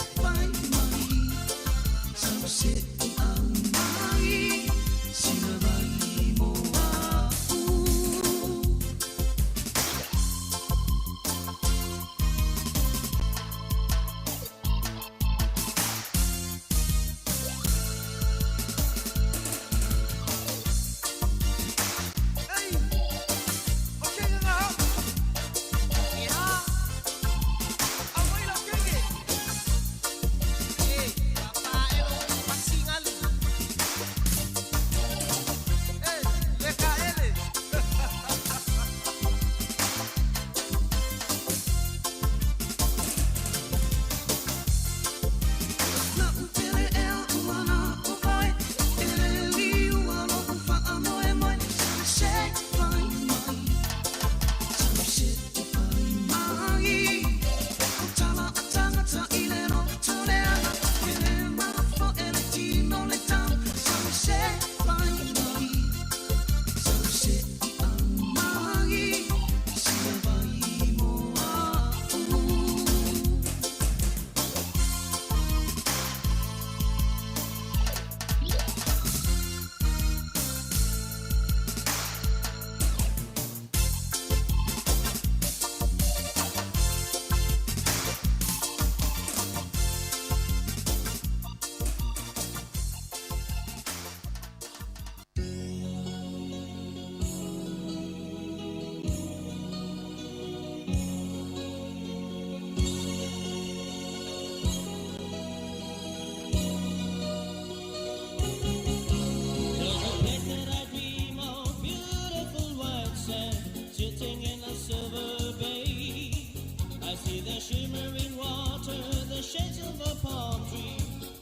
the shimmering water, the shades of a palm tree.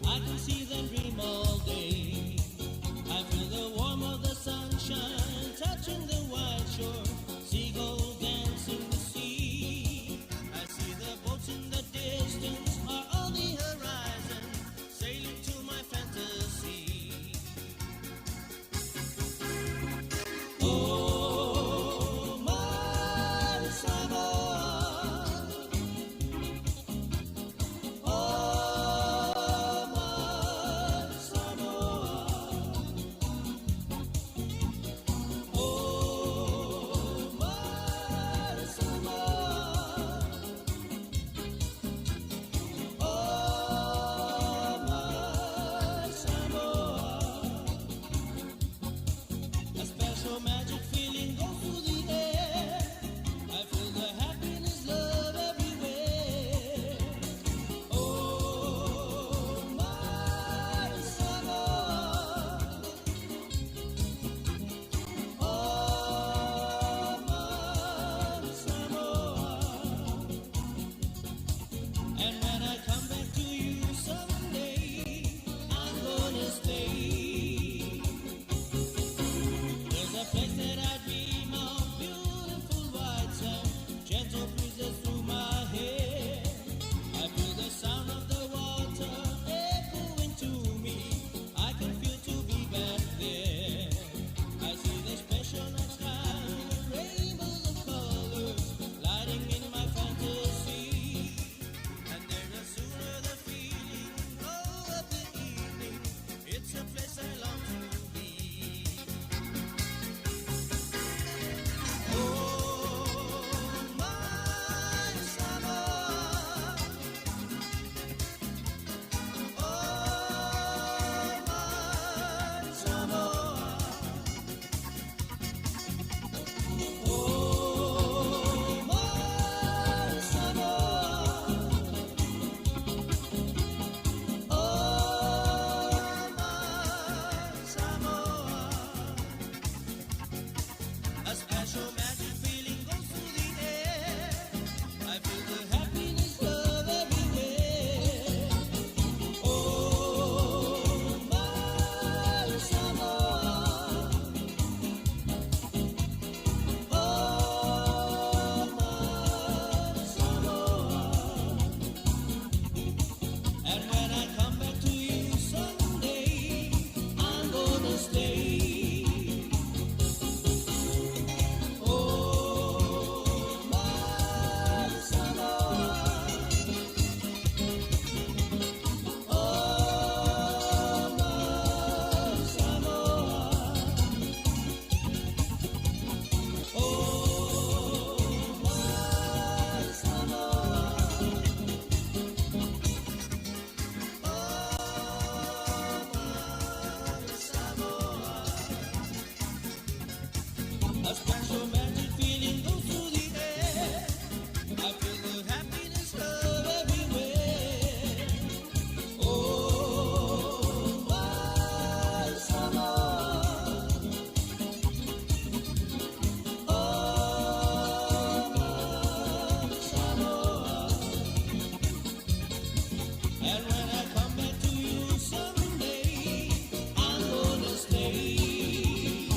I can see them dream all day. I feel the warmth of the sunshine touching the white shore. Seagulls dance in the sea. I see the boats in the distance are on the horizon, sailing to my fantasy. Oh, my Samoa. Oh, my Samoa. Oh, my Samoa. Oh, my Samoa. A special magic feeling goes through the air. I feel the happiness, love everywhere. Oh, my Samoa. Oh, my Samoa. And when I come back to you someday, I'm gonna stay. There's a place that I dream of, beautiful white sand, gentle breezes through my hair. I feel the sound of the water echoing to me. I can feel to be back there. I see the special night sky, rainbows of colors, lighting in my fantasy. And there's a sooner the feeling, glow of the evening. It's a place I long to be. Oh, my Samoa. Oh, my Samoa. Oh, my Samoa. Oh, my Samoa. A special magic feeling goes through the air. I feel the happiness, love everywhere. Oh, my Samoa. Oh, my Samoa. And when I come back to you someday, I'm gonna stay. Oh, my Samoa. Oh, my Samoa. Oh, my Samoa. Oh, my Samoa. A special magic feeling goes through the air. I feel the happiness, love everywhere. Oh, my Samoa. Oh, my Samoa. And when I come back to you someday, I'm gonna stay.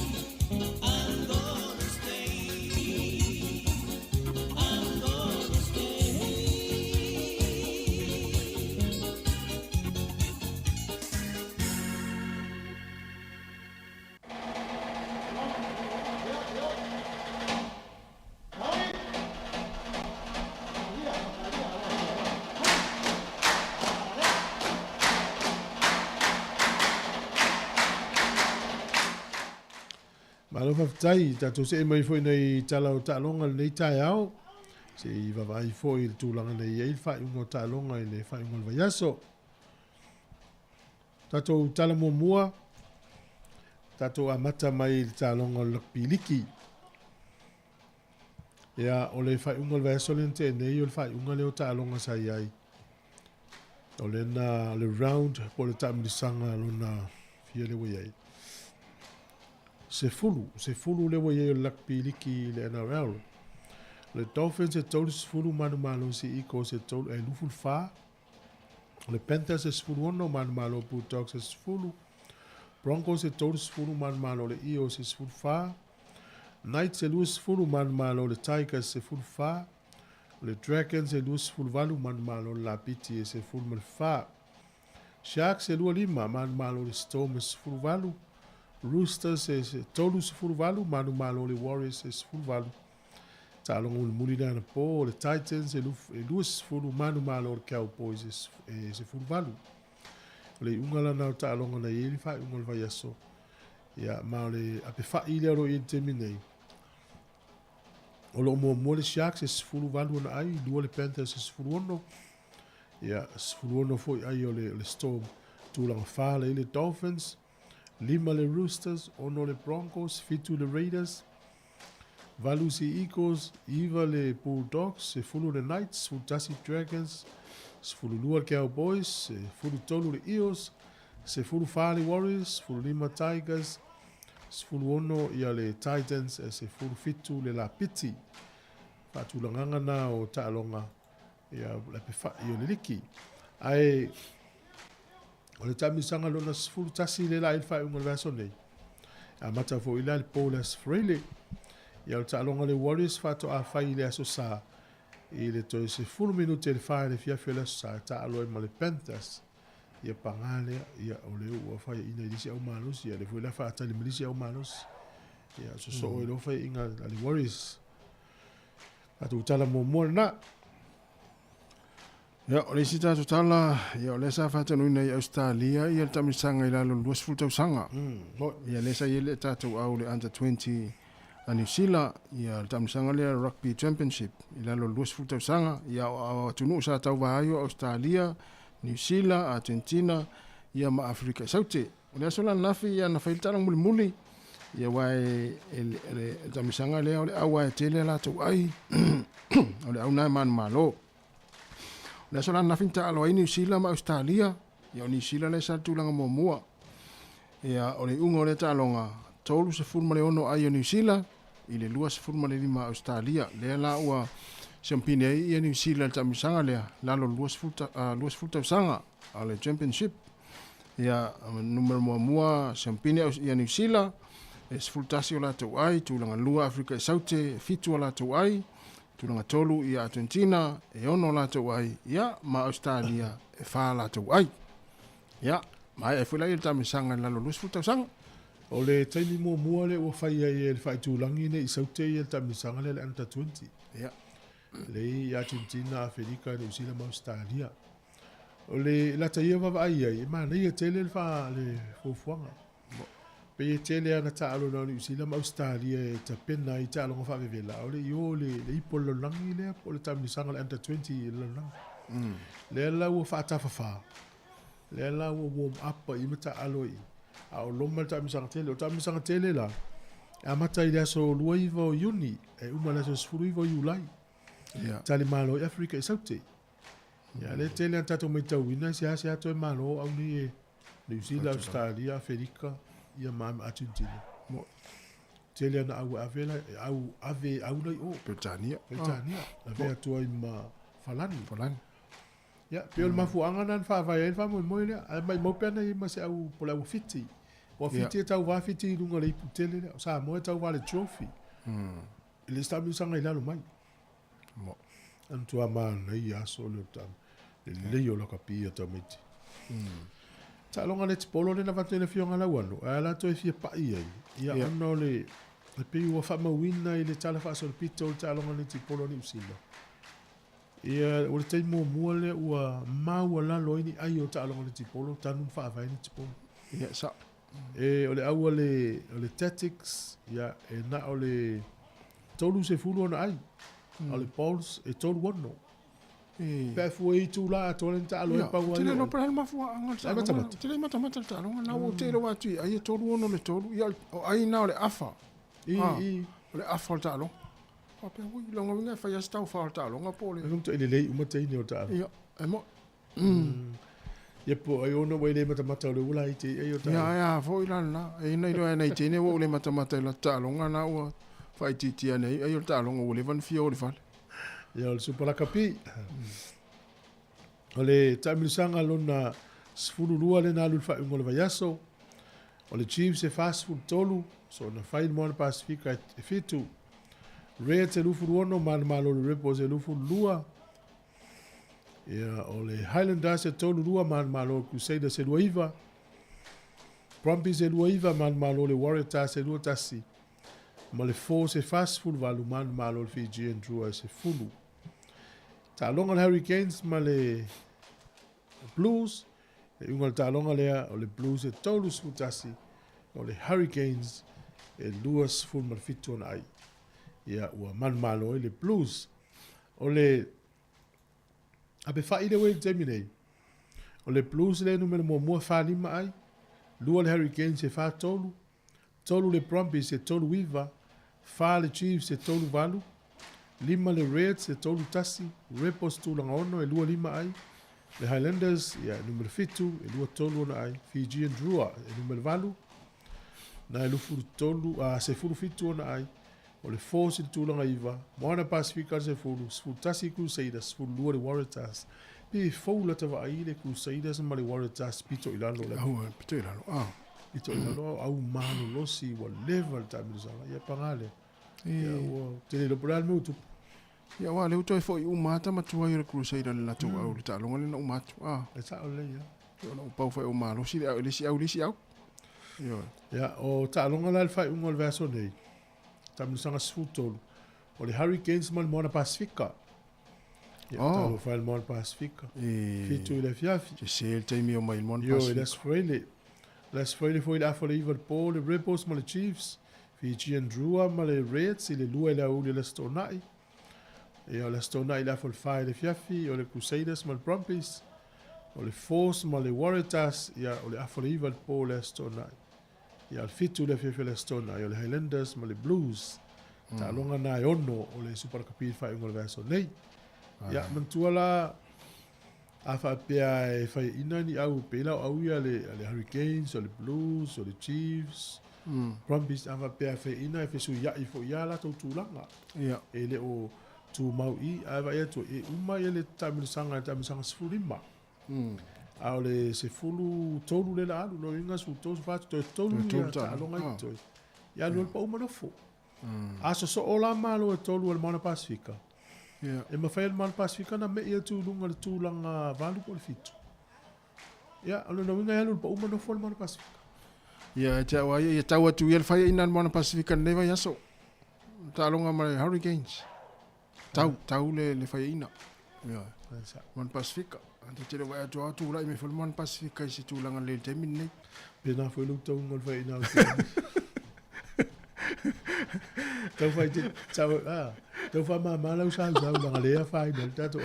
I'm gonna stay. I'm gonna stay. Malo faafetai, tatou see mai foi nai tala o taaloga i lenei taeao, se i vaavaai foi i le tulaga na i ai le faaiuga o taaloga i le faaiuga o le vaiaso. Tatou tala muamua, tatou amata mai i le taaloga o le Rugby Liki. Ia, o le faaiuga o le vaiaso lea na tea nei, o le faaiuga lea o taaloga sa i ai. O lena, le round po o le taamilisaga lona fia lea ua i ai. 10, 10 lea ua i ai o le Rugby Liki i le NRL. O le Dolphins e 30 manumalosi Eagles e 3 e 24. O le Panthers e 16 manumalo Bulldogs e 10. Broncos e 30 manumalo le Eagles e 14. Knights e 20 manumalo le Tigers e 14. O le Dragons e 28 manumalo le Lapiti e 14. Sharks e 25 manumalo le Storm e 18. Roosters e 38 manumalo le Warriors e 18. Taaloga mulimuli lea anapo, o le Titans e 20 manumalo le Cowboys e 18. O le iuga lana o taaloga na i ai le faaiuga o le vaiaso. Ia, ma o le apefa'i lea o lo o i ai i le taimi nei. O lo o muamua le Sharks e 18 ona ai, lua le Panthers e 16. Ia, 16 foi ai o le Storm. Tulaga 4 la i le Dolphins, 5 le Roosters, 6 le Broncos, 7 le Raiders, 8 Sea Eagles, 9 le Bulldogs, 10 le Knights, 11 Dragons, 12 le Cowboys, 13 le Eels, 14 le Warriors, 15 Tigers, 16 ia le Titans, e 17 le Lapiti. Faatulagaga na o taaloga ia le pefa'i o le liki. Ae o le taamilosaga lona 11 lea la i le faaiuga o le vaiaso nei. E amata foi la le po le Aso Faraile. Ia o le taaloga le Warriors faatoa fai i le Aso Sa i le toe 10 minute i le 4 i le afiafi o le Aso Sa e taalo ai ma le Panthers. Ia pagā lea, ia o lea ua faiaina i le isi au malosi, ia lea foi la faatali ma le isi au malosi. Ia sosoo i loa faiaina a le Warriors. Tatou tala muamua lena. Ia, o le isi tatou tala, ia o lea sa faataunuuina i Ausetalia ia le taamilosaga i lalo o le 20 tausaga. Ia lea sa i ai le tatou au le Under 20 a Niu Sila, ia le taamilosaga lea Rugby Championship i lalo o le 20 tausaga. Ia o atunuu sa tauva ai o Ausetalia, Niu Sila, Argentina, ia ma Aferika i Saute. O le aso la ananafi ia na fai le taaloga mulimuli, ia aua e le taamilosaga lea o le au lava e tele a latou ai, o le au lena e manumalo. O le aso la ananafi na taalo ai Niu Sila ma Ausetalia, ia o Niu Sila lea sa le tulaga muamua. Ia o le iuga o lea taaloga, 36 ai o Niu Sila i le 25 a Ausetalia. Lea la ua siampine ai ia Niu Sila i le taamilosaga lea, lalo o le 20 tausaga o le Championship. Ia, numera muamua siampine ia Niu Sila, e 11 o latou ai, tulaga 2 Afrika i Saute, e 7 o latou ai, tulaga 3 ia Argentina, e 6 o latou ai, ia, ma Ausetalia, e 4 latou ai. Ia, maea ai foi la ia le taamilosaga i lalo o 20 tausaga. O le taimi muamua lea ua fai ai e le faaitulagi nei i Saute ia le taamilosaga lea le Under 20. Ia. Lea i Argentina, Aferika, Niu Sila ma Ausetalia. O le lata ia vaavaai ai, e manaia tele le faa le fuafuaga. Pei e tele ana taalo na o Niu Sila ma Ausetalia e tapena ai taaloga faavevela, a o le i o le, le ipu o le lalolagi lea po o le taamilosaga o le Under 20 i le lalolagi. Lea la ua faatafafā, lea la ua warm up ai ma taalo i, a o loma le taamilosaga tele. O le taamilosaga tele la, e amata i le aso 29 o Iuni, e uma i le aso 19 o Iulai. Yeah. Tali malo i Afrika i Saute. Ia, lea tele a tatou matauina, seasea toe malo au nei e Niu Sila, Australia, Aferika, ia ma Argentina. Mo. Tele ana au e ave la, au ave au la i o. Peretania. Peretania. Ave atu ai ma Falani. Falani. Ia, pei o le mafuaaga lena na faavae ai le faamoemoe lea. Ae maumau pe ana i ai ma se au po o le au Fiti. Ua Fiti e tauva Fiti i luga o le ipu tele lea. O Samoa e tauva le trophy. I le isi taamilosaga i lalo mai. Mo. E matua manaia aso lea o le lelei o lakapi a tamaiti. Taaloga netball lea na avatu e le Afioga Lauano, ae a latou e fia pa'i ai, ia ona o le e pei ua faamauina i le Tala Faasolopito o le taaloga netball a Niu Sila. Ia o le taimi muamua lea ua maualalo ai ni ai o taaloga netball tanu ma faavae netball. Ia sa'o. E o le au a le o le tactics, ia e na o le 30 ona ai. A o le balls e 36. Pe a fua i itulā atoa lea na taalo ai pau ai. Tele loa pe le mafuaaga o le taaloga. Matamata. Tele matamata le taaloga na ua tele atu i ai e 36 le 3. Ia o ai na o le afa. I i. O le afa o le taaloga. Faapea ui lona uiga e fai lava si taufa o le taaloga po o le. E matua lelei uma teine o le taaloga. Ia, e mo'i. Ia po ai ona ua le matamata o le ua laiti ai o taaloga. Ia, ae a foi la lena. E ina iloa e nai teine ua ou le matamata i la taaloga na ua. Faaitiitia ane ai ai o le taaloga ua leva ona fia o i le fale. Ia o le Super Lakapi. O le taamilosaga lona 12 lea na alu i le faaiuga o le vaiaso. O le Chiefs e 43, soona fai le Moana Pasifika e 7. Reds e 26, manumalo le Rebels e 22. Ia, o le Highlanders e 32, manumalo le Crusaders e 29. Brumbies e 29, manumalo le Waratahs e 21. Ma le Force e 48, manumalo le Fijian Drua e 10. Taaloga le Hurricanes ma le Blues. Le iuga o le taaloga lea, o le Blues e 31, o le Hurricanes e 27 ona ai. Ia, ua manumalo ai le Blues. O le ape fa'i le ua i le taimi nei, o le Blues lea e numera muamua 45 ai, 2 le Hurricanes e 43, 3 le Brumbies e 39, 4 le Chiefs e 38, 5 le Reds e 31, Rebels tulaga 6 e 25 ai, le Highlanders ia e numera 7 e 23 ona ai, Fijian Drua e numera 8, na e 23, a 17 ona ai, o le Force i le tulaga 9, Moana Pasifika le 10, 11 Crusaders, 12 le Waratahs. Pe fou lata vaai le Crusaders ma le Waratahs pito i lalo le. Au, pito i lalo, ah. Pito i lalo, au malolosi ua leva le taamilosaga. Ia paga lea. Ia ua tele iloa po o le a le mea ua tupu. Ia aua o lea ua toe foi uma lava tama tuai o le Crusader i le latou au i le taaloga lea na uma atu. Ah. E sao lelei lava. Ia ona ua pau foi ua malosi le au i le isi au i le isi au. Ioe. Ia, o taaloga la i le faaiuga o le vaiaso nei, taamilosaga 13, o le Hurricanes ma le Moana Pasifika. Ia, oh. Talofa i le Moana Pasifika. E... 7 i le afiafi. Se se le taimi o mai le Moana Pasifika. Ioe, le Aso Faraile. Le Aso Faraile foi i le afa o le 9 i le po, le Rebels ma le Chiefs, Fijian Drua ma le Reds i le 2 i le aoauli o le Aso Toonai. Ia, o le Aso Toonai i le afa o le 4 i le afiafi, o le Crusaders ma le Brumbies, o le Force ma le Waratahs, ia, o le afa o le 9 i le po o le Aso Toonai. Ia, o le 7 i le afiafi o le Aso Toonai, o le Highlanders ma le Blues. Taaloga na e ono o le Super Rugby i le faaiuga o le vaiaso nei. Ia, manatua la, a faapea e faiaina ni au, pei la o au ia le, le Hurricanes, o le Blues, o le Chiefs, Brumbies, a faapea e faiaina e fesuiai foi ia latou tulaga. Ia. E le o tumau i, ae vaai atu, e uma ia le taamilosaga, le taamilosaga 15. A o le 13 lea la alu, lona uiga 13, 14, toe 3 ia taaloga i totoe. Ia alu ai le pau ma nofo. A sosoo la malo e tolu o le Moana Pasifika, e mafai e le Moana Pasifika ona me'i atu i luga i le tulaga 8 po o le 7. Ia, o lona uiga e alu i le pau ma nofo le Moana Pasifika. Ia, e te au a ia, ia tau atu ia le faiaina a le Moana Pasifika i lenei vaiaso. Taaloga ma le Hurricanes. Tau, tau le, le faiaina. Ia, Moana Pasifika. Ata te le vaai atu a tulai mai foi le Moana Pasifika i se tulaga lelei i le taimi lenei. Pēnā foi lou tauga o le faiaina o te Tau whai te, tau, ah, tau whamāmā lau sausau langa lea whaina le tātou.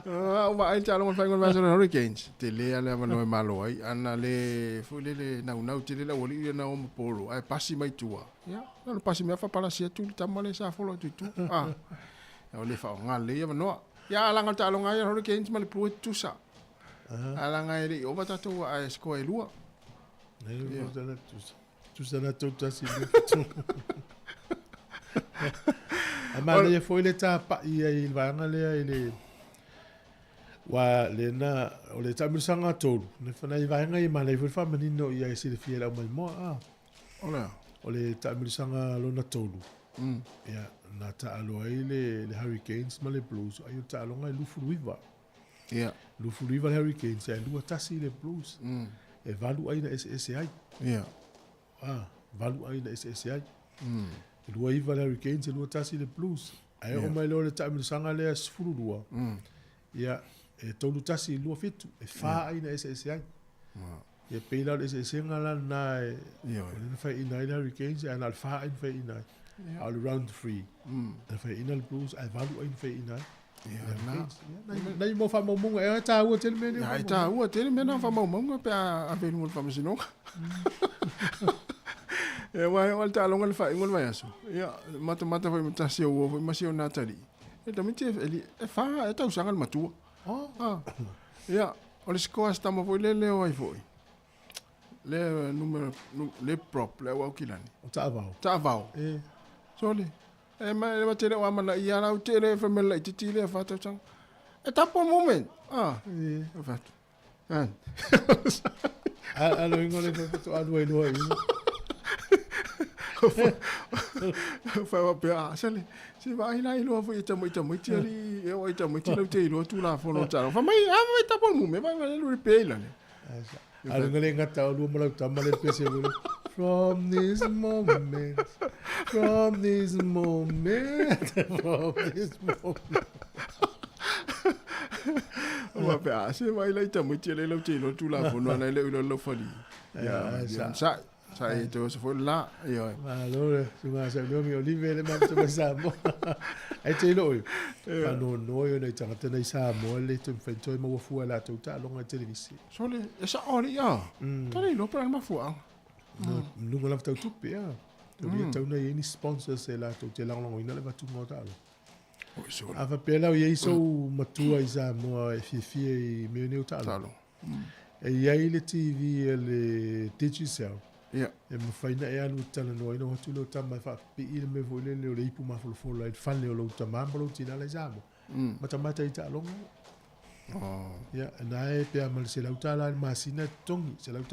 Ah, o vaai le taaloga o le faaiuga o le vaiaso o le Hurricanes. Tele lava le avanoa e malo ai. Ana le, foi lele, naunau tele le aualii lea na o ma polo, ae pasi mai tua. Ia, na ona pasi mai lava faapalasi atu le tama lea sa folo atu i tua. Ah, o le faaaoga lelei avanoa. Ia, a laga o le taaloga lava ia a le Hurricanes ma le Blue e tutusa. A laga e le i ova tatou ae score e lua. Tusa na tou tasi A manaia foi le tapa'i ai i le vaega lea i le Ua lena o le taamilosaga tolu, nai vaega ia e manaia foi le faamanino ia e silafia e le aumaimoa a. O le a? O le taamilosaga lona tolu. Ia, na taalo ai le, le Hurricanes ma le Blues, ai o le taaloga e 29. Ia. 29 le Hurricanes, ae 21 le Blues. E valu ai na eseese ai. Ia. Ah, valu ai na eseese ai. E 29 le Hurricanes, e 21 le Blues. Ae oo mai loa le taamilosaga lea 12. Ia, e 31 i 27, e fa ai na eseese ai. Ia pei la o le eseesega la lena e, o lea na faiaina ai le Hurricanes, ae na o le fa ai na faiaina ai. A o le round 3, na faiaina le Blues, ae valu ai na faiaina ai. Ia, na. Ia, nai mo faamaumauga, e taua tele mea nei. Ia, e taua tele mea na faamaumauga pe a ave i luga o le faamasinoga. Ia, aua e oo lava i le taaloga i le faaiuga o le vaiaso, ia, matamata foi ma tasi o uo foi ma si o Natalie. E tamaiti e, e fa ea tausaga le matua. Oh. Ah. Ia, o le score a si tama foi lele o ai foi. Le numero le prop le au kilani. O taavao. Taavao. E. Sole. E ma le tele o amana ia la u tele fa me la titi le fa tau tang. E tapo moment. Ah. E. O fa. Ah. A lo ingo le fa to alu ai loa i. Fa wa pe a sale. Se va ila i loa foi ta mo ta mo ti ali e o ta mo ti lo te lo tu la fono ta. Fa mai a mai tapo moment va va le pe ila le. A lo ngale ngata o lua malau tama le pese vole. From this moment, from this moment, from this moment. Wa pe a se vai lai ta mo ti le lo te lo tu la fono na le lo lo fali. Ya, Ya, sa sa e te o se fo la yo. Ma lo sunga sa lo mi olive le ma te sa mo. Ai te lo. Pa no no yo nei tangata nei sa mo le te mfai toi mo fu la tau ta longa televisi. Sole, e sa ori ya. Ta le lo pa ma fu a. No lunga la tau tupe ya. Te ri tau nei ni sponsors e la tau te langolongo ina le vatu mo ta lo. A fa pela o iei sou matua i Samoa e fiafia i mea nei o taalo. E iai le TV a le Digicel. Ia. E mafai na e alu e talanoa ina o atu lou tama e faapipii le mea foi lele o le ipu mafolafolo ai le fale o lou tamā ma lou tinā la i Samoa. Matamata i taaloga. Oh. Ia, na e pea ma le $100 i le masina e totogi, $100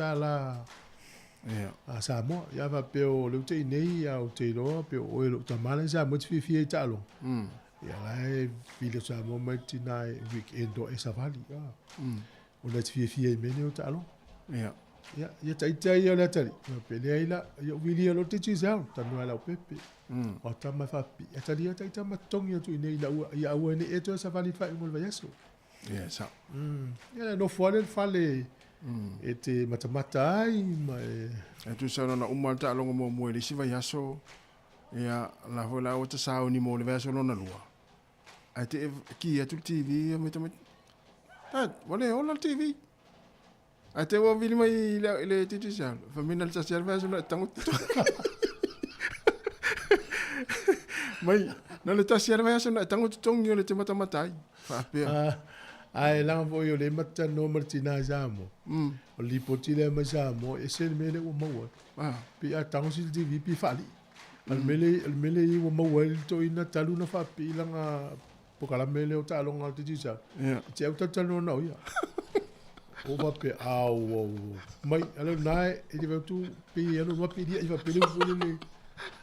Ia. a Samoa. Ia faapea o lea ua te i nei a ou te iloa pe o oe lou tamā la i Samoa e te fiafia i taaloga. Ia la e vili o Samoa mai le tinā e weekend o e savali. Ona e te fiafia i mea nei o taaloga. Ia. Ia, ia taita ia o le atalii. Faapea leai la, ia ou vilia loa le Digicel, talanoa i lau pepe. O tama e faapipii. Atalia taita ma totogi atu i nei ina ia aua ai nei e toe savali i le faaiuga o le vaiaso. Ia, sa. Ia le nofo lava le fale e te matamata ai ma e... E tusa ona uma le taaloga muamua i le isi vaiaso, ia, la foi la ua tasauni mo le vaiaso lona lua. Ae te e ki atu le TV ia me tama, Dad, ua le ola le TV. Ae te ua vili mai i le, le Digicel. Fa mina le tasi ale vaiaso na e tango Mai, na le tasi ale vaiaso na e tango totogi o le te matamata ai. Faapea. Ae laga foi o le matalanoa ma le tinā i Samoa. O le lipoti lea mai Samoa, e ese le mea lea ua maua ai. Pe a tago si le TV pe faalii. A o le mea lea, o le mea lea ua maua ai le toeaina talu ona faapipii lana polokalame lea o taaloga a le Digicel. Ia. E te au talatalanoa na o ia. O faapea, au, au, mai, ale lena e te vautu pe i alu ma pe lia i faapea le upu lele.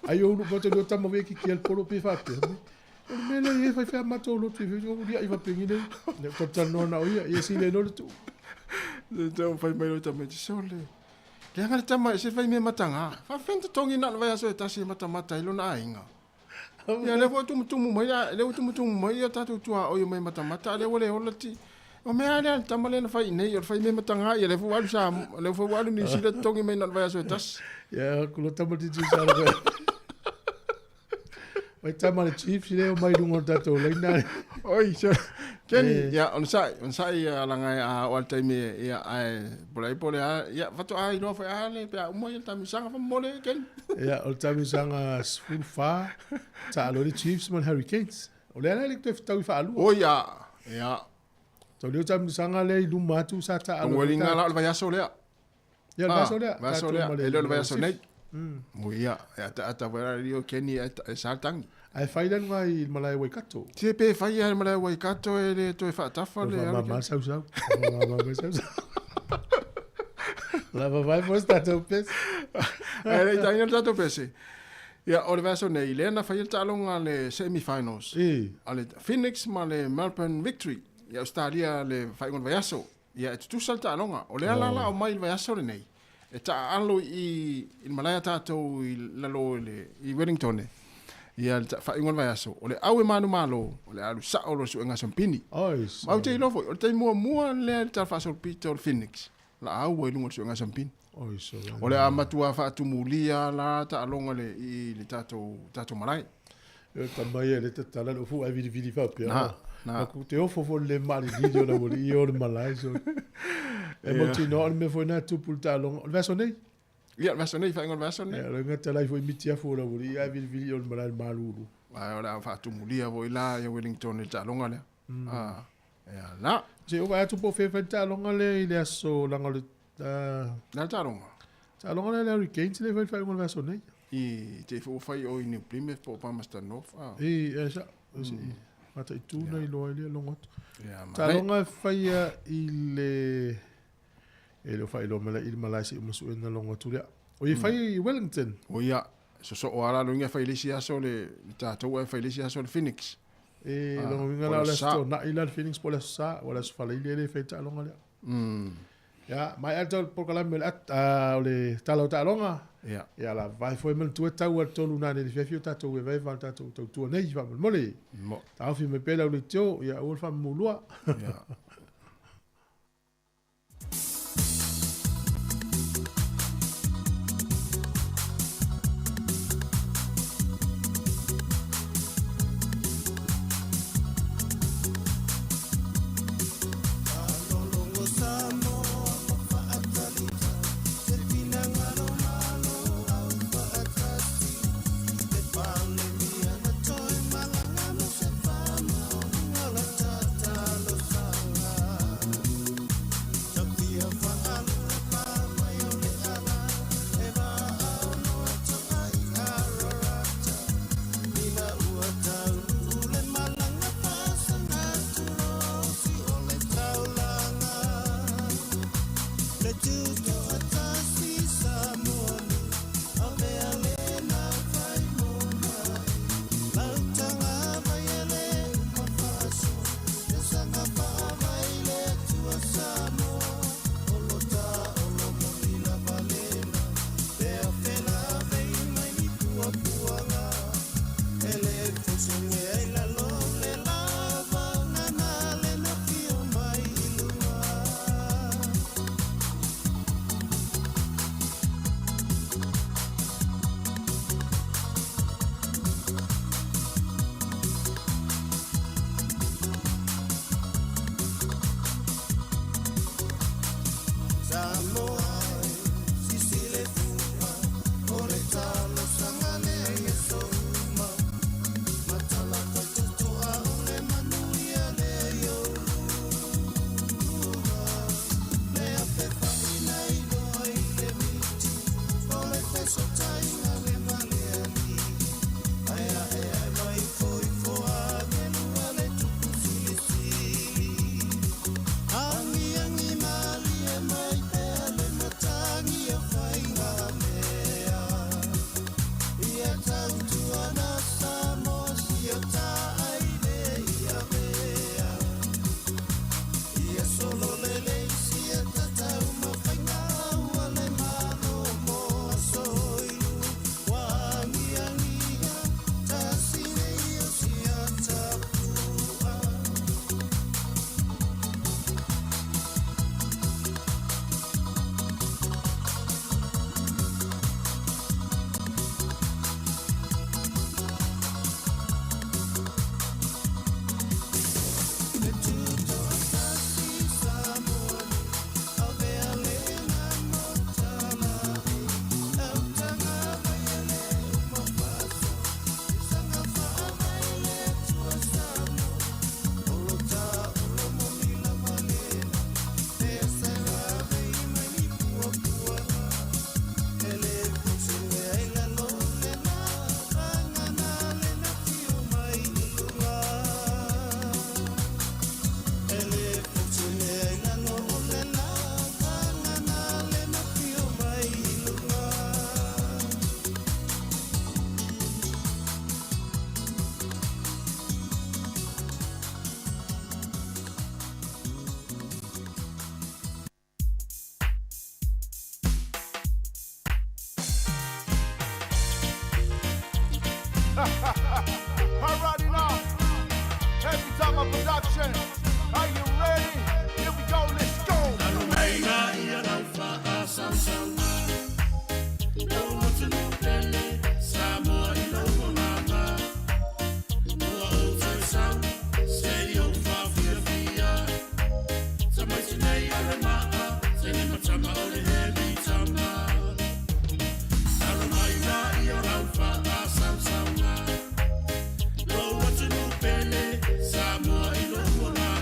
Ai o ulu pata lua tama wea ki ki al polo pe faapea. O le mea lea e fai whea matou lotu i whiu, o lia i faapea ngi nei. Ne talatalanoa na o ia, ia si le no le tuu. Le tau fai mai lo tama te sole. Le anga le tama e se fai mea matanga. Faafeai na totogi na o le vaiaso e tasi e matamata ai lona aiga. Ia lea foi tumutumu mai a lea ua tumutumu mai ia tatou tuaoi mai matamata a lea ua le ola ti. O mea lea le tama lea na fai i nei o le fai mea matanga ia lea foi ua alu sa lea foi ua alu Niu Sila totogi mai na o le vaiaso e tasi. Ia ku lo tama titi sa le. Mai tama le Chiefs le o mai lunga o le tatou laina. Oi, so, Kenny, ia, ona sa'i, ona sa'i ia laga e a o ale taimi ia, ae, pole ai pole a, ia, faatoa iloa foi a le, pe a uma ia le tamisaga faamolemole, Kenny. Ia, o le tamisaga 14, taalo ai le Chiefs ma le Hurricanes. O lea la e le toe fetau i faalua. Oi, a, ia. Tau lea o tamisaga lea i luma atu sa taalo. Ualiga la o le vaiaso lea. Ia, le vaiaso lea. Vaiaso lea, e le o le vaiaso nei. Oi, ia, e ataata foi la le Kenny e sa le tagi. Ae fai la luga i le malae Waikato. Se pe fai ia i le malae Waikato e le toe faatafa le alu. Faamama sausau. Faamama sausau. La vavae foi se tatou pese. Ae le i taina le tatou pese. Ia, o le vaiaso nei, lea na faia le taaloga a le semi-finals. A le Phoenix ma le Melbourne Victory i Ausetalia le faaiuga o le vaiaso. Ia, e tutusa le taaloga. O lea la la aumai i le vaiaso lenei, e taaalo i i le malae a tatou i lalo i le i Wellington ia le faaiuga o le vaiaso. O le au e manumalo, o le alu sao loa i le suega sampini. Ma ou te iloa foi, o le taimi muamua lea i le tala faasolopito o le Phoenix, la au ai i luga o le suega sampini. O le a matua faatumulia la taaloga le i le tatou tatou malae. E tama ia le tatala le ofu ai vilivili faapea. Na, na. Aku te ofo fo le malili o la wali i o le malae so. E mo tino o le mea foi na tupu le taaloga. O le vaiaso nei? Ia, le vaiaso nei, faaiuga o le vaiaso nei. Ia, o le gata lai foi miti afu o la wali i ai vilivili o le malae le malulu. Ai, o le a faatumulia foi la ia Wellington i le taaloga lea. Ah, ia la. Se o vai atu po fe fai taaloga lea i le aso langa o le Le taaloga. Taaloga lea le Hurricanes lea e fai le faaiuga o le vaiaso nei. I te i foi ua fai o i New Plymouth po o Palmerston North. Ah. I, e sa, e se i mataitu na iloa ai lea logo atu. Taaloga e faia i le e le o faailoa mai la i le malae se i uma suena logo atu lea. O ia fai i Wellington. O ia, sosoo lava la lona uiga e fai i le isi aso le tatou ae fai i le isi aso le Phoenix. E, lona uiga la o le Aso Toonai la le Phoenix po o le Aso Sa, o le Aso Faraile lea e fai ai le taaloga lea. Ia, maea le polokalame o le at, o le tala o taaloga. Ia. Ia la vae foi manatua tau a le 3 nanei i le afiafi o tatou evaeva o le tatou tautua nei faamolemole. Mo. Taofi mai pea le au leitio, ia aua le faamamulua. Ia. Alrighty now. Happy Time Production. Are you ready? Here we go, let's go. Alo mai la ia lau faasausauga, Lou atunuu pele, Samoa i lou agaga. Ua ou toe sau, se i ou faafiafia. Tamaiti nei a le maa, teine ma tama o le heavy tama. Alo mai la i o lau faasausauga, Lou atunuu pele, Samoa i lou agaga.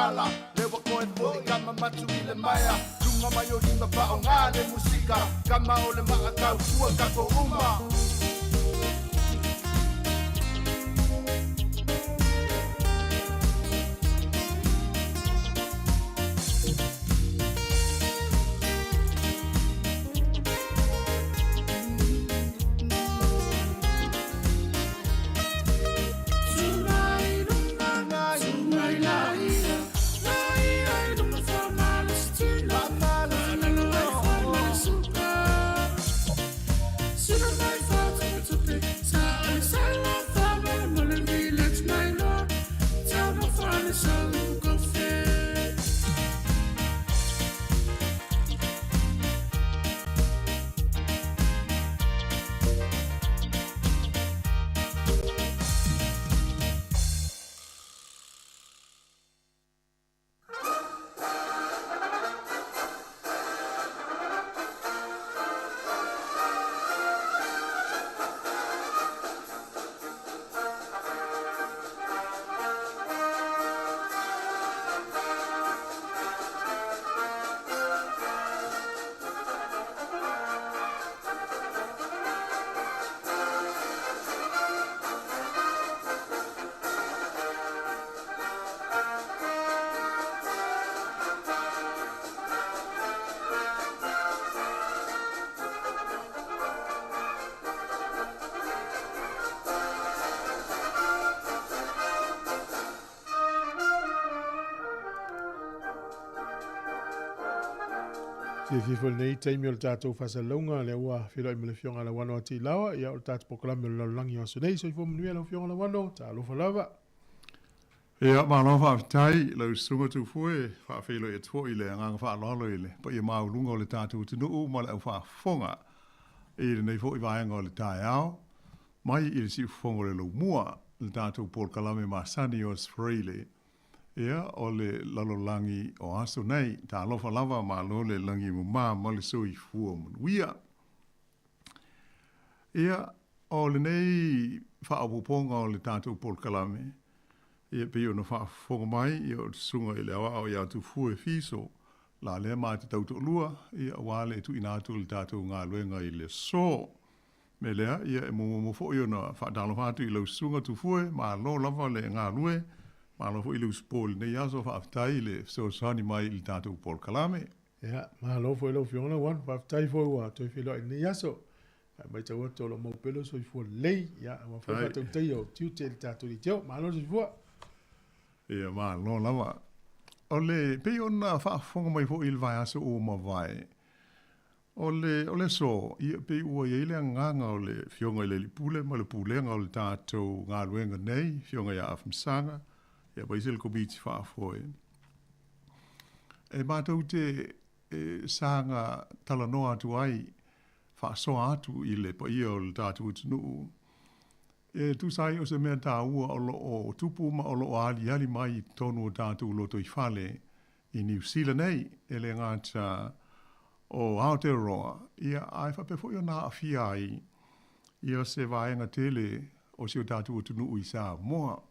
tala Lewa koe fo'i kama matu i le maea Lunga mai o lima whaonga le musika Kama o le maa kau tua kako uma. Fiafia foi lenei taimi o le tatou faasalalauga lea ua feiloai ma le afioga Lauano Atilaoa ia o le tatou polokalame o le lalolagi o aso nei. Soifua manuia lau afioga Lauano, talofa lava. Ia, malo faafetai lau susuga Tufue, faafeiloai atu foi le agaga faaaloalo i le paia maualuga o le tatou atunuu ma le aufaafofoga i lenei foi vaega o le taeao mai i le siufofoga o le laumua, le tatou polokalame masani o Australia. Ia, o le lalolagi o aso nei, talofa lava, malo le lagi mama ma le soifua manuia. Ia, o lenei faaopoopoga o le tatou polokalame, ia pei ona faafofoga mai, ia o le susuga i le aoao ia Tufue Fiso, la lea ma te tautoalua, ia aua le tuuina atu o le tatou galuega i le aso. Me lea, ia e muamuamua foi ona faatalofa atu i lau susuga Tufue, malo lava le galue, malo foi le usupo i lenei aso, faafetai i le fesoasoani mai i le tatou polokalame. Ia, malo foi lau Afioga Lauano, faafetai foi ua toe feiloai i lenei aso. Ae matau atu o lo o mau pea lou soifua lelei, ia, aua foi faatautaia o tiute i le tatou leitio. Malo le soifua. Ia, malo lava. O le, pei ona faafofoga mai foi i le vaiaso ua mavae, O le, o le aso, ia, pei ua i ai le agaga o le Afioga i le Alii Pule ma le Pulega o le tatou galuega nei, Afioga ia Afamasaga, ia aemaise le Komiti Faafoe, e matou te e, saga talanoa atu ai, faasoa atu i le paia o le tatou atunuu, e tusa ai o se mea taua o lo o tupu ma o lo o aliali mai i totonu o tatou lotoifale i Niu Sila nei, e le gata o Aotearoa, ia, ae faapea foi ona aafia ai ia se vaega tele o si o tatou atunuu i Samoa.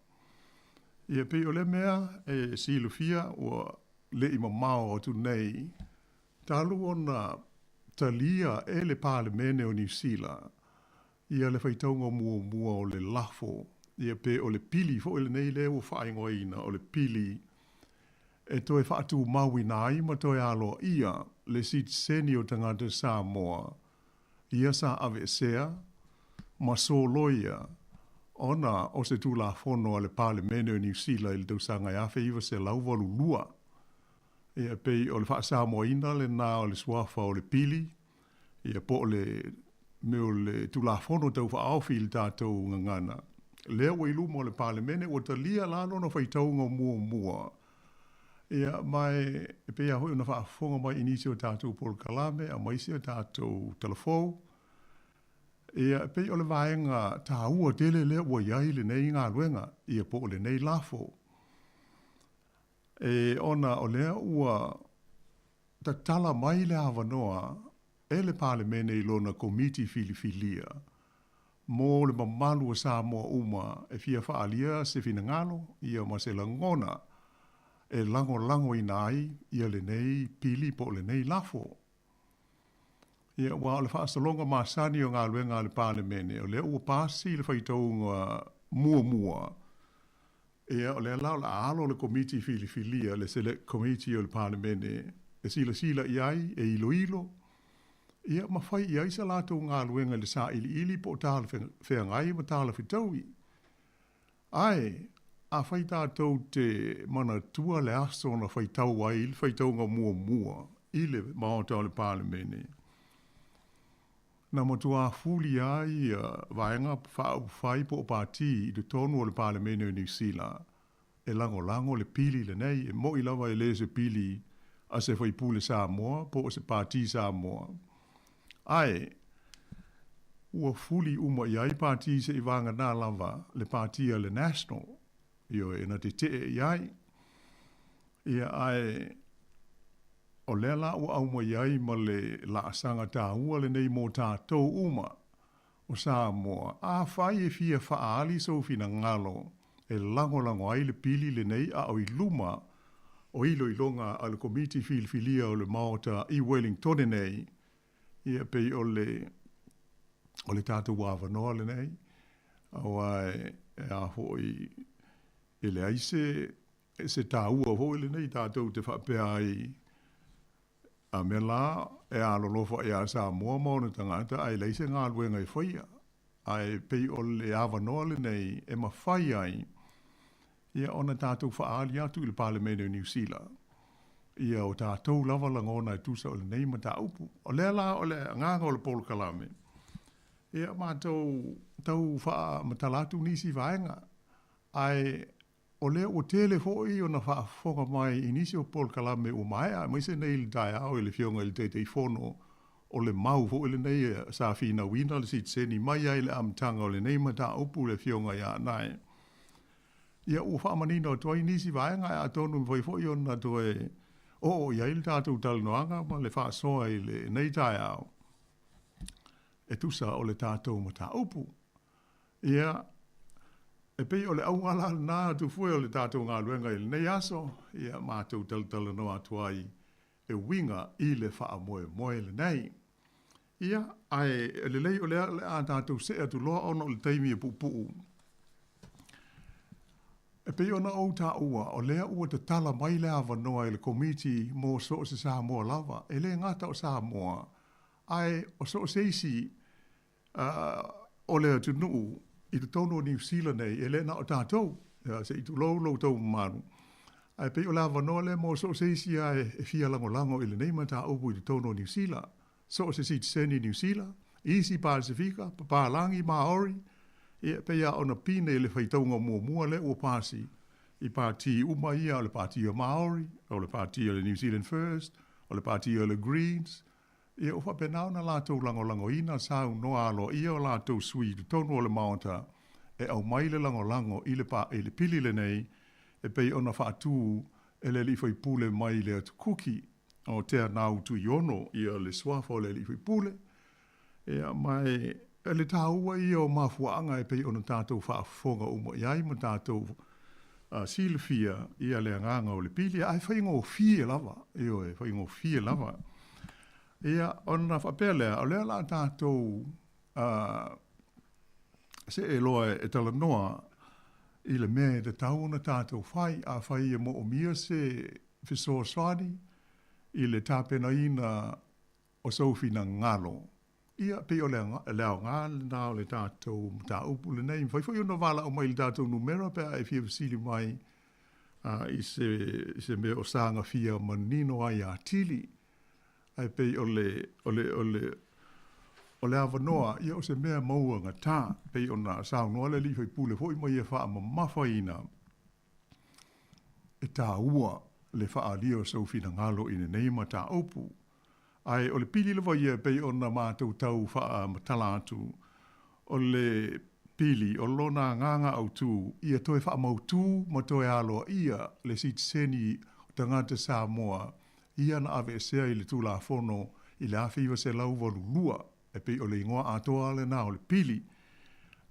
Ia, pei o lea mea e silafia ua le i mamao atu nei, talu ona talia e le Palemene o Niu Sila ia le faitauga muamua o le lafo, ia pe o le pili foi lenei lea ua faaigoaina o le pili e toe faatumauina ai ma toe aloaia le sitiseni o tagata Samoa ia sa aveesea ma soloia ona o se Tulafono a le Palemene o Niu Sila i le tausaga e 1982. Ia pei o le faasamoaina lena o le suafa o le pili ia po o le mea o le Tulafono Tau Faaofi i le tatou gagana, lea ua i luma o le Palemene, ua talia la lona faitauga muamua. Ia, ma e pei lava foi ona faafofoga mai i nisi o tatou polokalame, aemaise o tatou talafou, ia, e pei o le vaega taua tele lea ua i ai lenei galuega, ia po o lenei lafo. E ona o lea ua tatala mai le avanoa e le Palemene i lona Komiti Filifilia mo le mamalu o Samoa uma e fia faaalia se finagalo ia ma se lagona. e lagolagoina ai ia lenei pili po o lenei lafo. Ia, aua o le faasologa masani o galuega a le Palemene, o lea ua pasi le faitauga muamua, ia, o lea la o le a alo le Komiti Filifilia, le Select Committee o le Palemene, e silasila i ai, e iloilo, ia, ma fai i ai sa latou galuega i le sailiili po o talafeagai ma talafetaui. Ae, afai tatou te manatua le aso na faitau ai le faitauga muamua i le Maota o le Palemene, na matuā fuli ai Vaega Faaupufai po o Pati i totonu o le Palemene o Niu Sila e lagolago le pili lenei, e mo'i lava e le o se pili a se faipule Samoa po o se Pati Samoa. Ae, ua fuli uma i ai Pati seivagana lava le Pati a le National, ioe, na tetee i ai. Ia, ae, o lea la ua aumai ai ma le laasaga taua lenei mo tatou uma o Samoa, afai e fia faaali sou finagalo e lagolago ai le pili lenei a o i luma o iloiloga a le Komiti Filifilia o le Maota i Wellingtone nei, ia pei o le o le tatou avanoa lenei, aua e a foi e leai se se taua foi lenei tatou te faapea ai A mea la e alolofa iā Samoa ma ona tagata ae leai se galuega e faia. Ae pei o le avanoa lenei e mafai ai ia ona tatou faaali atu i le Palemene o Niu Sila ia o tatou lava lagona e tusa o lenei mataupu. O lea la o le agaga o le polokalame, ia matou tau faamatala atu nisi vaega, ae O lea ua tele foi ona faafofoga mai i nisi o polokalame ua maea, aemaise nei i le taeao i le Afioga i le Taitaifono, o le mau foi lenei sa finauina le sitiseni mai lava i le amataga o lenei mataupu le Afioga ia Anae. Ia ua faamanino atu ai nisi vaega ae atonu e mafai foi ona toe oo i ai le tatou talanoaga ma le faasoa i lenei taeao e tusa o le tatou mataupu. Ia, e pei o le auga la lena Tufue o le tatou galuega i lenei aso, ia matou talatalanoa atu ai e uiga i le faamoemoe lenei. Ia, ae lelei o lea o le a tatou see atu loa ona o le taimi e puupuu. E pei ona ou taua, o lea ua tatala mai le avanoa e le Komiti mo so o se Samoa lava, e le gata o Samoa, ae o so o se isi o le atunuu i totonu o Niu Sila nei, e le na o tatou, se i tulou lo outou mamalu, ae pei o le avanoa lea mo so o se isi lava e fia lagolago i lenei mataupu i totonu o Niu Sila, so o se sitiseni Niu Sila, isi Pasefika, papalagi Maori, ia, pei lava ona pine i le faitauga muamua lea ua pasi i pati uma ia, o le Pati o Maori, o le Pati o le New Zealand First, o le Pati o le Greens, Ia ua faapena ona latou lagolagoina saunoa aloaia o latou sui i totonu o le Maota e aumai le lagolago i le i le pili lenei e pei ona faatu e le alii faipule mai le Atu Kuki o Teanau Tuiono ia le suafa o le alii faipule. Ia ma e le taua ia o mafuaaga e pei ona tatou faafofoga uma i ai ma tatou silafia ia le agaga o le pili, ae faigofie lava, ioe, faigofie lava. Ia, ona faapea lea, o lea o le a tatou see loa e talanoa i le mea e tatau ona tatou fai, afai e moomia se fesoasoani i le tapenaina o sou finagalo, ia, pei o le aoga lena o le tatou mataupu lenei. E mafai foi ona valaau mai i le tatou numera pe a e fia fesili mai i se, i se mea o sagafia manino ai atili. Ae pei o le, o le, o le, o le avanoa, ia o se mea mauagata, pei ona saunoa le alii faipule foi ma ia faamamafaina e taua le faaalia o sou finagalo i lenei mataupu. Ae o le pili lava ia e pei ona matou tau faamatala atu, o le pili o lona agaga autu ia toe faamautu ma toe aloaia le sitiseni o tagata Samoa ia na aveesea i le Tulafono i le 1982, e pei o le igoa atoa lena o le pili.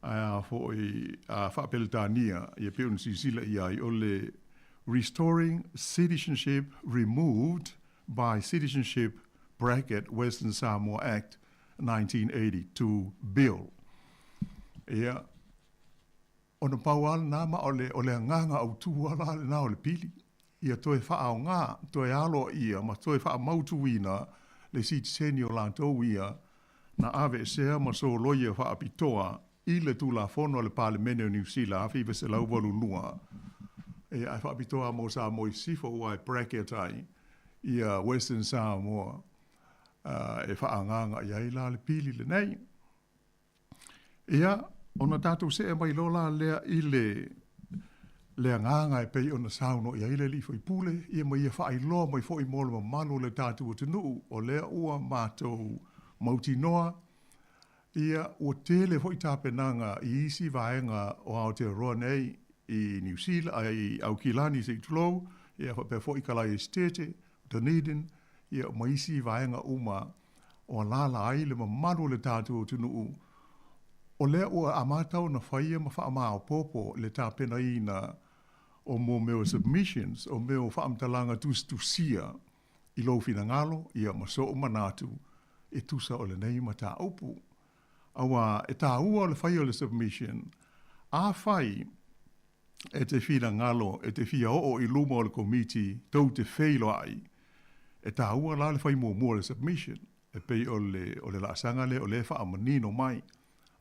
Ae a foi a faa-Peretania, ia pei ona silasila i ai, o le Restoring Citizenship Removed by Citizenship Bracket Western Samoa Act 1982 Bill. Ia, ona pau lava lena ma o le, o le agaga autū lava la lena o le pili, ia toe faaaoga, toe aloaia ma toe faamautuina le sitiseni o latou ia na aveesea ma soloia faapitoa i le Tulafono a le Palemene o Niu Sila 1982, ia, ae faapitoa mo Samoa i Sisifo aua e bracket ai ia Western Samoa e faaagaaga i ai la le pili lenei. Ia, ona tatou see mai loa la lea i le le agaga e pei ona saunoa i ai le alii faipule, ia ma ia faailoa mai foi mo le mamalu o le tatou atunuu, o lea ua matou mautinoa, ia, ua tele foi tapenaga i isi vaega o Aotearoa nei i Niu Sila, i Aukilani se i tulou, ia faapea foi Kalae Esetete, Dunedin, ia ma isi vaega uma o alaala ai le mamalu o le tatou atunuu, o lea ua amata ona faia ma faamaopoopo le tapenaina o mo mea o submissions, o mea o faamatalaga tusitusia i lou finagalo, ia ma so'u manatu e tusa o lenei mataupu. Aua e taua le faia o le submission, afai e te finagalo e te fia oo i luma o le Komiti tou te feiloai, e taua la le fai muamua o le submission, e pei o le, o le laasaga lea o lea e faamanino mai.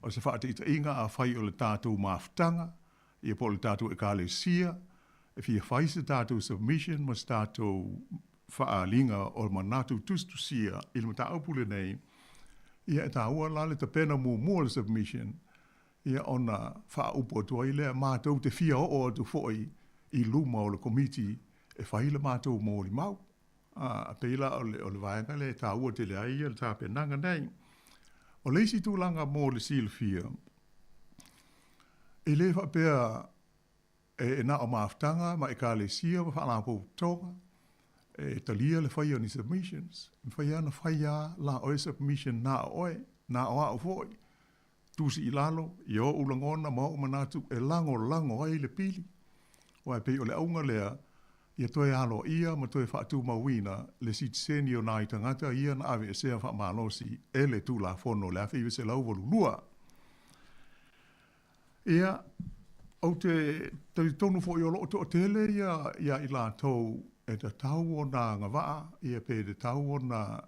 O se faataitaiga, afai o le tatou mafutaga, ia po o le tatou Ekalesia, e fia fai se tatou submission ma se tatou faaaliga o manatu tusitusia i le mataupu lenei, ia e taua la le tapena muamua o le submission, ia ona faaupu atu ai lea, matou te fia oo atu foi i luma o le Komiti e fai le matou molimau. A, pei la o le, o le vaega lea e taua tele ai le tapenaga nei. O le isi tulaga mo le silafia, e le faapea e na o mafutaga ma ekalesia ma faalapotopotoga e talia le faia o ni submissions. E mafai lava ona fai lava la oe submission na o oe, na o au foi. Tusi i lalo i ou lagona ma ou manatu e lagolago ai le pili. Aua e pei o le auga lea, ia toe aloaia ma toe faatumauina le sitiseni o nai tagata ia na aveesea faamalosi e le Tulafono o le 1982. Ia, ou te talitonu foi o lo o toatele ia ia i latou e tatau ona agavaa, ia pe tatau ona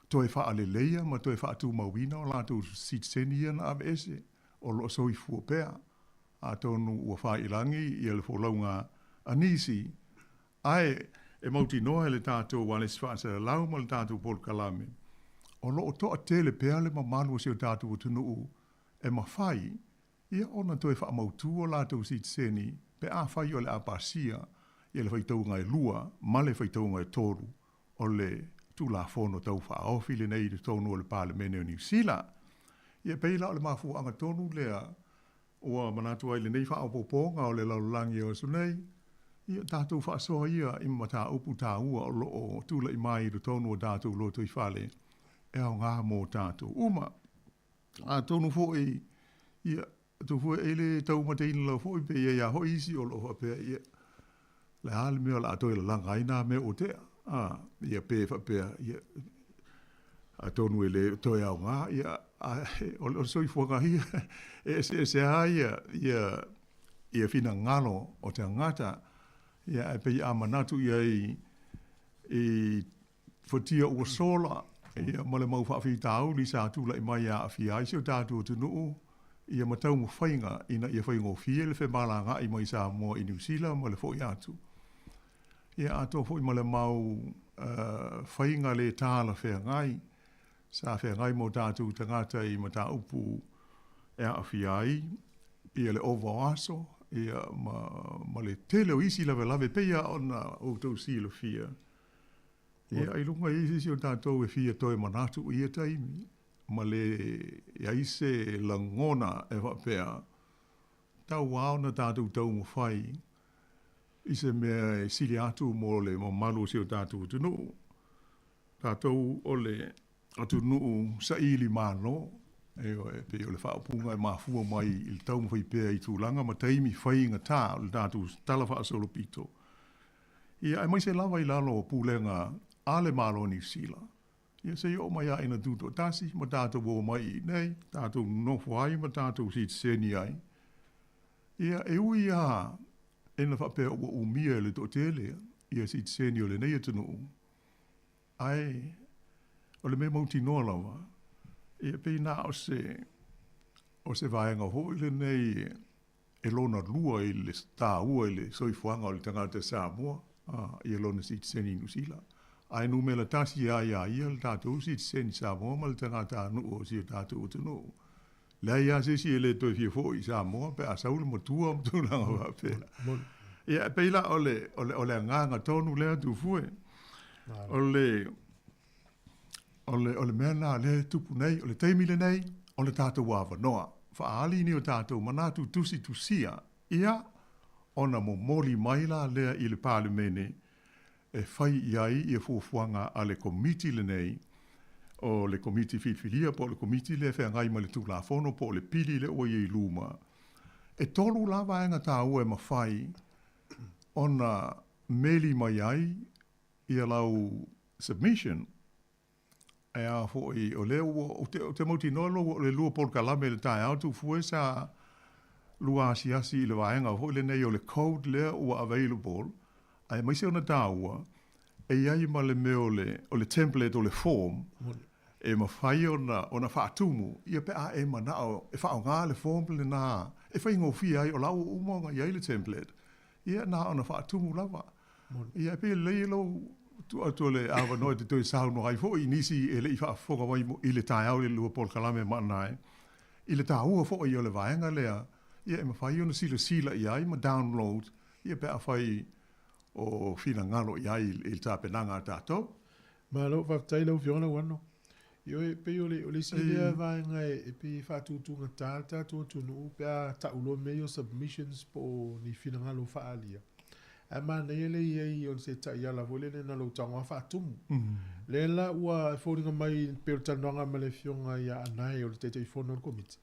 toe faaleleia ma toe faatumauina o latou sitiseni ia na aveese o lo o soifua pea. Atonu ua faiilagi ia le folauga a nisi, ae e mautinoa e le tatou alesi faasalalau ma le tatou polokalame, o lo o toatele pea le mamalu o si o tatou atunuu e mafai ia ona toe faamautu o latou sitiseni pe afai o le a pasia ia le faitauga e lua ma le faitauga e tolu o le Tulafono Tau Faaofi lenei i totonu o le Palemene o Niu Sila. Ia pei la o le mafuaaga tonu lea ua manatu ai lenei faaopoopoga o le lalolagi o aso nei, ia tatou faasoa ia i mataupu taua o lo o tulai mai i totonu o tatou lotoifale e aoga mo tatou uma. Atonu foi, ia, atonu foi e le taumateina lava foi pe i ai lava foi isi o lo o faapea, ia, le a le mea o le a toe lalaga ai nā mea ua tea, a, ia pe faapea, ia, atonu e le toe aoga, ia, a, o le soifuaga ia, e eseese lava ia, ia, ia finagalo o tagata, ia, ae pei a manatu i ai i Fuatia ua sola, ia, ma le mau faafitauli sa tulai mai e aafia ai si o tatou atunuu, ia ma taumafaiga ina ia faigofie le femalagaai mai Samoa i Niu Sila ma le foi atu. Ia atoa foi ma le mau faiga le talafeagai sa feagai ma o tatou tagata i mataupu e aafia ai ia le ova o aso, ia, ma le tele o isi lavelave e pei lava ona outou silafia. Ia, i luga i se isi o tatou e fia toe manatu i ia taimi, ma le i ai se lagona e faapea, tau lava ona tatou taumafai i se mea e sili atu mo le mamalu o si o tatou atunuu. Tatou o le atunuu saili malo. Ioe, e pei o le faaupuga e mafua mai i le taumafai pea i tulaga ma taimi faigata o le tatou Tala Faasolopito, ia aemaise lava i lalo o pulega a le Malo o Niu Sila, ia seia oo mai lava ina tutoatasi ma tatou omai i inei, tatou nonofo ai ma tatou sitiseni ai. Ia, e ui lava ina faapea ua umia e le toatele ia sitiseni o lenei atunuu, Ae o le mea mautinoa lava, ia pei na o se o se vaega foi lenei e lona lua i le taua i le soifuaga o le tagata Samoa, ia lona sitiseni i Niu Sila. Ae numera tasi lava ia ia le tatou sitiseni Samoa ma le tagatanuu o si o tatou atunuu. Leai lava se isi e le toe fia foi i Samoa pe a sau le matua ma tulaga faapea. Ia, e pei la o le, o le, o le agaga tonu lea Tufue. O le, o le, o le mea lena lea e tupu nei, o le taimi lenei, o le tatou avanoa. Faaali ni o tatou manatu tusitusia, ia, ona momoli mai la lea i le Palemene e fai i ai ia fuafuaga a le Komiti lenei, o le Komiti Filifilia po o le Komiti lea e feagai ma le Tulafono po o le Pili lea ua i ai i luma. E tolu la vaega taua e mafai ona meli mai ai ia lau submission. E a foi, o lea ua, ou te, ou te mautinoa lou, o le lua polokalame i le taeao Tufue sa lua asiasi i le vaega foi lenei o le code lea ua available, aemaise ona taua, e i ai ma le mea o le, o le template o le form e mafai ona, ona faatumu, ia pe a e manao e faaaoga le form lena e faigofie ai, o la ua uma ona i ai le template, ia na ona faatumu lava. Ia, e pei e lelei lou tuu atu o le avanoa e te toe saunoa ai foi i nisi e le i faafofoga mai i le taeao i le lua polokalame maanae, i le taua foi o le vaega lea, ia e mafai ona silasila i ai ma download, ia pe afai o finagalo i ai i le tapenaga a tatou. Malo, faafetai lau Afioga Lauano. Ioe, e pei o le, o le isi lea vaega e, e pei e faatutugata le tatou atunuu pe a tau loa mea ia o submissions po o ni finagalo faaalia. Ae manaia le i ai o se taiala foi lele na lou tago lava faatumu. Lea la ua foliga mai pei o le talanoaga ma le Afioga ia Anae o le Taitaifono o le Komiti,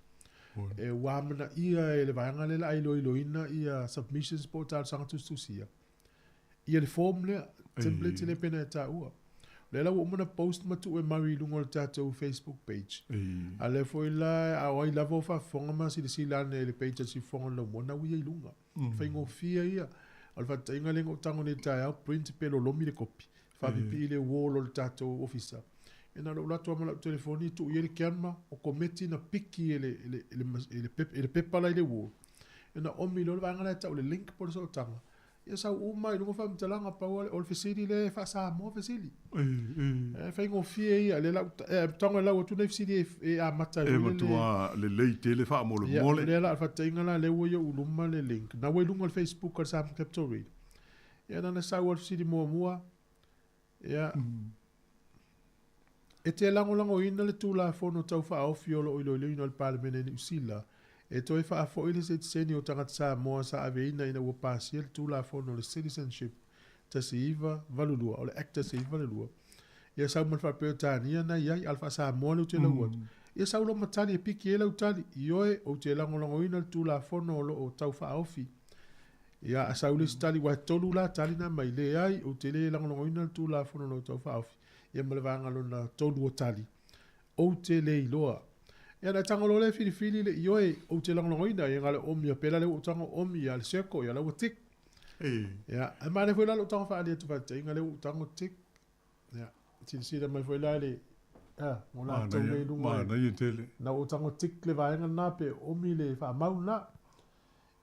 e ua amanaia e le vaega lea o le a iloiloina ia submissions po o talosaga tusitusia. Ia le form lea, template lea pei ona e taua. O lea la ua uma ona post ma tuu e Murray i luga o le tatou Facebook page. A lea foi la, a o ai lava o faafofoga ma silasila ane i le page a le Siufofoga o le Laumua, na ua ia i luga. Faigofie ia. O le faataitaiga lea na ou tago nei i le taeao, print pe lolomi le kopi, faapipii i le wall o le tatou ofisa. Ia na o lou alu atu lava ma lau telefoni tuu i ai le camera, okometi na piki e le, e le, e le, e le, e le pepa la i le wall. Ia na omi loa le vaega la e tau o le link po o le sootaga. Ia sau uma i luga faamatalaga pau o le fesili lea e faa-Samoa fesili. E faigofie ia lea lau e tago e lau atu nei fesili e amata ai. E matua lelei tele faamolemole. Ia lea la faataitaiga la lea ua i ou luma le link. Na ua i luga o le Facebook a le Samoa Capital Radio. Ia na ona sau lava le fesili muamua. Ia E te lagolagoina le Tulafono Tau Faaofi o lo o iloiloina o le Palemene i Niu Sila e toe faafoi le sitiseni o tagata Samoa sa aveina ina ua pasia le Tulafono o le Citizenship 1982, o le Act 1982. Ia sau ma le faa-Peretania na i ai, a o le faa-Samoa lea ou te lau atu. Ia sau loa ma tali e piki ai lau tali, ioe, ou te lagolagoina le Tulafono o lo o tau faaofi. Ia, a sau le isi tali, aua e tolu la tali na aumai, leai, ou te le lagolagoina le Tulafono o lo o tau faaofi. Ia ma le vaega lona tolu o tali, Ou te le iloa. Ia na e tago loa lea e filifili le ioe, ou te lagolagoina, ia na o le omi a pela lea ua ou tago omi ia le circle, ia la ua tick. Ia, ae manaia foi la lou tago faaalia atu faataitaiga lea ua ou tago tick. Ia, silasila mai foi la le, a, mo latou lea i luga. Manaia tele. Na ua ou tago tick le vaega lena pe omi le faamau lena.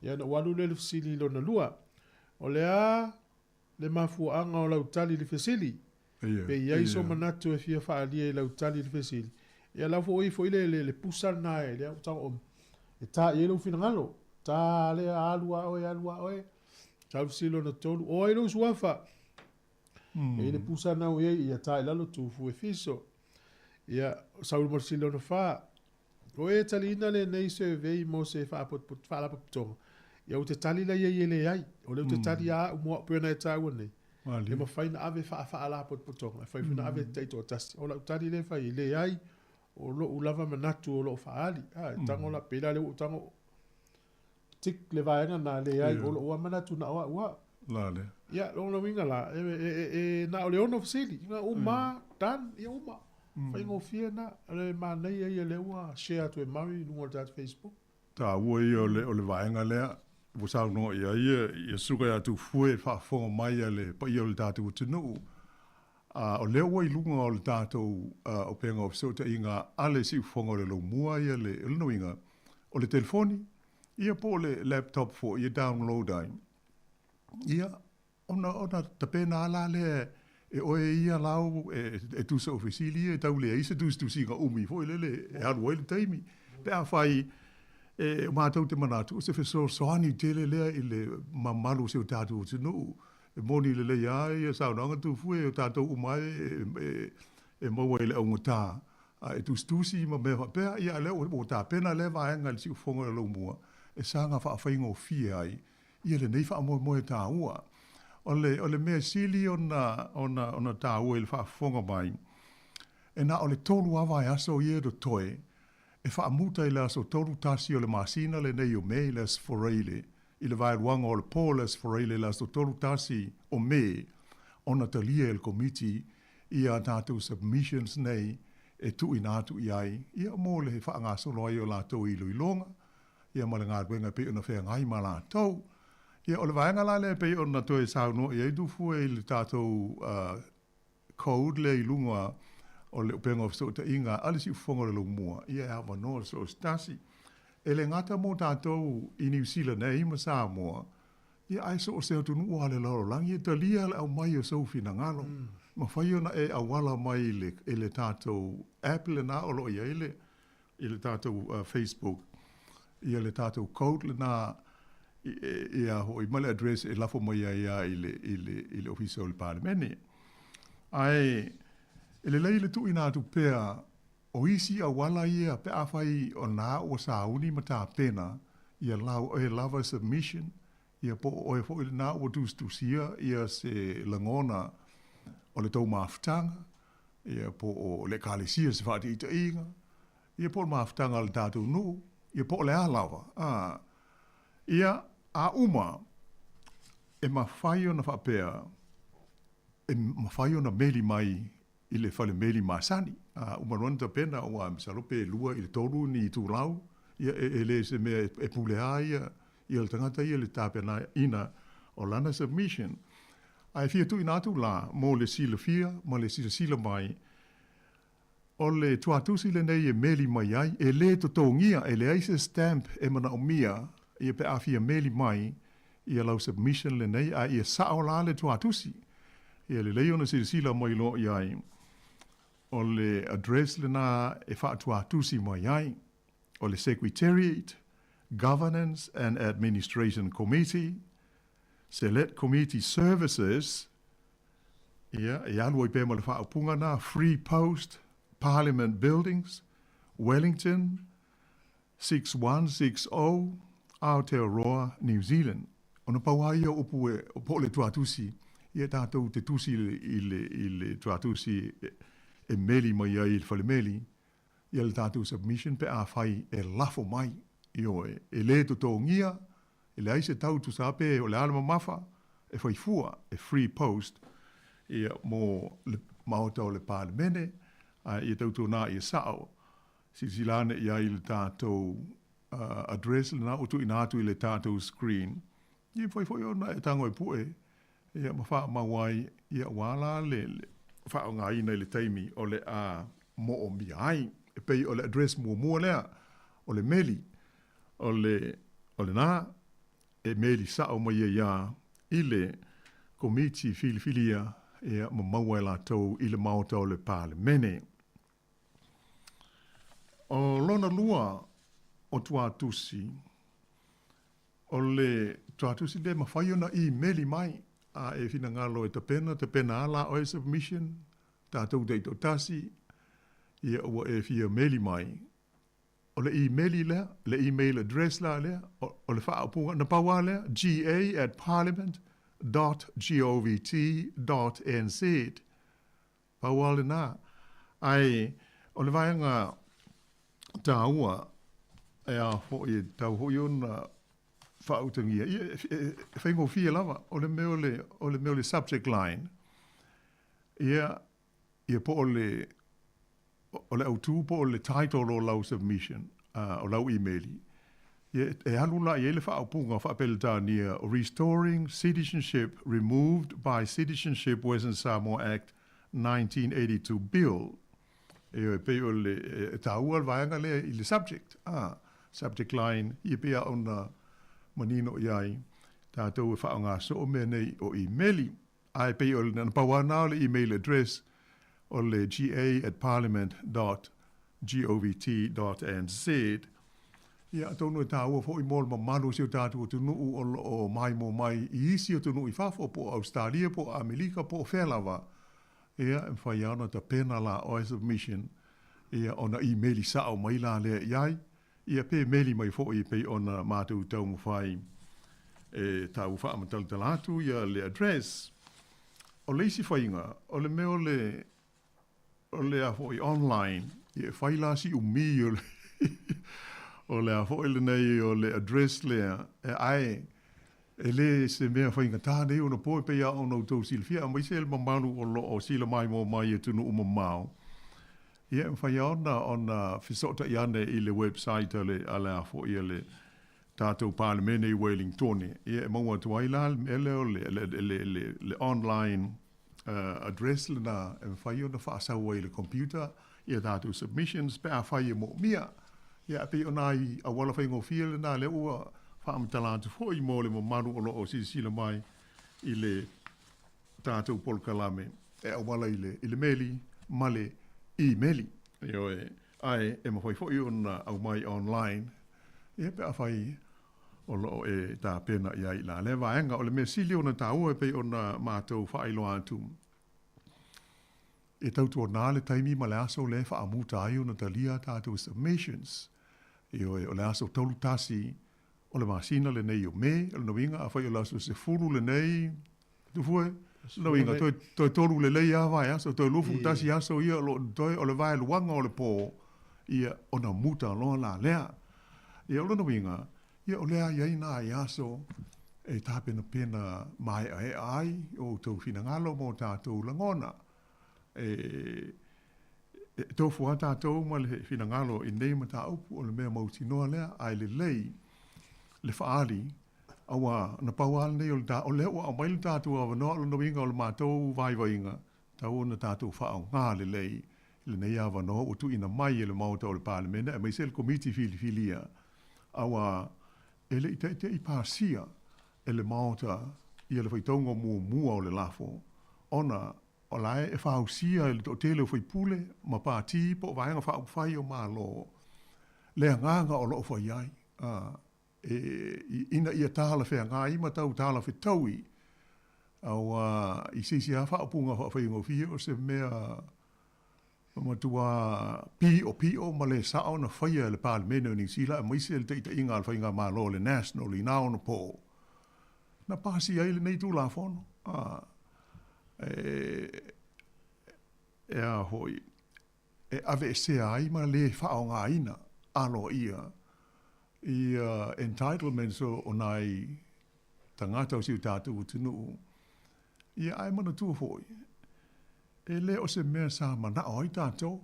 Ia na ou alu lea i le fesili lona lua. O le a le mafuaaga o lau tali i le fesili? Pe i ai so manatu e fia faaalia i lau tali i le fesili? Ia lau foi foi le, le, le pusa lena e lea ua tago e ta i ai lou finagalo. Ta lea alu a oe, alu a oe. Sau le fesili lona tolu, o ai lou suafa? E i le pusa na ua i ai, ia ta i lalo tufu e fiso. Ia, sau le fesili lona fa, O e taliina lenei survey mo se faalapotopotoga, ia ou te tali la iai e leai. O lea ou te tali a au mo au pei ona e taua nei. E mafai ona ave faafaalapotopotoga, e mafai foi ona ave taitoatasi. O lau tali lea e fai ai, leai, O lo'u lava manatu o lo'o fa'aali, a, e tago la, pei la lea ua ou tago, tick le vaega lena, leai, o lo'u lava manatu na o a'u a. La lea. Ia, lona uiga la, e, e, e, e na o le ono fesili, ina uma, done, ia uma. Faigofie lena, o le manaia ia lea ua share atu e Murray i luga o le tatou Facebook. Taua ia o le, o le vaega lea ua saunoa i ai ia, ia Suka ia Tufue i le faafofoga mai a le paia o le tatou atunuu. A o lea ua i luga o le tatou uh, upega o fesootaiga a le siufofoga o le laumua ia le, o lona uiga, o le telefoni, ia po o le laptop foi e download ai. Ia, Ona, ona tapena lava la lea e oe ia lau e, e tusa o fesili ia e tau leai se tusitusiga umi foi lele e alu ai le taimi. Pe afai e, o matou te manatu, o se fesoasoani tele lea i le mamalu o si o tatou atunuu. E moni lelei lava ia saunoaga Tufue, o tatou uma lava e, e, e maua i le augata a e tusitusi ma mea faapea, ia a lea ua, ua tapena lea vaega i le siufofoga o le laumua e saga faafaigofie ai ia lenei faamoemoe taua. O le, o le mea sili ona, ona, ona taua i le faafofoga mai, e na o le tolu lava vaiaso ia e totoe e faamuta i le aso 31 o le masina lenei o Me i le Aso Faraile, i le vaeluaga o le po o le Aso Faraile i le aso 31 o Me, ona talia e le Komiti ia a tatou submissions nei e tuuina atu i ai, ia mo le faagasolo ai o latou iloiloga, ia ma le galuega e pei ona feagai ma latou. Ia, o le vaega la lea e pei ona toe saunoa i ai Tufue i le tatou uh, code lea i luga o le upega o fesootaiga a le siufofoga o le laumua, ia e avanoa so o se tasi. E le gata mo tatou i Niu Sila nei ma Samoa, ia ae so o se atunuu lava o le lalolagi e talia le aumai o sou finagalo. Mafai ona e auala mai i le, i le tatou app lena o lo o i ai le, i le tatou Facebook, ia le tatou code lena ia hoi ma le address e lafo mai ai lava i le, i le, i le ofisa o le Palemene. Ae e lelei le tuuina atu pea o isi auala ia pe afai o na ua sauni ma tapena ia lau oe lava submission, ia po o oe foi lena ua tusitusia ia se lagona o le tou mafutaga, ia po o le Ekalesia se faataitaiga, ia po o le mafutaga a le tatou nuu, ia po o le a lava, a, ia, a uma, e mafai ona faapea, e mafai ona meli mai i le fale meli masani. A uma loa ona tapena, aua masalo pe lua i le tolu ni itulau, ia e, e le se mea e pule lava ia, ia le tagata ia le tapenaina o lana submission. Ae fia tuuina atu la mo le silafia ma le silasila mai, o le tuatusi lenei e meli mai ai, e le totogia, e leai se stamp e manaomia ia pe a fia meli mai ia lau submission lenei, a ia sao la le tuatusi. Ia lelei ona silasila mai loa i ai, o le address lena e faatuatusi mai ai, o le Secretariat, Governance and Administration Committee, Select Committee Services, ia, e alu ai pea ma le faaupuga na, Free Post, Parliament Buildings, Wellington, 6160, Aotearoa, New Zealand. Ona pau lava ia o upu e, po o le tuatusi, ia tatou te tusi i le, i le, i le tuatusi e, e meli mai ai i le falemeli, ia le tatou submission pe afai e lafo mai, ioe, e le totogia, e leai se tau tusa pe o le a le mamafa, e fai fua, e free post, ia, mo le Maota o le Palemene, a ia tautuana ia sao, silasila ane i ai i le tatou uh, address lena ua tuuina atu i le tatou screen, ia mafai foi ona e tago e pue, ia ma faamau ai, ia aua la le, le faaaogaina i le taimi o le a moomia ai. E pei o le address muamua lea, o le meli, o le, o lena e meli sao mai ai lava i le Komiti Filifilia ia ma maua e latou i le Maota o le Palemene. O lona lua o tuatusi, o le tuatusi lea e mafai ona imeli mai, a e finagalo e tapena, tapena lava la oe submission, tatou taitoatasi, ia ua e fia meli mai. O le imeli lea, le email address la lea, o le faaupuga, na pau lava lea, ga@parliament dot govt dot nz. Pau lava lena. Ae o le vaega tāua e a foi e tatau foi ona faautagia, ia, e faigofie lava, o le mea o le, o le mea o le subject line, ia, ia po o le, o le autū po o le title o lau submission, o lau imeli, ia, e alu la i ai le faaupuga faa-Peretania, Restoring Citizenship Removed by Citizenship Western Samoa Act 1982 Bill. E pei o le e tāua le vaega lea i le subject, a, subject line, ia pei lava ona manino i ai tātou e faaaoga soo mea nei o imeli. Ae pei o le, na pau lava lena o le email address o le ga@parliament.govt.nz. Ia, atonu e tāua foi mo le mamalu o si o tātou atunuu o lo o maimoa mai i isi atunuu i fafo, po o Ausetalia, po o Amerika, po o fea lava, Ia, e mafai lava ona tapena la oe submission, ia, ona imeli sao mai la lea i ai, ia, pe meli mai foi e pei ona matou taumafai e tau faamatalatala atu ia le address. O le isi faiga, o le mea o le, o le a foi online, ia e fai la si umi o le o le a foi lenei o le address lea, e ae E le se mea faigata nei ona po e pei lava ona outou silafia, aemaise le mamalu o lo o silamaimoa mai i atunuu mamao, ia e mafai lava ona ona fesootai ane i le website a le a le a foi a le tatou Palemene i Welingtone, ia e maua atu ai la le mea lea o le le le le le online address lena e mafai ona faasau ai i le computer ia tatou submissions pe afai e moomia. Ia e pei o nai auala faigofie lena lea ua faamatala atu foi mo le mamalu o lo o silasila mai i le tatou polokalame e auala i le i le meli ma le imeli. Ioe, ae e mafai foi ona aumai online ia pe afai o lo o e tapena i ai i la lea vaega. O le mea sili ona taua e pei ona matou faailoa atu, e tautuana le taimi ma le aso lea e faamuta ai ona talia a tatou submissions. Ioe, o le aso 31 o le masina lenei o Me, o lona uiga afai o le aso 10 lenei, Tufue, lona uiga toe, toe tolu lelei lava vaiaso, toe 21 aso ia o lo o totoe, o le vaeluaga o le po, ia, ona muta loa la lea. Ia, o lona uiga, ia, o lea i ai nai aso e tapenapena maeaea ai o outou finagalo ma o tatou lagona. E, e tofu lava tatou ma le finagalo i lenei mataupu, o le mea mautinoa lea, ae lelei le faaali Aua, na pau lava lenei o le ta, o lea ua aumai le tatou avanoa, o lona uiga o le matou vaivaiga, tatau ona tatou faaaoga lelei lenei avanoa ua tuuina mai e le Maota o le Palemene aemaise le Komiti Filifilia, aua e le i teitei pasia e le Maota ia le faitauga muamua o le lafo, ona o la e fausia e le toatele o faipule ma pati po o Vaega Faaupufai o Malo le agaga o lo o fai ai. E, ina ia talafeagai ma tau talafetaui, auā i se isi lava faaupuga faafaigofie o se mea matua piʻopiʻo ma le sao na faia e le Palemene o Niu Sila aemaise le taitaiga a le Faigamalo a le National i na ona pō na pasia ai lenei Tulafono. A, e, e a foi, e aveesea ai ma le faaaogaina aloaia ia entitlements o nai tagata o si o tatou atunuu. Ia ae manatua foi, e le o se mea sa manao ai tatou,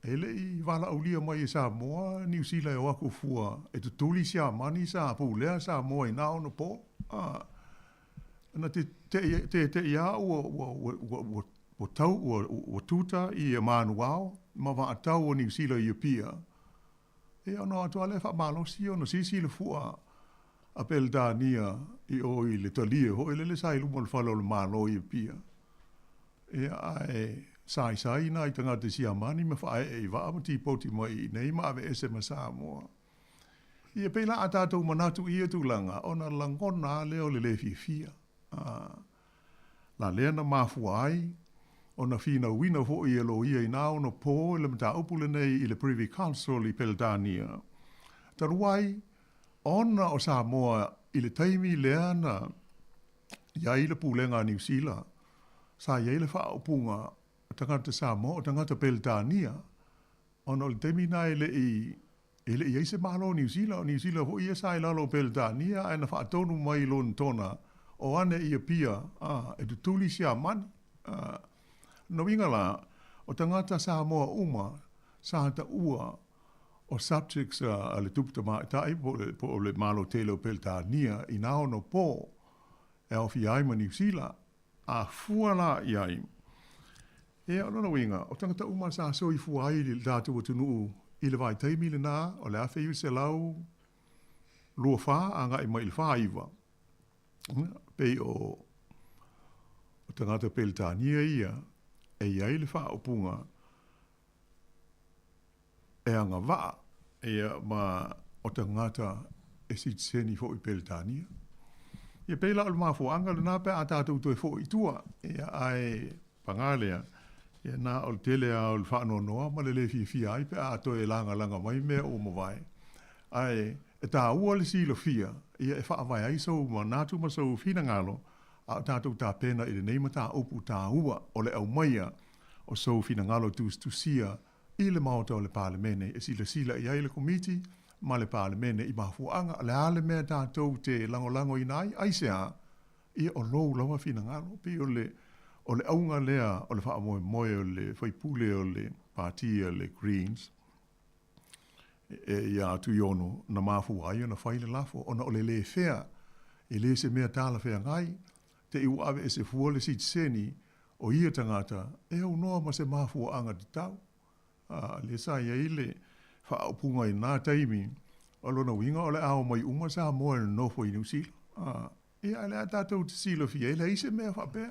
e le i valaaulia mai e Samoa Niu Sila e o atu fua e tutuli Siamani sa pulea Samoa i na ona po. Na te teitei lava ua Ua tau, ua, ua tuta i Mānuao ma Vaatau o Niu Sila i Apia. Ia ona o atu lava lea faamalosi ona sisi le fua a Peretania i o i le talie foi lele sa i luma o le fale o le Malo i Apia. Ia ae saisai nai tagata Siamani ma faaee i vaa ma tipoti mai i inei ma aveese ma Samoa. Ia pei la a tatou manatu i ia tulaga ona lagona lava lea o le le fiafia. La lea na mafua ai ona finauina foi e loia i nā ono pō i le mataupu lenei i le Privy Council i Peretania. Talu ai, ona o Samoa i le taimi lea na i ai le pulega a Niu Sila, sa i ai le faaupuga o tagata Samoa o tagata Peretania. Ona o le taimi lena e le i e le i ai se Malo o Niu Sila, o Niu Sila foi ia sa i lalo o Peretania ae na faatonu mai i Lonetona o ane i Apia a, e tutuli Siamani. A, lona uiga la, o tagata Samoa uma sa taua o subjects a le Tupu Tamaitai po o po o le Malo tele o Peretania i na ono po e aofia ai ma Niu Sila. A fua la i ai, ia, o lona uiga, o tagata uma sa soifua ai i le tatou atunuu i le vaitaimi lena o le 1924 agai mai i le 49, ia, pei o, o tagata Peretania ia e i ai le faaupuga e agavaa, ia, ma o tagata e sitiseni foi i Peretania. Ia pei la o le mafuaaga lena pe a tatou toe foi i tua, ia, ae paga lea, ia na o le tele lava o le faanoanoa ma le le fiafia ai pe a toe lagalaga mai mea ua mavae. Ae e taua le silafia, ia e faavae ai sou manatu ma sou finagalo a o tatou tapena i lenei mataupu taua o le aumaia o sou finagalo tusitusia i le Maota o le Palemene e silasila i ai le Komiti ma le Palemene i mafuaaga o le a le mea tatou te lagolagoina ai, aisea? Ia o lou lava finagalo. Pei o le o le auga lea o le faamoemoe o le faipule o le Pati a le Greens e iā Tuiono na mafua ai ona fai le lafo ona o le lē fea e le se mea talafeagai te i ua aveese fua le sitiseni o ia tagata e aunoa ma se mafuaaga tatau. A, lea sa i ai le faaupuga i na taimi, o lona uiga o le a omai uma Samoa e nonofo i Niu Sila. A, ia, ae o le a tatou te silafia, e leai se mea faapea.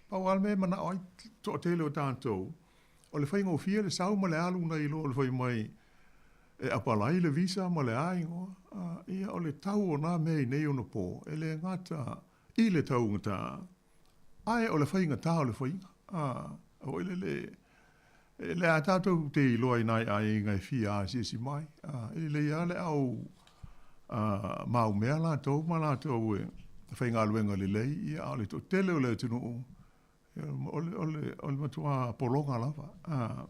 Pau lava le mea e manao ai le toatele o tatou, o le faigofie le sau ma le alu nai lo le fai mai e apalai le visa ma le a igoa. A, ia, o le tau o na mea i nei ona po, e le gata i le taugata, Ae o le faigata o le faiga, a, foi lele, e le a tatou te iloa i nai aiga e fia asiasi mai, a, e lelei lava le au a, maumea latou ma latou e faigaluega lelei, ia, a o le toatele o le atunuu, ia, o le, o le, o le matua pologa lava, a.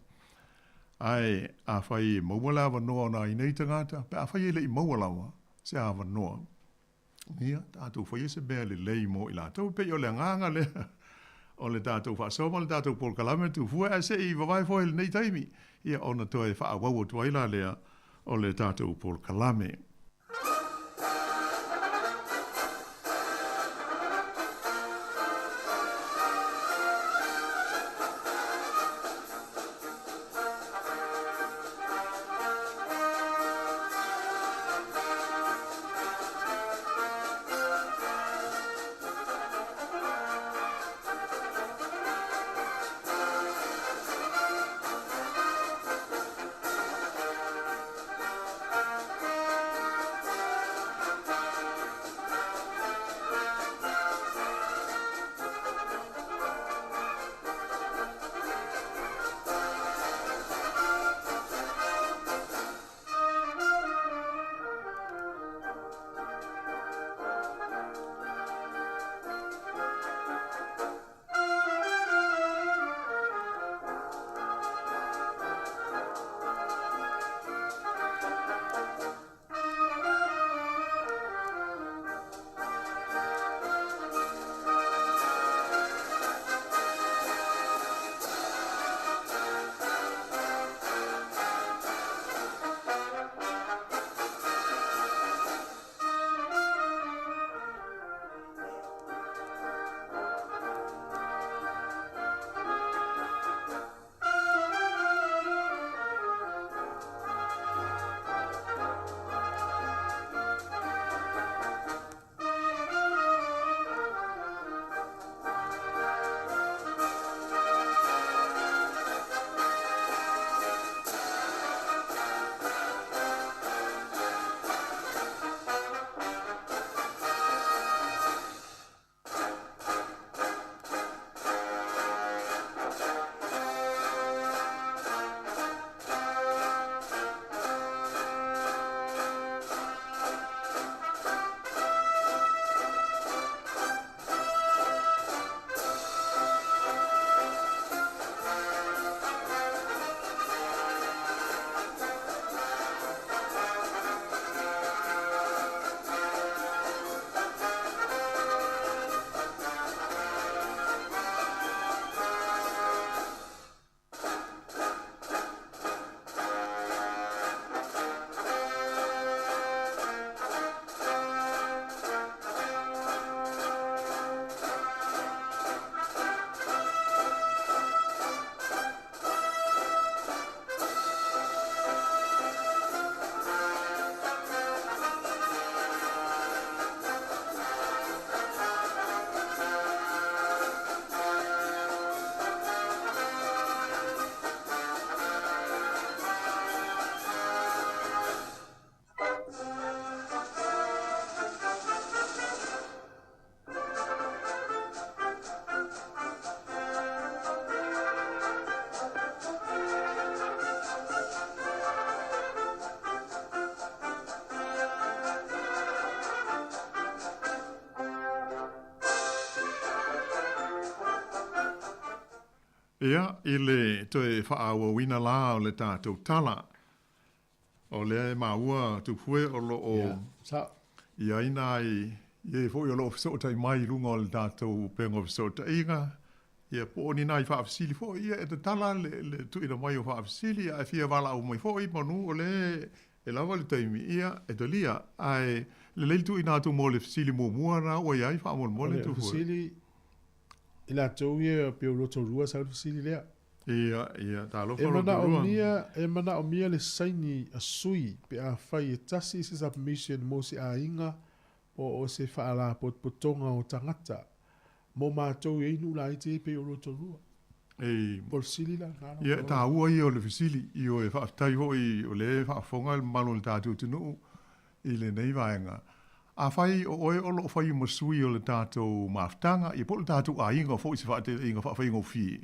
Ae afai e maua le avanoa o nai nei tagata, pe afai e le i maua lava se avanoa, Ia, tatou faia se mea lelei mo i latou. E pei o le agaga lea o le tatou faasoa ma le tatou polokalame Tufua, ae se i vavae foe i lenei taimi, ia ona toe faaauau atu ai la lea o le tatou polokalame. Ia, i le toe faaauauina la o le tatou tala, o lea e maua Tupue o lo o i ai nai e foi o lo o fesootai mai i luga o le tatou upega o fesootaiga, ia po o ni nai faafesili foi, ia e tatala le, le tuuina mai o faafesili, a e fia valaau mai foi manu o lea e lava le taimi, ia e talia. Ae lelei le tuuina atu mo le fesili muamua na ua i ai faamolemole Tupue. O le fesili I latou ia pei o Rotorua sau le fesili lea. Ia, ia, talofa Rotorua. E manaomia, e manaomia le saini a sui pe afai e tasi se submission mo se aiga po o se faalapotopotoga o tagata. Mo matou e i ai nuu laiti ia pei o Rotorua. Ei. Po o le fesili la lena lau Ia, e taua ia o le fesili. Ioe, faafetai foi o lea e faafofoga le mamalu o le tatou atunuu i lenei vaega. Afai o oe o lo o fai ma sui o le tatou mafutaga, ia po o le tatou aiga foi i se faataitaiga faafaigofie,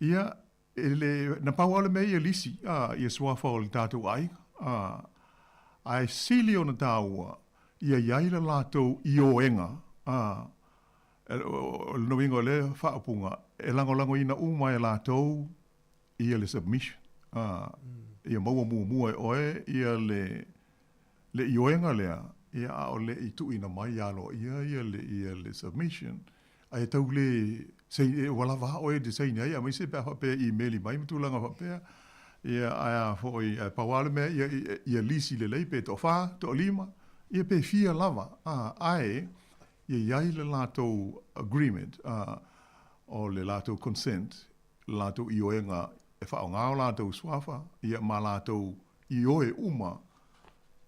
ia, e le, na pau lava le mea ia lisi, a, ia suafa o le tatou aiga, a, ae sili ona taua, ia i ai le latou ioega, a, o le uiga o lea faaupuga, e lagolagoina uma e latou ia le submission, a, ia maua muamua e oe ia le, le ioega lea, ia a o le i tuuina mai aloaia ia le, ia le submission. Ae tau le saini, ua lava a oe e te saini ai, aemaise pe a faapea e imeli mai ma tulaga faapea, ia ae a foi, ae pau lava le mea ia, ia lisi lelei pe toafa, toalima, ia pe fia lava, a, ae ia i ai le latou agreement, a, o le latou consent latou ioega e faaaoga o latou suafa, ia ma latou ioe uma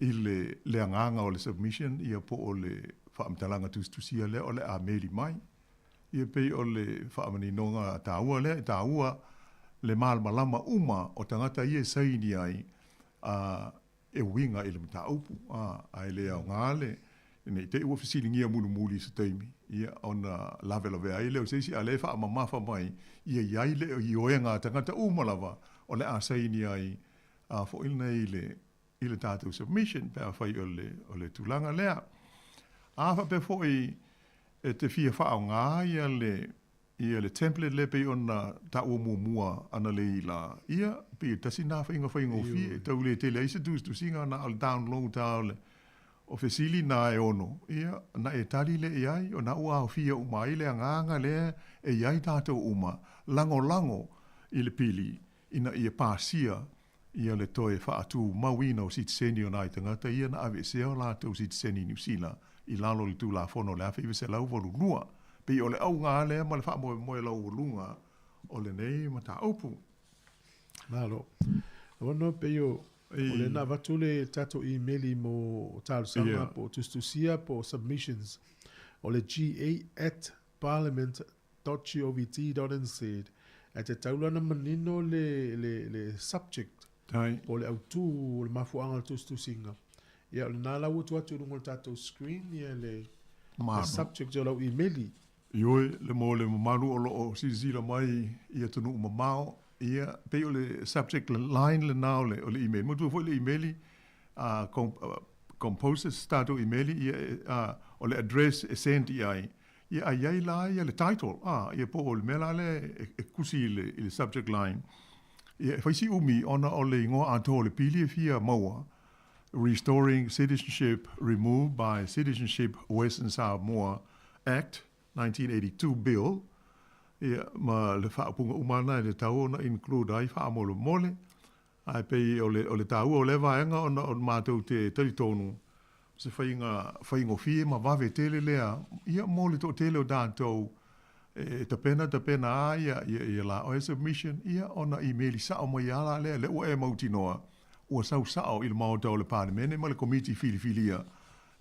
i le le agaga o le submission, ia po o le faamatalaga tusitusia lea o le a meli mai. Ia pei o le faamaninoga taua lea, e taua le malamalama uma o tagata ia e saini ai, a e uiga i le mataupu, a, ae le aoga le, ne i te i ua fesiligia mulimuli i se taimi, ia, ona lavelavea ai lea o se isi, a o lea e faamamafa mai, ia i ai le ioega a tagata uma lava o le a saini ai, a foi lenei i le, i le tatou submission pe afai o le, o le tulaga lea. A faapea foi e te fia faaaoga ia le, Ia le template lea pei ona taua muamua analeila la, ia, pei e tasi lena faiga faigofie, e tau le tele ai se tusitusiga na o le download lava o le o fesili na e ono, ia, na e tali lea i ai, ona ua aofia uma ai le agaga lea e i ai tatou uma, lagolago i le pili ina ia pasia ia le toe faatumauina o sitiseni o nai tagata ia na aveesea o latou sitiseni Niu Sila i lalo o le Tulafono o le 1982. Pei o le auga lava lea ma le faamoemoe laualuga o lenei mataupu. Malo. Ono pei o o lea na avatu le tatou imeli mo talosaga po o tusitusia po o submissions o le ga@parliament .govt.nz ae tatau la ona manino le, le, le subject Tai. po o le autū o le mafuaaga o le tusitusiga. Ia o lena la ua tuu atu i luga o le tatou screen ia le, le subject o lau imeli. Ioe, le mo le mamalu o lo o silasila mai i atunuu mamao, ia, pei o le subject line lena o le, o le imeli. Manatua foi le imeli, a composes tatou imeli, ia, a, o le address e send i ai, Ia a i ai la ia le title, a, ia po o le mea la lea e kusi i le, i le subject line, ia e fai si umi ona o le igoa atoa o le pili e fia maua, Restoring Citizenship Removed by Citizenship Western Samoa Act 1982 Bill, ia ma le faaupuga uma lena e tatau ona include ai faamolemole, Ae pei o le, o le taua o lea vaega ona o matou te talitonu, o se faiga faigofie ma vave tele lea, ia mo le toatele o tatou e tapena tapena lava ia, ia, ia la oe submission, ia ona imeli sao mai lava la lea, lea ua e mautinoa, ua sau sao i le Maota o le Palemene ma le Komiti Filifilia,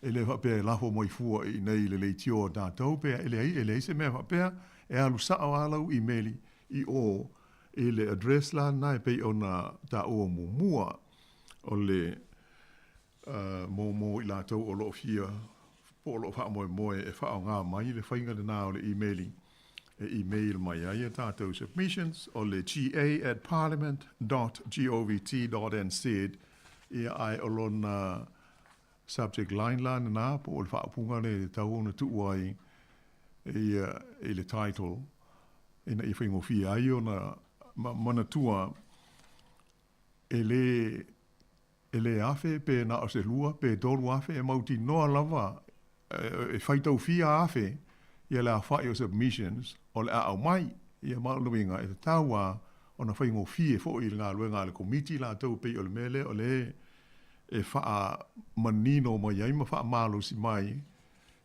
e le faapea e lafo mai fua i inei i le leitio a tatou, pe e leai, e leai se mea faapea, e alu sao lava lau imeli i o i le address la lena e pei ona taua muamua, o le mo mo i latou o lo o fia po o lo o faamoemoe e faaaoga mai le faiga lena o le imeli e email mai ai a tatou submissions, o le ga@parliament dot govt dot nz, ia ae o lona subject line la lena po o le faaupuga lea e tatau ona tuu ai i le title. ina ia faigofie ai ona manatua e lē e lē afe pe na o se lua pe 3,000 e mautinoa lava e faitaufia afe ia le aofa'i o submissions o le a aumai. Ia ma o lona uiga e tatau lava ona faigofie foi i le galuega a le Komiti latou pei o le mea lea o lea e faamanino mai ai ma faamalosi mai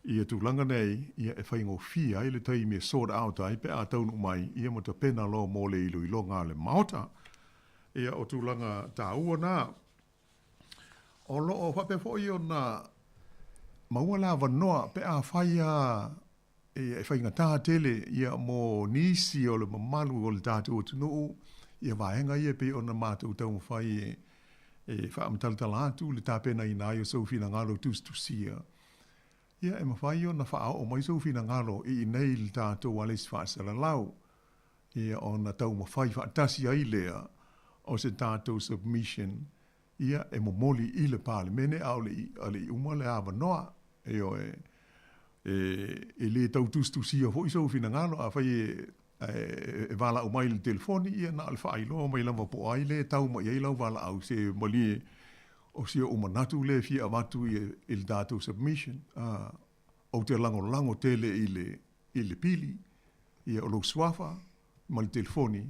ia tulaga nei, ia e faigofie ai le taimi e sort out ai pe a taunuu mai ia ma tapena loa mo le iloiloga a le Maota. Ia o tulaga taua na. O lo o faapea foi ona maua le avanoa pe afai lava e faigata tele ia mo nisi o le mamalu o le tatou atunuu ia vaega ia e pei ona matou taumafai e faamatalatala atu le tapenaina ai o sou finagalo tusitusia. Ia e mafai ona faaoo mai sou finagalo i inei i le tatou alesi faasalalau ia ona taumafai faatasi ai lea o se tatou submission ia e momoli i le Palemene a o le i uma le avanoa. Ioe, e le tau tusitusia foi sou finagalo, afai e valaau mai i le telefoni, ia na o le faailoa mai lava po o ai lea e tau mai ai lau valaau, se malie o si ou manatu lea e fia avatu i le tatou submission. Ou te lagolago tele i le i le pili, ia o lou suafa ma le telefoni,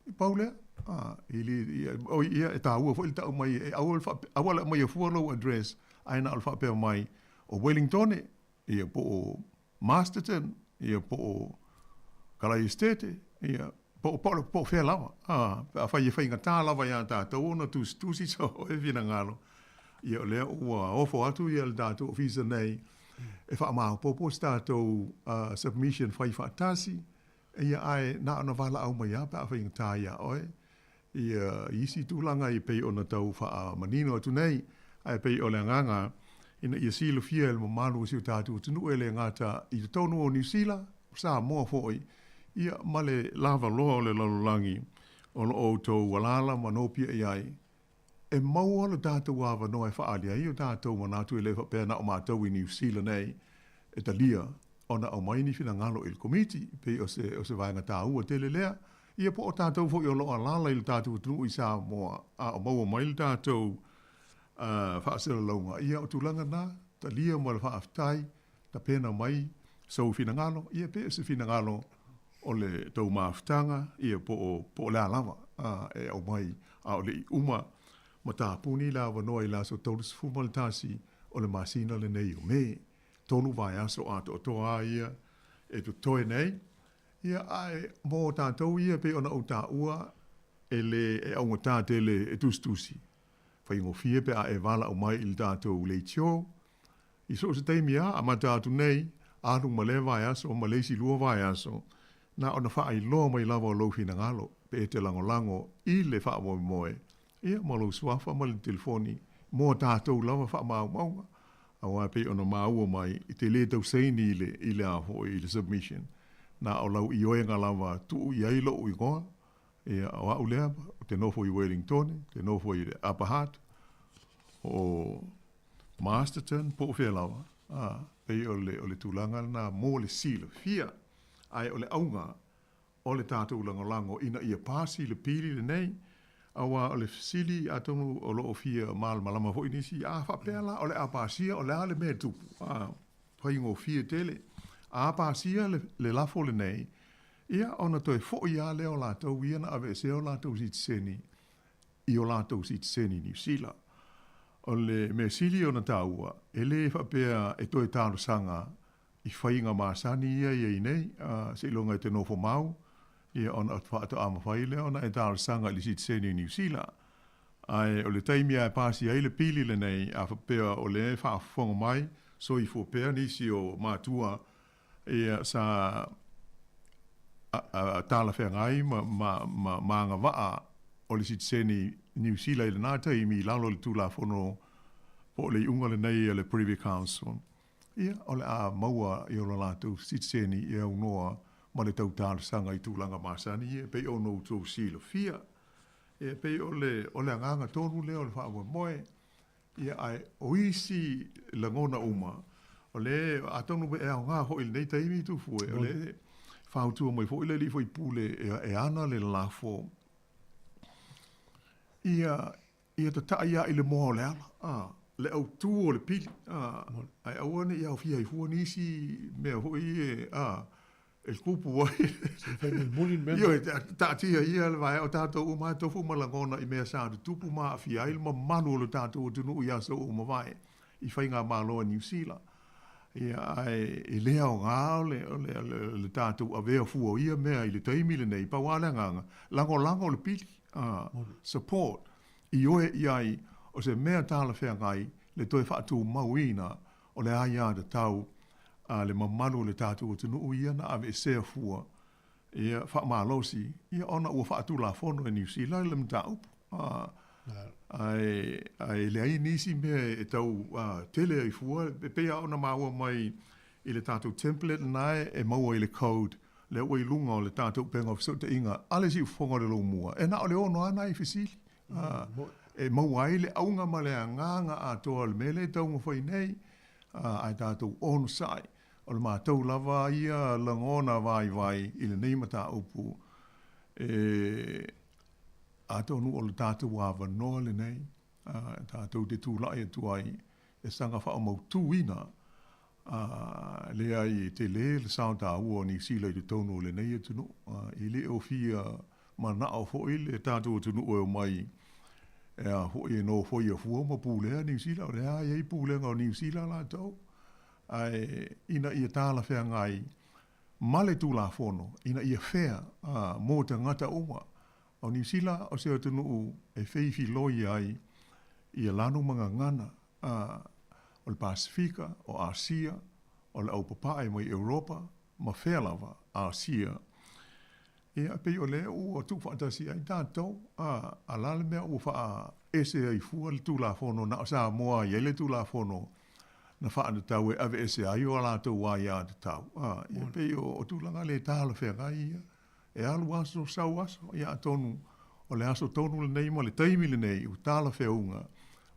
e pau lea. A, e le, ia, oi, ia, e taua foi le tau mai, e aua le faapea, aua le aumaia fua lou address, ae na o le faapea mai, o Wellingtone, ia, po o Masterton, ia, po o Kalai Estate, ia, po, po, po o fea lava. A, pe afai e faigata lava iā tatou ona tusitusi so oe finagalo, ia o lea ua ofo atu ia le tatou ofisa nei e faamaopoopo se tatou submission fai faatasi, ia ae na ona valaau mai lava pe a faigata iā oe ia isi tulaga e pei ona tau faamanino atu nei, ae pei o le agaga ina ia silafia e le mamalu o si o tatou atunuu e le gata i totonu o Niu Sila, o Samoa foi, ia ma le lava loa o le lalolagi o lo o outou alaala ma nopiai ai. E maua lo tatou avanoa e faaali ai o tatou manatu e le faapea na o matou i Niu Sila nei e talia ona aumai ni finagalo i le Komiti, pei o se, o se vaega taua tele lea. Ia po o tatou foi o lo o alaala i le tatou atunuu i Samoa a o maua mai le tatou faasalalauga, ia o tulaga na, talia ma le faafetai, tapena mai sou finagalo, ia pei o se finagalo o le tou mafutaga, ia po o, po o le a lava, a, e aumai, a o le i uma ma tapuni le avanoa i le aso 31 o le masina lenei o Me. Tolu vaiaso atoatoa a ia e totoe nei, ia, ae mo tatou ia pei ona ou taua, e le e augata tele e tusitusi, faigofie pe a e valaau mai i le tatou leitio, I so o se taimi a amata atu nei, alu ma lea vaiaso ma le isi lua vaiaso, na ona faailoa mai lava o lou finagalo, pe e te lagolago i le faamoemoe, ia, ma lou suafa ma le telefoni, mo a tatou lava faamaumauga, aua e pei ona maua mai, e te le tau saini i le, i le a foi, i le submission, na o lau ioega lava tuu i ai lou igoa, ia, o au lea, ou te nofo i Wellingtone, ou te nofo i Upper Hutt, o Masterton po o fea lava, ā, pei o le, o le tulaga lena mo le silafia. Ae o le auga o le tatou lagolago ina ia pasi le pili lenei, aua o le fesili atonu o lo o fia malamalama foi nisi, a faapea la o le a pasia, o le a le mea e tupu? Ā, faigofie tele. A pasia le, le lafo lenei, ia ona toe foi lava lea o latou ia na aveesea o latou sitiseni i o latou sitiseni Niu Sila. O le mea sili ona taua, e le faapea e toe talosaga i faiga masani ia i ai nei, seiloga e te nofo mau, ia ona faatoa mafai lea ona e talosaga i le sitiseni Niu Sila. Ae o le taimi lava e pasi ai le pili lenei, a faapea o lea e faafofoga mai, soifua pea nisi o matua ia sa talafeagai ma agavaa o le sitiseni Niu Sila i lena taimi i lalo o le Tulafono po o le iuga lenei a le Privy Council, ia, o le a maua i o latou sitiseni e aunoa ma le tau talosaga i tulaga masani ia e pei ona outou silafia. E pei o le agaga tonu lea o le faamoemoe. Ia, ae o isi lagona uma, o lea, atonu e aoga foi i lenei taimi Tufue, o lea e fautua mai foi le alii faipule e ana le lafo ia ia tataʻi a i le moa o le ala a le autū o le pili a ae aua ne i aofia ai fua nisi mea foi e a e tupu ai ioe taatia ia le vaea o tatou uma e tofu ma lagona i mea sa tutupu ma aafia ai le mamalu o le tatou atunuu i aso ua mavae i faigamalo a Niu Sila. Ia, ae e le aoga o le, o le, o le tatou avea fua o ia mea i le taimi lenei, pau lava le agaga, lagolago le pili, support, ioe i ai o se mea talafeagai le toe faatumauina o le aiatatau a le mamalu o le tatou atunuu ia na aveesea fua, ia, faamalosi, ia, ona ua faatulafono e Niu Sila le mataupu. Ae, ae leai nisi mea e tau tele ai fua, e pei lava ona maua mai i le tatou template lena e maua i le code lea ua i luga o le tatou upega o fesootaiga a le siufofoga o le Lomua, e na o le ono lava nai fesili e maua ai le auga ma le agaga atoa o le mea lea e taumafai nei, ae tatou onosai. O le matou lava ia lagona vaivai i lenei mataupu e atonu o le tatou avanoa lenei tatou te tulai atu ai e saga faamautuina leai e tele le sao taua o Niu Sila i totonu o lenei atunuu. E le o fia manao foi le tatou atunuu e omai e a foi e nofoia fua ma pulea Niu Sila, o lea e i ai pulega o Niu Sila latou, ae ina ia talafeagai ma le Tulafono ina ia fair mo tagata uma. O Niu Sila o se atunuu e feifiloi ai ia lanu ma gagana o le Pasefika, o Asia, o le au papae mai Europa ma fea lava, Asia. Ia, e pei o lea ua tuufaatasi ai tatou, a, a la le mea ua faaese ai fua le Tulafono na o Samoa i ai le Tulafono na faatatau e aveese ai o latou aiatatau. A, ia, e pei o tulaga le talafeagai ia. E alu aso, sau aso, ia atonu o le aso tonu lenei ma le taimi lenei ua talafeauga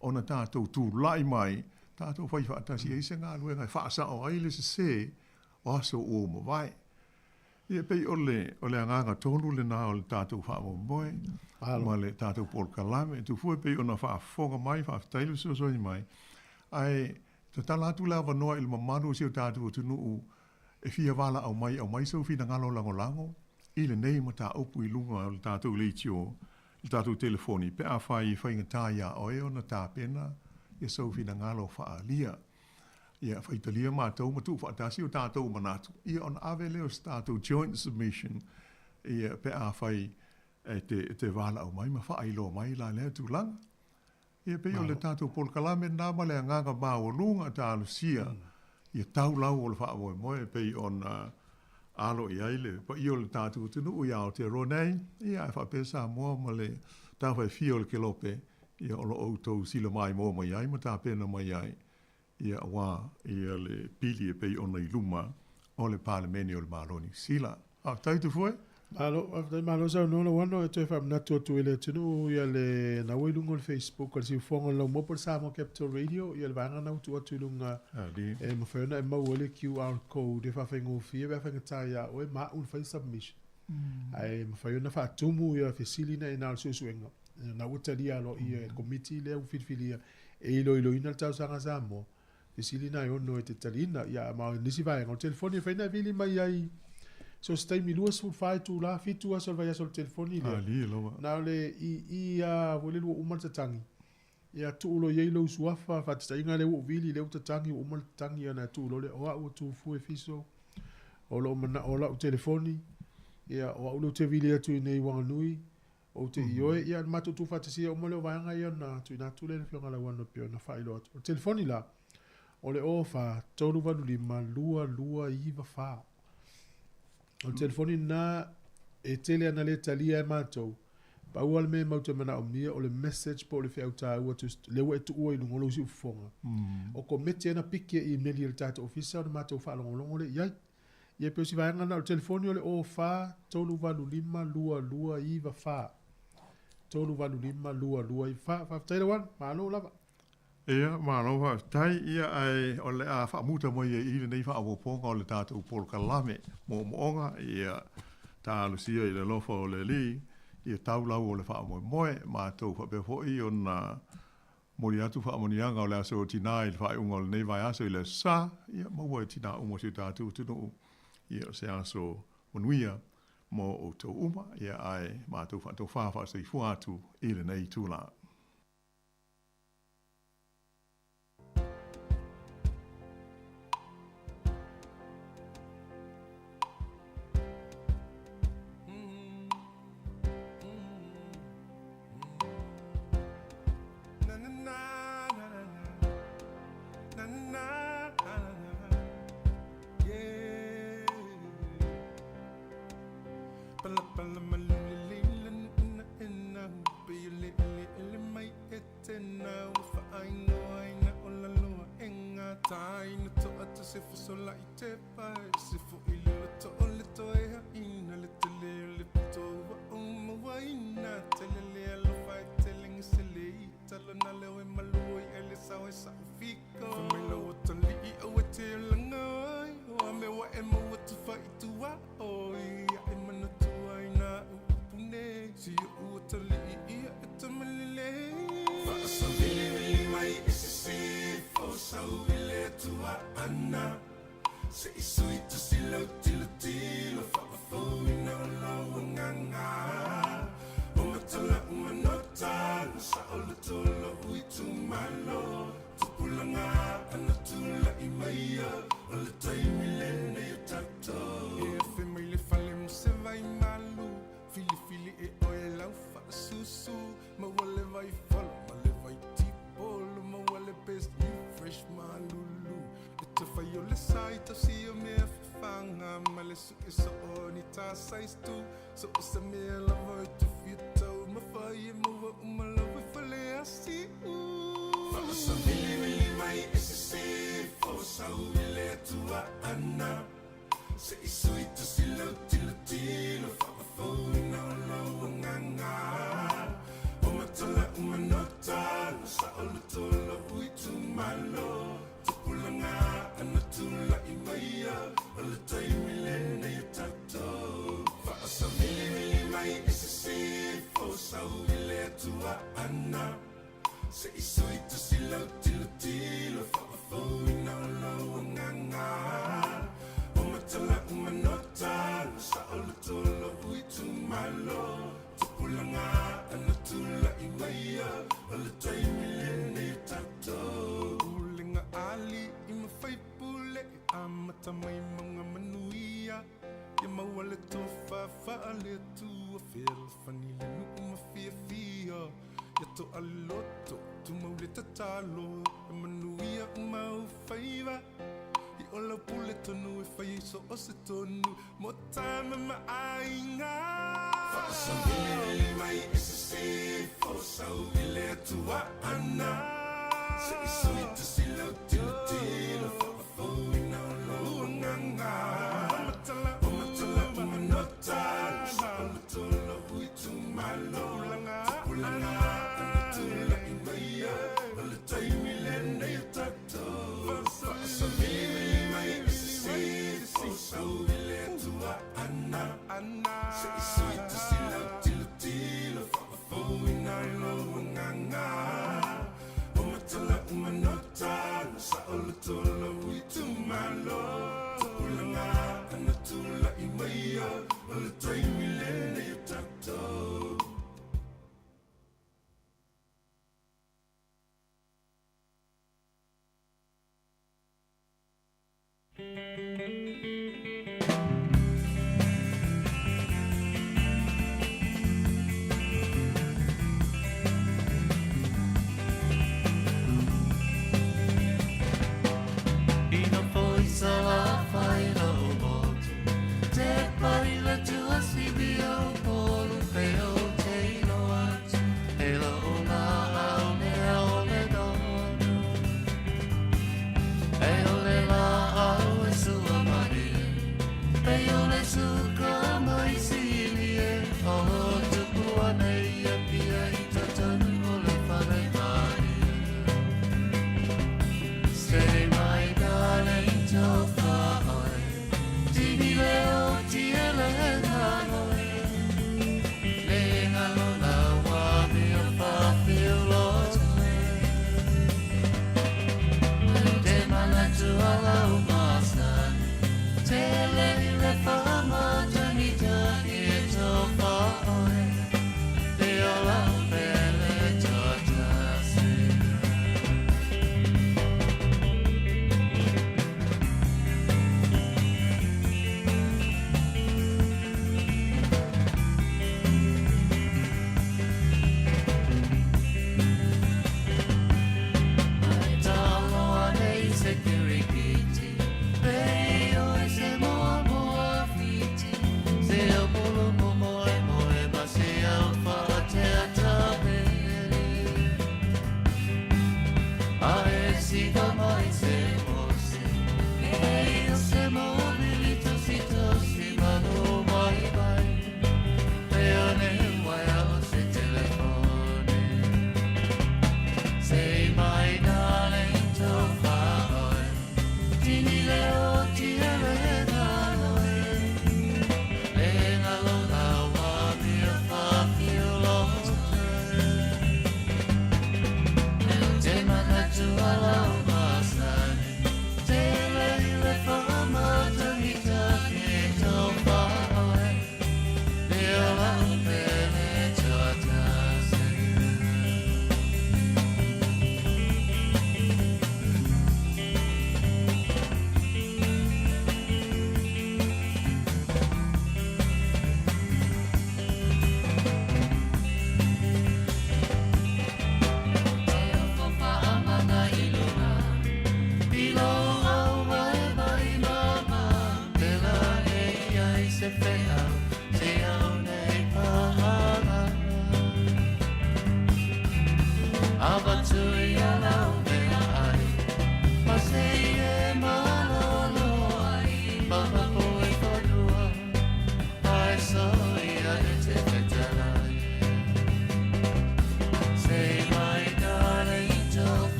ona tatou tulai mai, tatou fai faatasi ai se galuega e faasao ai le sese o aso ua mavae. Ia pei o le, o le agaga tonu lena o le tatou faamoemoe ma le tatou polokalame. Tufua e pei ona faafofoga mai, faafetai le fesoasoani mai. Ae tatala atu le avanoa i le mamalu o si o tatou atunuu e fia valaau mai, aumai sou finagalo lagolago i lenei mataupu i luga o le tatou leitio, le tatou telefoni, pe afai e faigata iā oe ona tapena ia sou finagalo faaalia. Ia, faitalia matou ma tuufaatasi o tatou manatu, ia ona ave lea o se tatou joint submission, ia, pe afai e te, e te valaau mai ma faailoa mai la lea tulaga. Ia, pei o le tatou polokalame lena ma le agaga maualuga talosia ia tau lau o le faamoemoe e pei ona alo i ai le paia o le tatou atunuu i Aotearoa nei, ia, ae faapea Samoa ma le tafa e fia o le Kelope, ia, o lo o outou silamaimoa mai ai ma tapena mai ai, ia, aua ia le pili e pei ona i luma o le Palemene o le Malo o Niu Sila. Faafetai Tufue. Malo, faafetai malo saunoa Lauano e toe faamanatu atu i le atunuu ia le na ua i luga o le Facebook o le siufofoga o le Laumua po o le Samoa Capital Radio ia le vaega na ua tuu atu i luga e mafai ona e maua ai le QR code e faafaigofie pe a faigata ia oe ma au ona fai submission. Ae mafai ona faatumu ia fesili na i ina o le suesuega na ua talia aloaia e le Komiti lea ua filifilia e iloiloina le talosaga a Samoa. Fesili na e ono e te taliina. Ia, ma o nisi vaega o le telefoni e fai na e vili mai ai so o se taimi 24 itula, 7 aso o le vaiaso o le telefoni lea. Alie lava. Na o le i i a foi lele ua uma le tatagi. Ia tuu loa i ai lou suafa, faataitaiga lea ua ou vili, lea ua tatagi, ua uma le tatagi ona tuu loa lea, o au ua tu fua e fiso, o lou manao o lau telefoni, ia o au lea ou te vili atu i inei i Wanganui, Ou te ioe, ia le matou tuufaatasia uma lea o vaega ia ona tuuina atu lea i le Afioga Lauano e pei ona faailoa atu. O le telefoni la, o le 04 385 2294. O le telefoni lena e tele ana le talia e matou, pau lava le mea matou te manaomia o le message po o le feau taua lea ua e tuua i luga o lou siufofoga. O komiti e na piki e imeli e le tatou ofisa ona matou faalogologo lea i ai. Ia pei o si vaega lena o le telefoni o le 04 385 2294. 385 2294. Faafetai Lauano, malo lava. Ia, malo faafetai. Ia, ae o le a faamuta mai ai i lenei faaopoopoga o le tatou polokalame moomooga, ia talosia i le alofa o le Alii, ia tau lau o le faamoemoe, matou faapea foi ona momoli atu faamanuiaga o le aso o Tinā i le faaiuga o lenei vaiaso i le Aso Sa, ia maua e tinā uma o si o tatou atunuu, ia o se aso manuia mo outou uma, ia ae matou faatofa faasoifua atu i lenei itula. E ole la au e sua.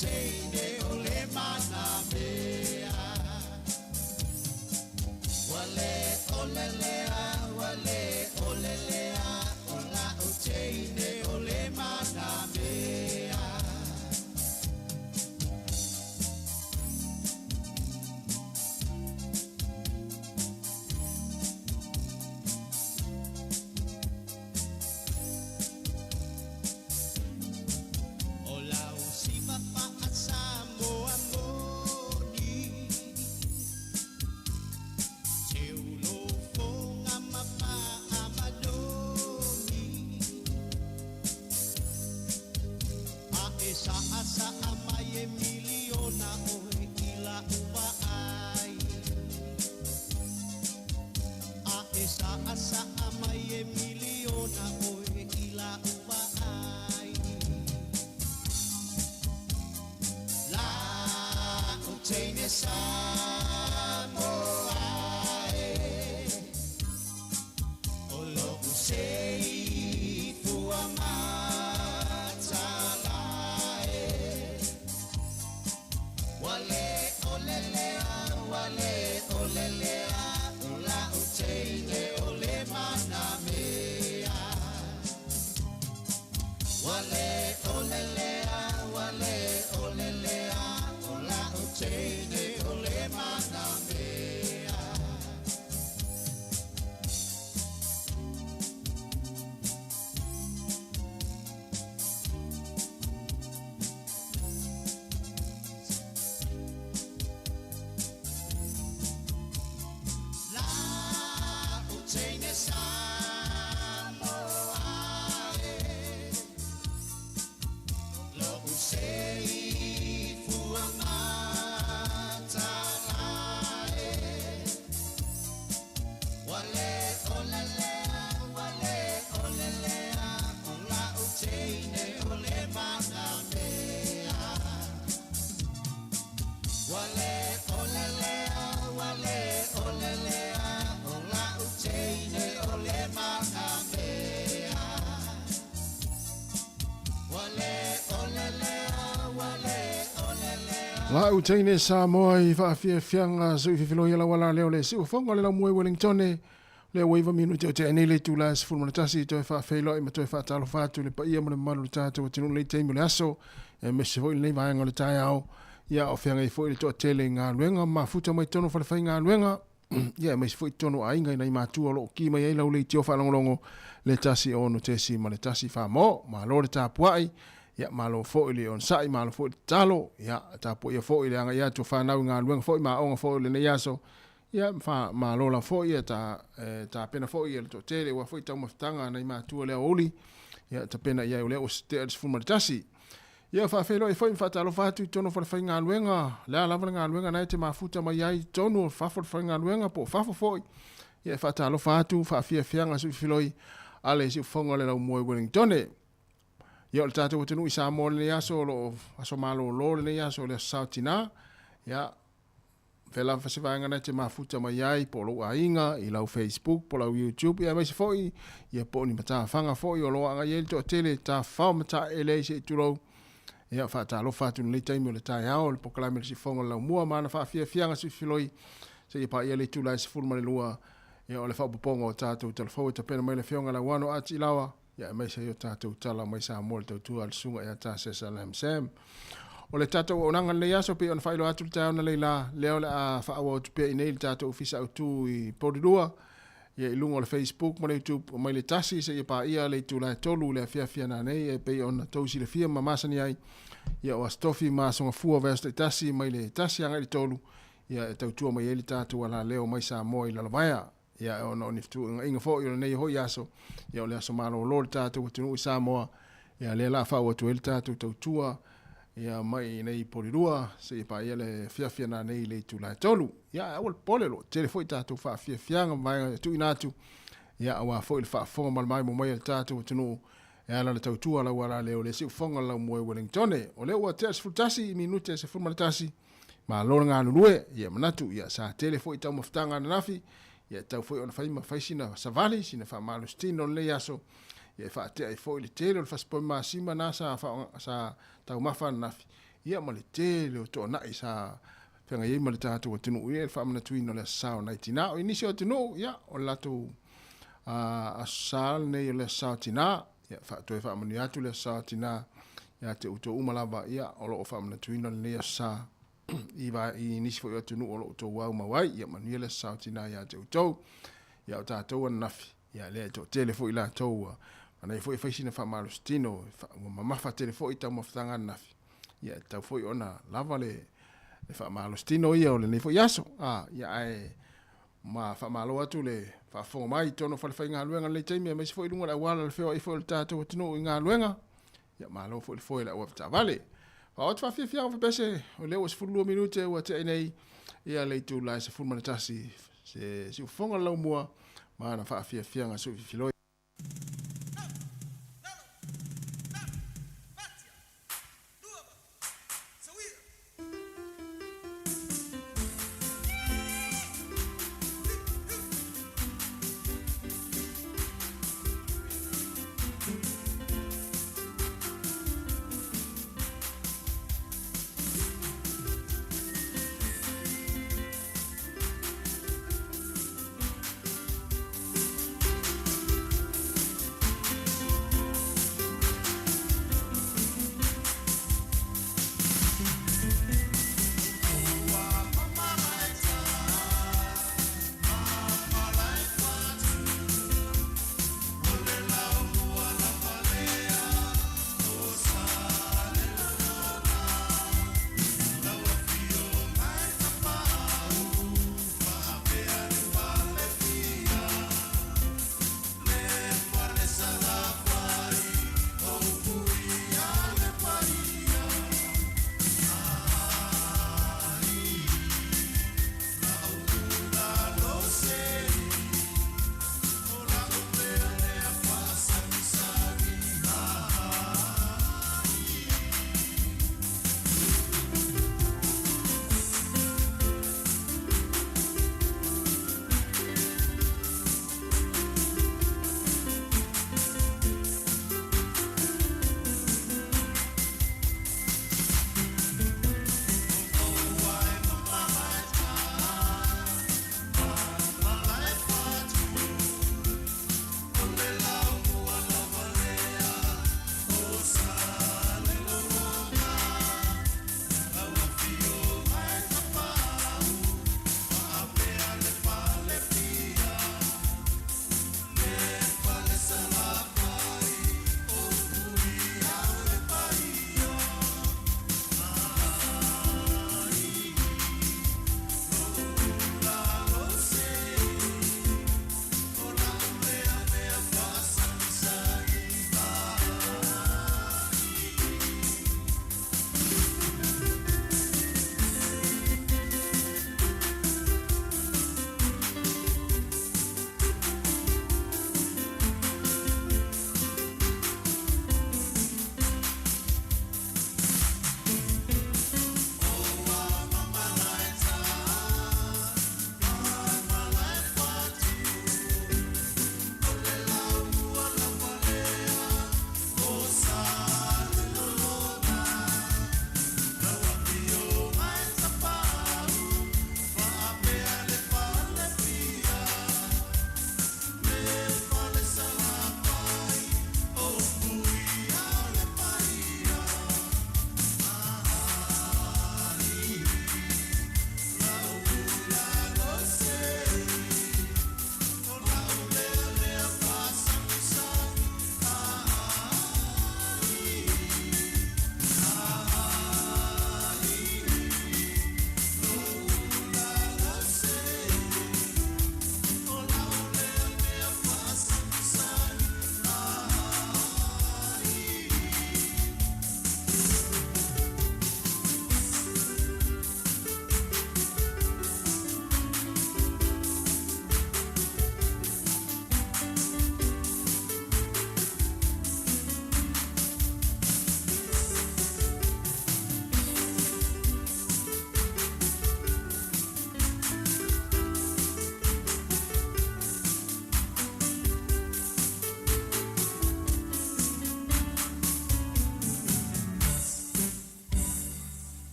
Teine o le mana mea. e miliona ʻoe i laʻu vaai. A e saʻasaʻa mai e miliona ʻoe i laʻu vaai. La'u teine Samoa e. O lo'u seifua matala e. Ua le ʻole lea, ua le ʻole lea, o la'u teine o le manamea. Ua le ʻole lea, ua le ʻole lea, o la'u teine o le manamea. La'u teine Samoa e. Lo'u seifua matala e. Ua le ʻole lea, ua le ʻole lea, o la'u teine o le manamea. Ua le ʻole lea, ua le ʻole lea, o la'u teine o le manamea. Ua le ʻole lea, ua le ʻole lea. La'u teine Samoa i faafiafiaga seufifiloia lau ala lea o le siufofoga o le laumua i Wellingtone. Lea ua 9 minute o tea nei le itula e 11 toe faafeiloai ma toe faatalofa atu i le paia ma le mamalu o le tatou atunuu i lenei taimi o le aso, aemaise foi lenei vaega o le taeao. Ia, o feagai foi le toatele i galuega ma mafuta mai totonu o falefaigaluega, ia aemaise foi totonu o aiga i nai matua o lo o ki mai ai lau leitio faalogologo le 1 6.1 famo. Malo le tapuai, ia malo foi le onosai, malo foi le tatalo, ia tapuaia foi le agai atu o fanau i galuega foi ma aoga foi o lenei aso. Ia fa malo la foi ia ta e, tapena foi ia le toatele ua foi taumafataga a nai matua le aoauli. Ia tapena i ai o lea ua setea le 11. Ia faafeiloai foi ma faatalofa atu i totonu o falefaigaluega, le a lava le galuega na e te mafuta mai ai i totonu o fafo o le faigaluega po o fafo foi. Ia e faatalofa atu, faafiafiaga suifiloi a le siufofoga o le laumua i Wellingtone. Ia o le tatou atunuu i Samoa lenei aso o lo o aso malolo lenei aso o le aso Saotina. Ia fea lava se vaega na e te mafuta mai ai po o lou aiga i lau Facebook po o lau YouTube ia aemaise foi ia po o ni matafaga foi o lo o agai ai le toatele tafafao ma taeele ai se i tulou. Ia faatalofa atu i lenei taimi o le taeao o le polokalame o le Siufofoga o le Laumua ma ana faafiafiaga suifiloi seia paia le itula e 12 ia o le faaopoopoga o tatou talafou e tapena mai le Afioga Lauano a Tiilawa ia aemaise ai o tatou tala mai Samoa le tautua a le susuga ia Tasesa Lam Sam. O le tatou auaunaga lenei aso pei ona faailoa atu le taeao na leila, lea o le a faaauau atu pea i nei le tatou ofisa autu i Porirua, ia i luga o le Facebook ma le YouTube mai le 1 seia paia le itula e 3 le afiafi ana nei e pei ona tou silafia ma masani ai. Ia o Aso Tofi ma Aso Gafua vaiaso taitasi mai le 1 agai le 3 ia e tautua mai ai le tatou alaleo mai Samoa i Lalovaea. Ia ona o ni fetuunaiga foi o lenei hoi aso, ia o le aso malolo le tatou atunuu i Samoa, ia lea la faaauau atu ai le tatou tautua ia mai i nei Porirua seia paia le afiafi ana nei i le itula e 3. Ia ae aua le popole, o lo o tele foi tatou faafiafiaga ma vaega e tuuina atu, ia aua foi le faafofoga ma le maimoa mai a le tatou atunuu e ala le tautua lau ala lea o le siufofoga o le laumua i Wellingtone. O lea ua tea le 11 i minute e 11. Malo le galulue, ia manatu, ia sa tele foi taumafataga ananafi, ia e tatau foi ona fai ma fai sina savali, sina faamalositino o lenei aso, ia e faatea ai foi le tele o le fasipovi masima na sa, fa, sa taumafa ananafi, ia ma le tele o toanai sa feagai ai ma le tatou atunuu, ia le faamanatuina o le aso sa o nai tinā. O nisi o atunuu, ia, o le latou aso sa lenei o le aso sa o tinā, ia faatoe faamanuia atu le aso sa o tinā ia te outou uma lava, ia o lo o faamanatuina lenei aso sa i, va, i nisi foi o atunuu o lo o outou aumau ai, ia manuia le aso sa o tinā ia te outou. Ia o tatou ananafi, ia lea e toatele foi latou ua manaia foi e fai sina faamalositino, ua mamafa tele foi taumafataga ananafi, ia e tatau foi ona lava le faamalositino ia o lenei foi aso. A, ia ae ma faamalo atu le faafofoga mai i totonu o falefaigaluega i lenei taimi, aemaise foi i luga o le auala o le feoai foi o le tatou atunuu i galuega. Ia malo foi le foe i le auavetaavale. Faaoo atu faafiafiaga faapea o lea ua 12 minute ua te'i nei ia le itula e 11 se siufofoga le laumua ma ana faafiafiaga suififiloi.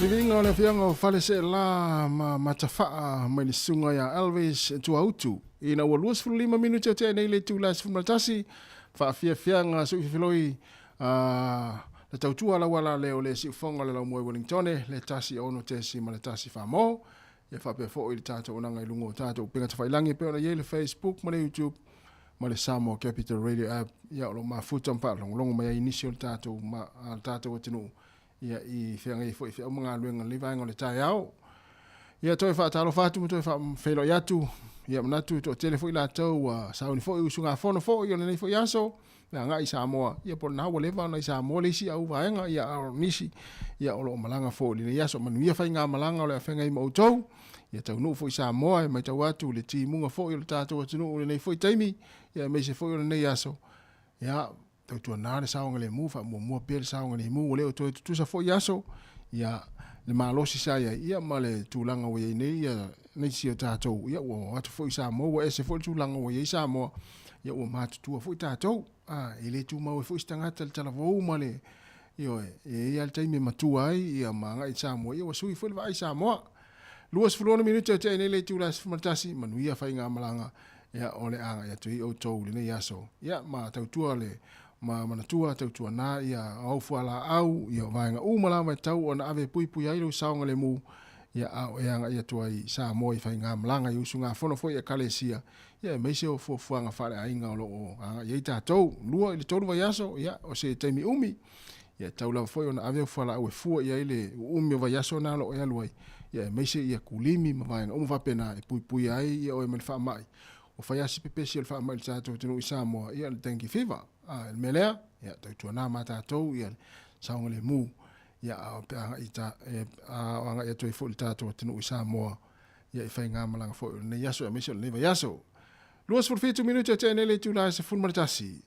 Viviga o le afioga o Faleseela ma Matafaa mai le susuga ia Elvis Tuautu. Ina ua 25 minute o tea nei le itula e 11, faafiafiaga suifefiloi le tautua lauala lea o le siufofoga o le Laumua i Wellingtone, le 1 6 ma le 1 famo. Ia faapea foi le tatou onaga i luga o tatou upega tafailagi e pei ona i ai le Facebook ma le YouTube ma le Samoa Capital Radio App. Ia o lo o mafuta ma faalogologo mai ai nisi o le tatou, ma, le tatou atunuu ia i feagai ai foi i feau ma galuega i lenei vaega o le taeao. Ia toe faatalofa atu ma toe faafeiloai atu. Ia manatu e toatele foi latou ua sauni foi usugafono foi o lenei foi aso e agai i Samoa. Ia po o lena ua leva ona i Samoa le isi au vaega, ia a o nisi ia o lo o malaga foi i lenei aso. Manuia faigamalaga o le a feagai ma outou. Ia taunuu foi i Samoa e matau atu le timuga foi o le tatou atunuu i lenei foi taimi, ia aemaise foi o lenei aso. Ia Tautuana le saogalemu, faamuamua pea le saogalemu, ua le o toe tutusa foi aso, ia, le malosi sa i ai, ia, ma le tulaga ua i ai nei, ia, nisi o tatou, ia, ua o atu foi i Samoa, ua ese foi le tulaga ua i ai Samoa, ia, ua matutua foi tatou. A, e le tumau ai foi se tagata i le talavou ma le, ioe, e i ai lava le taimi e matua ai, ia, ma agai i Samoa, ia, ua sui foi le vaai i Samoa. 26 minute o tea nei le itula e 11, manuia faigamalaga ia o le agai atu ai outou i lenei aso. Ia ma tautua le ma manatua tautua na ia au fualaau ia o vaega uma lava e tau ona ave e puipui ai lou saogalemu ia a o e agai atu ai i Samoa i faigamalaga i usugafono foi i Ekalesia ia aemaise o fuafuaga faaleaiga o lo o agai ai tatou. 2 i le 3 vaiaso ia o se taimi umi Ia e tatau lava foi ona ave au fualaau e fua i ai le uumi o vaiaso na o lo o e alu ai, ia aemaise ia kulimi ma vaega uma faapena e puipuia ai ia oe mai le faamai. Ua fai lava si pepesi o le faamai i le tatou atunuu i Samoa, ia le dengue fever. A, le mea lea, ia tautuana ma tatou ia le saogalemu, ia a o pe agai ta, e, a o agai atu ai foi le tatou atunuu i Samoa, ia i faigamalaga foi o lenei aso aemaise o lenei vaiaso. 27 minute o tea nei le itula e 11.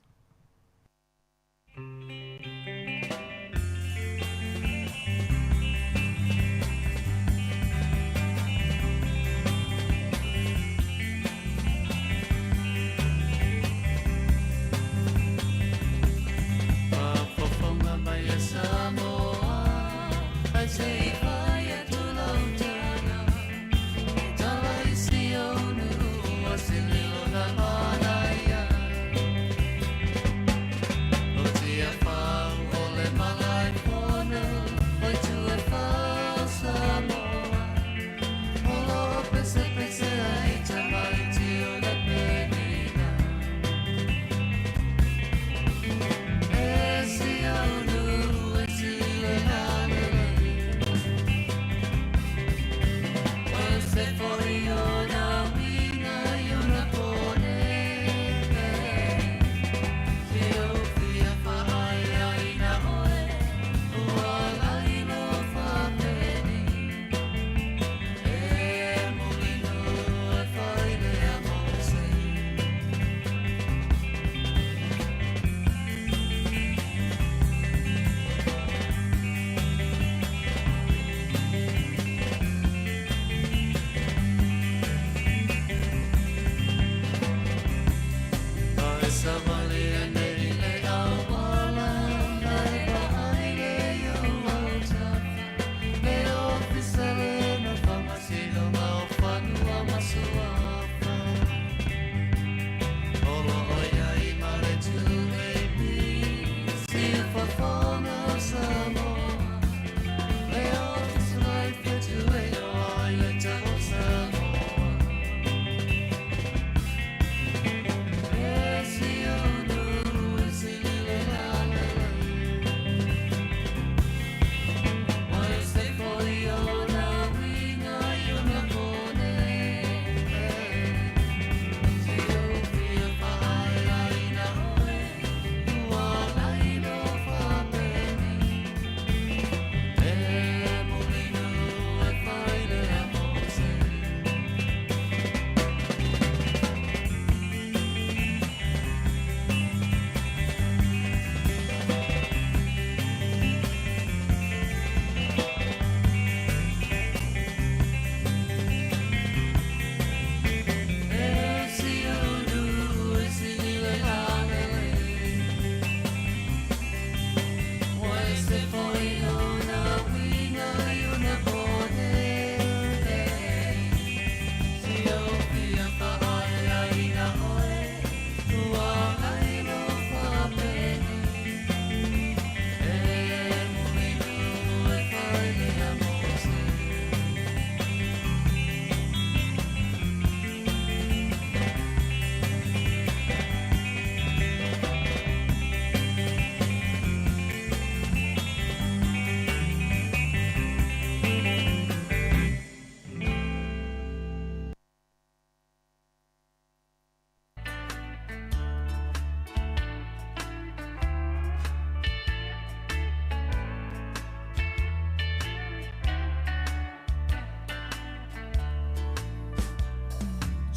Faafofoga mai e Samoa, ae se i fai atu lau tala, e tala i si ou nuu o se leo na manaia.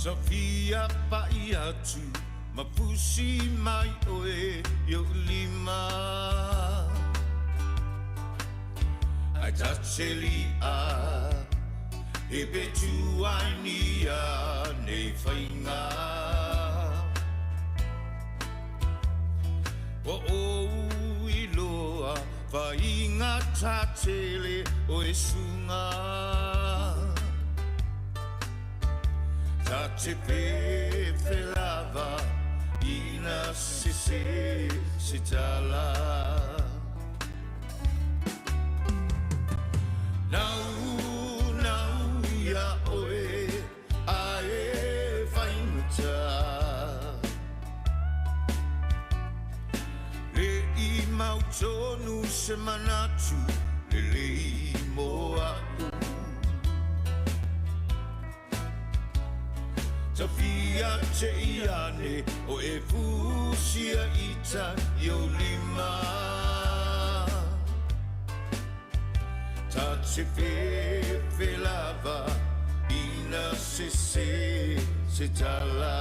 Sofia pa'i atu ma fusi mai oe i o'u lima. Ae ta te li'a e pe tu ai nia nei faiga. Ua ou iloa faigata tele o e suga. Ta te fefe lava ina sese se tala. Nau, nau ia oe ae faigata. Le i mautonu se manatu lelei mo a'u. Tafia te i ane o e fusia ita i o lima. Ta te fefe lava ina sese se tala.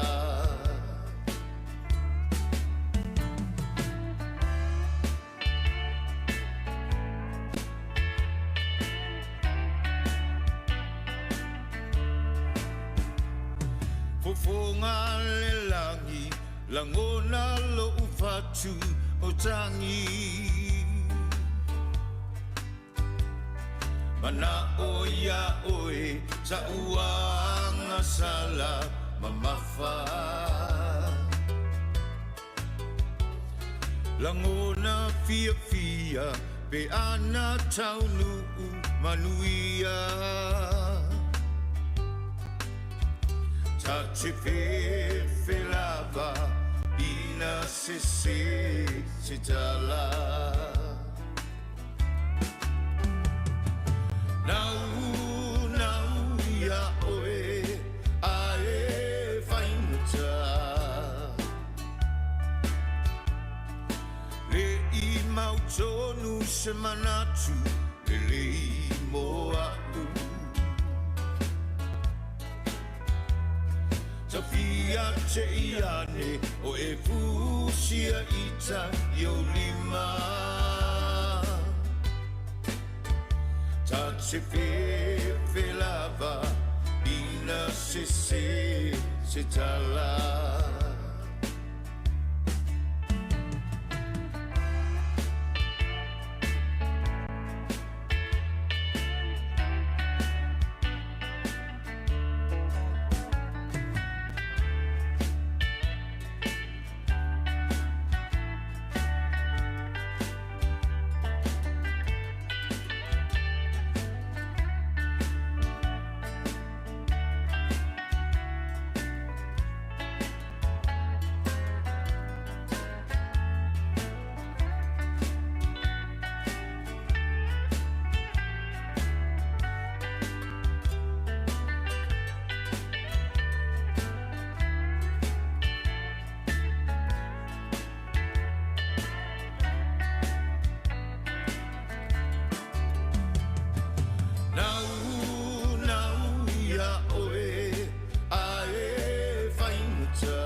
Fofoga le lagi, lagona lo'u fatu o tagi. Mana'o iā oe sa'u agasala mamafa. Lagona fiafia pe ana taunuu manuia. Ta te fefe lava ina sese se tala. Nau, nau ia oe ae faigata. Le i mautonu se manatu lelei mo a'u. Tafia te i ane o e fusia ita i o lima. Ta te fefe lava ina sese se tala. Nau, nau ia oe ae faigata.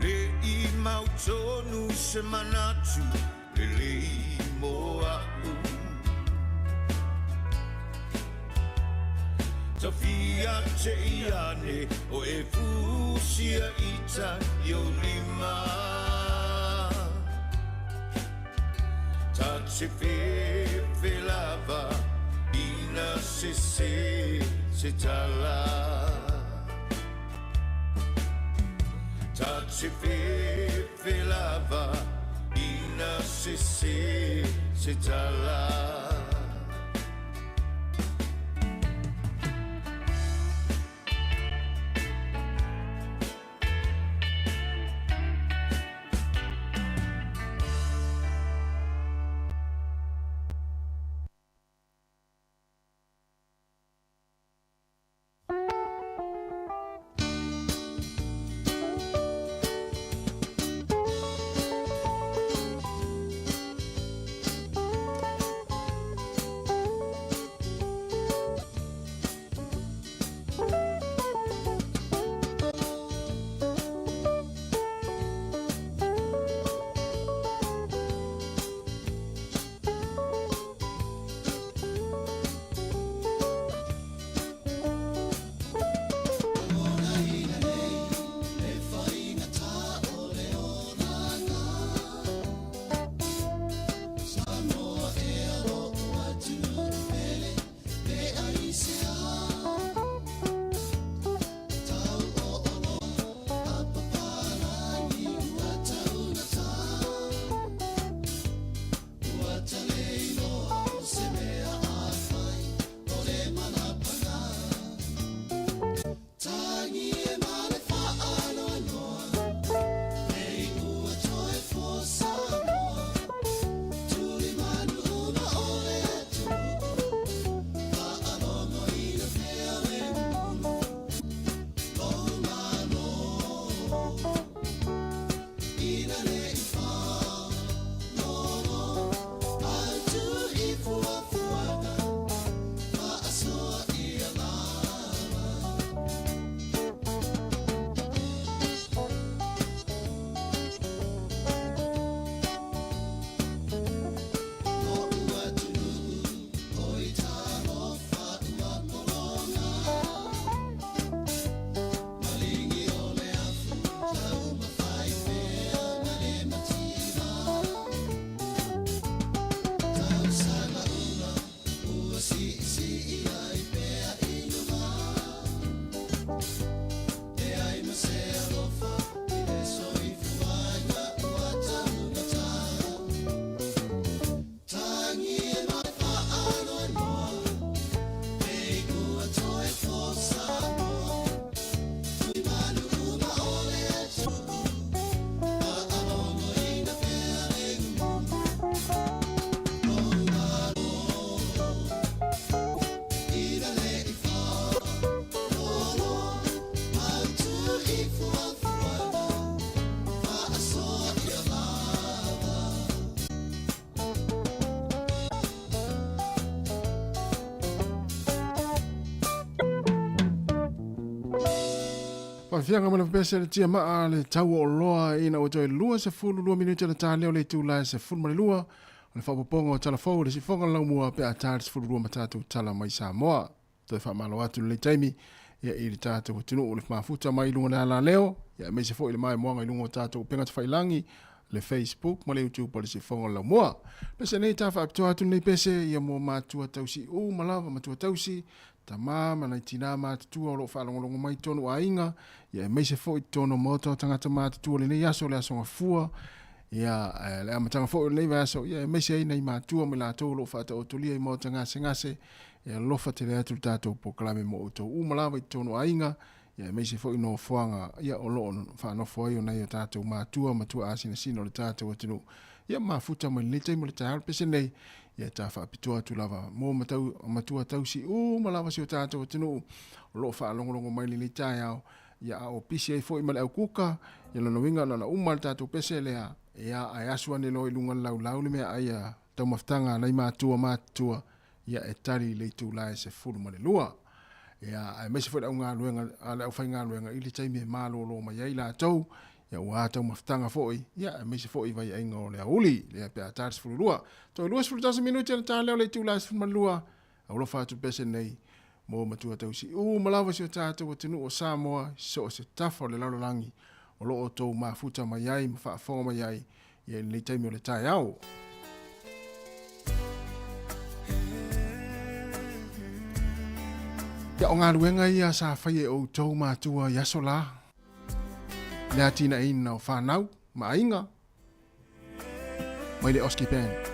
Le i mautonu se manatu lelei mo a'u. Tafia te i ane o e fusia ita i o lima. Ta te fefe lava ina sese se tala. Ta te fefe lava ina sese se tala. Faafiaga ma le pese le tia maa le tau o oloa ina ua toe 22 minute le talia o le itula e 12 o le faaopoopoga o tala fou o le sifoga o le laumua pe a ta le 12 ma tatou tala mai Samoa. Toe faamalo atu lenei taimi ia i le tatou atunuu le mafuta mai i luga o le alaleo ia aemaise foi le maimoaga i luga o tatou upega tafailagi le Facebook ma le YouTube o le Sifoga o le Laumua. Pese nei ta faapitoa atu lenei pese ia mo matua tausi uma lava, matua tausi, tama ma nai tinā matutua o lo o faalogologo mai totonu o aiga, ia aemaise foi totonu o maota o tagata matutua lenei aso, le aso Gafua, ia le amataga foi o lenei vaiaso, ia aemaise ai nai matua ma i latou o lo o faataotolia i maota gasegase, e alofa tele atu le tatou polokalame mo outou uma lava i totonu o aiga, ia aemaise foi nofoaga ia o lo o faanofo ai o nai o tatou matua ma tuaasinasina o le tatou atunuu. Ia mafuta mai lenei taimi o le taeao le pese nei, ia ta faapitoa atu lava mo matau, matua tausi uma lava si o tatou atunuu o lo o faalogologo mai lenei taeao, ia a o pisi ai foi ma le aukuka, ia lona uiga na ona uma le tatou pese lea, ia ae asu ane loa i luga o le laulau le meaai a taumafataga a nai matua matutua, ia e tali i le itula e 12. Ia, aemaise foi le augaluega a le aufaigaluega i le taimi e malolo mai ai latou, ia ua taumafataga foi, ia aemaise foi i vaiaiga o le aoauli, lea pe a ta le 12. Toe 21 minute ona ta lea o le itula e 12, alofa atu pese nei mo matua tausi uma lava si o tatou atunuu o Samoa, so o se tafa o le lalolagi o lo o outou mafuta mai ai ma faafofoga mai ai ia i lenei taimi o le taeao. Ia, o galuega ia sa fai e outou matua i aso la, le atinaeina o whanau ma aiga, mai le Oski Band.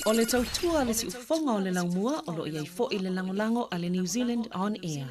O le tautua a le siufofoga o le laumua o lo o i ai foi le lagolago a le New Zealand On Air.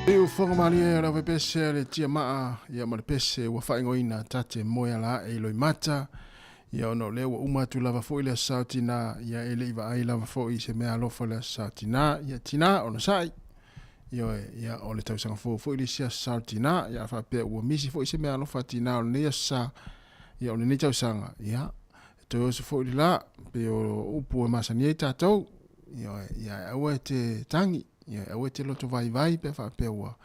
Siufofoga malie o le aufai-pese a le Tiamaa ia ma le pese ua faaigoaina ta te moe ala ae i Loimata. Ia ona o lea ua uma atu lava foi le Aso Sa o Tina, ia e le i vaai lava foi i se mea alofa le Aso Sa o Tina. Ia tina onosai. Ioe, ia o le tausaga fou foi le isi Aso Sa o Tina, ia a faapea ua misi foi se mea alofa a Tina o lenei Aso Sa, ia o lenei tausaga, ia e toe oso foi le la, pei o upu e masani ai tatou. Ioe, ia e aua e te tagi, ia e aua e te loto vaivai pe a faapea ua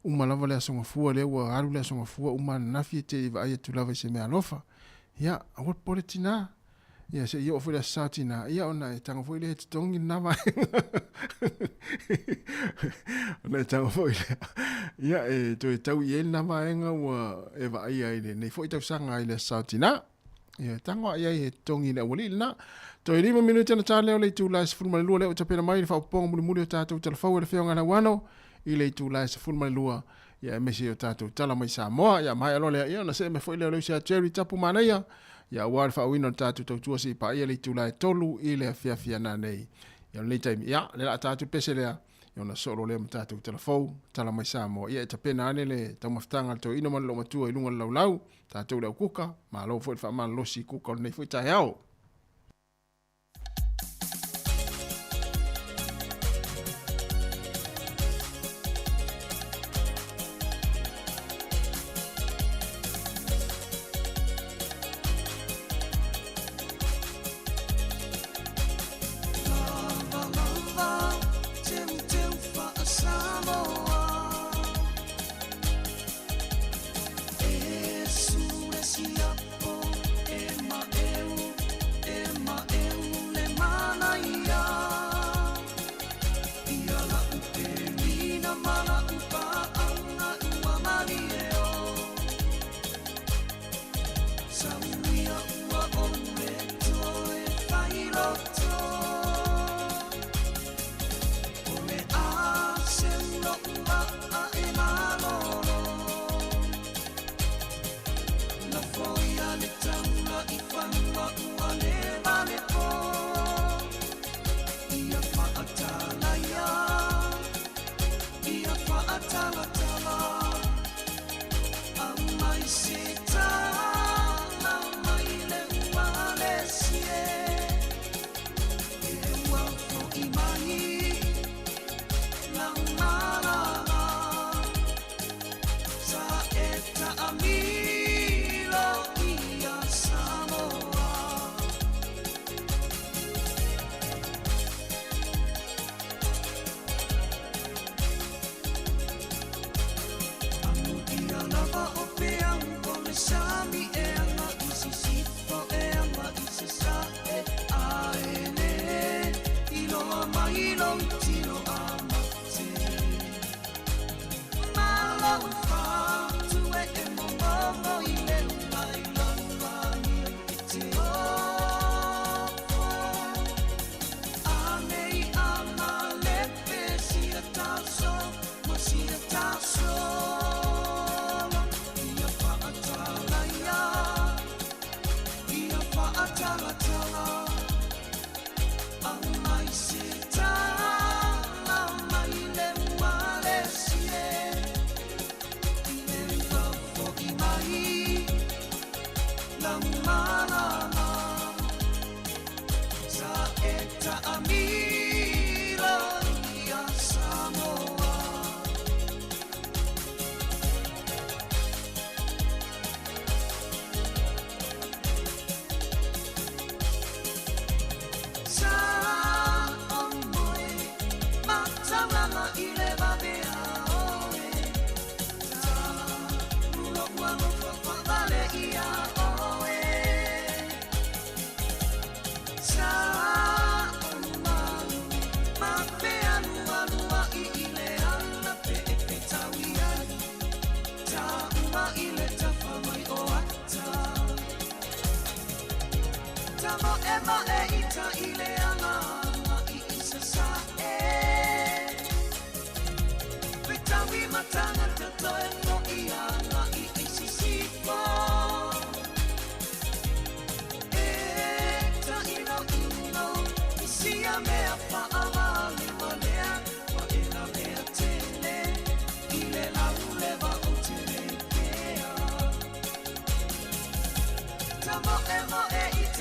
uma lava le Aso Gafua lea ua alu le Aso Gafua uma ananafi e te i vaai atu lava i se mea alofa. Ia, aua le popole tina. Ia, se i oo foi le Aso Sa tina, ia ona e tago foi lea e totogi lena vaega. Ona e tago foi lea, ia e toe tau i ai lena vaega ua e vaaia i lenei foi tausaga i le Aso Sa tina. Ia, e tago lava i ai e totogi i le aualii lena. Toe 5 minute ona ta lea o le itula e 12 lea ua tapena mai le faaopoopoga mulimuli o tatou talafou e le Afioga i le Lauano i le itula e 12 ia aemaise i o tatou tala mai Samoa. Ia maea loa lea, ia ona see mai foi lea o le uso ia Jerry Tapu Manaia, ia aua le faaauina o le tatou tautua se i paia le itula e 3 i le afiafi ana nei. Ia o lenei taimi, ia, lea o le a ta atu le pese lea, ia ona soo loa lea ma tatou tala fou, tala mai Samoa. Ia e tapena ane le taumafataga a le toeaina ma le loomatua i luga o le laulau, tatou le au kuka, malo foi le faamalolosi i kuka o lenei foi taeao.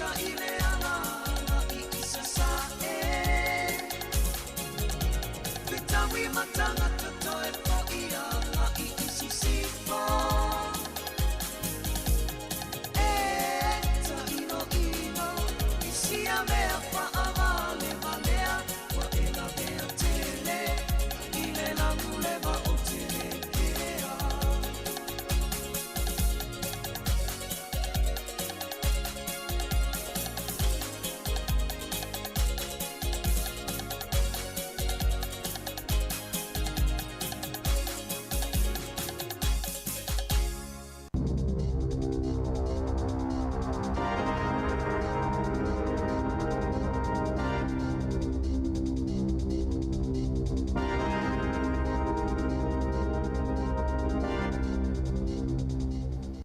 ta i le ala agai i Sasae. Fetaui ma tagata toe fo'i agai i Sisifo. E tainoino i sia mea faavalevalea, ua e lavea tele i le laguleva o Telekea.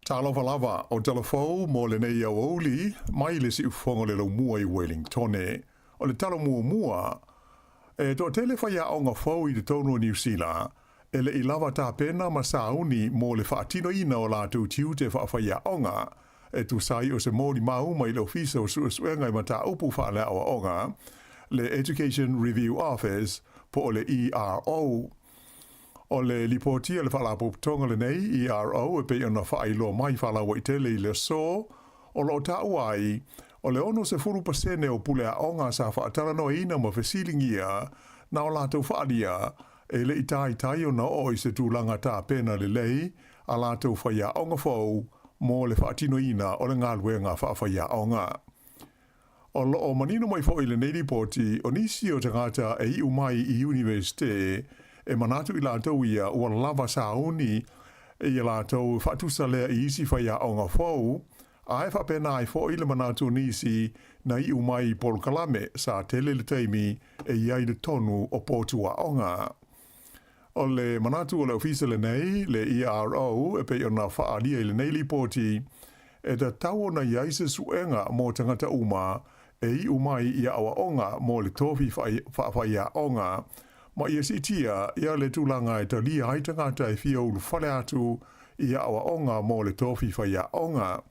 Talofa lava o talafou mo lenei aoauli mai le siufofoga o le laumua i Wellingtone. O le tala muamua, e toatele faiaoga fou i totonu o Niu Sila e le'i lava tapena ma sauni mo le faatinoina o latou tiute faafaiaoga, e tusa ai o se molimau mai le Ofisa o Suesuega i Mataupu Faaleaoaoga, le Education Review Office, po o le ERO. O le lipoti a le Faalapotopotoga lenei, ERO, e pei ona faailoa mai faalauaitele i le aso, o lo o taua ai, o le 60% o pule aoga sa faatalanoaina ma fesiligia na o latou faaalia e le i taitai ona oo i se tulaga tapena lelei a latou faiaoga fou mo le faatinoina o le galuega faafaiaoga. O lo o manino mai foi i lenei lipoti, o nisi o tagata e iu mai i Iunivesite e manatu i latou ia ua lava sauni ia latou e faatusa lea i isi faiaoga fou, ae faapena ai foi le manatu o nisi na iu mai i polokalame sa tele le taimi e i ai le tonu o potu aoga. O le manatu o le ofisa lenei, le ERO, e pei ona faaalia i lenei lipoti, e tatau ona i ai se suega mo tagata uma e iu mai i aoaoga mo le tofi faafaiaoga, ma ia siitia ia le tulaga e talia ai tagata e fia ulufale atu i aoaoga mo le tofi faiaoga,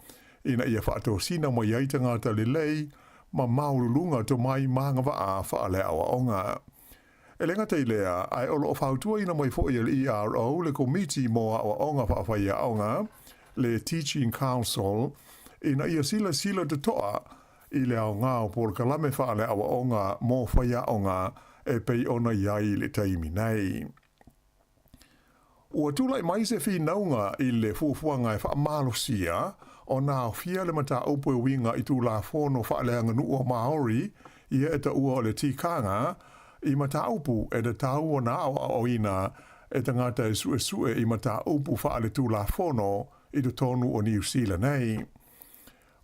ina ia faatosina mai ai tagata lelei ma maualuluga tomai ma agavaa faaleaoaoga. E le gata i lea, ae o lo o fautuaina mai foi e le ERO le Komiti mo Aoaoga Faafaiaoga, le Teaching Council, ina ia silasila totoa i le aoga o polokalame faaleaoaoga mo faiaoga e pei ona i ai i le taimi nei. Ua tulai mai se finauga i le fuafuaga e faamalosia ona aofia le mataupu e uiga i Tulafono faaleaganuu a Māori ia e taua o le tikanga i mataupu e tatau ona aoaoina e tagata e suesue i mataupu faaletulafono i totonu o Niu Sila nei.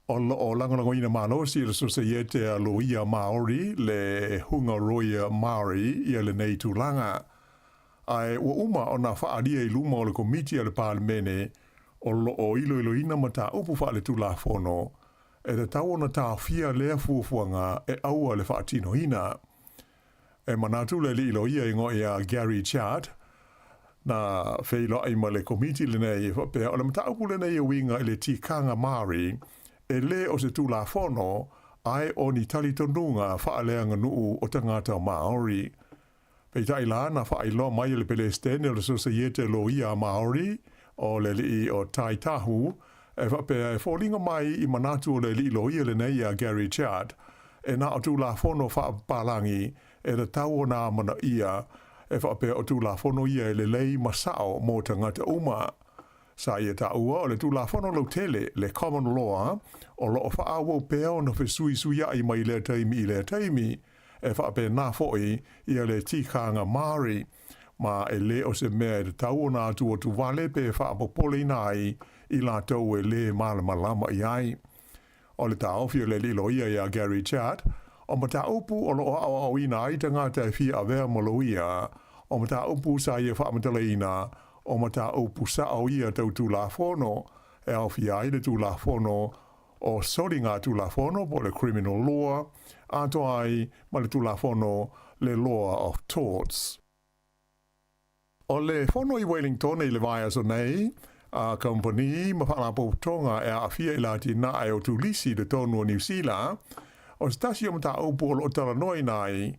O lo o lagolagoina malosi e le Sosaiete a Loia Māori, le Hunga Roia Māori, ia lenei tulaga. Ae ua uma ona faaalia i luma o le Komiti a le Palemene o lo o iloiloina mataupu faaletulafono e tatau ona taofia lea fuafuaga e aua le faatinoina. E manatu le alii loia i ngoe ia Gary Chart, na feiloai ma le Komiti lenei e faapea o le mataupu lenei e uiga i le tikanga Māori e le o se tulafono ae o ni talitonuga faaleaganuu o tagata Māori. Peitai la, na faailoa mai e le Pelesitene o le Sosaiete Loia Māori, o le alii o Tai Tahu, e faapea e foliga mai i manatu o le alii loia lenei ia Gary Chart, e na o Tulafono faapapalagi e tatau ona amanaia, e faapea o Tulafono ia e lelei ma sao mo tagata uma. Sa ia taua o le Tulafono lautele, le Common Law, o lo o faaauau pea ona fesuisuiai mai lea taimi i lea taimi, E faapena foi ia le tikanga Māori, ma e le o se mea e tatau ona atuatu wale pe faapopoleina ai i latou e lē malamalama i ai. O le taofi o le alii loia iā Gary Chart, o mataupu o lo o aoaoina ai tagata e fia avea ma loia, o mataupu sa ia faamatalaina, o mataupu sao ia tau Tulafono, e aofia ai le Tulafono o soliga Tulafono po o le Criminal Law, atoa ai ma le Tulafono le Law of Torts. O le fono i Wellington i le vaiaso nei, a kamupani ma faalapotopotoga e aafia i le atinae o turisi i totonu o Niu Sila, o se tasi o mataupu o lo o talanoaina ai,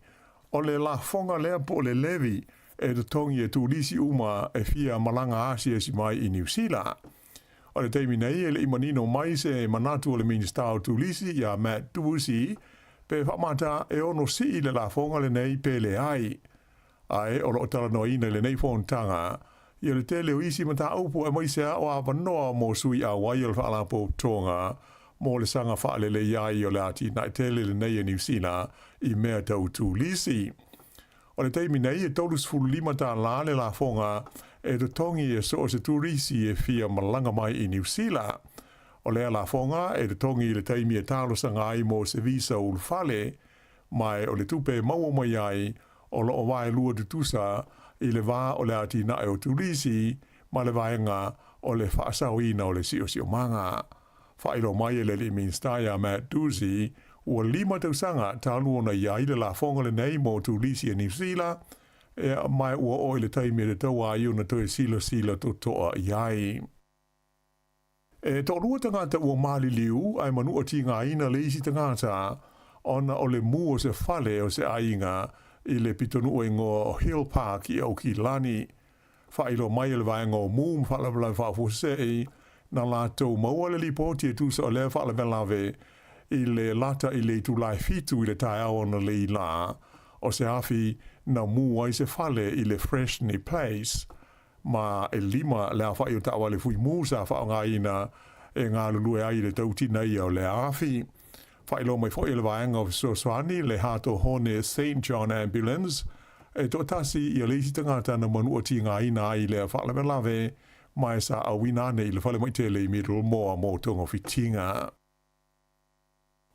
o le lafoga lea po o le levy e totogi e turisi uma e fia malaga asiasi mai i Niu Sila. O le taimi nei e le i manino mai se manatu o le Minisita o Turisi ia Matt Doocey pe faamata e ono sii le lafoga lenei pe leai. Ae o lo o talanoaina i lenei fonotaga ia le tele o isi mataupu aemaise a o avanoa mo sui auai o le Faalapotopotoga mo le saga faalelei ai o le atinae tele lenei a Niu Sila i mea tau turisi. O le taimi nei e 35 tālā le lafoga e totogi e so o se turisi e fia malaga mai i Niu Sila. O lea lafoga e totogi i le taimi e talosaga ai mo se visa ulufale, ma o le tupe e maua mai ai o lo o vaelua tutusa i le va o le atinae o turisi ma le vaega o le faasaoina o le siosiomaga. Faailoa mai e le alii Minisita ia Matt Doocey, ua lima tausaga talu ona i ai le lafoga lenei mo turisi a Niu Sila, ea, ma ua oo i le taimi e tatau ai ona toe silasila totoa i ai. E toalua tagata ua maliliu ae manua tigaina le isi tagata ona o le mu o se fale o se aiga i le pitonuu e igoa o Hill Park i Aukilani. Faailoa mai e le Vaega o Mu ma Faalavelave Faafuasei na latou maua le lipoti e tusa o lea faalavelave i le lata i le itula e 7 i le taeao analeila o se afi na mu ai se fale i le Freshney Place ma e lima le aofai o taavale fui mu sa faaaogaina e galulue ai i le tautinaia o lea afi. Faailoa mai foi e le Vaega o Fesoasoani le Hato Hone Saint John Ambulance e toatasi ia le isi tagata na manua tigaina ai i lea faalavelave ma e sa auina ane i le falemai tele i Middlemore mo togafitiga.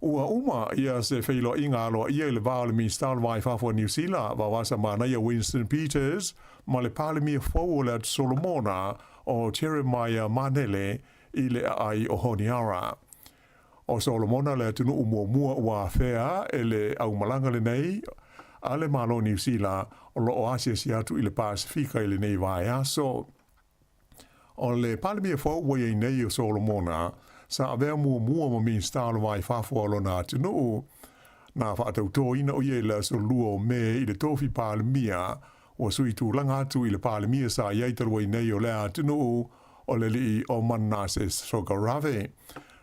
Ua uma ia se feiloaiga aloaia i le va o le Minisita o le Va i Fafo a Niu Sila, Vavasa Manaia Winston Peters, ma le Palemia fou o le Atu Solomona o Jeremiah Manele i le aai o Honiara. O Solomona le atunuu muamua ua afea e le aumalaga lenei a le Malo o Niu Sila o lo o asiasi atu i le Pasefika i lenei vaiaso. O le Palemia fou ua i ai nei o Solomona, sa avea muamua ma Minisita o le Va i Fafo a lona atunuu. Na faatautōina o ia i le aso 2 o Me i le tofi Palemia, ua sui tulaga atu i le Palemia sa i ai talu ai nei o lea atunuu, o le alii o Manasseh Sogarave.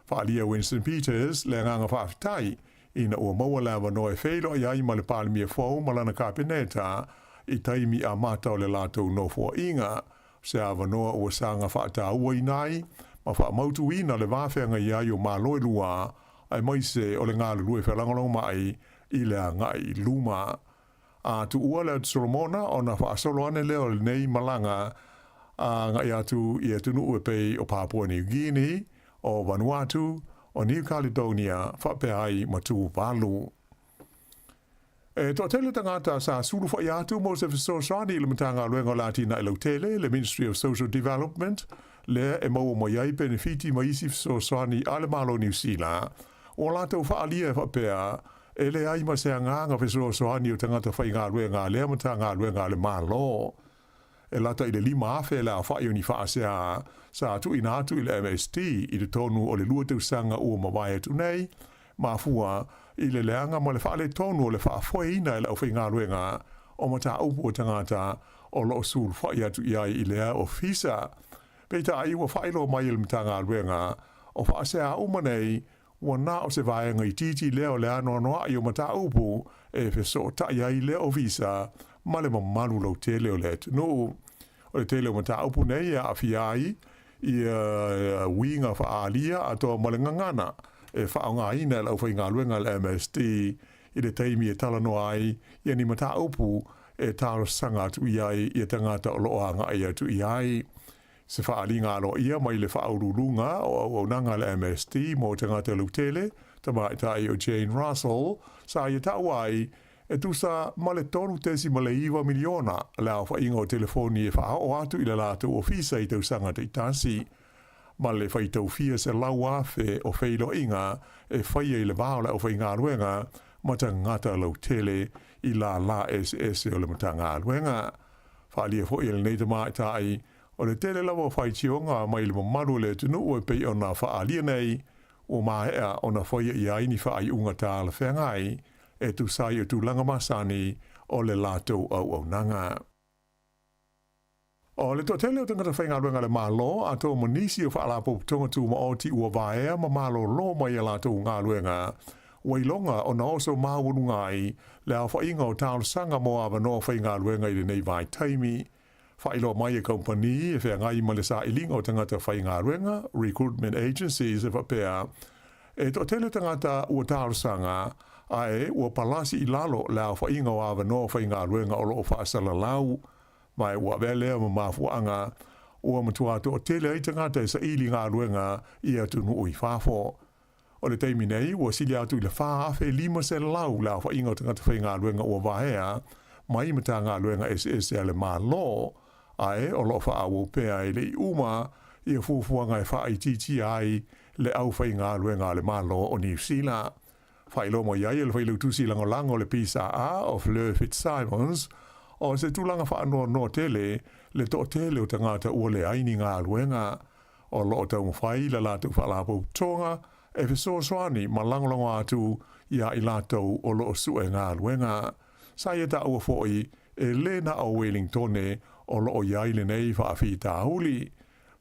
Faaalia Winston Peters le agaga faafetai ina ua maua le avanoa e feiloai ai ma le Palemia fou ma lana Kapeneta i taimi amata o le latou nofoaiga. Se avanoa ua saga faatauaina ai ma faamautuina le va feagai ai o Malo e lua, aemaise o le galulue felagolagomai i le agai i luma. A tuua le Atu Solomona ona faasolo ane lea o lenei malaga agai atu i atunuu e pei o Papua New Guinea, o Vanuatu, o New Caledonia faapea ai ma Tuvalu. E toatele tagata sa sulufai atu mo se fesoasoani i le Matagaluega o le Atinae Lautele, le Ministry of Social Development, lea e maua mai ai penefiti ma isi fesoasoani a le Malo o Niu Sila. Ua latou faaalia e faapea, e leai ma se agaga fesoasoani o tagata faigaluega a lea Matagaluega a le Malo. E lata i le 5,000 le aofai o ni faasea sa tuuina atu i le MSD i totonu o le lua tausaga ua mavae atu nei, mafua i le leaga ma le faaletonu o le faafoeina e le aufaigaluega o mataupu a tagata o lo o sulufai atu i ai i lea ofisa. Peitai ua faailoa mai e le Matagaluega o faasea uma nei Ua na o se vaega itiiti lea o le anoanoai o mataupu e fesootai ai lea ofisa ma le mamalu lautele o le atunuu. O le tele o mataupu nei e aafia ai ia uiga faaalia atoa ma le gagana e faaaogaina e le aufaigaluega a le MSD i le taimi e talanoa ai ia ni mataupu e talosaga atu i ai ia tagata o lo o agai atu i ai. Se faaaliga aloaia mai le Faauluuluga o Auaunaga a le MSD mo Tagata Lautele, Tamaitai o Jane Russell, sa ia taua ai, e tusa ma le 3.9 miliona le aofaiga o telefoni e faaoo atu i le latou ofisa i tausaga taitasi, ma le faitau fia 100,000 o feiloaiga e faia i le va o le aufaigaluega ma tagata lautele i lālā eseese o le Matagaluega. Faaalia foi e lenei tamaitai. O le tele lava o faitioga mai le mamalu o le atunuu e pei ona faaalia nei, ua maea ona faia i ai ni faaiuga talafeagai e tusa ai o tulaga masani o le latou auaunaga. O le toatele o tagata faigaluega a le Malo, atoa ma nisi o faalapotopotoga tumaoti ua vaea ma malolo mai a latou galuega, ua iloga ona oso maualuga ai le aofaiga o talosaga mo avanoa faigaluega i lenei vaitaimi. Faailoa mai e kamupani e feagai ma le sailiga o tagata faigaluega, recruitment agencies, e faapea, e toatele tagata ua talosaga, ae ua palasi i lalo le aofaiga o avanoa faigaluega o lo o faasalalau. Ma ua avea lea ma mafuaaga ua matua toatele ai tagata e saili galuega i atunuu i fafo. O le taimi nei, ua sili atu i le 4,500 le aofaiga o tagata faigaluega ua vaea mai Matagaluega eseese a le Malo, ae o lo o faaauau pea e le i uma ia fuafuaga e faaitiitia ai le aufaigaluega a le Malo o Niu Sila. Faailoa mai ai e le Failautusi Lagolago o le PSA o Fleur Fitzsimons, o se tulaga faanoanoa tele le toatele o tagata ua leai ni galuega. O lo o taumafai le latou faalapotopotoga e fesoasoani ma lagolago atu iā i latou o lo o sue galuega. Sa ia taua foi e lē na o Welingtone o lo o i ai lenei faafitauli.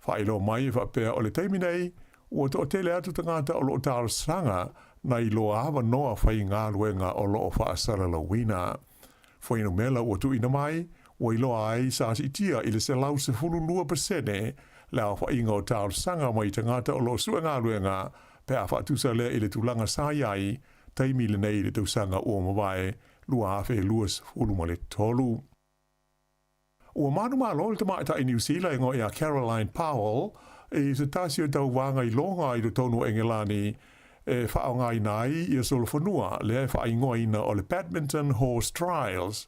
Faailoa mai e faapea o le taimi nei, ua toatele atu tagata o lo o talosaga nai lo avanoa faigaluega o lo o faasalalauina. Fuainumela ua tuuina mai, ua iloa ai sa siitia i le 112% le aofaiga o talosaga mai tagata o lo o sue galuega pe a faatusa lea i le tulaga sa i ai taimi lenei i le tausaga ua mavae 2023. Ua manumalo le tamaitai Niu Sila e igoa ia Caroline Powell i se tasi o tauvaga iloga i totonu o Engelani e faaaogaina ai ia solofanua lea e faaigoaina o le Badminton Horse Trials.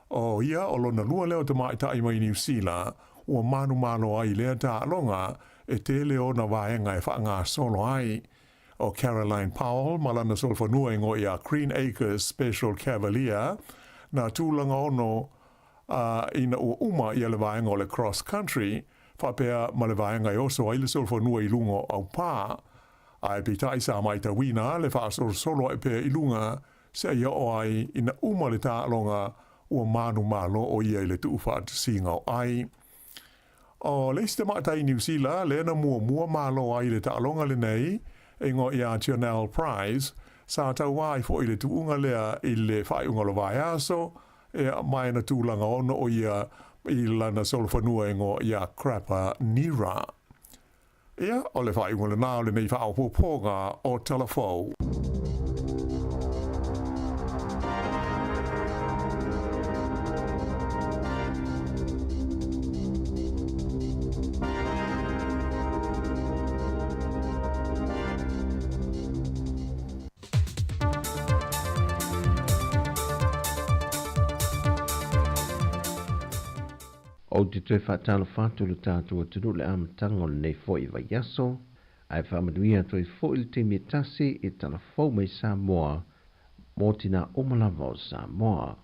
O ia o lona lua lea o tamaitai mai Niu Sila ua manumalo ai i lea taaloga e tele ona vaega e faagasolo ai. O Caroline Powell ma lana solofanua e igoa ia Green Acres Special Cavalier na tulaga ono a ina ua uma ia le vaega o le cross country faapea ma le vaega e oso ai le solofanua i luga o aupā. Ae peitai sa maitauina le faasolosolo ae pea i luga seia oo ai ina uma le taaloga ua manumalo o ia i le tuufaatasiga o ai. O le isi tamaitai Niu Sila lea na muamua malo ai i le taaloga lenei, e igoa ia Jonelle Price, sa tauā ai foi i le tuuga lea i le faaiuga o le vaiaso, ea mai na tulaga ono o ia i lana solofanua e igoa ia Crapper Nira. Ia, o le faaiuga lenā o lenei faaopoopoga o Tala Fou. Ou te toe faatalofa atu i lo tatou atunuu i le amataga o lenei foi vaiaso, ae faamanuia atu ai foi le taimi e tasi i tala fou mai Samoa mō tina uma lava o Samoa.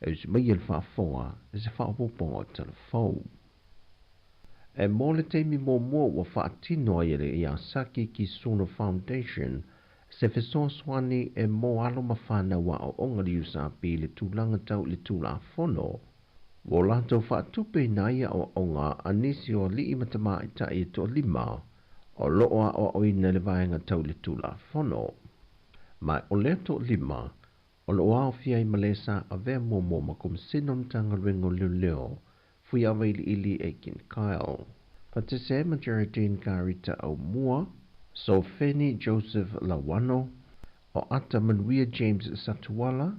E usi mai e le faafofoga i se faaopoopoga o tala fou. E mō le taimi muamua ua faatino ai e le Yasaki Kisuno Foundation se fesoasoani e mō alo ma whānau aoaoga le USRP i le tulaga tau i le Tulafono. Ua o latou faatupeina ai aoaoga a nisi o alii ma tamaitai e toalima o lo o aoaoina i le vaega tau i le Tulafono. Ma o lea toalima o lo o aofia ai ma le sa avea muamua ma Komesina o le Matagaluega o Leoleo Fuiava Iliili Aiken Kyle. Fatese ai ma Geraldine Garita Aumua, Sofeni Joseph Lawano, o Ata Manuia James Satuala,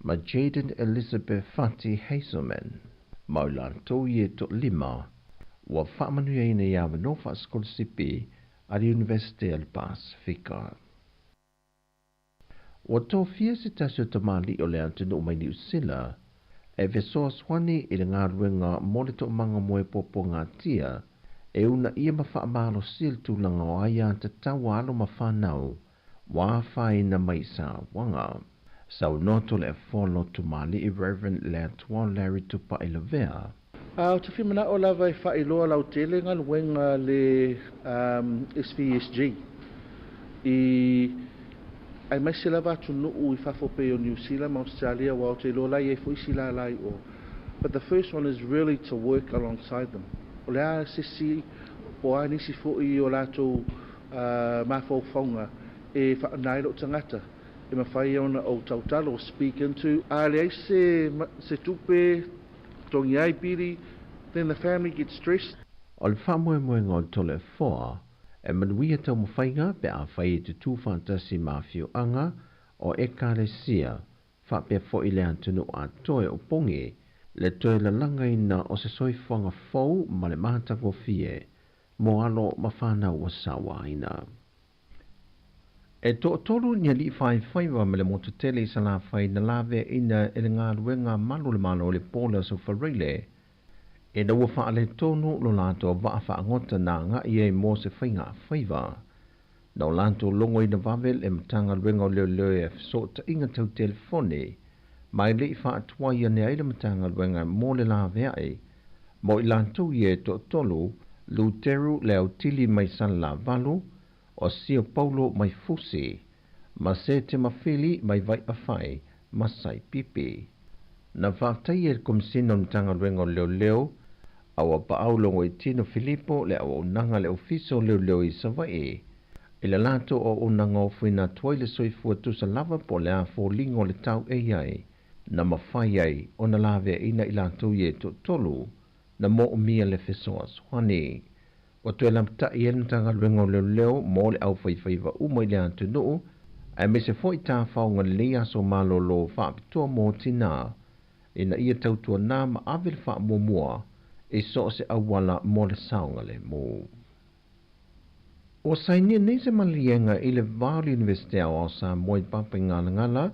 ma Jaden Elizabeth Fati Hazelman. Ma o i latou ia e toalima ua faamanuiaina i avanoa faasikolasipi a le Iunivesite a le Pasefika. Ua tofia se tasi o tamalii o le atunuu mai Niu Sila e fesoasoani i le galuega mo le toomaga moe puapuagatia e uunaia ma faamalosia le tulaga o aiatatau a alo ma fanau ua afaina mai sauaga. Saunoa atu le Afoa Lotu Mali'i Reverend Leatuao Larry Tupai Lavea. Ou te fia mana'o lava e faailoa lautele galuega a le SVSG i aemaise lava atunuu i fafo pei o Niu Sila ma Ausetalia aua ou te iloa la e i ai foi isi lala i o. But the first one is really to work alongside them. O le a se isi po o a nisi foi o latou mafaufauga e faaaoga ai lou tagata e mafai ona ou tautalo, speak into. A leai se se tupe totogi ai pili, then the family gets stressed. O le faamoemoega o le Toleafoa, e manuia taumafaiga pe afai e tutū faatasi ma afioaga o Ekalesia faapea foi le atunuu atoa e opogi le toe lalagaina o se soifuaga fou ma le matagofie mo alo ma fanau ua sauaina. E toatolu ni alii faifaiva ma le motu tele i Salafai na laveaina e le galuega malu o le Malo i le po o le Aso Faraile ina ua faaletonu lo latou vaa faagota na agai ai mo se faigafaiva. Na o latou logoina vave le Matagaluega o Leoleo e Fesootaiga Tau Telefoni ma e le i faatuai ane ai le Matagaluega mo le laveai mo i latou ia e toatolu, Luteru Leautili mai Salelavalu, o Sio Paulo mai Fusi, ma Sete Mafili mai Vaiafai ma Saipipi. Na faafetaia e le Komesina o le Matagaluega o Leoleo a ua paau Logoitino Filipo le auaunaga a le Ofisa o Leoleo i Savaii i le latou auaunaga ofoina atu ai le soifua tusa lava po o le a foliga o le tau e i ai na mafai ai ona laveaina i latou ia e toatolu na moomia le fesoasoani. Ua toe lapata'i ai le Matagaluega o Leoleo mo le aufaifaiva uma i le atunuu, aemaise foi tafaoga lelei aso malolo faapitoa mo tinā, ina ia tautuanā ma ave le faamuamua i so o se auala mo le saogalemu. Ua sainia nei se maliega i le va o le Iunivesite Aoao Samoa i Papaigalagala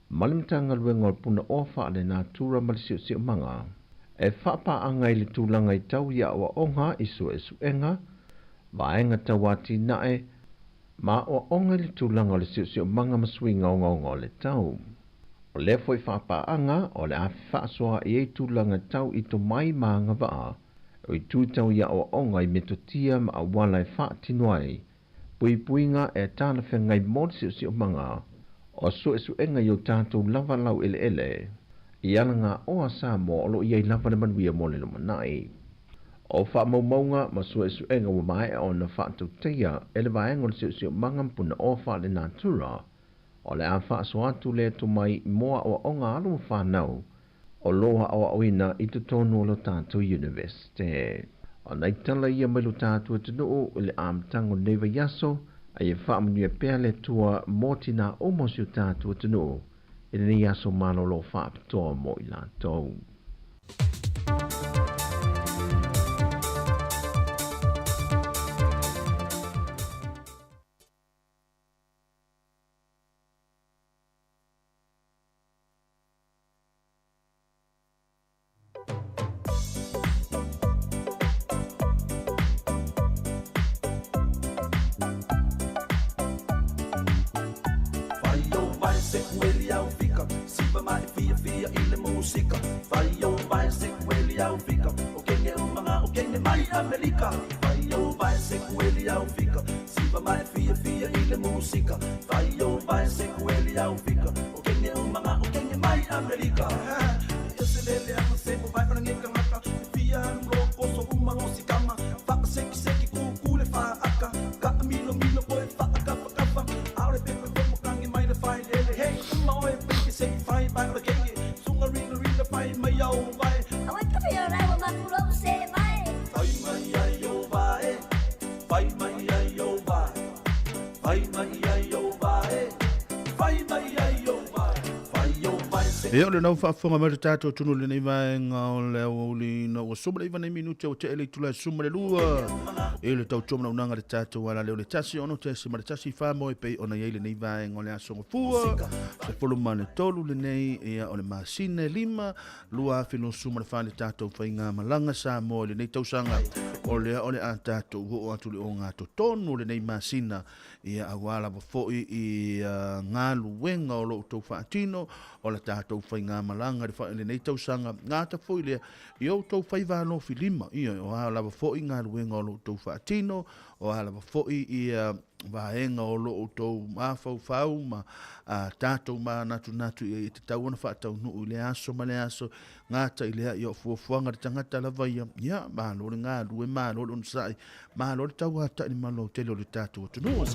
ma le Matagaluega o le Punaoa Faalenatura ma le Siosiomaga e faapaaga i le tulaga i tau i aoaoga i suesuega, vaega tau atinae, ma aoaoga i le tulaga o le siosiomaga ma suiga ogaoga o le tau. O lea foi faapaaga o le a fefaasoaai ai tulaga tau i tomai ma agavaa o itu tau i aoaoga i metotia ma auala e faatino ai puipuiga e talafeagai mo le siosiomaga o suesuega i o tatou lava laueleele i alagaoa Samoa o lo o i ai lava le manuia mo le lumanai. O faamaumauga ma suesuega ua maea ona faatautaia e le Vaega o le Siosiomaga ma Punaoa Faalenatura o le a faasoa atu le tomai mo aoaoga alo ma fanau o lo o aoaoina i totonu o lo tatou Iunivesite. O nai tala ia mai lo tatou atunuu i le amataga o lenei vaiaso, a ia faamanuia pea le Atua mo tinā uma o si o tatou atunuu i lenei aso malolo faapitoa mo i latou. Ia, o lena ua faafofoga mai le tatou atunuu i lenei vaega o le aoauli ina ua 19 nei minute ua tea le itula e 12 i le tautua manaunaga le tatou alaleo le 1 6 1 4 moe pei ona i ai lenei vaega o le aso Gafua 13 lenei ia o le masina e 5 2024 le tatou faigamalaga Samoa i lenei tausaga o lea o le a tatou oo atu i le ogatotonu o lenei masina ia aua lava foi i galuega o lo o outou faatino o le tatou tatou faigamalaga i lenei tausaga, gata foi lea i o outou faiva alofilima, ioe, o a lava foi galuega o lo outou faatino, o a lava foi ia vaega o lo outou mafaufau ma a tatou manatunatu i ai e tatau ona faataunuu i lea aso ma lea aso, gata i lea, ia o fuafuaga a le tagata lava ia, ia, malo le galue, malo le onosai, malo le tauata'i i le malolautele o le tatou atunuu.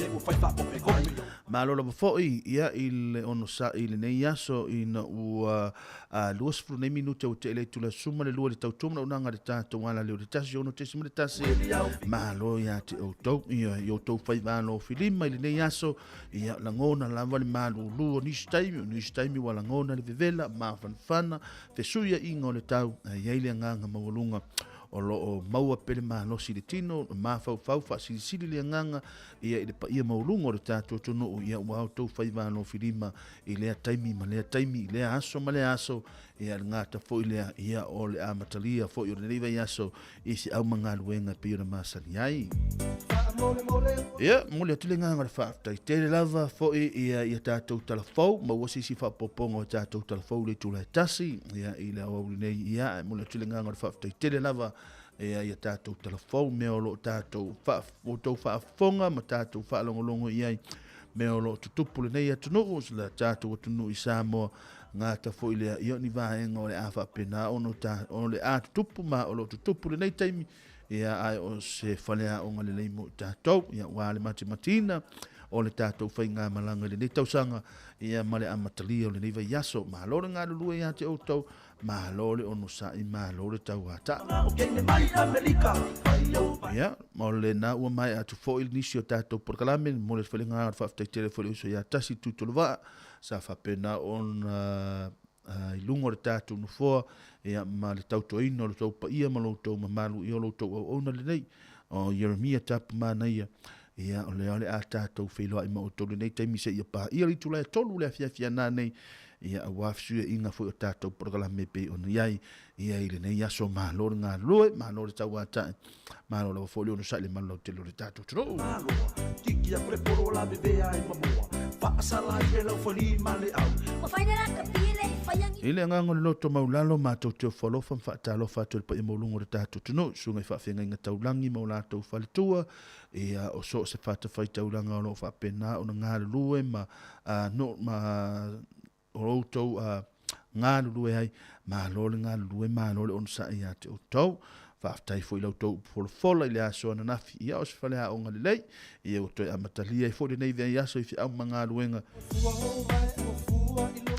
Malo lava foi, ia, i le onosai i lenei aso ina ua 20 nei minute ua te'e le itula 12 i le tautua manaonaga a le tatou alaleo i le 1 6.1. Malo iā te outou, ia, i outou faiva alofilima i lenei aso, ia, lagona lava le malūlū o nisi taimi, o nisi taimi ua lagona le vevela, mafanafana, fesuia'iga o le tau, ae i ai le agaga maualuga o lo o maua pea le malosi i le tino, mafaufau faasilisili le agaga, ia, i le paia maualuga o le tatou atunuu, ia, ua outou faiva alofilima i lea taimi ma lea taimi, i lea aso ma lea aso, ia, le gata foi lea, ia, o le amatalia foi o lenei vaiaso i se aumagaluega e pei ona masani ai. Ia, momoli atu le agaga o le faafetai tele lava foi ia ia tatou talafou, maua se isi faaopoopoga o tatou talafou i le itula e 1, ia, i le aoauli nei, ia, e momoli atu le agaga o le faafetai tele lava ia ia tatou talafou, mea o lo o tatou outou faafofoga ma tatou faalogologo i ai, mea o lo o tutupu lenei atunuu, le tatou atunuu i Samoa, gata foi lea, ia o ni vaega o le a faapena ona o le a tutupu ma o lo o tutupu lenei taimi, ia, ae o se faleaoga lelei mo i tatou, ia, ua le matimatiina o le tatou faigamalaga i lenei tausaga, ia, ma le amatalia o lenei vaiaso. Malo le galulue iā te outou, Malo le onosai, malo le tauata'i. Ia, ma o lena ua maea atu foi nisi o tatou polokalame, momoli atu foi le agaga o le faafetai tele foi i le uso ia Tasi Tuitolovaa, sa faapena ona i luga o le tatou nofoa, ia, ma le tautoaina o le tou paia ma lo outou mamalu, ia o lo outou auauna lenei, o Ieremia Tapumanaia, ia, o lea o le a tatou feiloai ma outou lenei taimi seia paia le itula e 3 le afiafi ana nei, ia, aua fesuiaiga foi o tatou polokalame e pei ona i ai, ia, i lenei aso. Malo le galulue, malo le tauata'i, malo lava foi le onosai i le malu lautele o le tatou atunuu. I le agaga o le loto maulalo, matou te ofo alofa ma faatalofa atu i le paia maualuga o le tatou atunuu, i susuga i faafeagaiga taulagi ma o latou faletua, ia, o so o se fatafaitaulaga o lo o faapena ona galulue ma no, ma o outou galulue ai, malo le galulue, malo le onosai iā te outou. Faafetai foi i la outou upu folafola i le aso ananafi, ia o se faleaoga lelei, ia ua toe amatalia ai foi lenei vaiaso i feau ma galuega,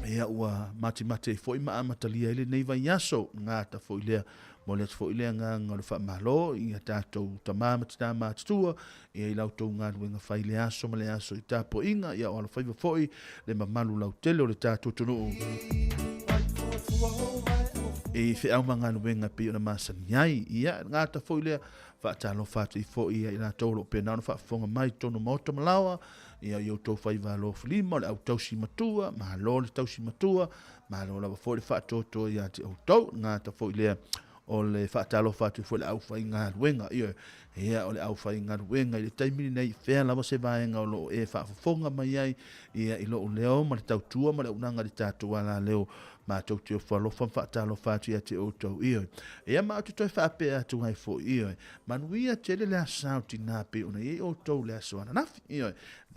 ia ua matimate ai foi ma amatalia ai lenei vaiaso, gata foi lea. Momoli atu foi le agaga o le faamalo i a tatou tama ma tina matutua, ia i la outou galuega fai i le aso ma le aso i tapuaiga, ia o alofaiva foi le mamalu lautele o le tatou atunuu i feau ma galuega e pei ona masani ai. Ia, e gata foi lea, faatalofa atu ai foi ia i latou o lo o pena ona faafofoga mai i totonu o maota ma laoa, ia i outou faiva alofilima, o le au tausi matua, malo le tausi matua, Malo lava foi le faatoatoa ia te outou, gata foi lea o le faatalofa atu foi le aufaigaluega. Ioe, ia o le aufaigaluega i le taimi lenei, fea lava se vaega o lo o e faafofoga mai ai, ia i lou leo ma le tautua ma le auaunaga i le tatou alaleo, matou te ofo alofa ma faatalofa atu ia te outou. Ioe, ia ma ou te toe faapea atu ai foi, ioe, manuia tele le aso Sa o Tinā pei ona i ai outou i le aso ananafi. Ioe,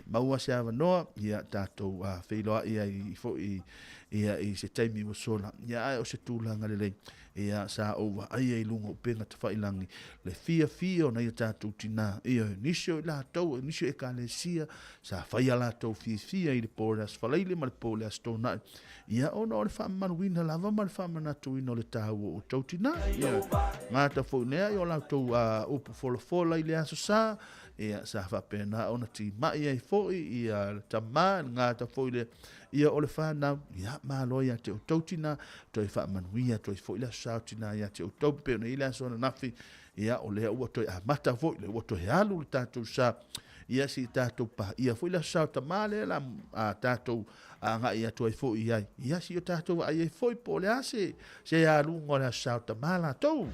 maua se avanoa, ia tatou feiloai ai foi ia i se taimi ua sola. Ia ae o se tulaga lelei, ia sa ou vaaia i luga o upega tafailangi le fiafia o nai o tatou tinā. Ioe, nisi o i latou, nisi o ekalesia sa fai a latou fiafia i le po o le Aso Faraile ma le po o le Aso Toonai, ia ona o le faamamaluina lava ma le faamanatuina o le taua o outou tinā. Ioe, gata foi lea i o latou upu folafola i le Aso Sa, Ia, sa faapena ona timai ai foi ia le tama, le gata foi lea, ia o le fanau, ia, malo ia te outou tina, toe faamanuia atu ai foi le aso sa o tina ia te outou, pei ona i ai le aso ananafi, ia, o lea ua toe amata foi, lea ua toe alu le tatou sa, ia, se i tatou paia foi le aso sa o tama lea la a tatou agai atu ai foi i ai, ia, se i o tatou vaai ai foi po o le a se aluga o le aso sa o tama latou.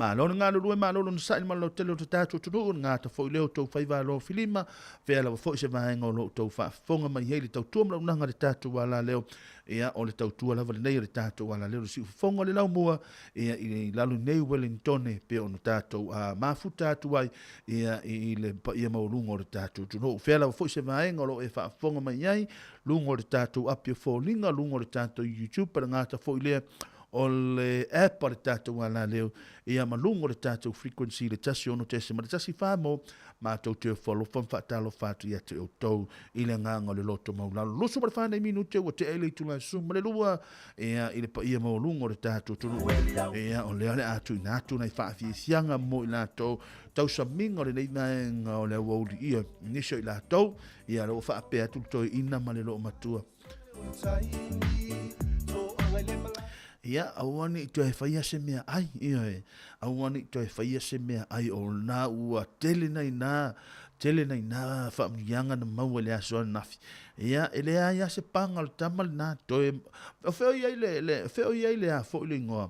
Malo le galulue, malo le onosai ma le lautele o le tatou atunuu, le gata foi lea o outou faiva alofilima, fea lava foi se vaega o lo o outou faafofoga mai ai i le tautua ma le auaunaga a le tatou alaleo. Ia, o le tautua lava lenei a le tatou alaleo, le siufofoga o le laumua, ia, i lalo nei Wellingtone, pei ona tatou mafuta atu ai, ia, i le paia maualuga o le tatou atunuu. Fea lava foi se vaega o lo o e faafofoga mai ai, luga o le tatou api o foliga, luga o le tatou YouTube, le gata foi lea o le app a le tatou alaleo, ia ma luga o le tatou frequency le 16.14 mo matou te ofo alofa ma faatalofa atu ia te outou i le agaga o le loto maulalo. 24 nei minute ua tea i le itula 12 ia i le paia maualuga o le tatou atunuu. Ia o lea o le a tuuina atu nai faafiafiaga mo i latou tausamiga o lenei vaega o le aoauli ia nisi o i latou ia lea ua faapea atu le toeaina ma le loomatua. Ia, aua ne i toe faia se mea ai, ioe, aua ne i toe faia se mea ai, o lena ua tele nai nā, tele nai nā faamanuiaga na maua i le aso ananafi. Ia, e leai lava se paga o le tama lena, toe, o fea o i ai le, le, o fea o i ai le a foi le igoa,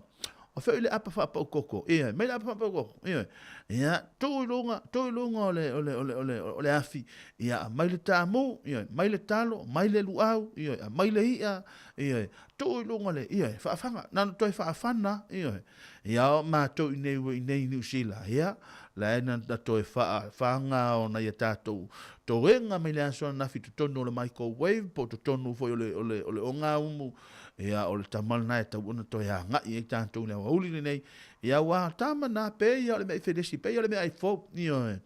O fea i le apa faapaukoko? Ioe, mai le apa faapaukoko. Ioe. Ia, tuu i luga, tuu i luga o le, o le, o le, o le, o le afi. Ia, aumai le taamu, ioe, mai le talo, mai le luau, ioe, aumai le i'a, ioe, tuu i luga le, ioe, faafaga, na ona toe faafana, ioe. Ia, o matou i nei i nei i Niu Sila, ia, la e na, na toe faafaga o nai a tatou toega mai le aso ananafi i totonu o le microwave po o totonu foi o le, o le, o le ogaumu, Ia, o le tama lena e tatau ona toe agai ai tatou i le aoauli lenei. Ia, aua tama na, pei o le mea i felesi, pei o le mea ai fou. Ioe.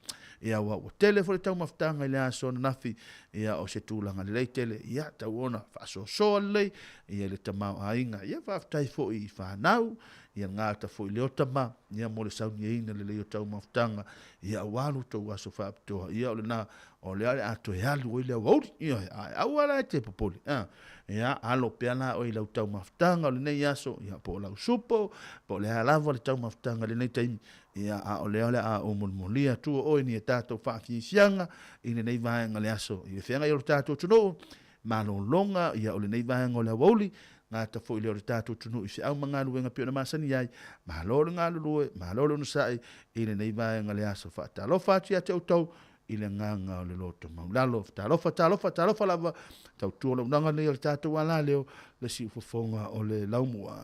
Ia, aua ua tele foi le taumafataga i le aso ananafi. Ia, o se tulaga lelei tele. Ia, tatau ona faasoasoa lelei, ia, i le tamaoaiga. Ia, faafetai foi i fanau, ia, gata foi i leo tama, ia, mo le sauniaina lelei o taumafataga, ia, aua lo outou aso faapitoa. Ia, o lena, o lea o le a toe alu ai le aoauli. Ioe, ae aua la e te popole. A. Ia, alo pea la oe i lau taumafataga o lenei aso, ia, po o lau supo, po o le a lava le taumafataga i lenei taimi, ia, a o lea o le a ou molimoli atua oe ni a tatou faafiafiaga i lenei vaega o le aso. I le feagai o le tatou atunuu, malologa, ia, o lenei vaega o le aoauli, gata foi lea o le tatou atunuu i feau ma galuega pei ona masani ai, malo le galulue, malo le onosai i lenei vaega o le aso. Faatalofa atu ia te outou, i le agaga o le loto maulalo. Talofa, talofa, talofa lava, tautua le unaga nei o le tatou alaleo, le siufofoga o le laumua.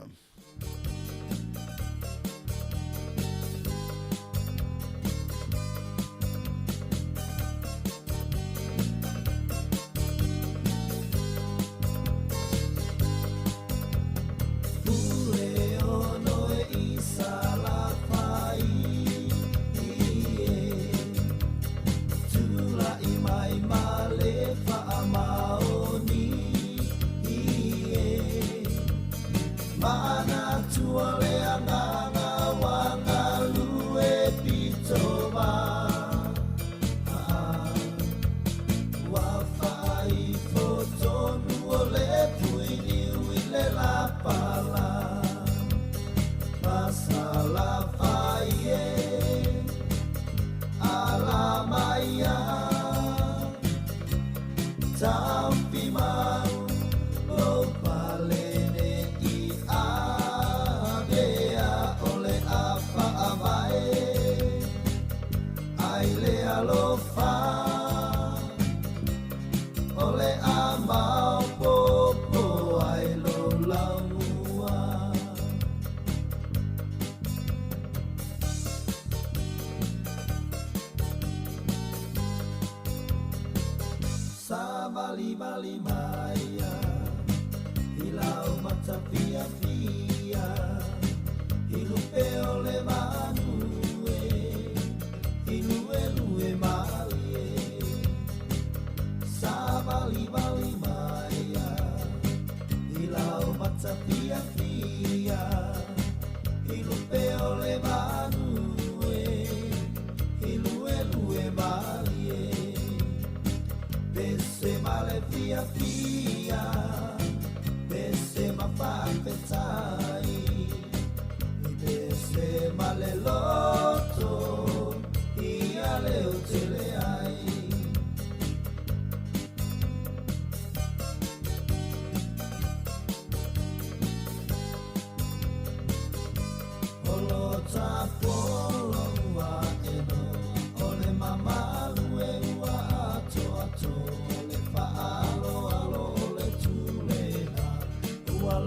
Ua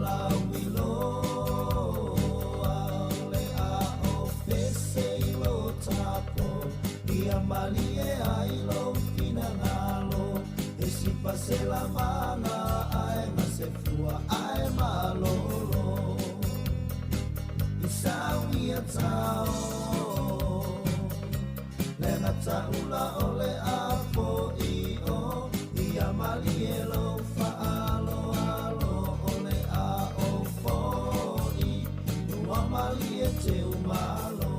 le a o pese i lo tapo Ia malie ai lo finangalo E sipa se la manga ai ma se fua ai malolo I sauia tau Le ngataula o le apo i o Ia malie lo whaalo alo o le a o fo i Ua malie te umalo.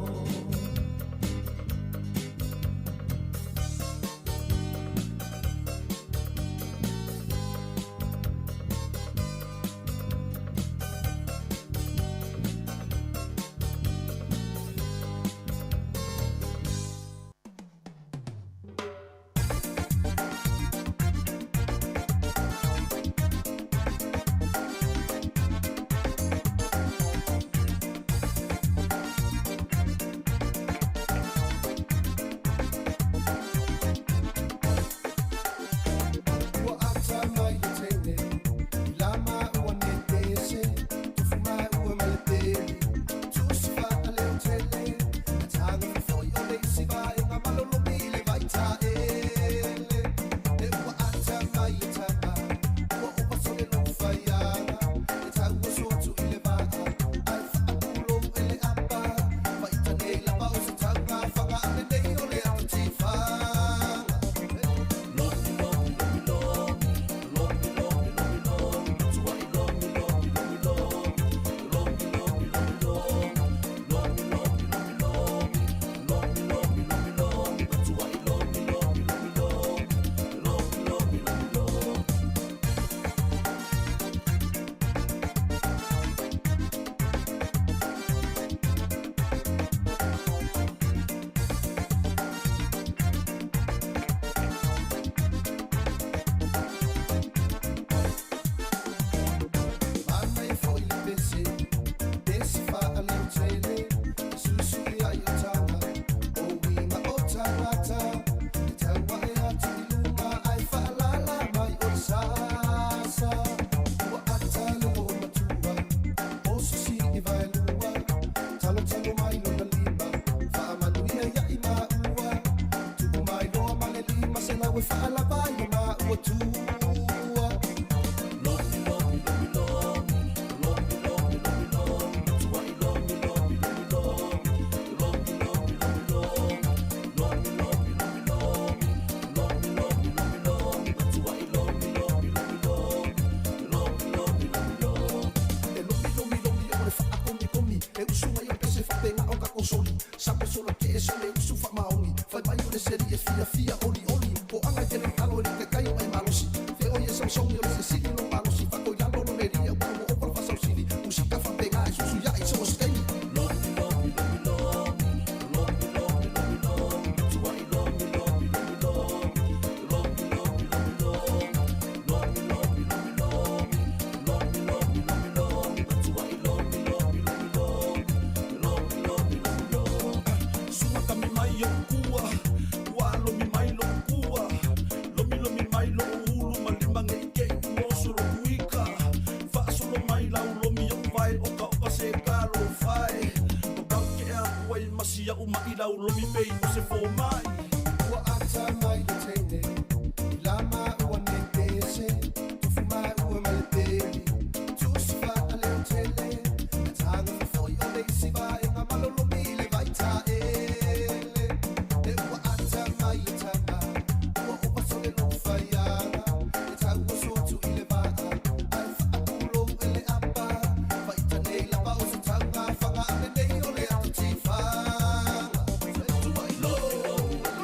Ua ata mai le teine, i lama ua ne pese, tofu mai ua ma le peli, tusi fa a leo tele, a taga fofoi o le isi vaega malolomi i le vaitaele. E ua ata mai le tama, ua ova sole lou faiaga, e tau oso atu i le vaa, ae faapulou e le apa, faita nei lava o se tauga faga a lenei o le atu tifaga. Mana e foi le pese, pese fa a leo tele, e susu i ai o taga, o uiga o tagata, e taua e atu i luga ai faalala mai o le sasa. Ua ata le loo matua, o susi i vaelua, talotalo mai lona lima, faamanuia ia i maua, tuu mai loa ma le lima, se lau e faalava i le maua tua. E lomi lomi lomi o le faakomikomi e usu mai o pese faapega o kakosoli sapo solo ke e sole usu faamaogi fai mai o le seli e fiafia olioli po aga e tele talo e le kekai o e malosi fe o ie samsongi o le sesili lo malosi fakoilalo lo lelia ua mo opa le fasausili musika faapega e susu ia i so o se taimi. Sunga kami mai o kua, ua lomi mai lo kua, lomi lomi mai lo ulu ma lima nge i ke i oso lo kuika, faasolo mai lau lomi o vai o ka oka se ka lo fai, o kau ke a ua i masia uma i lau lomi pei o se fō mai. Ua ata mai le teine, i lama ua ne pese, tofu mai ua ma le peli, tusi fa a leo tele, a taga fofoi o le isi vaega malolomi i le vaitaele. E ua ata mai le tama, ua ova sole lou faiaga, e tau oso atu i le vaa, ae faapulou e le apa, faita nei lava o se tauga faga a lenei o le atu tifaga. Tuai lomi.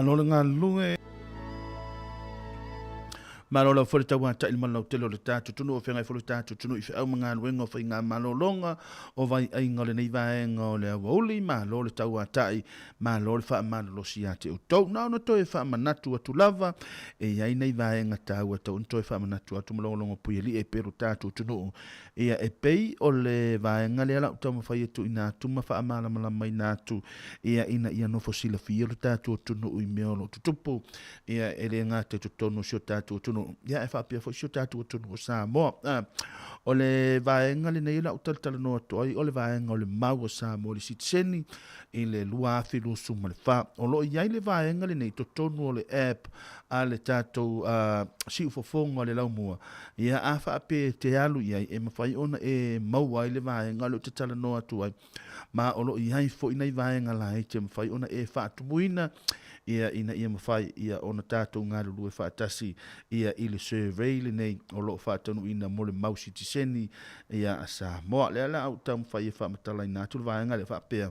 Malo le galulue. Malo lava foi le tauata'i i le malolautele o le tatou atunuu o feagai foi le tatou atunuu i feau ma galuega o faigamalologa o vaiaiga o lenei vaega o le aoauli. Malo le tauata'i, malo le faamalolosi ia te outou. Na ona toe faamanatu atu lava e i ai nai vaega taua e tatau ona toe faamanatu atu ma logologo puialii ai pea lo tatou atunuu. Ia, e pei o le vaega lea la ou taumafai e tuuina atu ma faamalamalamaina atu, ia, ina ia nofo silafia lo tatou atunuu i mea o lo o tutupu, ia, e le gata i totonu o si o tatou atunuu, ia, ae faapea foi si o tatou atunuu o Samoa. A, o le vaega lenei o le a ou talatalanoa atu ai, o le vaega o le mau a Samoa i le sitiseni i le 2024. O lo o i ai le vaega lenei i totonu o le app a le tatou siufofoga o le laumua, Ia, a faapea e te alu i ai, e mafai ona e maua ai le vaega lea ou te talanoa atu ai, ma o lo o i ai foi nai vaega laiti e mafai ona e faatumuina, ia, ina ia mafai, ia, ona tatou galulue faatasi, ia, i le survey lenei o lo o faataunuuina mo le mau sitiseni, ia, a Samoa. O lea la a ou taumafai e faamatalaina atu le vaega lea faapea,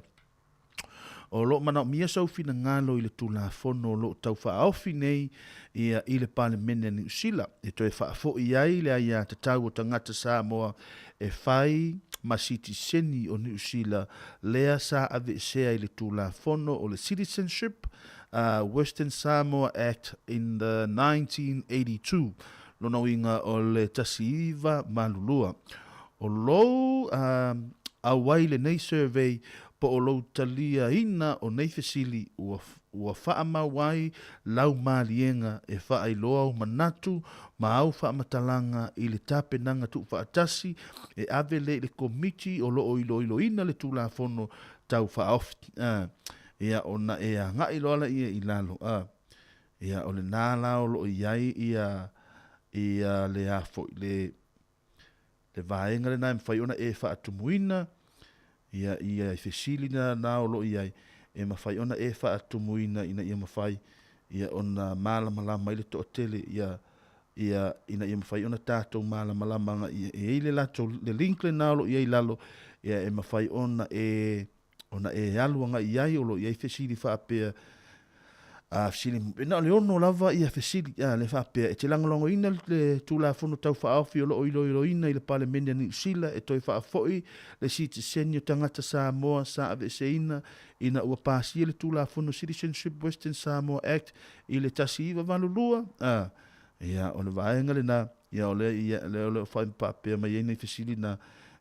O lo o manaomia sou finagalo i le Tulafono o lo o taufaaofi nei ia i le Palemene a Niu Sila e toe faafoi ai le aiatatau o tagata Samoa e fai ma sitiseni o Niu Sila lea sa aveesea i le Tulafono o le Citizenship Western Samoa Act in the 1982, lona uiga o le 1982. O lou auai lenei survey po o lou taliaina o nei fesili ua ua faamau ai lau maliega e faailoa au manatu ma au faamatalaga i le tapenaga tuufaatasi e ave le i le Komiti o lo o iloiloina le Tulafono Tau Faaofi. Ia ona e agai loa laia i lalo. Ia o lena la o lo o i ai ia ia le a foi le Le vaega lena e mafai ona e faatumuina, ia, ia i fesili na, na o lo o i ai, e mafai ona e faatumuina ina ia mafai, ia, ona malamalama ai le toatele, ia, ia, ina ia mafai ona tatou malamalama agai i ai. E i ai le latou, le link lena o lo o i ai i lalo, ia, e mafai ona e ona e alu agai i ai, o lo o i ai fesili faapea, a fesili, e na o le ono lava ia fesili, a le faapea, e te lagolagoina le Tulafono Tau Faaofi o lo o iloiloina i le Palemene a Niu Sila e toe faafoi le sitiseni o tagata Samoa sa aveeseina ina ua pasia le Tulafono Citizenship Western Samoa Act i le 1982? A, ia, o le vaega lena, Ia, o lea, ia, lea o lo o faapea mai ai nei fesili na,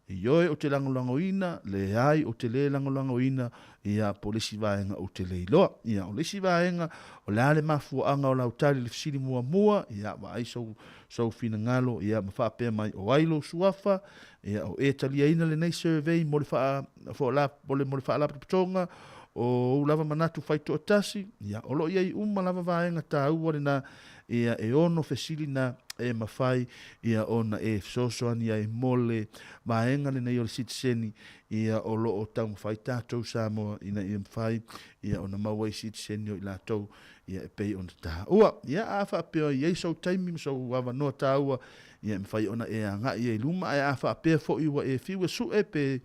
Ioe ou te lagolagoina, leai ou te lē lagolagoina, ia, po o le isi vaega ou te le iloa. Ia, o le isi vaega, o le a le mafuaaga o lau tali i le fesili muamua, ia, vaai sou, sou finagalo, ia, ma faapea mai, o ai lou suafa, ia, o e taliaina lenei survey mo le faa, fo la, mo le, mo le faalapotopotoga, o ou lava manatu faitoatasi, ia, o lo o i ai uma lava vaega taua lena Ia, e ono fesili na e mafai ia ona e fesoasoani ai mo le vaega lenei o le sitiseni, ia o lo o taumafai tatou Samoa ina ia mafai ia ona maua ai sitiseni o i latou ia e pei ona taua. Ia, a faapea i ai sou taimi ma sou avanoa taua, ia e mafai ona e agai ai i luma, ae a faapea foi ua e fiu e sue pe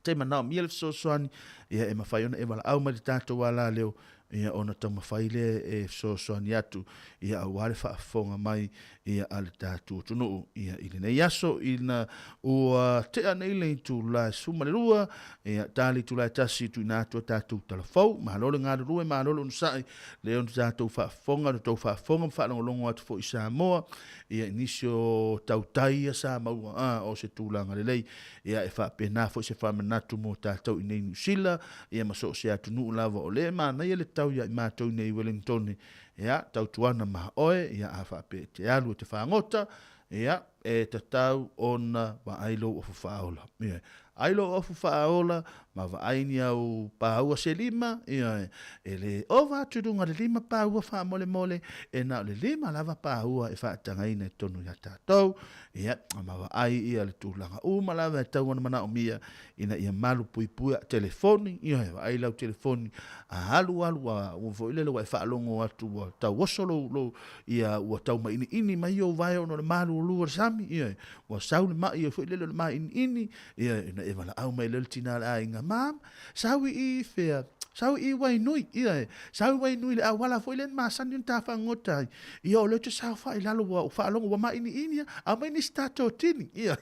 te manaomia le fesoasoani, ia e mafai ona e valaau mai le tatou alaleo, ia ona taumafai lea e fesoasoani atu, ia aua le faafofoga mai ia a le tatou atunuu ia i lenei aso ina ua tea nei le itula e 12, ia ta le itula e 1 tuuina atu a tatou tala fou. Malo le galulue, malo le onosai, lea ona tatou faafofoga, na tou faafofoga ma faalogologo atu foi i Samoa, ia i nisi o tautai ia sa maua, a o se tulaga lelei. Ia, e faapena foi se faamanatu mo tatou i nei Niu Sila, ia ma so o se atunuu lava o lea e manaia le tau ia i matou i nei Wellingtone. Ia, tautuana ma oe, ia a faapea e te alu e te fagota, ia, e tatau ona vaai lou ofu faaola. Ia, ai lou ofu faaola ma vaai ni au paua se lima, ia, e le ova atu i luga le lima paua faamolemole, e na o le lima lava paua e faatagaina i totonu ia tatou. Ia, ma vaai ia le tulaga uma lava e tau ona manaomia ina ia malu puipuia telefoni, ia e vaai lau telefoni, a alu alu a ua foi lele ua e faalogo atu ua tau oso lou, lou, ia ua tau mainiini mai ou vae ona o le malulu o le sami, ia ua sau le mai foi lele o le mainiini, ia ina e valaau mai lea le tina a le aiga, Mom, sau i i fea? Sau i Wainui, ioe, sau i Wainui i le auala foi lea na masani ona ta fagota ai. Ia o lea ou te saofai i lalo ua ou faalogo ua mainiini lava, aumai nisi tatou tini, ioe.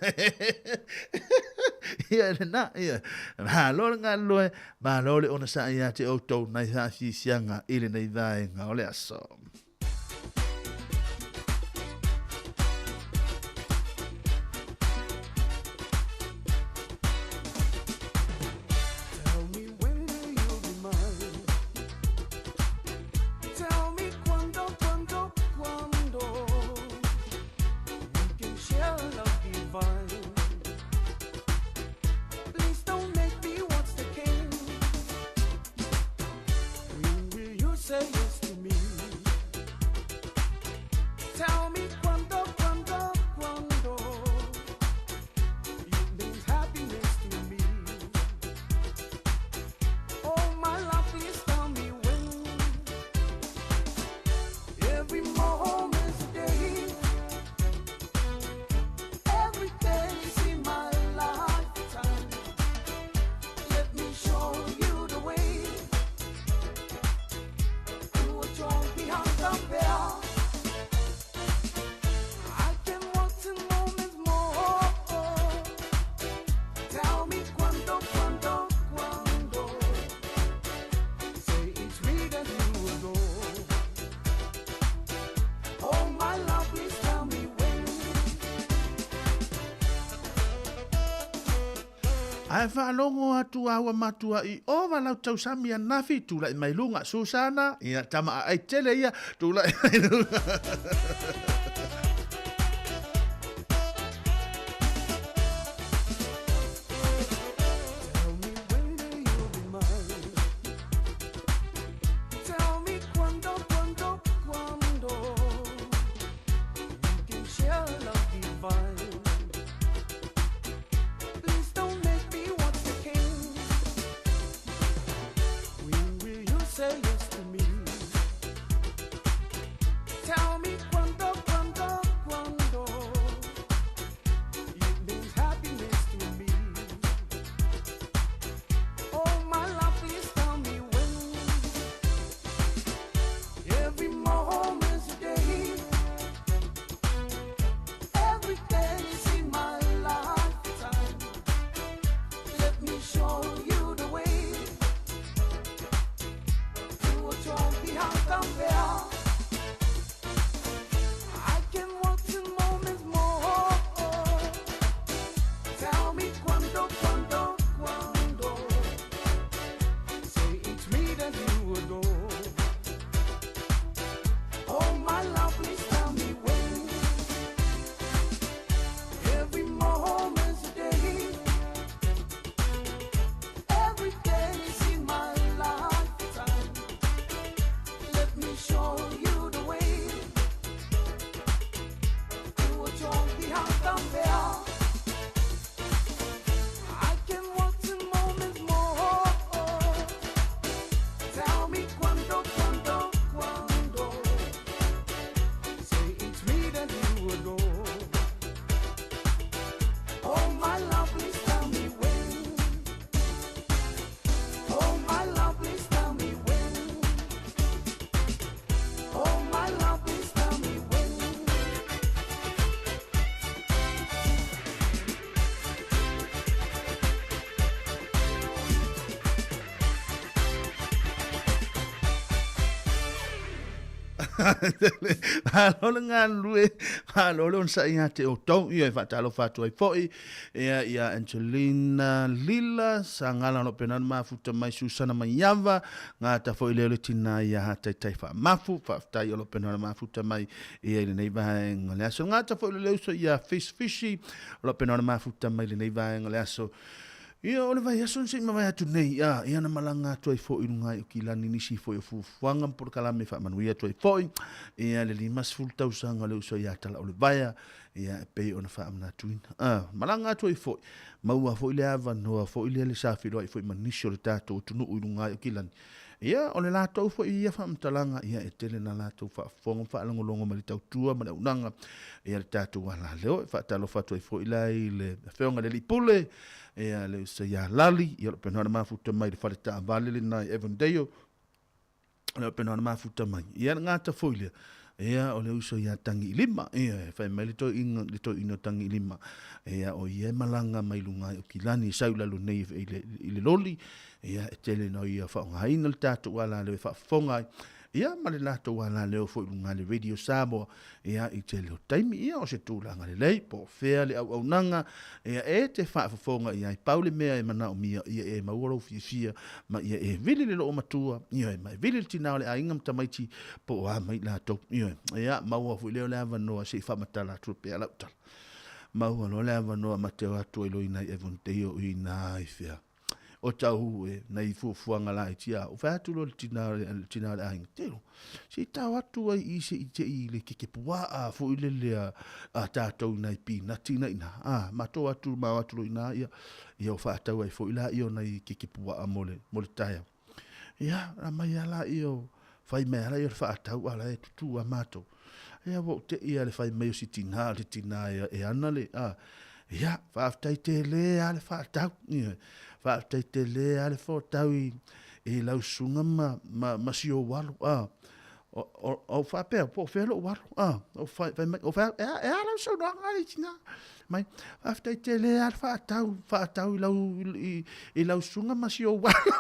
Ia lena, ioe. Malo le galulue, malo le onosai ia te outou nai faafiafiaga i lenei vaega o le aso. Ae faalogo atu a ua matuai ova lau tausami ananafi, tulai mai luga, Susana, ia tama aai tele ia, tulai mai luga. Malo le galulue, malo le onosai ia te outou, ia e faatalofa atu ai foi, ia ia Angelina Lila, Sagala o lo o pena ona mafuta mai Susana Maiava, gata foi lea o le tina ia Hataitai Faamafu, faafetai o lo o pena ona mafuta mai ia i lenei vaega o le aso. Gata foi le uso ia Fish Fishy, o lo o pena ona mafuta mai i lenei vaega o le aso. Ia, o le vaiaso na se i mavae atu nei, a, ia na malaga atu ai foi i luga i Okilani nisi foi o fuafuaga ma polokalame e faamanuia atu ai foi, ia, le 50 tausaga o le uso ia Talaolevaea, ia, e pei ona faamanatuina. A, malaga atu ai foi, maua foi le avanoa foi lea le sa feiloai foi ma nisi o le tatou atunuu i luga i Okilani. Ia, o le latou foi ia faamatalaga, ia e tele na latou faafofoga ma faalogologo mai le tautua ma le auaunaga ia le tatou alaleo. E faatalofa atu ai foi la i le Afioga i le Alii Pule, ia le uso ia Lali, ia o lo o pena ona mafuta mai i le fale taavale lena i Avondale, o lo o pena ona mafuta mai. Ia le gata foi lea, ia o le uso ia Tagiilima, ia e fai mai le toeaina, le toeaina o Tagiilima, ia o ia e malaga mai luga i Aukilani e sau i lalo nei i le loli, Ia, e tele ina ia faaaogaina le tatou alaleo e faafofoga ai, ia ma le latou alaleo foi i luga le Radio Samoa, ia, i tele o taimi. Ia, o se tulaga lelei, po o fea le auaunaga, ia, e te faafofoga i ai. Pau le mea e manaomia, ia e maua lou fiafia, ma ia e vili le loomatua, ioe, ma e vili le tina o le aiga ma tamaiti, po o a mai latou, ioe. Ia, maua foi lea o le avanoa se i faamatala atu pea lau tala. Maua loa le avanoa ma te o atu ai loa i nai Avondale i ina i fea. o tau e nei fuafuaga laiti a o fai atu loa le tina le tina o le aiga telo se i tao atu ai i se i te i le kekepua'a foi lele a a tatou i nai pinati na ina a matou atu ma o atu loa i ina ia ia o faatau ai foi laia o nai kekepua'a mo le mo le taeao ia na mai a laia o fai mai a laia o le faatau a la e tutu a matou Ia ua ou te i lava i le fai mai o si tina, o le tina e ana le, a, ia, faafetai tele lava le faatau, ioe, faafetai tele lava le foatau i, i lau susuga ma, ma, ma si ou alo, a. O, o, o faapea, po o fea lou alo, a, o fai, fai mai, o fai, e a, e a lau saunoaga le tina, mai, faafetai tele lava le faatau, faatau i lau, i, i lau susuga ma si ou alo.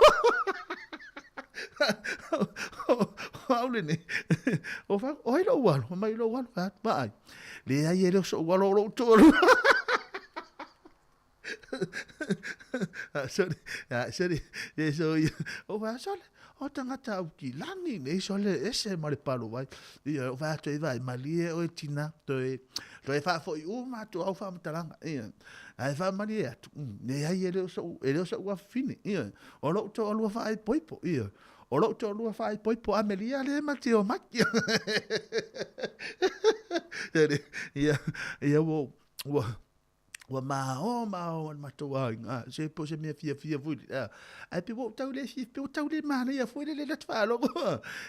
O au lenei, o fai, o ai lou alo, mai lou alo, fai atu, vaai, leai e le o so'u alo o lou toalua. Sorry, sorry, e so ia, o fai, sole, o tagata Aukilani nei, sole, ese ma le palo vai. Ia, o fai atu ai, vaai, malie oe tina, toe, toe faafoi uma atu au faamatalaga, ia. Ae faamalie atu, leai e le o so'u, e le o so'u afafine, ia. O lou toalua faaipoipo, ioe. O lou toalua faaipoipo Amelia lea ma te omai. Ia, ia ua, ua, ua maō, maō le matou aiga, se po o se mea fiafia foi lea. Ae pei ua ou tau le fiafia, pei ua tau le manaia foi lele le atu faalogo.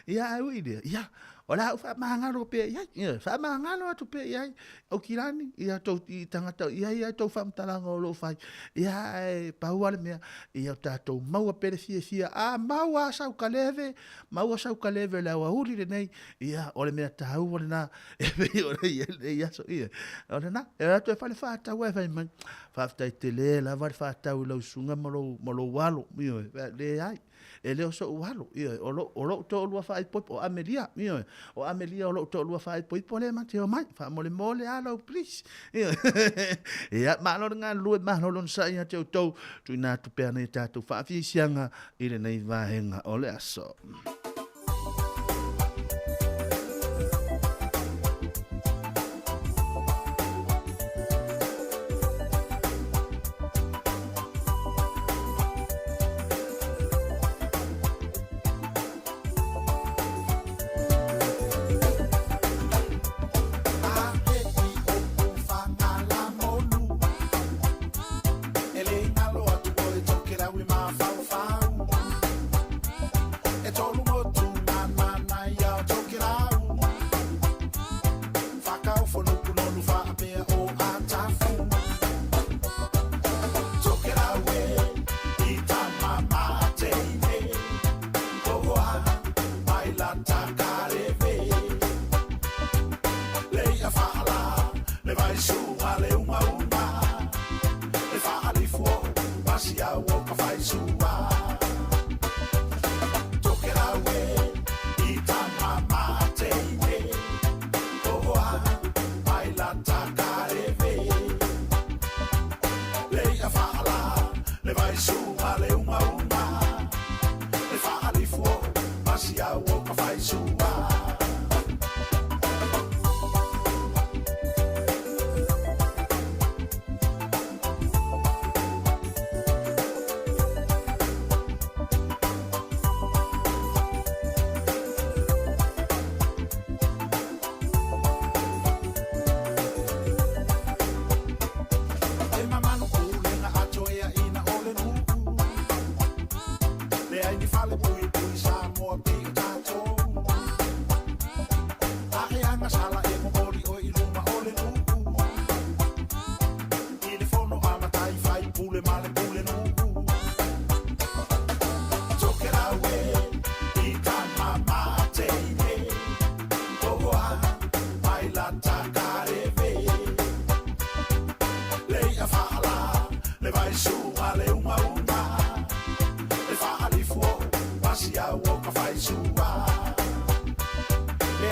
Ia, ae ui i lea, ia, O le a ou faamagalo pea i ai, ioe, faamagalo atu pea i ai, Aukilani, i a outou i tagata i ai a outou faamatalaga o lo o fai. Ia, ae pau lava le mea, ia o tatou maua pea le fiafia, a maua lava sau kaleve, maua sau kaleve i le aoauli lenei, ia, o le mea taua lena e pei ona i ai lenei aso, ioe. O lena, e o atu e fale faatau ae fai mai, faafetai tele lava le faatau i lau susuga ma lou, ma lou alo, ioe, leai. E le o so'u alo, ioe, o lou, o lou toalua faaipoipo, o Amelia, ioe, o Amelia o lou toalua faaipoipo lea ma te omai, faamolemole lava lau please, ioe. Ia, malo le galulue, malo le onosai ia te outou, tuuina atu pea nei tatou faafiasiaga i lenei vaega o le aso.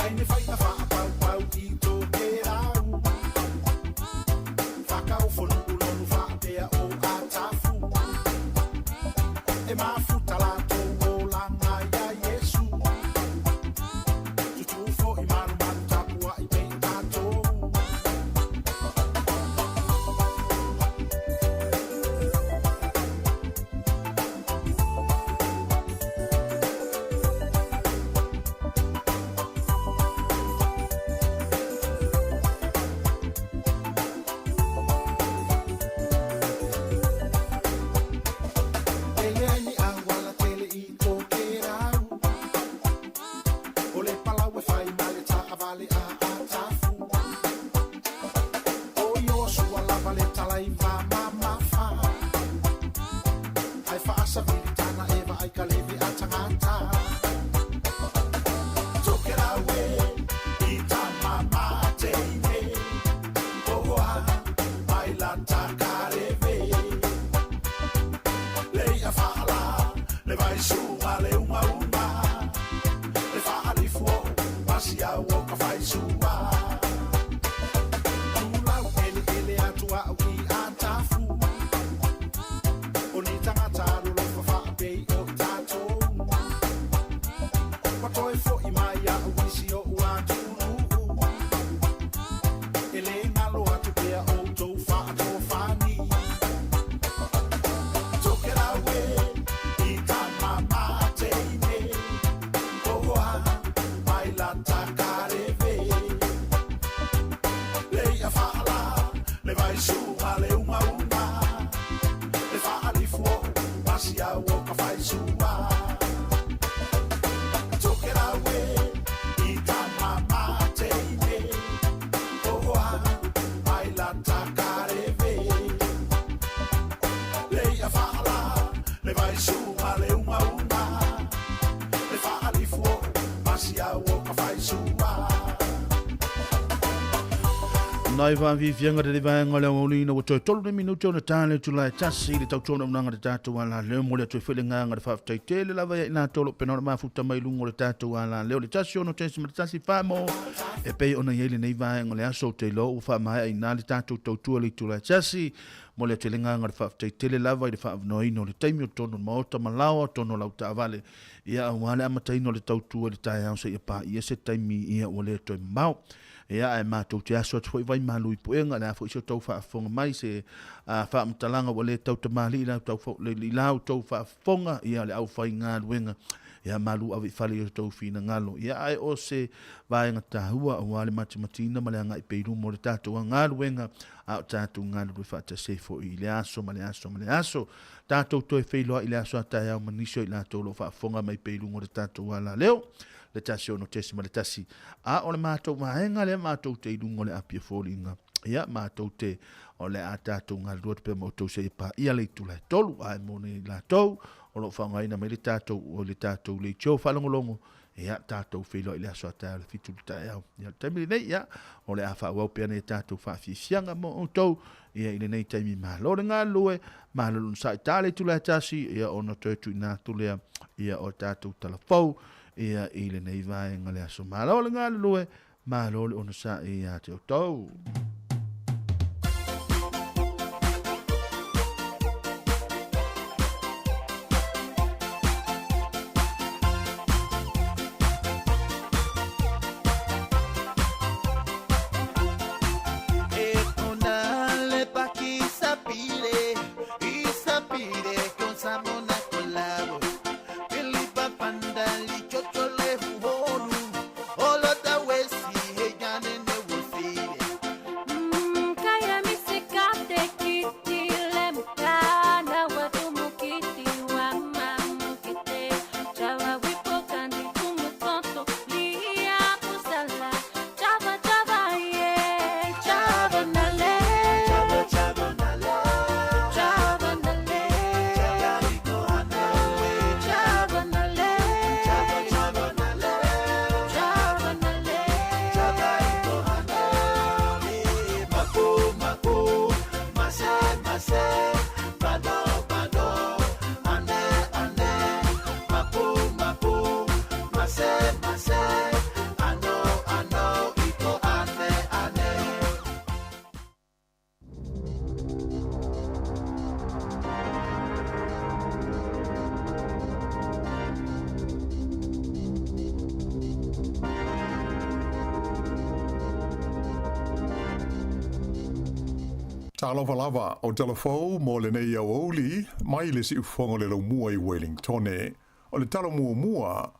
Ai ni whaina whaapaupau i tō ke rau. Whakaofonu ulonu whaapea o atafu. E mafuta la tō o langa ia Yesu. Tutufo i maru maru tapua i pei tātou. Tele ai ni awala tele i tō ke rau. O le palau e whai ma le taavale a atafu. O Iosua lava le talai va mamafa. Ai whaasavili tana eva ai ka leve a tangata. Toke rawe i tā mama teine. Ohoa mai la takareve. Lei a whaala, le vai suga le unga unga. Le whaalifu o, pasi au o ka whai sua. Tūlau ele ele atu au i atafu. O ni tangata lolofa whaapei o tātou. Wa toe fo i mai a uisi o ua tūnuu. E le ngalo atu pea o tō whaatō whani. Toke rawe i tā mama teine. Ohoa mai la takareve. Lei a whaala, le vai suga le unga unga. Le whaalifu o, pasi au o ka whai sua. Toke rawe i tā mama teine. Ohoa mai la takareve. Lei a whaala, le vai suga le unga unga. Le whaalifu o, pasi au o ka whai sua. Nai wha vivianga te vaenga le auli na ua toe tolu ne minuti o na tāle tu lai tasi le tautuana unanga te tātou ala leo mo le atu e whele nganga te whaafetai tele lava ia ina tolo pena o mafuta mai lungo le tātou ala leo le tasi ono tesi ma le tasi whaamo e pei ona iai le nei vaenga le aso te lo ua whaamaea i nā le tātou tautua le tu lai tasi mo le atu e le nganga te whaafetai tele lava i le whaavanoina o le taimi o tonu maota malawa tonu lau taavale ia au le amataina o le tautua le taeao se ia pā ia se taimi ia ua le toe mau. Ia ai mātou te aso atu foi vai malu i puenga le a foi se tau whaafonga mai se whaamatalanga ua le tau tamali i lau tau le lau tau whaafonga ia le au whai ngā luenga ia malu awe i whale i o tau whina ngalo. Ia ai o se vaenga tahua o wale matimatina ma le anga i peiru mo le tātou a ngā luenga a o tātou ngā lulu whaata se fo i le aso ma le aso ma le aso. Tātou toe wheiloa i le aso a tai au manisio i lātou lo whaafonga mai peiru mo le tātou a la leo. Le tasi ono tesi ma le tasi. A o le mātou maenga le mātou te ilungo le apia fōlinga. Ia mātou te o le a tātou ngā lua te pe mautou se i pā ia le itu lai tolu. Ai mō nei lātou o lo whangaina mai le tātou o le tātou le tio whalongolongo. Ia tātou whiloa i le aso a tāu le fitu le taeao. Ia le taimi nei ia o le a whaawau pea nei tātou whaafifianga mō outou. Ia i le nei taimi malo le ngā lue, malo lun sa i tā le itu lai tasi. Ia ona toe tu i nā tulea ia o tātou talafou. Ia i le nei vaenga le aso malo le ngā lue, malo le ona sa i a te outou. E kona le paki sapire, i sapire con samona colabo. Pilipa pandali chochole huhonu, olota wesi he gane ne wofire. Talofa lava, o tala fou mo lenei aoauli mai le siufofoga o le Laumua i Wellingtone. O le tala muamua,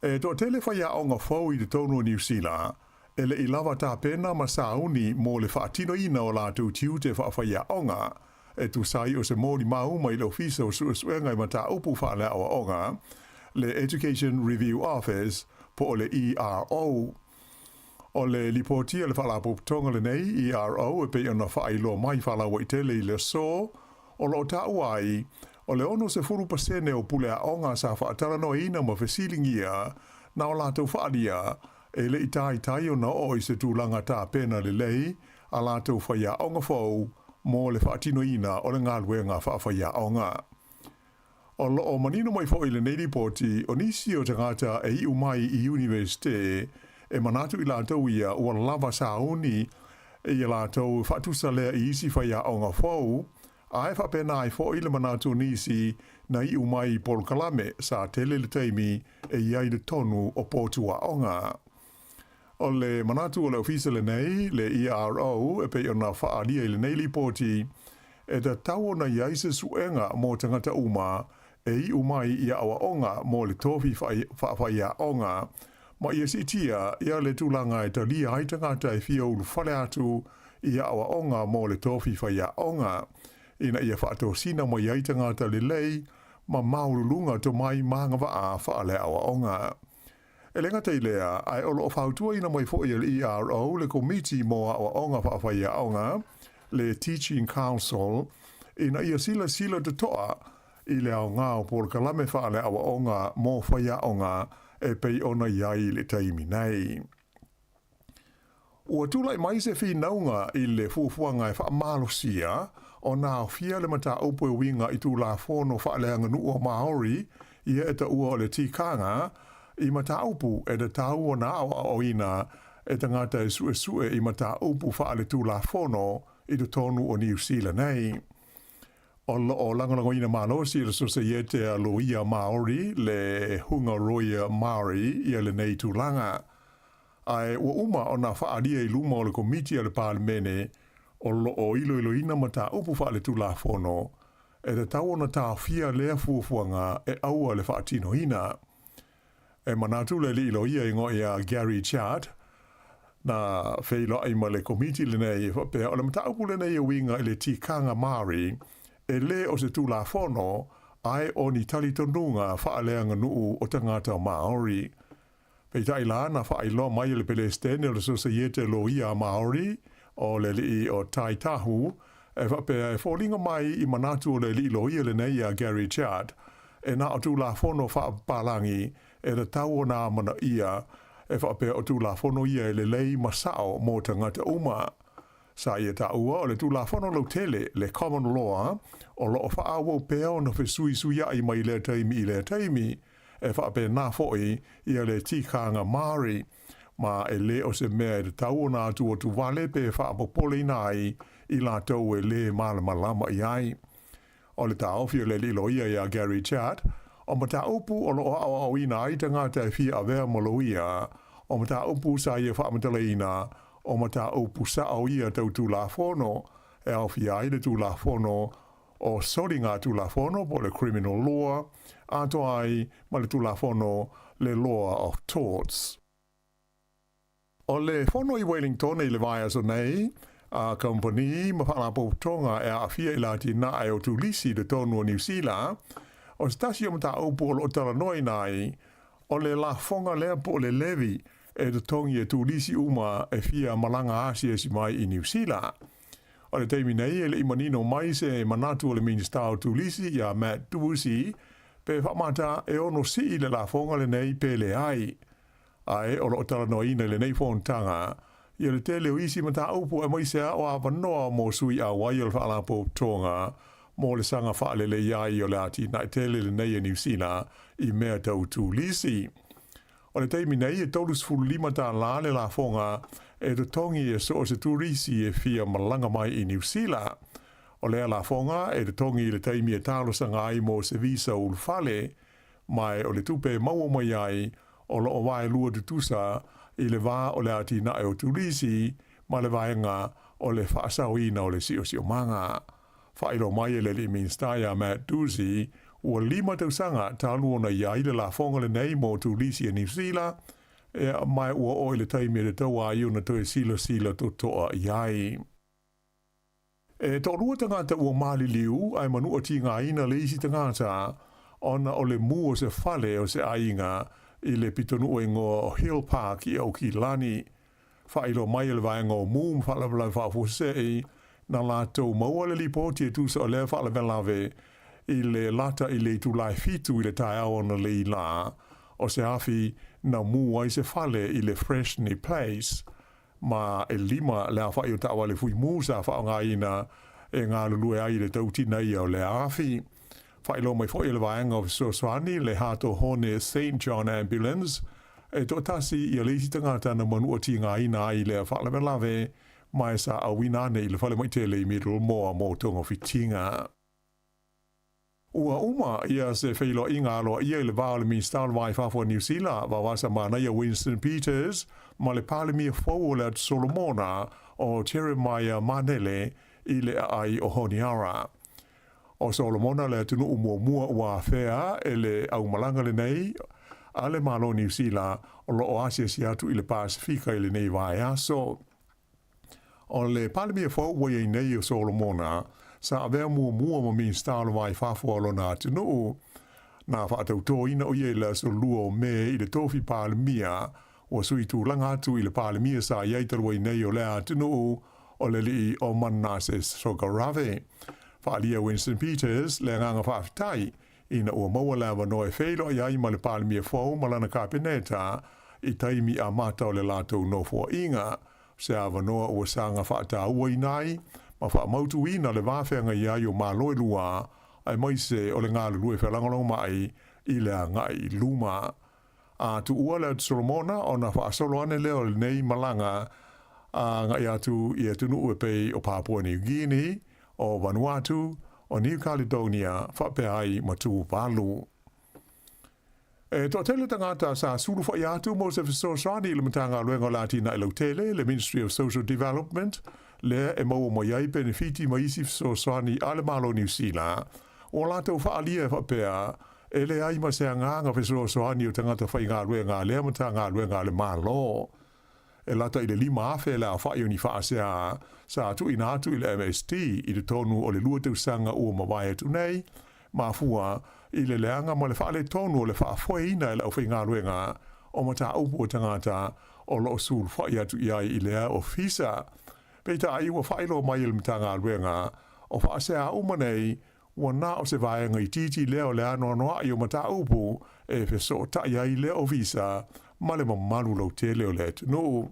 e toatele faiaoga fou i totonu o Niu Sila e le i lava tapena ma sauni mo le faatinoina o latou tiute faafaiaoga e tusa ai o se molimau mai le Ofisa o Suesuega i Mataupu Faaleaoaoga, le Education Review Office po o le ERO. O le lipoti a le Faalapotopotoga lenei, ERO, e pei ona faailoa mai faalauaitele i le aso, o lo o taua ai, o le 60% o puleaoga sa faatalanoaina ma fesiligia na o latou faaalia e le i taitai ona oo i se tulaga tapena lelei a latou faiaoga fou mo le faatinoina o le galuega faafaiaoga. O lo o manino mai foi lenei lipoti, o nisi o tagata e iu mai i Iunivesite e manatu i latou ia ua lava sauni ia latou e faatusa lea i isi faiaoga fou, ae faapena ai foi le manatu o nisi na iu mai i polokalame sa tele le taimi e i ai le tonu o potu aoga. O le manatu o le ofisa lenei, le ERO, e pei ona faaalia i lenei lipoti, e tatau ona i ai se suega mo tagata uma e iu mai i aoaoga mo le tofi faafaiaoga, ma ia siitia ia le tulaga e talia ai tagata e fia ulufale atu i aoaoga mo le tofi faiaoga, ina ia faatosina mai ai tagata lelei ma maualuluga tomai ma agavaa faaleaoaoga. E le gata i lea, ae o lo o fautuaina mai foi e le ERO le Komiti mo Aoaoga Faafaiaoga, le Teaching Council, ina ia silasila totoa i le aoga o polokalame faaleaoaoga mo faiaoga e pei ona i ai i le taimi nei. Ua tulai mai se finauga i le fuafuaga e faamalosia ona aofia le mataupu e uiga i Tulafono faaleaganuu a Māori ia e taua o le tikanga i mataupu e tatau ona aoaoina e tagata e suesue i mataupu faaletulafono i totonu o Niu Sila nei. O lo o lagolagoina malosi e le Sosaiete a Loia Māori le Hunga Roia Māori ia lenei tulaga. Ae ua uma ona faaalia i luma o le Komiti a le Palemene o lo o iloiloina mataupu faaletulafono, e tatau ona taofia lea fuafuaga e aua le faatinoina. E manatu le alii loia igoa ia Gary Chart, na feiloai ma le Komiti lenei e faapea o le mataupu lenei e uiga i le tikanga Māori, e le o se tulafono, ae o ni talitonuga faaleaganuu o tagata Māori. Peitai la, na faailoa mai e le Pelesitene o le Sosaiete Loia a Māori, o le alii o Tai Tahu, e faapea e foliga mai i manatu o le alii loia lenei ia Gary Chart, e na o Tulafono faapapalagi e tatau ona amanaia, e faapea o Tulafono ia e lelei ma sao mo tagata uma. Sa ia taua o le Tulafono lautele, le Common Law, o lo o faaauau pea ona fesuisuiai mai lea taimi i lea taimi, E faapena foi ia le tikanga Māori, ma e le o se mea e tatau ona atuatu wale pe faapopoleina ai i latou e lē malamalama i ai. O le taofi o le alii loia iā Gary Chart, o mataupu o lo o aoaoina ai tagata e fia avea ma loia, o mataupu sa ia faamatalaina, o mataupu sao ia tau Tulafono, e aofia ai le Tulafono o soliga Tulafono po o le Criminal Law, atoa ai ma le Tulafono le Law of Torts. O le fono i Wellington i le vaiaso nei, a kamupani ma faalapotopotoga e aafia i le atinae o turisi i totonu o Niu Sila, o se tasi o mataupu o lo o talanoaina ai, o le lafoga lea po o le levy e totogi e turisi uma e fia malaga asiasi mai i Niu Sila. O le taimi nei e le i manino mai se manatu o le Minisita o Turisi iā Matt Doocey pe faamata e ono sii le lafoga lenei pe leai. Ae o lo o talanoaina i lenei fonotaga ia le tele o isi mataupu aemaise a o avanoa mo sui auai o le Faalapotopotoga mo le saga faalelei ai o le atinae tele lenei a Niu Sila i mea tau turisi. O le taimi nei e $35 le lafoga e totogi e so o se turisi e fia malaga mai i Niu Sila. O lea lafoga e totogi i le taimi e talosaga ai mo se visa ulufale, ma o le tupe e maua mai ai o lo o waelua tutusa i le va o le atinae o turisi ma le vaega o le faasaoina o le siosiomaga. Faailoa mai e le alii Minisita ia Matt Doocey, ua lima tausaga talu ona i ai le lafoga lenei mo turisi a Niu Sila, ma ua oo i le taimi e tatau ai ona toe silasila totoa i ai. E toalua tagata ua maliliu ae manua tigaina le isi tagata ona o le mu o se fale o se aiga i le pitonuu e igoa o Hill Park i Aukilani. Faailoa mai e le Vaega o Mu ma Faalavelave Faafuasei na latou maua le lipoti e tusa o lea faalavelave i le lata i le itula e 7 i le taeao analeila o se afi na mu ai se fale i le Freshney Place ma e lima le aofai o taavale fui mu sa faaaogaina e galulue ai i le tautinaia o lea afi. Faailoa mai foi e le Vaega o Fesoasoani le Hato Hone Saint John Ambulance e toatasi ia le isi tagata na manua tigaina ai i lea faalavelave ma e sa auina ane i le falemai tele i Middlemore mo togafitiga. Ua uma ia se feiloaiga aloaia i le va o le Minisita o le Va i Fafo a Niu Sila, Vaovaasa Manaia Winston Peters, ma le Palemia fou o le Atu Solomona o Jeremiah Manele i le aai o Honiara. O Solomona le atunuu muamua ua afea e le aumalaga lenei a le Malo o Niu Sila o lo o asiasi atu i le Pasefika i lenei vaiaso. O le Palemia fou ua i ai nei o Solomona, sa avea muamua ma Minisita o le Va i Fafo a lona atunuu. Na faatautoina o ia i le aso 2 o Me i le tofi Palemia, ua sui tulaga atu i le Palemia sa i ai talu ai nei o lea atunuu o le alii o Manasseh Sogarave. Faaalia Winston Peters le agaga faafetai ina ua maua le avanoa e feiloai ai ma le Palemia fou ma lana Kapeneta i taimi amata o le latou nofoaiga, se avanoa ua saga faatauaina ai ma faamautuina le va feagai ai o Malo e lua aemaise o le galulue felagolagomai i le agai i luma. A tuua le atu Solomona ona faasolo ane lea o lenei malaga agai atu i atunuu e pei o Papua New Guinea, o Vanuatu, o New Caledonia faapea ai ma Tuvalu. E toatele tagata sa sulufai atu mo se fesoasoani i le Matagaluega o le Atinae Lautele, le Ministry of Social Development, lea e maua mai ai penefiti ma isi fesoasoani a le Malo o Niu Sila. Ua latou faaalia e faapea, e leai ma se agaga fesoasoani o tagata faigaluega a lea Matagaluega a le Malo. E lata i le 5,000 le aofai o ni faasea sa tuuina atu i le MSD i totonu o le lua tausaga ua mavae atu nei, mafua i le leaga ma le faaletonu o le faafoeina e le aufaigaluega o mataupu a tagata o lo o sulufai atu i ai i lea ofisa. Peitai ua faailoa mai e le Matagaluega o faasea uma nei Ua na o se vaega itiiti lea o le anoanoai o mataupu e fesootai ai lea ofisa ma le mamalu lautele o le atunuu.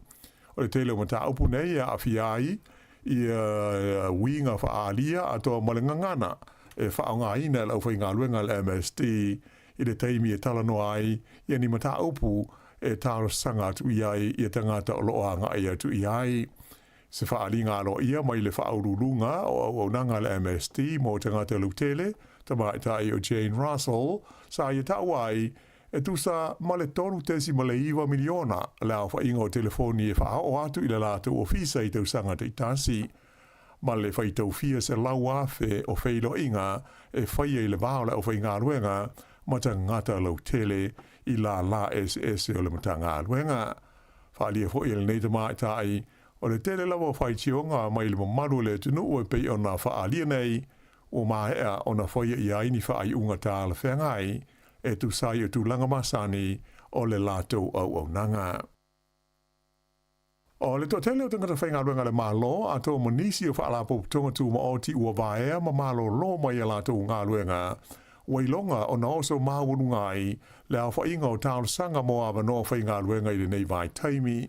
O le tele o mataupu nei e aafia ai ia uiga faaalia atoa ma le gagana e faaaogaina e le aufaigaluega a le MSD i le taimi e talanoa ai ia ni mataupu e talosaga atu i ai ia tagata o lo o agai atu i ai. Se faaaliga aloaia mai le Faauluuluga o Auaunaga a le MSD mo Tagata Lautele, Tamaitai o Jane Russell, sa ia taua ai, e tusa ma le 3.9 miliona le aofaiga o telefoni e faaoo atu i le latou ofisa i tausaga taitasi, ma le faitau fia 100,000 o feiloaiga e faia i le va o le aufaigaluega ma tagata lautele i lālā eseese o le Matagaluega. Faaalia foi e lenei tamaitai, o le tele lava o faitioga mai le mamalu o le atunuu e pei ona faaalia nei, ua maea ona faia i ai ni faaiuga talafeagai e tusa ai o tulaga masani o le latou auaunaga. O le toatele o tagata faigaluega a le Malo, atoa ma nisi o faalapotopotoga tumaoti ua vaea ma malolo mai a latou galuega, ua iloga ona oso maualuga ai le aofaiga o talosaga mo avanoa faigaluega i lenei vaitaimi.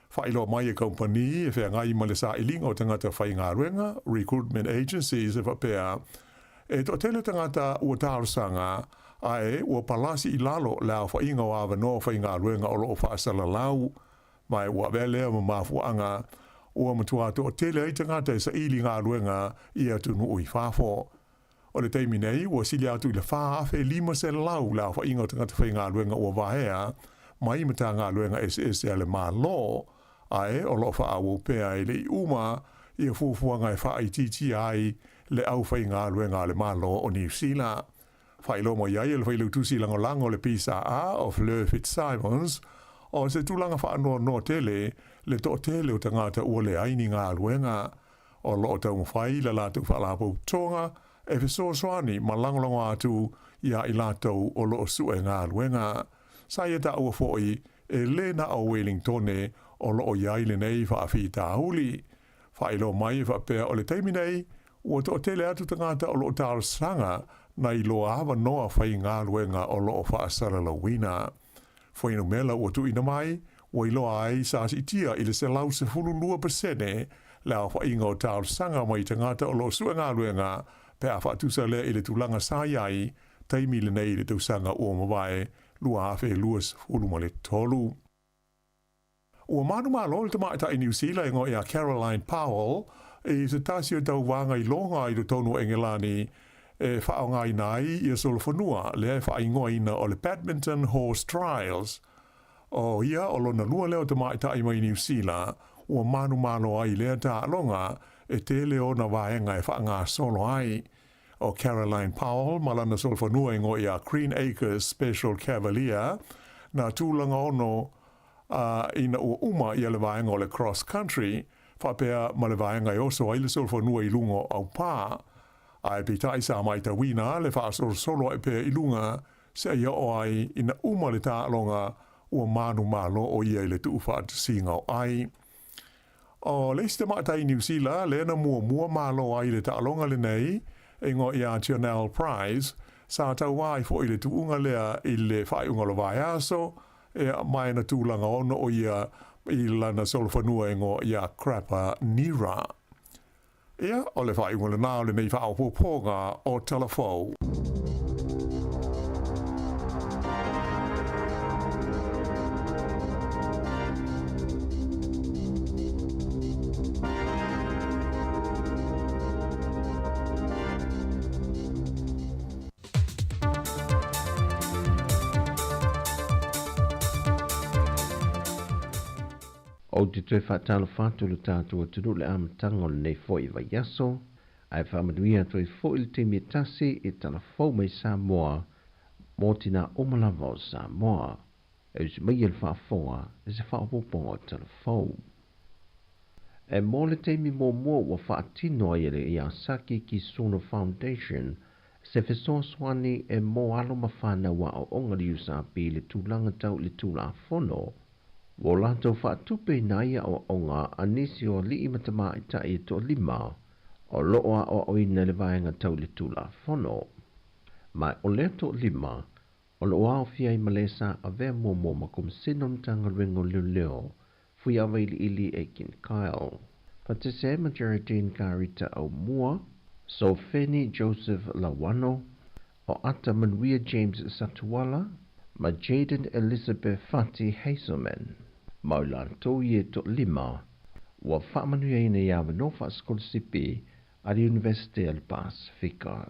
Faailoa mai e kamupani e feagai ma le sailiga o tagata faigaluega, recruitment agencies, e faapea, e toatele tagata ua talosaga, ae ua palasi i lalo le aofaiga o avanoa faigaluega o lo o faasalalau. Ma e ua avea lea ma mafuaaga ua matua toatele ai tagata e saili galuega i atunuu i fafo. O le taimi nei, ua sili atu i le 4,500 le aofaiga o tagata faigaluega ua vaea mai Matagaluega eseese a le Malo, ae o lo o faaauau pea e le i uma Ia fuafuaga e faaitiitia ai le aufaigaluega a le Malo o Niu Sila. Faailoa mai ai e le Failautusi Lagolago o le PSA o Fleur Fitzsimons, o se tulaga faanoanoa tele le toatele o tagata ua leai ni galuega. O lo o taumafai le latou faalapotopotoga e fesoasoani ma lagolago atu iā i latou o lo o sue galuega. Sa ia taua foi e lē na o Welingtone o lo o i ai lenei faafitauli. Faailoa mai e faapea o le taimi nei, ua toatele atu tagata o lo o talosaga nai lo avanoa faigaluega o lo o faasalalauina. Fuainumela ua tuuina mai, ua iloa ai sa siitia i le 112% le aofaiga o talosaga mai tagata o lo o sue galuega pe a faatusa lea i le tulaga sa i ai taimi lenei i le tausaga ua mavae 2023. Ua manumalo le tamaitai Niu Sila e igoa ia Caroline Powell i se tasi o tauvaga iloga i totonu o Engelani e faaaogaina ai ia solofanua lea e faaigoaina o le Badminton Horse Trials. O ia o lona lua lea o tamaitai mai Niu Sila ua manumalo ai i lea taaloga e tele ona vaega e faagasolo ai. O Caroline Powell ma lana solofanua e igoa ia Green Acres Special Cavalier na tulaga ono a ina ua uma ia le vaega o le cross country faapea ma le vaega e oso ai le solofanua i luga o aupā. Ae peitai sa maitauina le faasolosolo ae pea i luga seia oo ai ina uma le taaloga ua manumalo o ia i le tuufaatasiga o ai. O le isi tamaitai Niu Sila lea na muamua malo ai i le taaloga lenei, e igoa ia Jonelle Price, sa tauā ai foi i le tuuga lea i le faaiuga o le vaiaso, ea mai na tulaga ono o ia i lana solofanua e igoa ia Crapper Nira. Ia, o le faaiuga lenā o lenei faaopoopoga o Tala Fou. Ou te toe faatalofa atu i lo tatou atunuu i le amataga o lenei foi vaiaso, ae faamanuia atu ai foi le taimi e tasi e talafou mai Samoa mō tina uma lava o Samoa. E usi maia le faafofoga i se faaopoopoga o talafou. E mō le taimi muamua ua faatino ai e le Yasaki Kisono Foundation se fesoasoani e mō alo ma whānau aoaoga le USRP i le tulaga tau i le Tulafono. Ua o latou faatupeina ai aoaoga a nisi o alii ma tamaitai e toalima o lo o aoaoina i le vaega tau i le Tulafono. Ma o lea toalima, o lo o aofia ai ma le sa avea muamua ma Komisena o le Matagaluega o Leoleo, Fuiava Iliili Aitken Kyle. Fatese ai ma Geraldine Garita Aumua, Sofeni Joseph Lawano, o Ata Manuia James Satuala, ma Jayden Elizabeth Fati Hazelman. Ma o i latou ia e toalima, ua faamanuiaina i avanoa faasikolasipi a le Iunivesite a le Pasefika.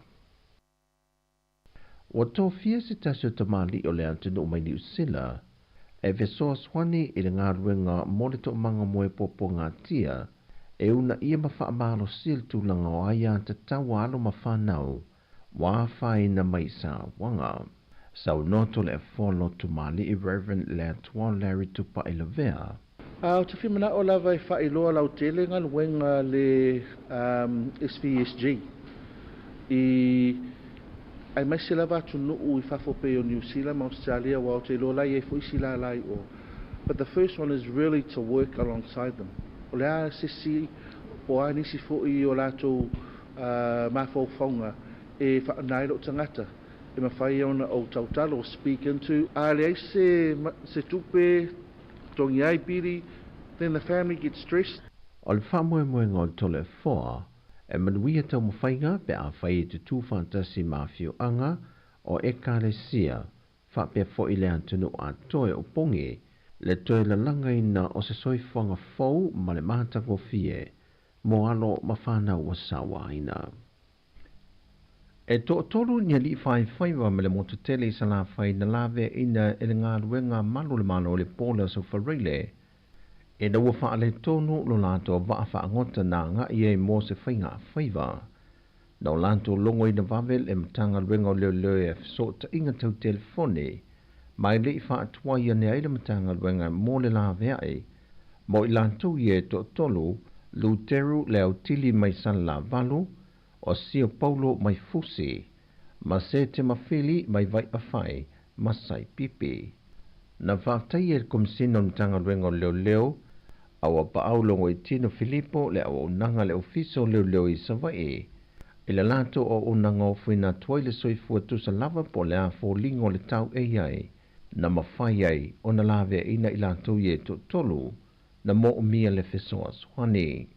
Ua tofia se tasi o tamalii o le atunuu mai Niu Sila e fesoasoani i le galuega mo le toomaga moepoapoagatia e uunaia ma faamalosia le tulaga o aiatatau a alo ma fanau ua afaina mai sauaga. Saunoa Toleafoa Lotomalii Rev. Leatoa Larry Tupai Lavea. Ou te fia mana'o lava e faailoa lautele galuega a le SVSG i aemaise lava atunuu i fafo pei o Niu Sila ma Ausetalia aua ou te iloa la e i ai foi isi lala i o. But the first one is really to work alongside them. O le a se isi po o a nisi foi o latou mafaufauga e faaaoga ai lou tagata e mafai ona ou tautalo, speak into. A leai se tupe totogi ai pili, then the family gets stressed. O le faamoemoega o le Toleafoa, e manuia taumafaiga pe afai e tutū faatasi ma afioaga o Ekalesia faapea foi le atunuu atoa e opogi le toe lalagaina o se soifuaga fou ma le matagofie mo alo ma fanau ua sauaina. E toatolu ni alii faifaiva ma le motu tele i Salafai na laveaina e le galuega a malu o le Malo i le po o le Aso Faraile Ina ua faaletonu lo latou vaa fagota na agai ai mo se faigafaiva, na o latou logoina vave le Matagaluega o Leoleo i fesootaiga tau telefoni, ma e le i faatuai ane ai le Matagaluega mo le laveai mo i latou ia e toatolu, Luteru Leautili mai Salelavalu, o Sio Paulo mai Fusi, ma Sete Mafili mai Vaiafai ma Saipipi. Na faafetaia e le Komesina o le Matagaluega o Leoleo a ua paau Logoitino Filipo le auaunaga a le Ofisa o Leoleo i Savaii i le latou auaunaga ofoina atu ai le soifua tusa lava po o le a foliga o le tau e i ai na mafai ai ona laveaina i latou ia e toatolu na moomia le fesoasoani.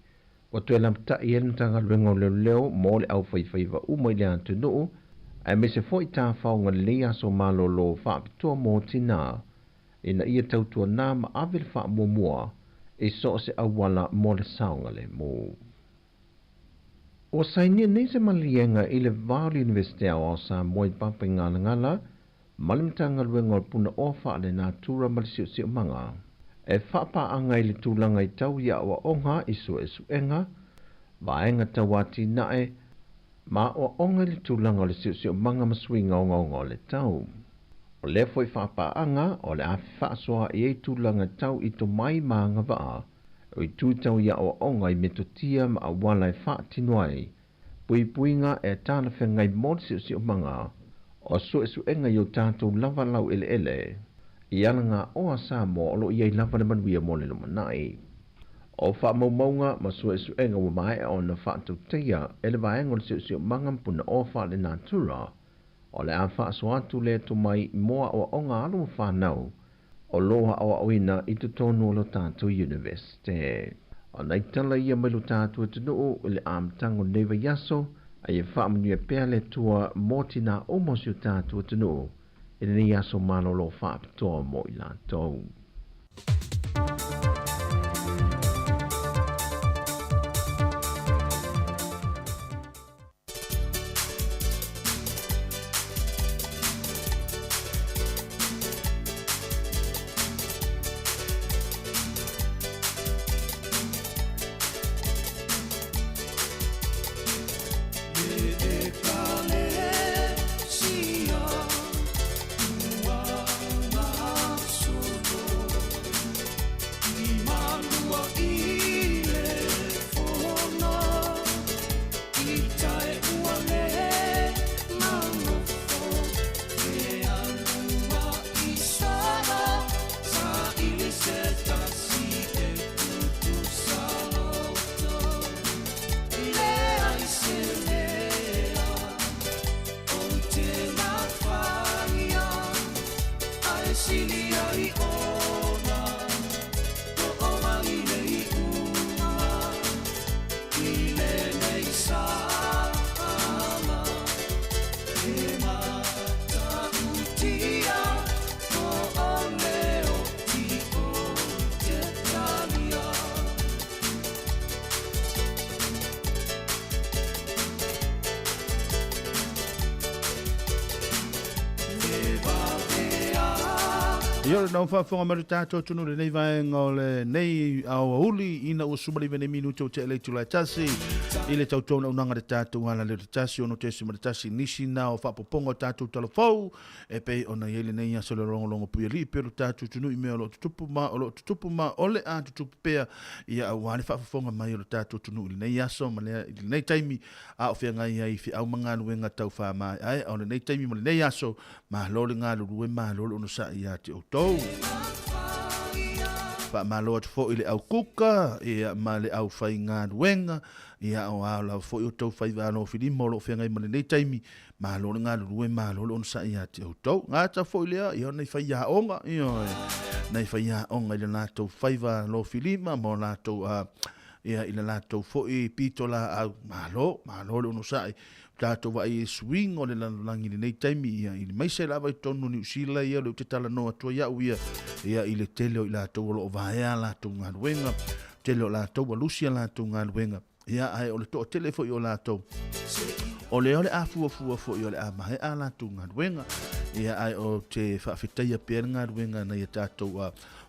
Ua toe lapata'i ai le Matagaluega o Leoleo mo le aufaifaiva uma i le atunuu aemaise foi tafaoga lelei aso malolo faapitoa mo tinā ina ia tautuanā ma ave le faamuamua i so o se auala mo le saogalemu. Ua sainia nei se maliega i le va o le Iunivesite Aoao Samoa i Papaigalagala ma le Matagaluega o le Punaoa Faalenatura ma le Siosiomaga e faapaaga i le tulaga i tau i aoaoga i suesuega, vaega tau atinae ma aoaoga i le tulaga o le siosiomaga ma suiga ogaoga o le tau. O lea foi faapaaga o le a fefaasoaai ai tulaga tau i tomai ma agavaa o itu tau i aoaoga i metotia ma auala e faatino ai puipuiga e talafeagai mo le siosiomaga o suesuega i o tatou lava laueleele i alagaoa Samoa o lo o i ai lava le manuia mo le lumanai. O faamaumauga ma suesuega ua maea ona faatautaia e le Vaega o le Siosiomaga ma Punaoa Faalenatura, o le a faasoa atu lea tomai mo aoaoga alo ma fanau o lo o aoaoina i totonu o lo tatou Iunivesite. O nai tala ia mai lo tatou atunuu i le amataga o lenei vaiaso, a ia faamanuia pea le Atua mo tinā uma o si o tatou atunuu i lenei aso malolo faapitoa mo i latou. Ia o le faafofoga mai le tatou atunuu i lenei vaega o lenei aoauli ina ua 19 nei minute o tea le itula e tasi i le tautounaunaga le tatou ala leo te tasi ono tesi ma le tasi nisi na o faapopoga o tatou talafou E pei ona i ai lenei aso le logologo puialii pea o lo tatou atunuu i mea o lo o tutupu ma o lo o tutupu ma o le a tutupu pea, ia aua le faafofoga mai o lo tatou atunuu i lenei aso ma lea, i lenei taimi a o feagai ai i feau ma galuega tau faamaeaea o lenei taimi ma lenei aso. Malo le galulue, malo le onosai ia te outou. Faamalo atu foi i le au kuka ia, ma le au faigaluega ia, o a lava foi outou faiva alofilima o lo o feagai ma lenei taimi, Malo le galulue, malo le onosai ia te outou. Gata foi lea, ia nai faiaoga, ioe, nai faiaoga i le latou faiva lofilima ma o latou, ia, i le latou foi pitolaau. Malo, malo le onosai. Tatou vaai i suiga o le lalolagi i lenei taimi, ia, i le maise lava i totonu o Niu Sila, ia, o lea ou te talanoa atu ai au ia, ia, i le tele o i latou o lo o vaea a latou galuega, tele o latou ua lusi a latou galuega. Ia, ae o le toatele foi o latou, o lea o le a fuafua foi o le a maea a latou galuega. Ia, ae o te faafetaia pea le galuega nai a tatou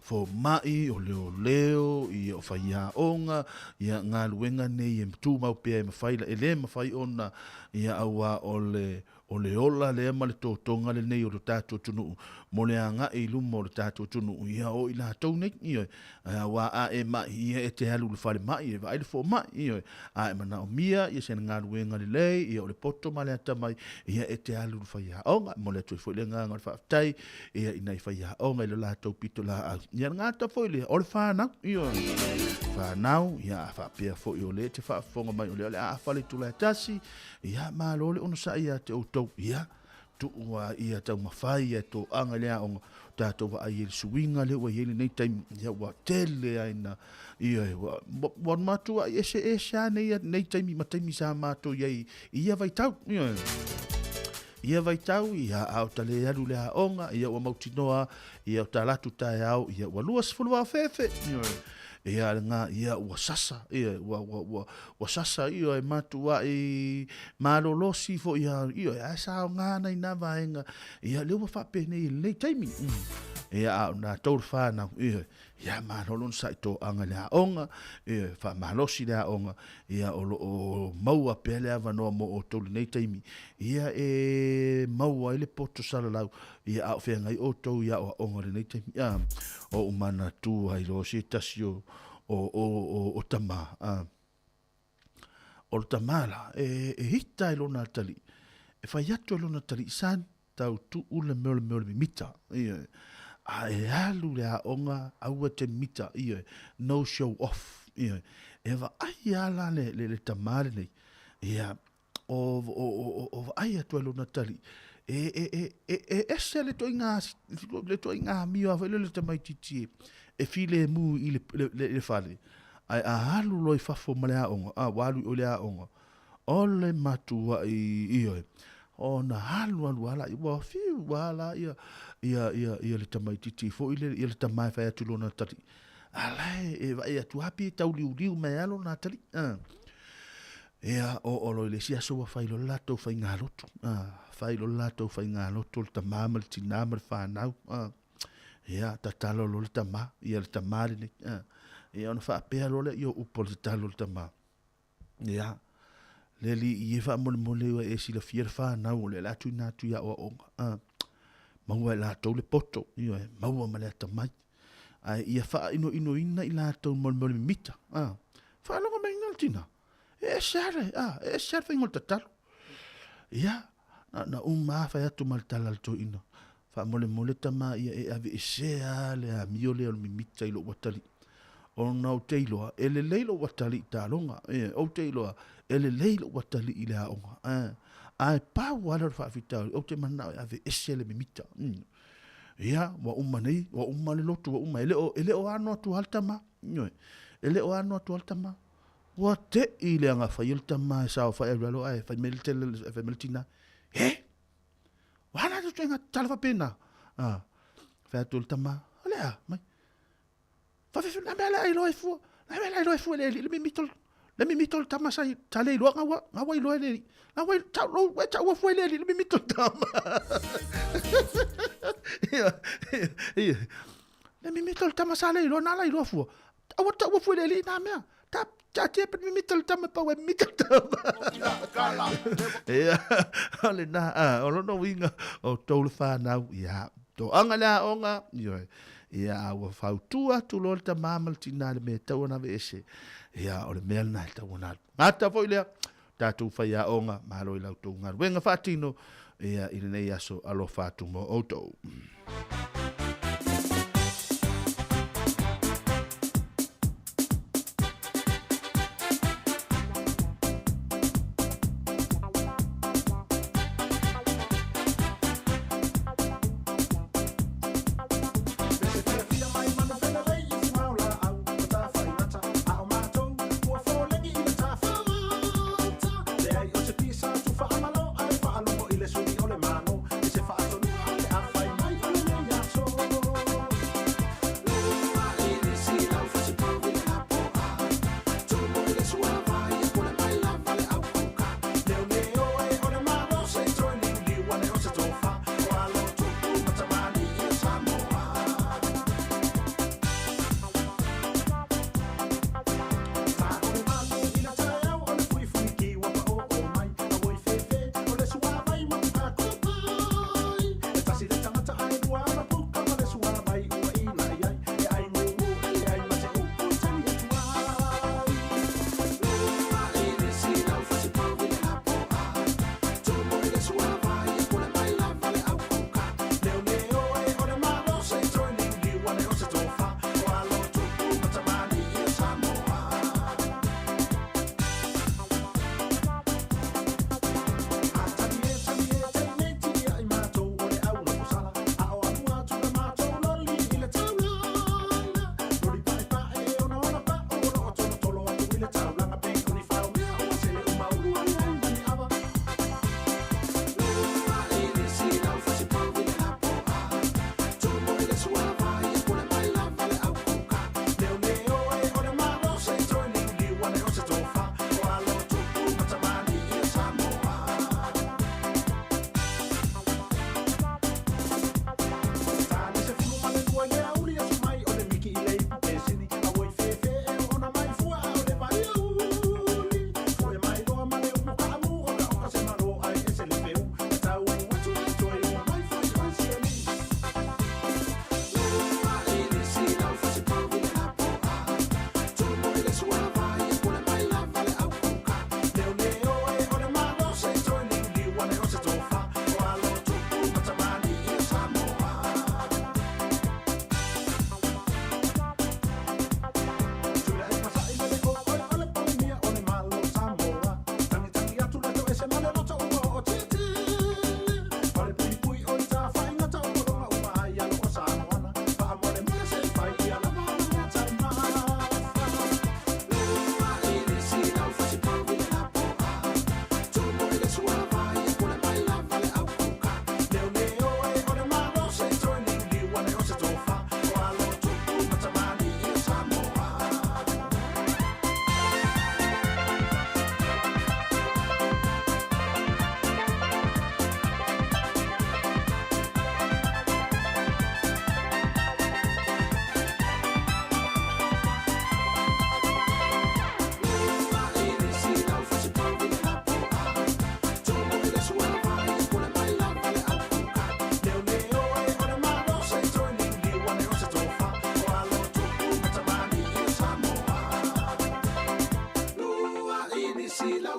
Fomaʻi, o leoleo, ia, o faiaoga, ia, galuega nei e tumau pea e mafai la, e lē mafai ona, ia, auā o le, o le ola lea ma le totoga lenei o lo tatou atunuu mo le agai i luma o le tatou atunuu, ia, o i latou nei, ioe, auā a e maʻi, ia, e te alu i le falemai e vaai le fomai, ioe, a e manaomia, ia, sina galuega lelei, ia, o le poto ma le atamai, ia, e te alu i le faiaoga. E momoli atu ai foi le agaga o le faafetai, ia, i nai faiaoga i le latou pitolaau. Ia, le gata foi lea, o le fanau, ioe, fanau, ia, a faapea foi o lea e te faafofoga mai o lea o le a afa le itula e tasi, Ia, malo le onosai ia te outou, ia, tuu a ia taumafai ia toaga i le aoga, o tatou vaai i le suiga lea ua i ai lenei taimi, ia ua tele ai na, ia, ua, ua matuai eseese lava nei, nei taimi ma taimi sa matou i ai i ia vaitau, ia. Ia vaitau, ia, a o ta le alu i le aoga, ia ua mautinoa, ia o ta alu atu taeao, ia ua 20 afefe, ia. Ia lena, ia ua sasa, ia ua ua ua ua sasa ia e matuai malolosi foi ia, ia ae sa aoga ana i nā vaega, ia lea ua faapenei i lenei taimi. Ia a o nā tou le whānau, ia, ia malo lona sa i toaga i le aoga, ia faamalosi le aoga, ia o loo maua pea le avanoa mo outou lenei taimi, ia e maua ai le poto salalau, Ia, a o feagai outou i aoaoga i lenei taimi, a, o ou manatua ai loa se tasi o, o, o, o, o tama, a, o le tama la, e, e hita i lona atalii, e fai atu e lona atalii, son, tau tuu le mea o le mea o le mimita, ia, a e alu le aoga, aua e te mimita, ia, no show off, ia, e vaai lava la le, le, le tama lenei, ia, o, o, o, o vaai atu ai lona tali, e, e, e, e, e ese le toaiga, le toaiga amio a foi lele tamaitiiti e, e filemu i le, le, le, le fale, ae a alu loa i fafo ma le aoga, a ua alu i o i le aoga, o le matuai, ioe, ona alu alu lava lea, ua fiu lava la ia, ia, ia, ia le tamaitiiti foi lele, ia le tama e fai atu i lona atalii, a la e, e vaai atu lava pei e tauliuliu mai lava lona atalii, a. Ia, oo loa i le isi aso ua fai loa le latou faigalotu, a, fai loa le latou faigalotu o le tama ma le tinā ma le fanau, a. Ia, tatalo loa le tama, ia le tama lenei, a. Ia, ona faapea loa lea o upu o le tatalo a le tama, ia, le alii e faamolemole ua e silafia le fanau o lea o le a tuuina atu i aoaoga, a. Maua e latou le poto, ioe, maua ma le atamai. Ae ia faainoinoina i latou ma le mea o le mimita, a. Faalogo mai le tinā. E ese lava le, a, e ese lava le faiga o le tatalo. Ia, na, na uma lava fai atu ma le tala a le toeaina, faamolemole tama ia e aveesea le amio lea o le mimita i lou atalii. Ona ou te iloa, e lelei lou atalii i taaloga. E, ou te iloa, e lelei lou atalii i le aoga. A, ae pau lava lea o le faafitauli, ou te manao e aveese le mimita. Ia, ua uma nei, ua uma le lotu, ua uma. E le o, e le o ano atu lava le tama. Ioe. E le o ano atu lava le tama. Ua te'i le agafaia le tama e saofai alu lalo ae fai mai le tele, fai mai le tina, He? Ua ala le ituaiga tala faapena? Ah, fai atu le tama, o le a, mai. Fafefe, na mea le ai loa e fua, na mea le ai loa e fua le le mimito, le mimito le tama sa, sa le iloa ngaua, ngaua iloa le, ngaua, tau, lou, e tau fua le le mimito le tama. Ia, ia, le mimito le tama sa le iloa, na la iloa fua. Aua taua fua le alii nā mea. Ta, taatia pe mimita le tama pau e mimita le tama. Ia, o le nā, a, o lona uiga, o tou le whānau, ia, toaga le aoga, ioe, ia, a ua fautua atu loa le tama ma le tinā le mea e tatau ona aveese, ia, o le mea lena e tatau ona alu. Gata foi lea, tatou faiaoga, malo i la outou galuega faatino, ia, i lenei aso, alofa atu mo outou.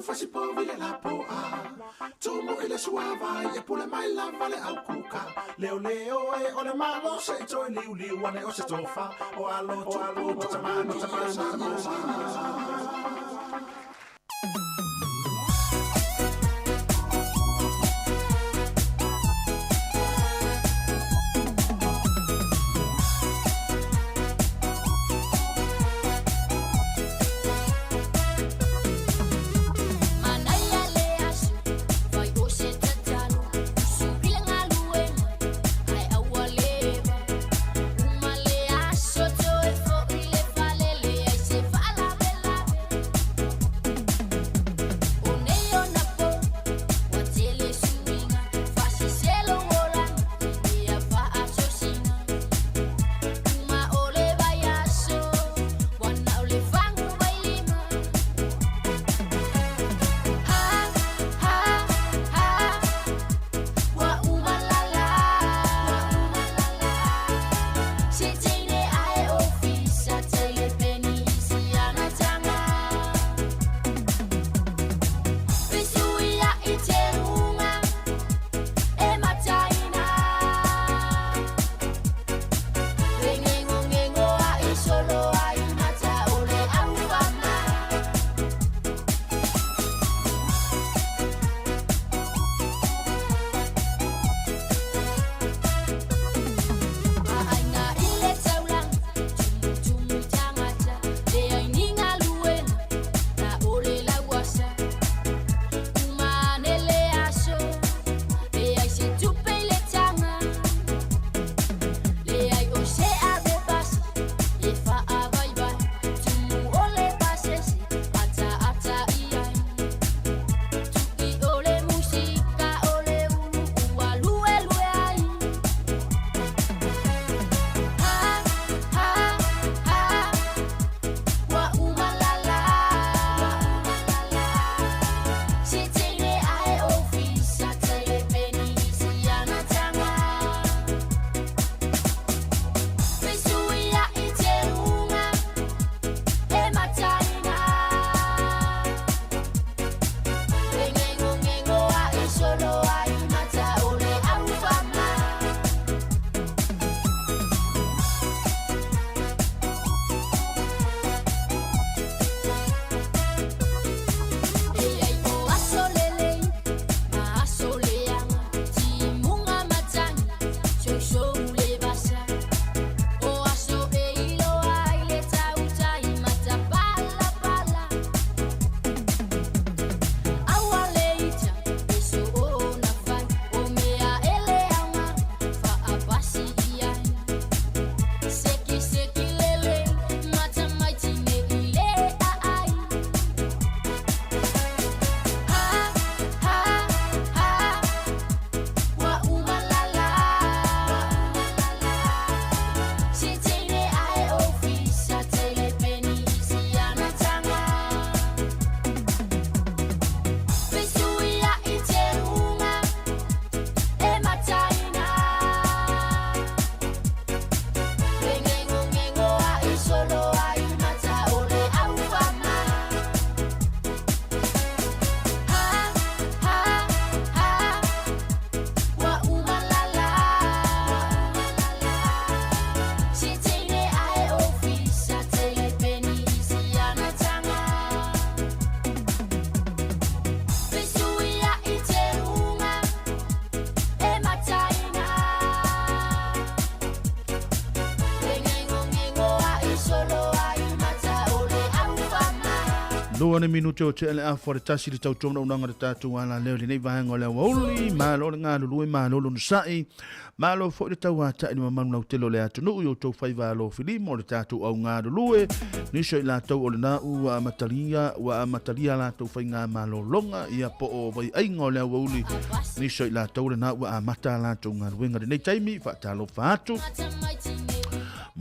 Fasipovi le lapoa Tumu i le suavai e pule mai lava le au kuka Leo leo e o le malo se i toe liuliu ane o se tofa O alo tupu o tamani Samoa. Manaia le aso, fai o se tatalo, usu i le galuega, ae aua leva. Uma le aso toe fo'i le fale, leai se faalavelave. O nei ona po, ua tele suiga, faasese lou olaga i mea faasosina. Uma o le vaiaso, ua na o le fagu vailima. Ha, ha, ha, ua uma lala. Se teine ae ofisa, tele peni isi ana taga. Fesuia i te uga e mataina. Le ngengongengo ai solo ai mata o le aufama. Vaaiga i le taulaga, tumutumu tagata, leai ni galuega, na o le lauasa. Uma ane le aso, leai se tupe i le taga. Leai o se ave pasi, e faavaivai, tumu o le pasese, ataata i ai. Tu'i o le musika o le ulu ua luelue ai. Ha, ha, ha, ua uma lala. Se teine ae ofisa, tele peni isi ana taga. Fesuia i te uga e mataina. Le ngengongengo ai solo ai mata o le aufama. Leai o aso lelei, ma aso leaga, timuga matagi, sousou le vasa. O aso e iloa ai le tautai matapalapala. Aua le ita, e soona fai, o mea e leaga, faapasi i ai. Seki seki lele, matamaiti nei le aai. Ha, ha, ha, ua uma lala. Se teine ae ofisa, tele peni isi ana taga. Fesuia i te uga e mataina. Le ngengongengo ai solo ai mata o le aufama. Ha, ha, ha, ua uma lala. Se teine ae ofisa, tele peni isi ana taga. Fesuia i te uga e mataina. Le ngengongengo ai solo ai mata o le aufama. Lua ni minute o te ele afa le tasi le tautoga unaga le tatou ala leo lenei vaega o le aoauli malo le galulue malo lona sa'i malo fo'i le tauata'i le mamalu lautele o le atunuu i outou faiva alofilima o le tatou augalulue nisi o i latou o lena ua amatalia ua amatalia latou faiga malologa ia po o vaiaiga o le aoauli nisi o i latou lena ua amata latou galuega lenei taimi faatalofa atu.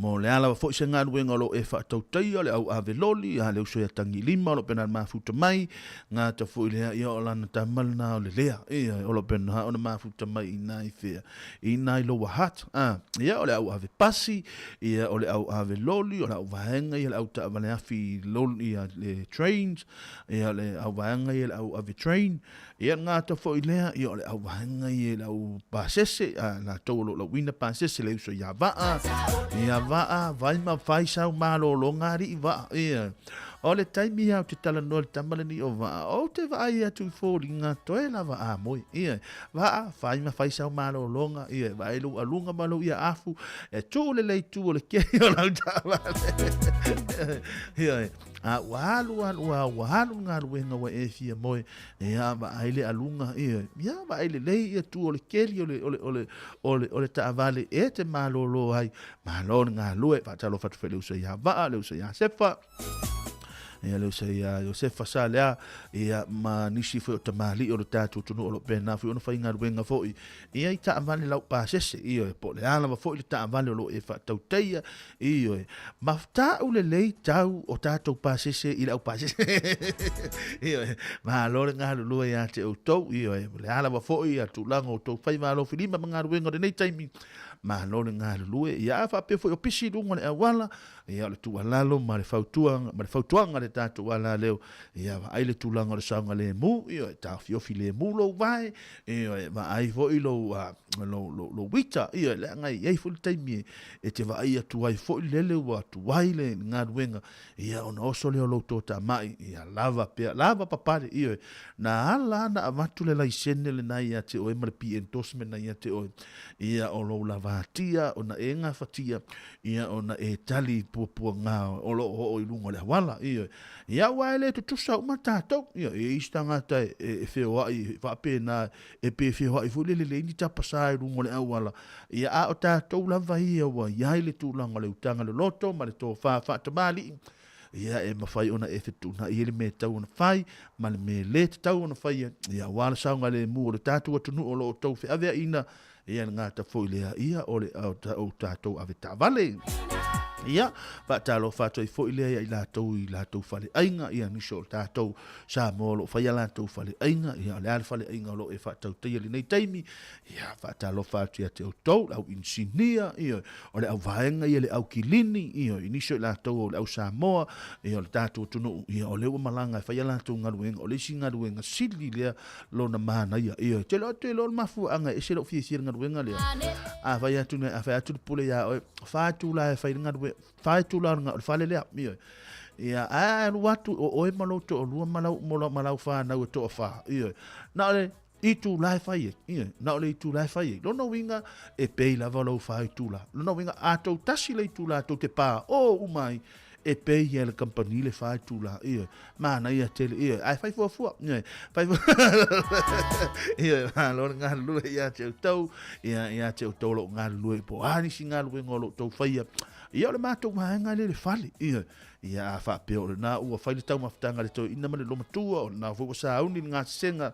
Mo le a lava foi se galuega o lo o e faatautaia, le au ave loli, a le uso ia Tagilima o lo o pena mafuta mai, gata foi lea, ia o lana tama lena o le Lea, ia o lo o pena ona mafuta mai i ina i fea, i ina i Lower Hutt, a, ia o le au ave pasi, ia o le au ave loli, o le au vaega ia le au taavale afi loli, ia le trains, ia le au vaega ia le au ave train, Ia gata foi lea, ia o le auvaega ia i le au pasese, a latou o lo o lauina pasese le uso ia Vaa, ia Vaa, vai ma fai sau malologa alii Vaa, ia. O le taimi ia ou te talanoa i le tama lenei o Vaa, ou te vaai atu i foliga toe lava a moe, ia. Vaa, fai ma fai sau malologa, ia, vaai lou aluga ma lou ia afu, e tuu lelei tu o le keli o lau taavale. Ia, a ua alu alu a ua alu le galuega ua e fia moe, Ia vaai le aluga, ia, ia vaai lelei ia tu o le keli o le, o le, o le, o le, o le taavale e te malolo ai. Malo le galue, faatalofa atu foi i le uso ia Vaa, le uso ia Sefa, ia le uso ia Iosefa Salea, ia ma nisi foi o tamalii o le tatou atunuu o lo o pena foi ona faigaluega foi ia i taavale laupasese, ioe, po o le a lava foi le taavale o lo o e faatautaia, Ioe, ma ta'u lelei tau o tatou pasese i le au pasese. Ioe, malo le galulue ia te outou, ioe, o le a lava foi ia tulaga o outou faiva alofilima ma galuega o lenei taimi, malo le galulue, ia a faapea foi o pisi i luga o le auala, ia o le tuualalo ma le fautuaga, ma le fautuaga a le tatou alaleo, ia vaai le tulaga o le saogalemu, ioe, taofiofi lemu lou vae, ioe, vaai foi lou, lou, lou, lou uita, ioe, leaga e i ai foi le taimi e, e te vaai atu ai foi lele ua tuai le galuega, ia ona oso lea o lou toatamai, ia lava pea, lava papale, ioe, na ala na avatu le laisene lena ia te oe ma le P-endorsement na ia te oe, ia o lou lavatia, ona e gafatia, ia ona e tali i puapuaga o lo o oo i luga o le auala, ioe. Ia aua e le tutusa uma tatou, ia e i ai isi tagata e feoai faapena, e pe feoai foi lele leai ni tapasā i luga o le auala, ia a o tatou lava ia ua i ai le tulaga o le utaga loloto ma le tofa faatamalii, ia e mafai ona e fetuunai ai le mea e tatau ona fai ma le mea e le tatau ona faia, ia aua le saogalemu o le tatou atunuu o lo o outou feaveaiina, Ia le gata foi lea ia o le o tatou avetaavale. Ia, faatalofa atu ai foi lea ia i latou i latou faleaiga, ia nisi o tatou Samoa o lo o faia latou faleaiga, ia o le a le faleaiga o lo o e faatautaia i lenei taimi, ia faatalofa atu ia te outou, le au inisinia, ia o le au vaega ia le au kilini, ia i nisi o i latou o le au Samoa, ia o le tatou atunuu, ia o lea ua malaga e faia latou galuega, o le isi galuega sili lea lona manaia. Ioe, te iloa, te iloa le mafuaaga e ese lou fiafia i le galuega lea. A fai atu nei, a fai atu le pule iā oe, fa itula e fai le galuega, fa itula o le fale lea. Ioe. Ia, ae alu atu o oe ma lou toalua ma lau, ma lau, ma lau whānau e toawhā. Ioe. Na o le itula e fai ai. Ioe. Na o le itula e fai ai. Lona uiga, e pei lava lou fa itula. Lona uiga, a tou tasi le itula tou te pā o uma ai, e pei ia le kamupani le fa itula, ioe, manaia tele, ioe, ae fai fuafua, ioe, fai ioe, malo le galulue ia te outou, ia, ia te outou o lo o galulue, po o a nisi galuega o lo o outou faia, ia o le matou vaega lea le fale, ioe, ia a faapea o lena ua fai le taumafataga a le toeaina ma le olomatua, o lena foi ua sauni le gasesega,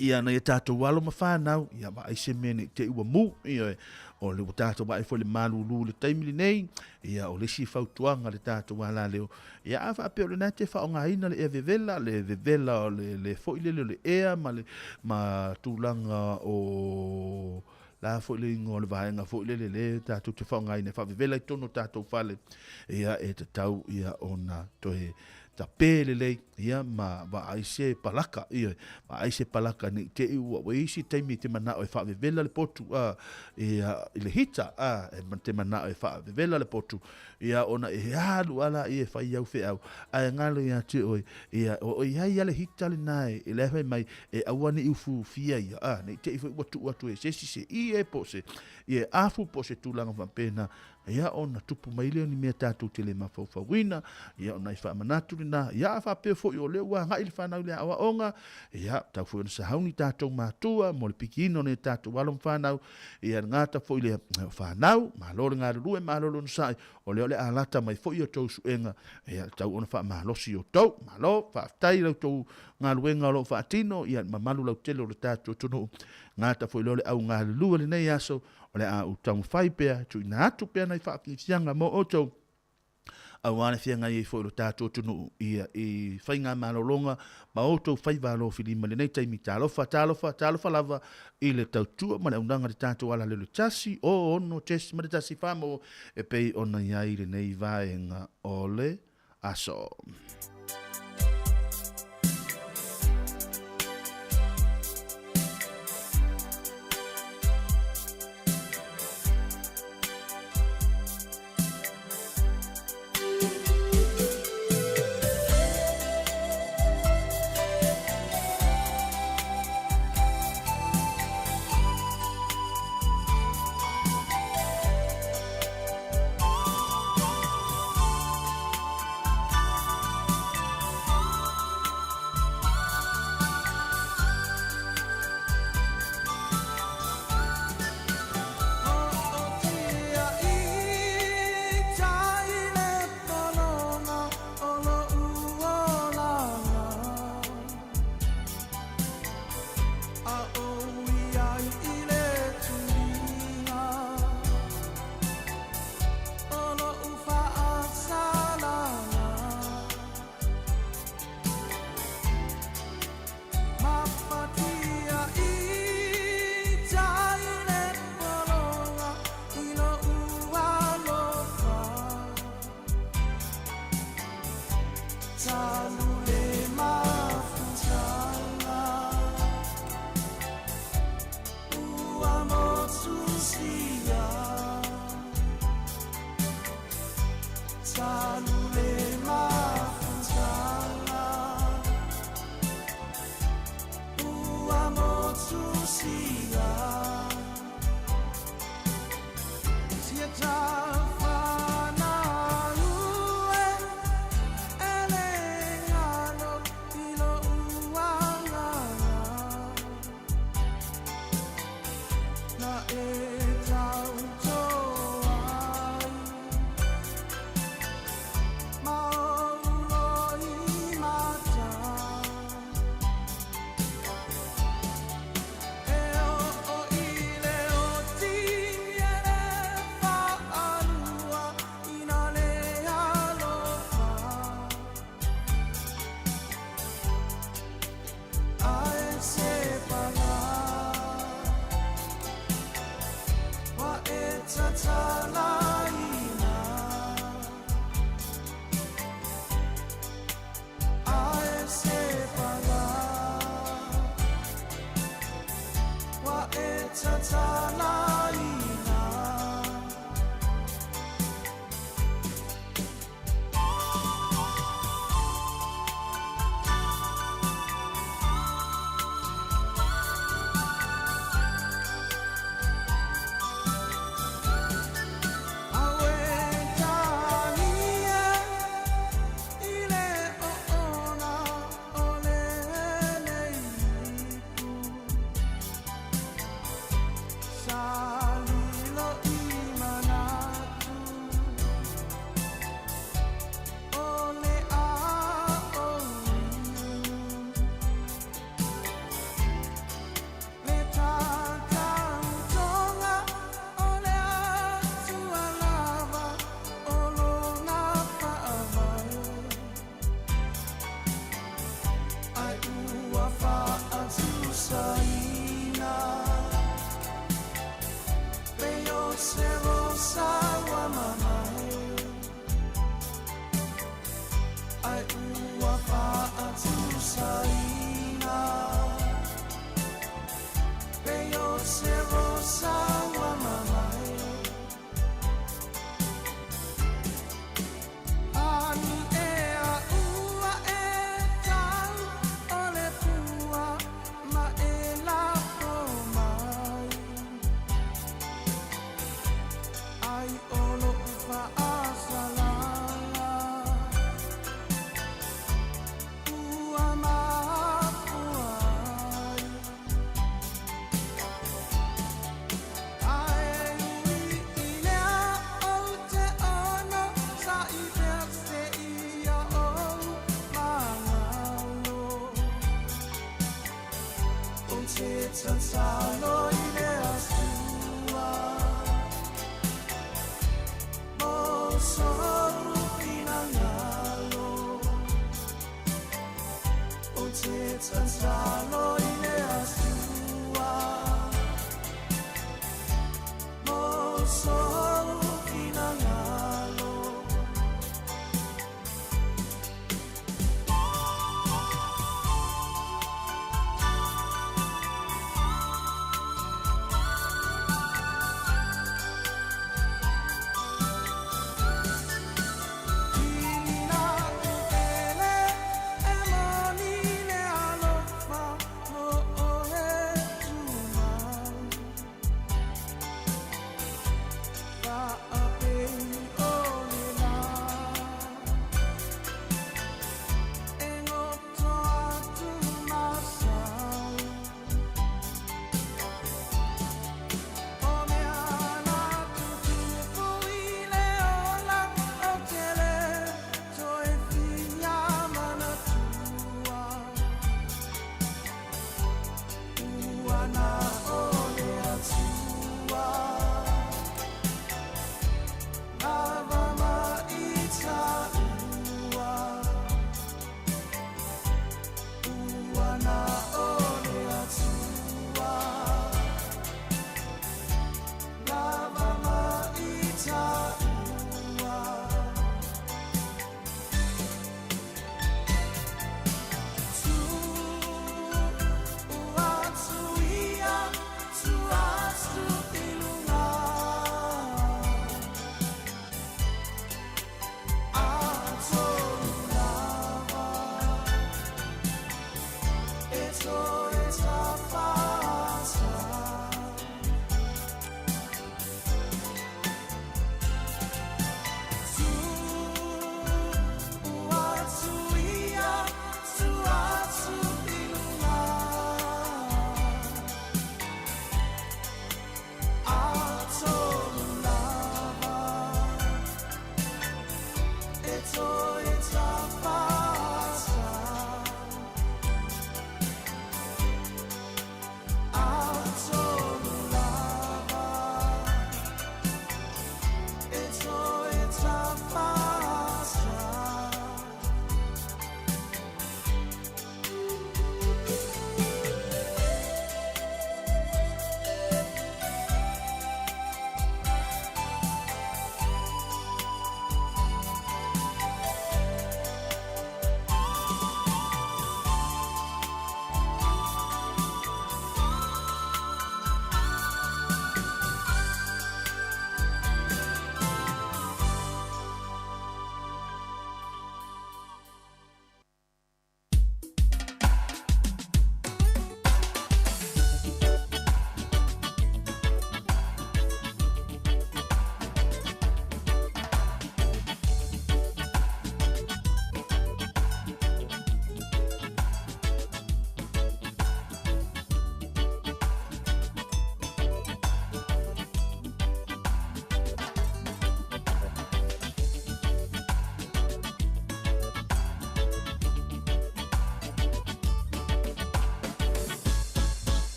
ia nai a tatou alo ma fanau, ia vaai se mea nei te i ua mu, ioe, o le ua tatou vaai foi le malulu i le taimi lenei, ia o le isi fautuaga le tatou alaleo, ia a faapea o lena e te faaaogaina le ea vevela, le vevela o le, le foi lele o le ea ma le, ma tulaga o la foi le ingoa o le vaega foi lele le tatou te faaaogaina e faavevela i totonu o tatou fale, ia e tatau ia ona toe tape lelei ia ma vaai se palaka, ioe, vaai se palaka ne i te i ua i isi taimi e te manao e faavevela le potu a, ia, i le hita, a, e te manao e faavevela le potu, ia, ona e alu a laia e fai au feau, ae galo ia te oe, ia, o i ai a le hita lena e, e le fai mai, e aua ne i ufiufia ia, a, ne i te i foi ua tuu atu e se isi se ie po o se, ia, e afu po o se tulaga faapena, Ia ona tupu mai lea o ni mea tatou te le mafaufauina, ia o nai faamanatu lena, ia a faapea foi o lea ua agai le fanau i le aoaoga, ia tau foi ona sauni tatou matua mo le pikiina o nai tatou alo ma fanau, ia le gata foi lea o fanau, malo le galulue, malo le onosai, o lea o le a lata mai foi a outou suega, ia tau ona faamalosi outou. Malo, faafetai i la outou galuega o lo o faatino, ia le mamalu lautele o le tatou atunuu, gata foi lea o le au galulue i lenei aso, O le a ou taumafai pea e tuuina atu pea nai faafiafiaga mo outou aua le feagai ai foi o lo tatou atunuu ia i faigamalologa ma outou faiva alofilima i lenei taimi. Talofa, talofa, talofa lava i le tautua ma le auaunaga i le tatou alalelo 1 6 .1 mo e pei ona i ai lenei vaega o le aso.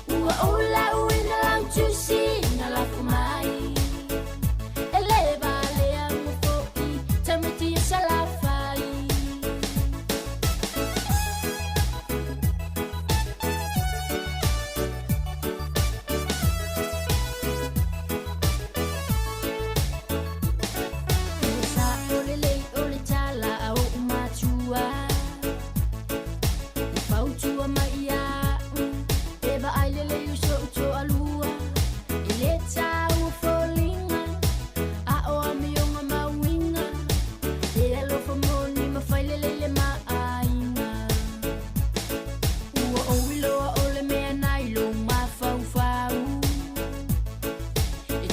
Ua ola ua ina lau tusi na lafu mai.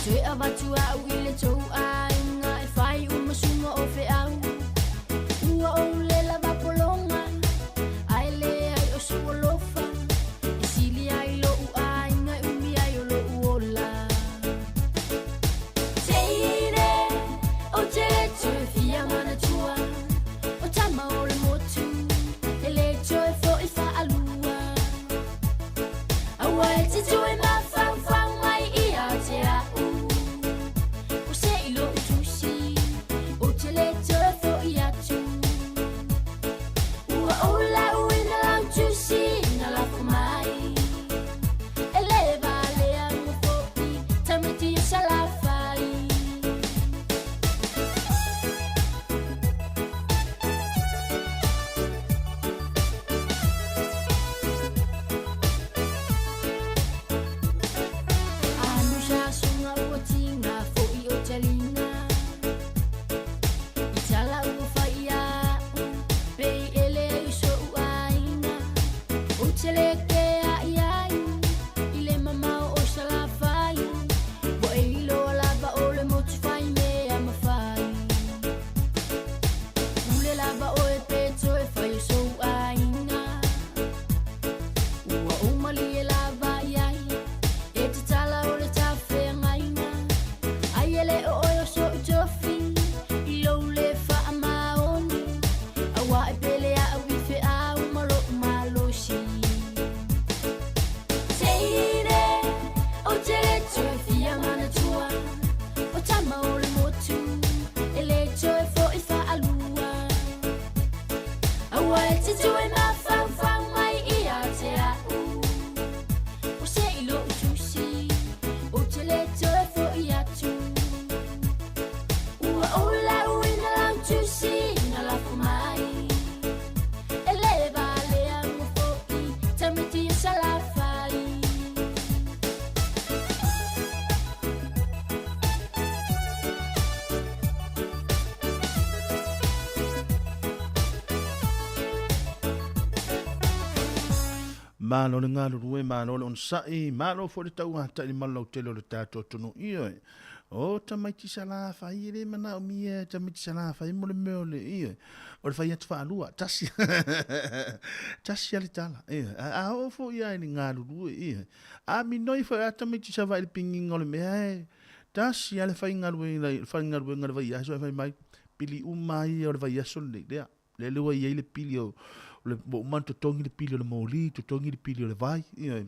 Toe avatu au i le tou aiga e fai uma suga o feau. Ua ou le lava pologa, ae leai o sou alofa e sili ai lo'u aiga e umi ai o lo'u ola. Teine, ou te le toe fia manatua, o tama o le motu, e le toe fo'i faalua. Aua e te toe mafaufau mai ia te a'u, o se i lo'u tusi, ou te le toe fo'i atu. Ua ou lauina lau tusi na lafo mai, e le valea ma fo'i tamaiti o Salafai. Anusa suga ua tiga fo'i o taliga, i tala ua fai a'u pei e leai o so'u aiga. Ou te le kea'i ai i le mamao o Salafai, ua e iloa lava o le motu fai mea mafai. Pule lava oe pe toe fai o sou aiga, ua ou malie lava iai e tatala o le tafeagaiga. Ai e le o oe o so'u tofi i lou le faamaoni, auā e pele a'u i feau ma lo'u malosi. Teine, ou te le toe fia manatua, o tama o le motu, e le toe fo'i faalua. Aua e te toe mafaufau mai ia te a'u, o se i lo'u tusi, ou te le toe fo'i atu. Ua ou lauina lau tusi na lafo mai, e le valea ma fo'i tamaiti o Salafai. Malo le galulue, malo le onosai, malo foi le tauata'i i le malolautele o le tatou atunuu. Ioe, o tamaiti Salafai e le manaomia e tamaiti Salafai mo le mea o le, ioe, o le fai atu faalua, tasi, tasi lava le tala. Ioe, ae a oo foi lava i le galulue, ioe, a minoi foi lava tamaiti Savaii i le pigiga o le mea, e tasi lava le faigaluega i le vaiaso ae fai mai, pili uma lava ia o le vaiaso lenei, lea. Lele ua i ai le pili o le, ua uma ona totogi le pili o le moli, totogi le pili o le vai, ioe.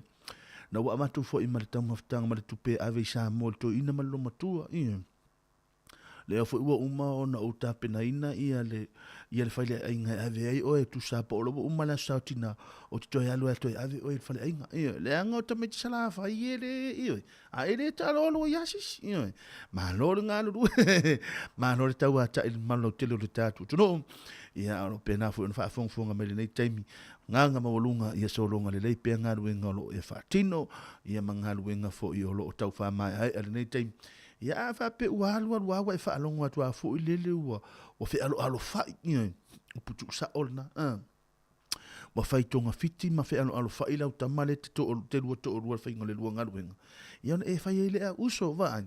Na ua avatu foi ma le taumafataga ma le tupe e ave i Samoa i le toeaina ma le loomatua, ioe. Lea foi ua uma ona ou tapenaina ia le, ia le faleaiga e ave ai oe, tusa po o lea ua uma le aso Sa o Tina, ou te toe alu ai toe ave oe i le faleaiga, ioe. Leaga o tamaiti Salafai e le, ioe. A e le taaloalo ai lava se isi, ioe. Malo le galulue, malo le tauata'i i le malolautele o le tatou atunuu. Ia, o lo o pena foi ona faafogafoga mai lenei taimi, gaga maualuga ia sologa lelei pea galuega o lo o e faatino, ia ma galuega foi o lo o tau faamaeaea lenei taimi. Ia, a faapea ua alu alu lava ua e faalogo atu lava foi lele ua fealoalofa'i, ioe, upu tuusao lena, a. Ua fai togafiti ma fealoalofai lau tama lea te lua toalua i le faiga o le lua galuega, ia ona e fai ai lea, Uso, vaai,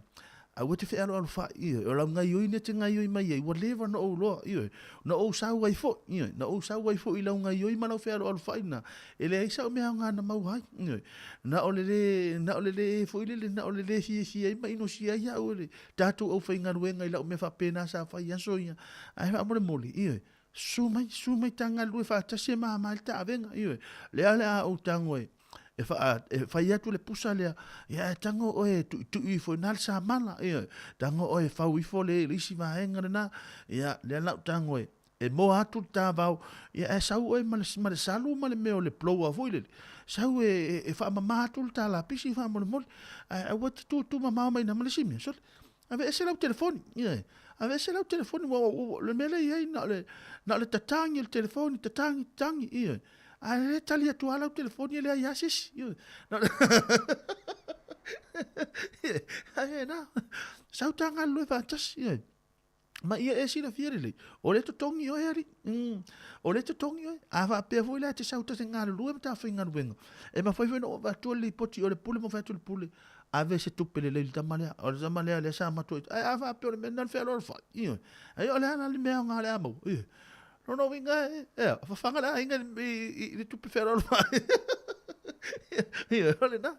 aua e te fealoalofai, ioe, o lau gaioi lea e te gaioi mai ai, ua leva ona ou iloa, ioe, na ou sau ai foi, ioe, na ou sau ai foi i lau gaioi ma lau fealoalofai lena, e leai sau mea aoga na maua ai, ioe, na o le le, na o le le foi lele, na o le le fiafia ai ma inosia ai au e le tatou aufaigaluega i lau mea faapena sa fai i aso ia, ae faamolemole, ioe, Susu mai, susu mai ta galulue faatasi e mama ai le taavega. Ioe, lea o le a ou tago e, e, faa, e fai atu le pusa lea, ia e tago oe e tuitui ifo i ina le samala. Ioe, tago oe e fau ifo le, le isi vaega lena. Ia, lea la ou tago e, e moa atu le tavao, ia ae sau oe ma le, ma le salu ma le mea o le blower foi lele. Sau e, e, e faamama atu le ta lapisi faamolemole. Ae aua e te tutu mamao mai ina ma le isi mea. Sole, Aveese lau telefoni, ioe. Aveese lau telefoni, ua, ua, le mea lea e i ai, na o le, na o le tatagi o le telefoni, tatagi, tatagi, ioe. A le tali atu lava lau telefoni e leai lava se isi, ioe. Na o le Ae na, sau ta galulue faatasi, ioe. Ma ia e silafia lelei, o lea e totogi oe alii. O lea e totogi oe. A faapea foi la e te sau ta te galulue ma ta faigaluega, e mafai foi ona ou avatua le lipoti o le pule ma fai atu le pule. Ave se tupe lelei i le tama lea. O le tama lea lea sa matua i, ae a faapea o le mea lena le fealoalofai, ioe. Ai o le a la le mea aoga o le a maua, ioe. Lona uiga e, ea, fafaga le aiga i le tupe fealoalofai. Ioe, o lena.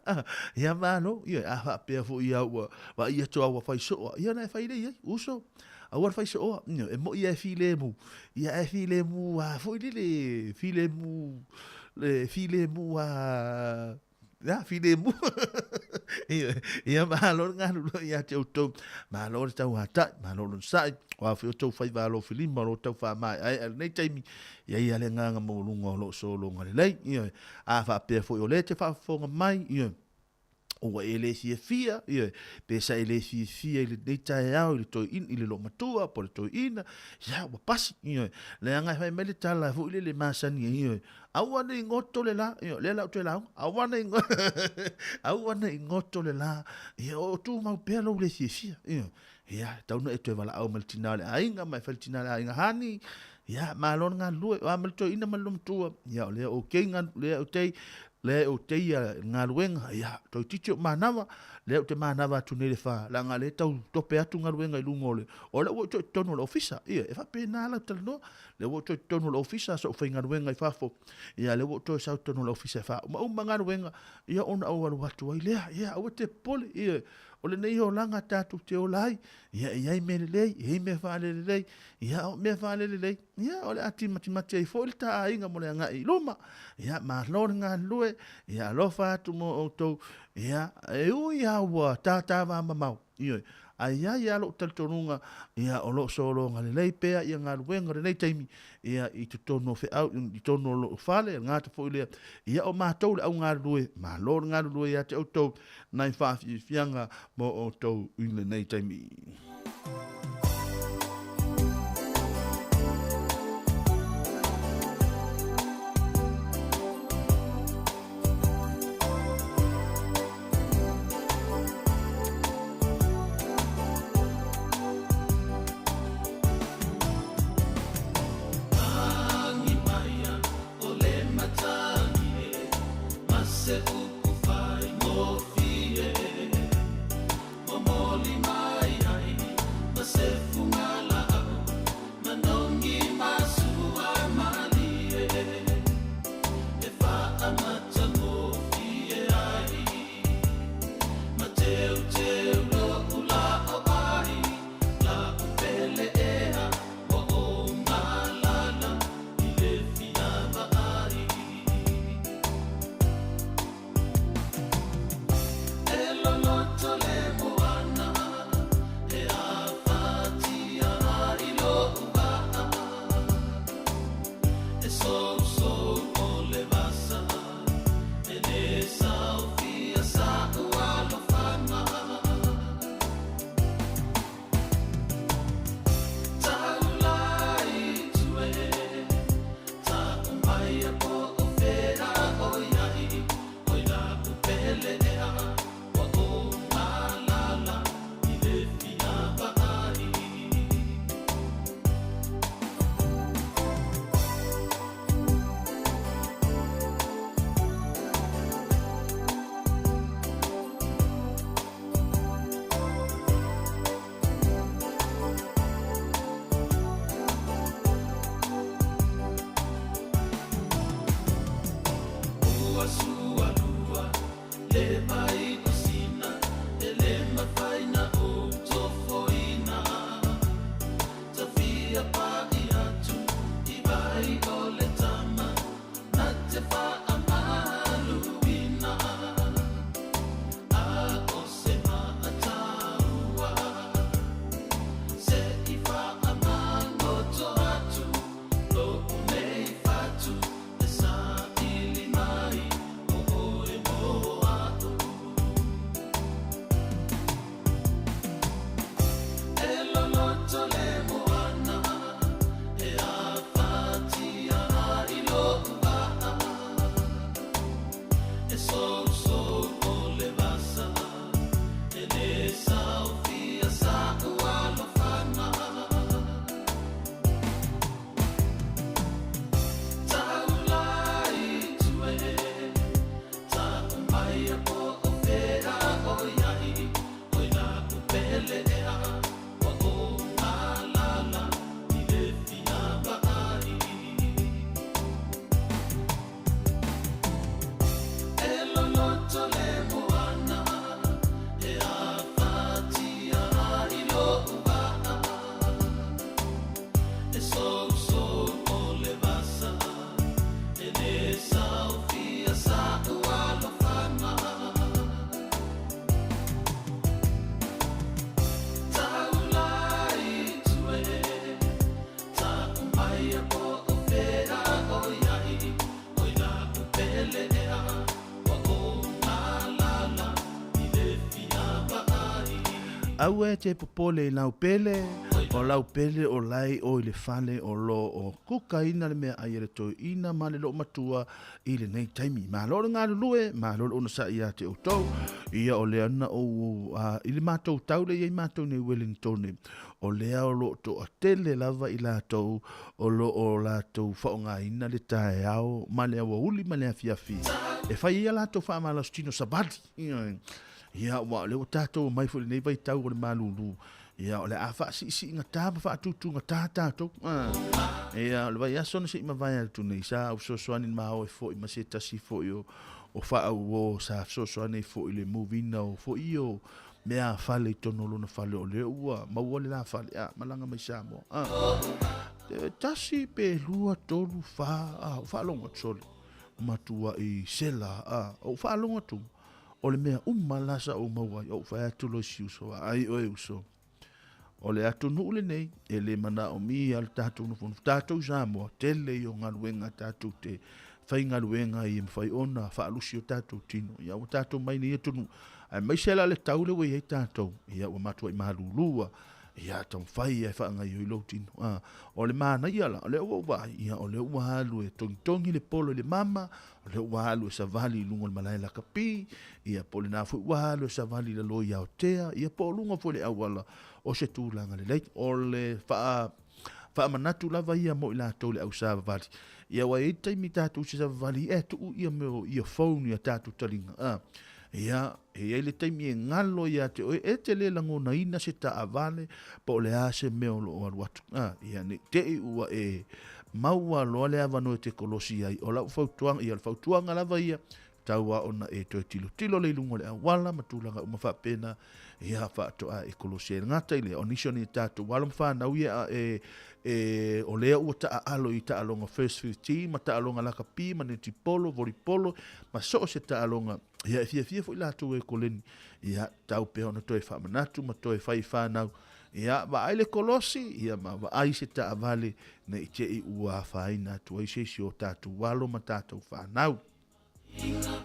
Ia malo, ioe, a faapea foi au ua vaai atu au ua fai soo, ia ona e fai lea i ai, uso. Aua le fai sooa, ioe, e moi e filemu, ia e filemu a foi lele, filemu, le filemu a Ia, filemu. Ia, malo le galulue ia te outou. Malo le tauatai, malo le onosai. O a foi outou faiva alofilima o lo tau faamaeaea i lenei taimi, ia i ai le agaga maualuga o lo o sologa lelei. Ioe. A faapea foi o lea e te faafofoga mai, ioe, ua e le fiafia, ioe, pe sa e le fiafia i lenei taeao i le toeaina, i le loomatua po o le toeaina, ia ua pasi, ioe. Leaga e fai mai le tala foi lele masani ai, ioe, Aua ne i goto le la, ioe, lea la ou toe lauga, aua ne i, aua ne i goto le la, ia o tumau pea lou le fiafia, ioe. Ia, e tatau ona e toe valaau mai le tina o le aiga, ma e fai le tina o le aiga, honey, ia, malo le galulue, o a ma le toeaina ma le loomatua, ia, o lea okay, lea okay, lea okay ia galuega, ia, toeitiiti ou manava, lea ou te manava atu nei i le fa, leaga o lea e tau tope atu galuega i luga o le, o lea ua ou toe i totonu o le ofisa, ia, e faapena lau talanoa, Lea ua ou toe i totonu o le ofisa, sa ou faigaluega i fafo, ia lea ua ou toe sau i totonu o le ofisa e faaumauma galuega, ia ona ou alu atu ai lea. Ia aua te popole, ia o lenei olaga tatou te ola ai, ia e i ai mea lelei, e i ai mea faalelelei, ia o mea faalelelei, ia o le a timatimati ai foi le ta aiga mo le agai i luma. Ia malo le galulue, ia alofa atu mo outou, ia e ui lava ua tātāvāmamao, Ioe, ae i ai lava lou talitonuga, ia, o lo o sologa lelei pea ia galuega o lenei taimi, ia, i totonu o feau, i totonu o lou fale, e le gata foi lea, ia, o matou le au galulue, malo le galulue ia te outou, nai faafiafiaga mo outou i lenei taimi. Aua e te popole i lau pele, o lau pele o lae o i le fale o lo o kukaina le meaai a le toeaina ma le loomatua i lenei taimi. Malo le galulue, malo le onosai ia te outou. Ia o lea na ou i le matou tau lea e i ai matou nei Wellingtone, o lea o lo o toatele lava i latou o lo o latou faaaogaina le taeao ma le aoauli ma le afiafi e fai ai a latou faamalositino savali. Ia, aua o lea ua tatou omai foi i lenei vaitau o le malulu, ia, o le a faasiisiigata ma faatutugata tatou. Ia, o le vaiaso na se i mavae atu nei, sa ou fesoasoani i le maoe foi ma se tasi foi o, o faaauo sa fesoasoani ai foi i le move ina o foi o mea a fale i totonu o lona fale, o lea ua maua le la fale, a, malaga mai Samoa. A, tasi pe lua, tolu, fa, a, ou faalogo atu sole, matuai sela, a, ou faalogo atu, O le mea uma la sa ou maua ai, ou fai atu loa i si uso, Vaai oe uso, o le atunuu lenei e le manaomia le tatou nofonofo. Tatou i Samoa, tele ia o galuega tatou te faigaluega ai e mafai ona faalusi o tatou tino. Ia ua tatou mai nei atunuu, aemaise la le tau lea ua i ai tatou, ia ua matuai malulu lava. Ia taumafai ia e faagaoioi lou tino. A, o le manaia la, o lea ua ou vaai, ia o lea ua alu e togitogi le polo i le mama, o lea ua alu e savali i luga o le malae lakapi, ia po o lena foi ua alu e savali i lalo i Aotea, ia po o luga foi o le auala, o se tulaga lelei. O le faa, faamanatu lava ia mo i latou le au savavali. Ia ua i ai le taimi tatou te savavali e tuu ia mea o earphone i a tatou taliga. A, ia, e i ai le taimi e galo ia te oe, e te le lagonaina se taavale po o le a se mea o lo o alu atu. A, ia ne i te i ua e maua loa le avanoa e te kolosi ai. O lau fautuaga, ia o le fautuaga lava ia, tau lava ona e toe tilotilo lea i luga o le auala ma tulaga uma faapena, ia faatoa e kolosi ai. E le gata i lea, o nisi o ni tatou alo ma fanau ia e, e, o lea ua taaalo i taaloga First 15 ma taaloga lakapi ma netipolo, volipolo, ma so o se taaloga, ia e fiafia foi latou e koleni, ia tau pea ona toe faamanatu ma toe fai fanau, ia vaai le kolosi, ia ma vaai se taavale ne i te i ua afaina atu ai se isi o tatou alo ma tatou fanau.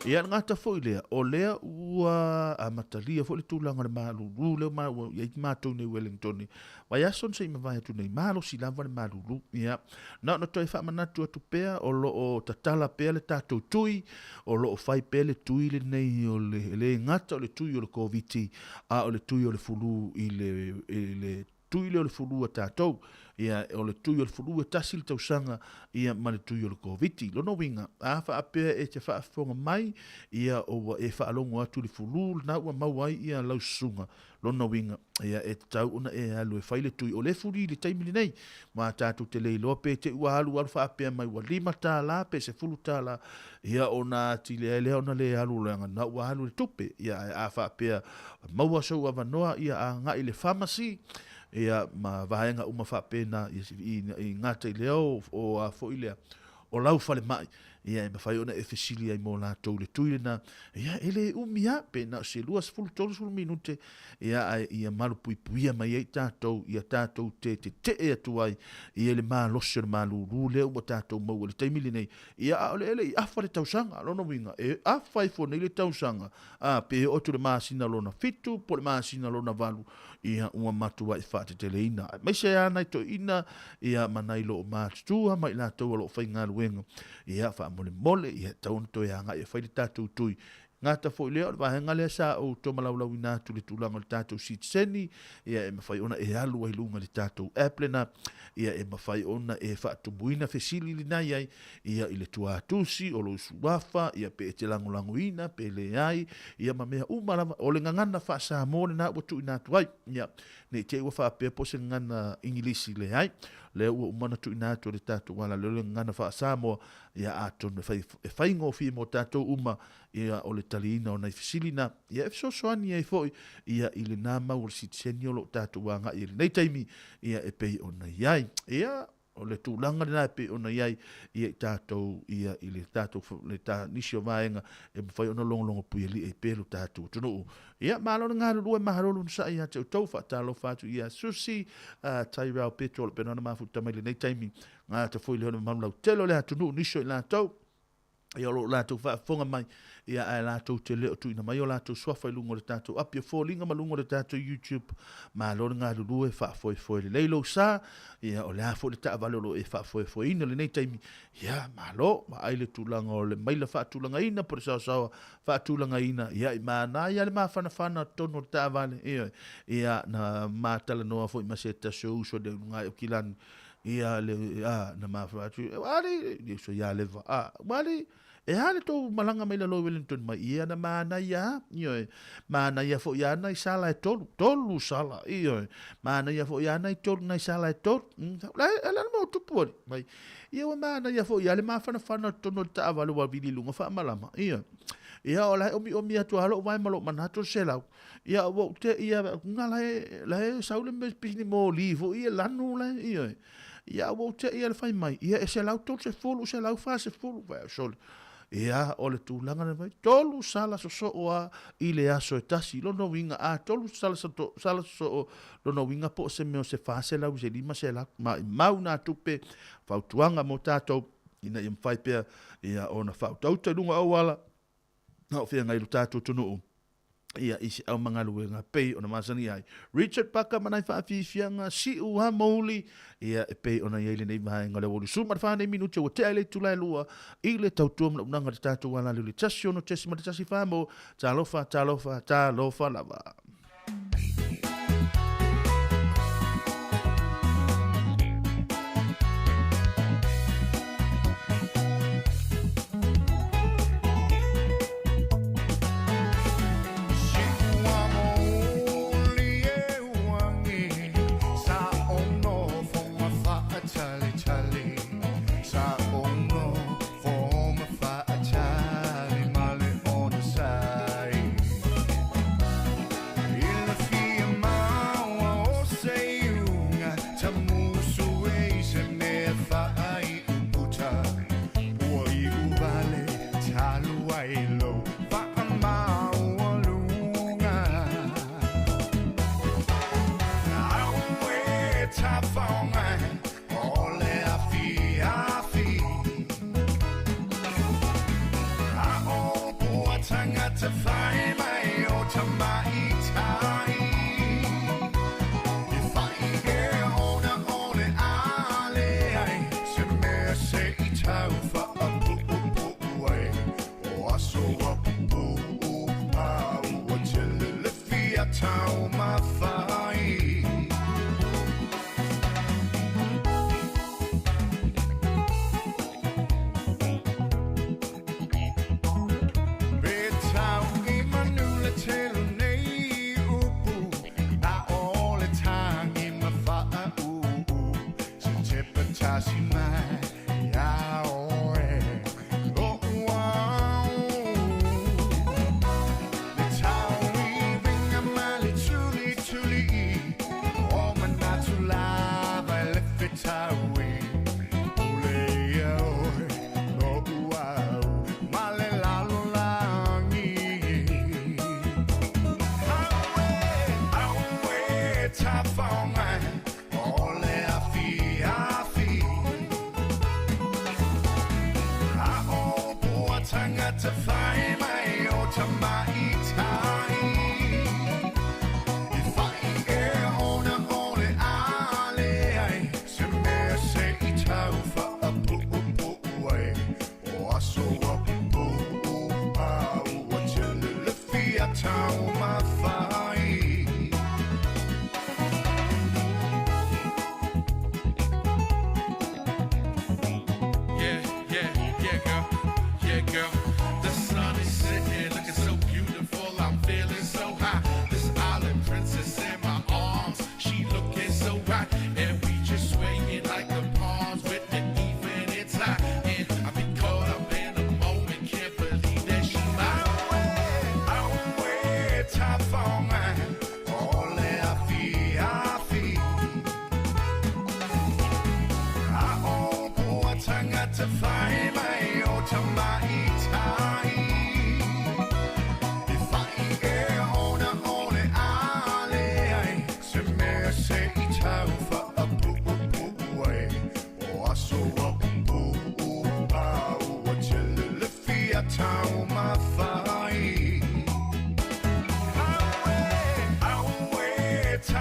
Ia le gata foi lea, o lea ua amatalia foi le tulaga o le malulu lea ma ua i ai matou nei Wellington. Vaiaso na se i mavae atu nei, malosi lava le malulu. Ia, na ona toe faamanatu atu pea, o lo o tatala pea le tatou tui, o lo o fai pea le tui lenei o le, e le gata o le tui o le Koviti, a o le tui o le fulu i le, i le tui lea o le fulu a tatou. Ia, o le tui o le fulu e tasi le tausaga, ia, ma le tui o le Koviti. Lona uiga, a faapea e te faafofoga mai, ia, ua e faalogo atu i le fulu lena ua maua ai ia lau susuga, Lona uiga, ia, e tatau ona e alu e fai le tui o le fuli i le taimi lenei. Ma tatou te le iloa pe te i ua alu alu faapea mai ua $5 pe $10, ia, ona atili ai lea ona le alu leaga na ua alu le tupe. Ia, ae a faapea maua sou avanoa, ia, agai i le pharmacy, ia, ma vaega uma faapena, ia, i gata i lea o, o a foi lea, o lau falemai, ia e mafai ona e fesili ai mo latou i le tui lena, ia e le umi lava, pe na o se 20, 30 minute, ia ae ia malupuipuia mai ai tatou, ia tatou te tetee atu ai ia le malosi o le malulu lea ua tatou maua i le taimi lenei, ia a o le e le i afa le tausaga, lona uiga, e afa ifo nei le tausaga, a pe oo atu i le masina lona fitu po o le masina lona valu, ia ua matuai faateteleina, aemaise lava nai toeaiina, ia ma nai loomatutua ma i latou o lo o faigaluega, ia faamolemole, ia e tatau ona toe agai e fai le tatou tui. Gata foi lea, o le vaega lea sa ou tomalaulauina atu i le tulaga o le tatou sitiseni, ia e mafai ona e alu ai i luga i le tatou app lena, ia e mafai ona e faatumuina fesili lena i ai, ia i le tuatusi o lou suafa, ia pe e te lagolagoina pe leai, ia ma mea uma lava. O le gagana faa-Samoa lena ua tuuina atu ai. Ia, ne i te i ua faapea po o se gagana Igilisi, leai. Lea ua uma ona tuuina atu e le tatou ala lea o le gagana faa-Samoa, ia atonu e fai, e faigofie mo tatou uma, ia o le taliina o nai fesili na, ia e fesoasoani ai foi, ia i lena mau o le sitiseni o lo o tatou agai i lenei taimi, ia e pei ona i ai. Ia, O le tulaga lena e pei ona i ai ia i tatou ia i le tatou le ta, nisi o vaega e mafai ona logologo puialii ai pea lo tatou atunuu. Ia, malo le galulue, malo le onosai ia te outou, faatalofa atu ia Susi, Tyrell Petro o lo o pena ona mafuta mai lenei taimi, gata foi lea o le mamalu lautele o le atunuu, nisi o i latou. Ia, o lo o latou faafofoga mai, ia, ae latou te le o tuuina mai o latou suafa i luga o le tatou api o foliga ma luga o le tatou YouTube. Malo le galulue, faafoefoe lelei lou sa, ia, o le a foi le taavale o lo o e faafoefoeina i lenei taimi, ia, malo, vaai le tulaga o le maila faatulagaina po o le saosaoa faatulagaina, ia, i manaia le mafanafana o totonu o le taavale, ioe, ia, na ma talanoa foi ma se tasi o uso i le ulugai o Kilani, Ia le a na mafua atu ua le le uso ia leva a ua le e a le tou malaga mai lalo i Wellington mai ia na manaia ioe manaia foi a nai sala e tolu tolu sala ioe manaia foi a nai tolu nai sala e tolu la la mo tupu ali mai ia ua manaia foi a le mafanafana o totonu o le taavale ua vili i luga faamalama ioe ia o la e omiomi atu lava lou vae ma lou manatu o le 100 Ia ua ou te ia nga la e la e sau le pisini moli foi e lanu la ia. Ia ua ou te ia le fai mai ia e 130 140 vai sole. Ia o le tulaga le mai tolu sala sosoo a i le aso e tasi lona uiga a tolu sala sato sala sosoo lona uiga po o se mea o se 400 i se 500 maumau nā tupe fautuaga mo tatou ina ia mafai pea ia ona faautauta i luga o auala a o feagai lo tatou atunuu ia i se aumagaluega pei ona masani ai. Richard Parker ma nai faafiafiaga siu ha mouli ia e pei ona i ai lenei vaega o le aoauli 14 nei minute ua tea i le itula e lua i le tautua manaonaga o le tatou alali o le 16.14 mo talofa talofa talofa lava.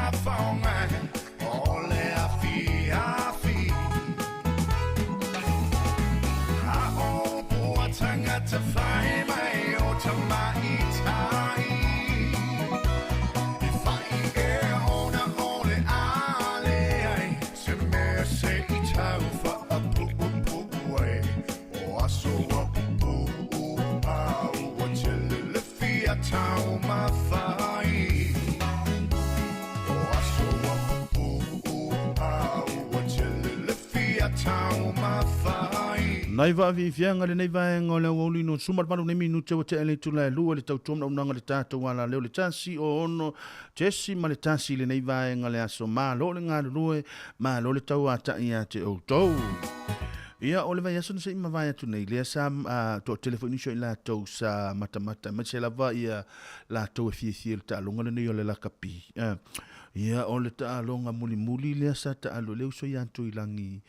tafaoga o le afiafi. A o pua tagata fai mai o tamaitai. I fai ea ona o le a leai se mea se i tau faapuupuu ai. O aso ua pupuu a ua tele le fia taumafa ai. O aso ua pupuu a ua tele le fia taumafa ai. Nai vaafiafiaga lenei vaega o le aoauli no 18 nei minute ua tea le itula e lua le tautua manaonaga le tatou alaleo le 106.1 lenei vaega le aso malo le galulue malo le tauata'i ia te outou. Ia o le vaiaso na se i mavae atu nei lea sa toatele foi nisi o i latou sa matamata aemaise lava ia latou e fiafia i le taaloga lenei o le lakapi. Ia o le taaloga mulimuli lea sa taalo le uso ia Tuilagi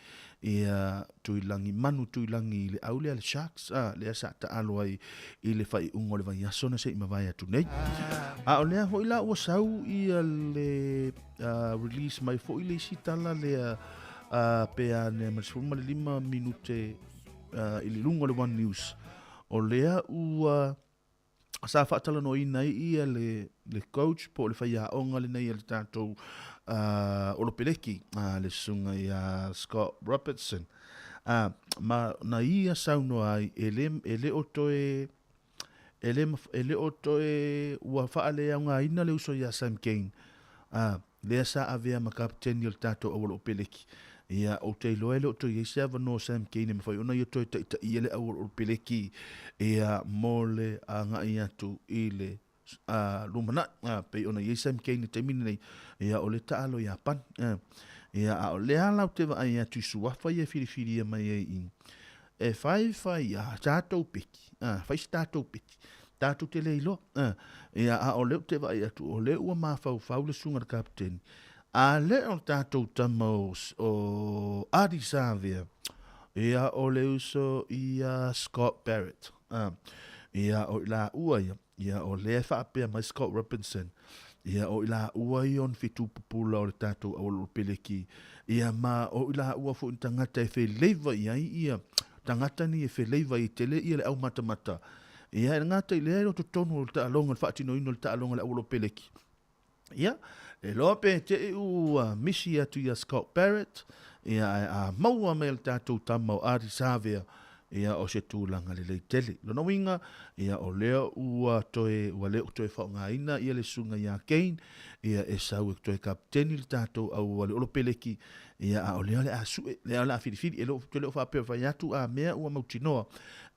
ia Tuilagi Manu Tuilagi i le au lea le Sharks a lea sa taalo ai i le faaiuga o le vaiaso na se i mavae atu nei. A o lea foi la ua sau ia le release mai foi le isi tala lea pe a ne ma le 15 minute i le luga o le One News o lea ua sa faatalanoaina ai ia le, le coach po o le faiaoga lenei a le tatou Olopeleki, le susuga ia Scott Robertson. Ma na ia saunoa ai e le, e le o toe e le, e le o toe ua faaleaogaina le uso ia Sam Cane lea sa avea ma kapeteni o le tatou auala-o-peleki. Ia, ou te iloa e le o toe i ai se avanoa o Sam Cane e mafai ona ia toe taitaia le auala-o-peleki, ia, mo le agai atu i le lumanai. A, pei ona i ai Sam Cane i le taimi lenei, ia, o le taalo Iapani. A, ia, a o lea la ou te vaai atu i suafa ia e filifilia mai ai i, e faifai a tatou peki, a, fai se tatou peki, tatou te le iloa. A, ia, a o lea ou te vaai atu, o lea ua mafaufau le susuga i le kapeteni, a le o le tatou tama o, o Ardie Savea, ia, o le uso ia Scott Barrett. A, ia, o i laua ia, ia, o lea e faapea mai Scott Robinson, ia, o i laua ia o ni fetu pupula o le tatou aualolopeleki, ia, ma o i laua foi ni tagata e feleiva i ai ia, tagata nei e feleiva i tele ia le aumatamata. Ia, e le gata i lea e o totonu o le taaloga, le faatinoina o le taaloga le aualopeleki. Ia, e loa pe te i ua misi atu ia Scott Barrett, ia, ae a maua mai le tatou tama o Ardie Savea, ia, o se tulaga lelei tele. Lona uiga, ia, o lea ua toe, ua le o toe faaaogaina ia le susuga ia Kane, ia, e sau e toe kapeteni le tatou au le Olopeleki, ia, a o lea o le a sue, lea o le a filifili, e le o, le o faapea fai atu a mea ua mautinoa,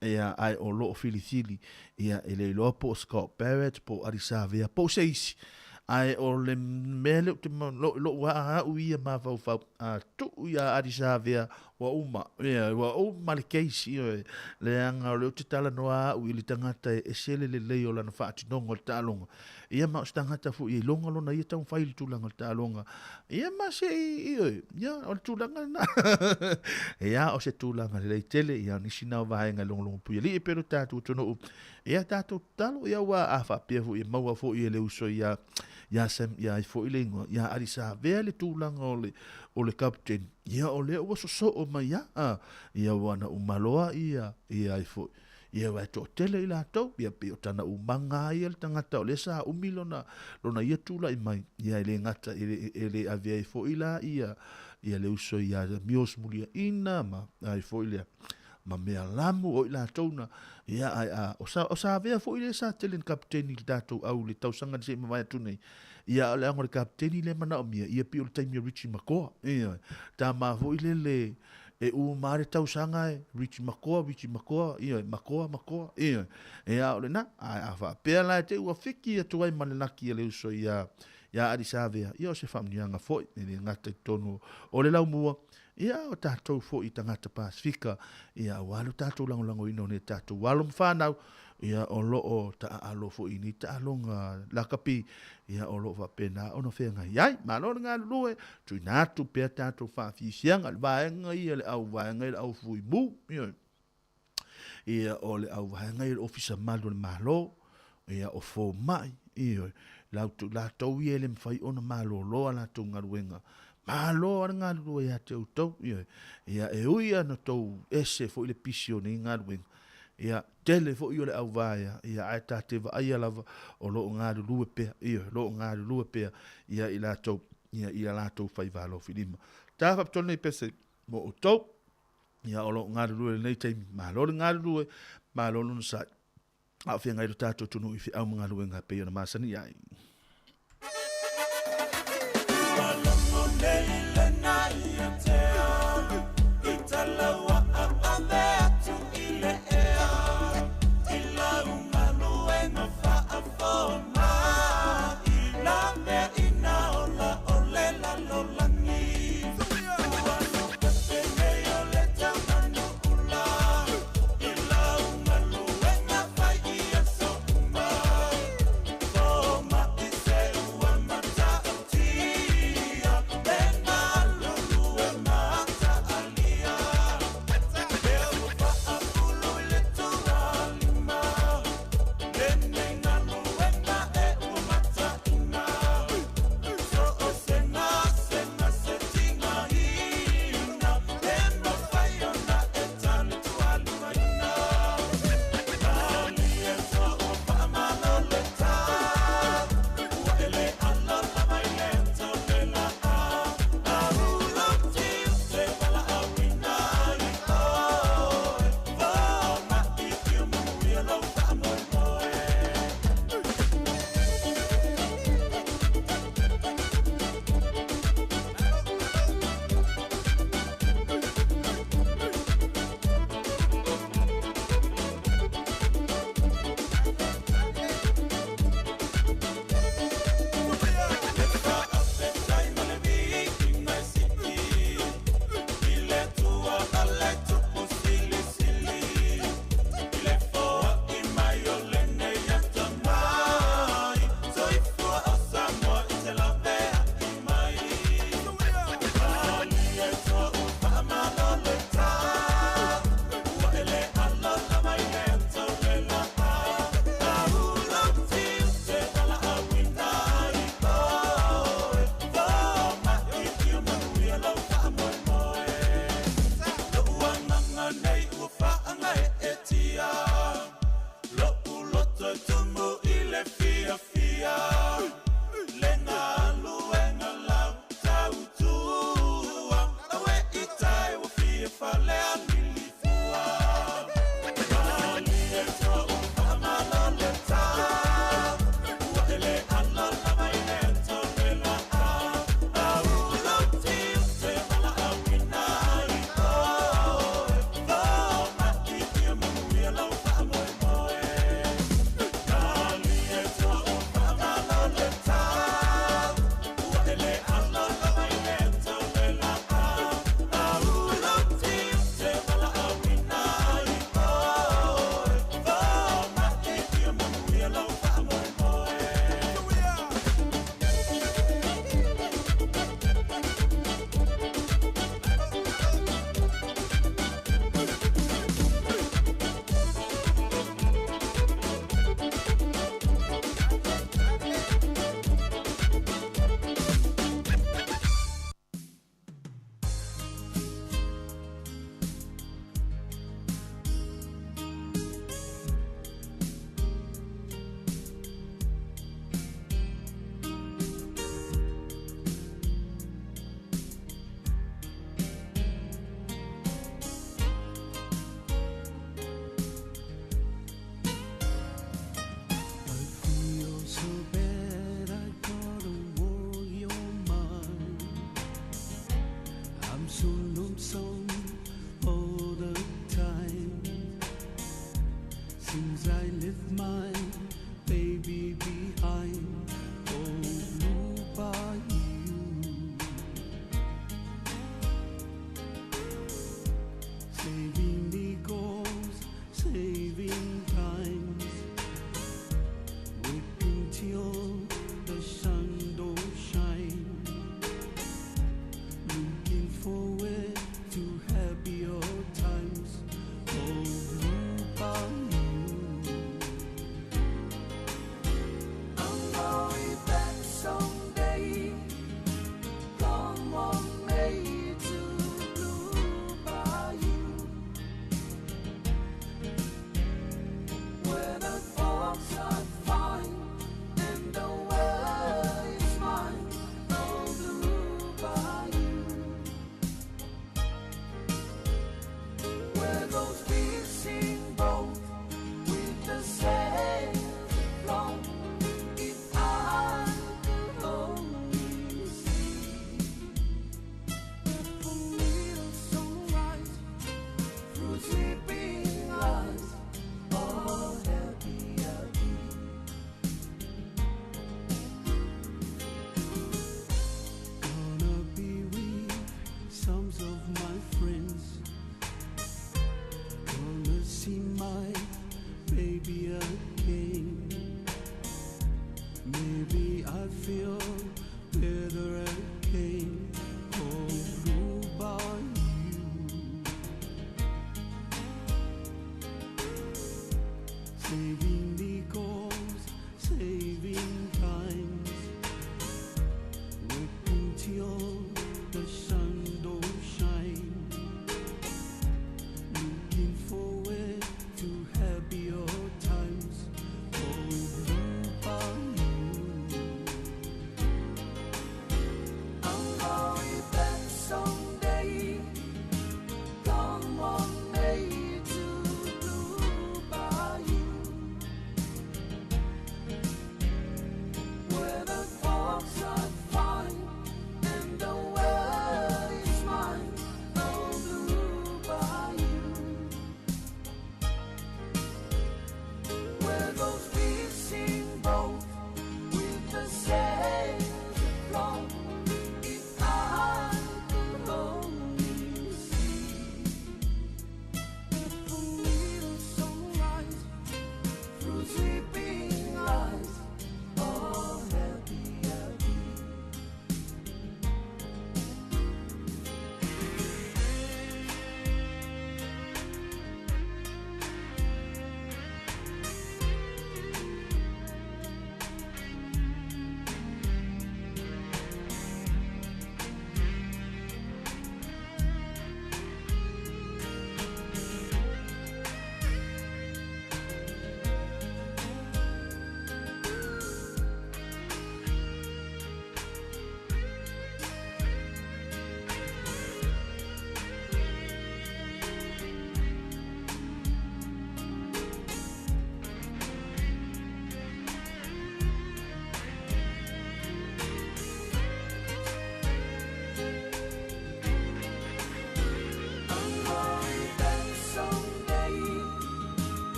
ia, ae o lo o filifili, ia, e le iloa po o Scott Barrett, po o Ardie Savea, po o se isi. Ae o le mea lea ou te lou a au ia mafaufau, a tuu ia Ardie Savea, ua uma, ia, ua uma le case, ioe, leaga o lea ou te talanoa au i le tagata e ese le lelei o lana faatinoga o le taaloga. Ia ma o se tagata foi e iloga lona ia taumafai i le tulaga o le taaloga. Ia ma se i, ioe, ia, o le tulaga lena. Ia, o se tulaga lelei tele, ia, o nisi na o vaega e logologo puialii e pei o le tatou atunuu. Ia, tatou tatalo, ia, ua a faapea foi e maua foi e le uso ia, ia Sam, ia ai foi le igoa, ia Ardie Savea le tulaga o le, o le kapeteni. Ia, o lea ua sosoo mai ia, a, ia ua na uma loa ia, ia ai foi. Ia ua e toatele i latou, ia pei o tana umaga ia le tagata o lea sa umi lona, lona ia tulai mai, ia e le gata, e le, e le ave ai foi la ia, ia le uso ia Mios Muliaina ma ai foi lea, ma mea lamu o i latou na, ia ai a, o sa, o sa avea foi lea sa tele ni kapeteni i le tatou au le tausaga ni se i mavae atu nei, ia o le aga o le kapeteni lea manaomia, ia pei o le taimi o Richie McCaw, ia, tama foi lele, E uma le tausaga e Richie McCaw, Richie McCaw, ioe, McCaw, McCaw, ioe. E a o lena, ae a faapea la e te ua fiki atu ai ma le laki a le uso ia, ia Ardie Savea, ia o se faamanuiaga foi, e le gata i totonu o le laumua, ia o tatou foi i tagata Pasifika, ia aua lo tatou lagolagoina o nei tatou alo ma fanau, ia o lo o taaalo foi i nei taaloga lakapi, ia o lo o faapena ona feagai ai. Malo le galulue, tuuina atu pea tatou faafiafiaga, le vaega ia le au vaega ia le au fuimu, ia, ia o le au vaega ia le Ofisa Malu o le Malo, ia o fomai, ia, Lautou, latou ia e le mafai ona malolo a latou galuega. Malo lava le galulue ia te outou, ioe. Ia, e ui lava ina outou ese foi le pisi o nei galuega, ia, tele foi o le auvaea, ia, ae ta te vaaia lava o lo o galulue pea, ioe, o lo o galulue pea, ia, i latou, ia, i a latou faiva alofilima. Ta faapitoa lenei pese mo outou, ia, o lo o galulue i lenei taimi. Malo le galulue, malo le onosai. A o feagai lo tatou atunuu i feau ma galuega e pei ona masani ai.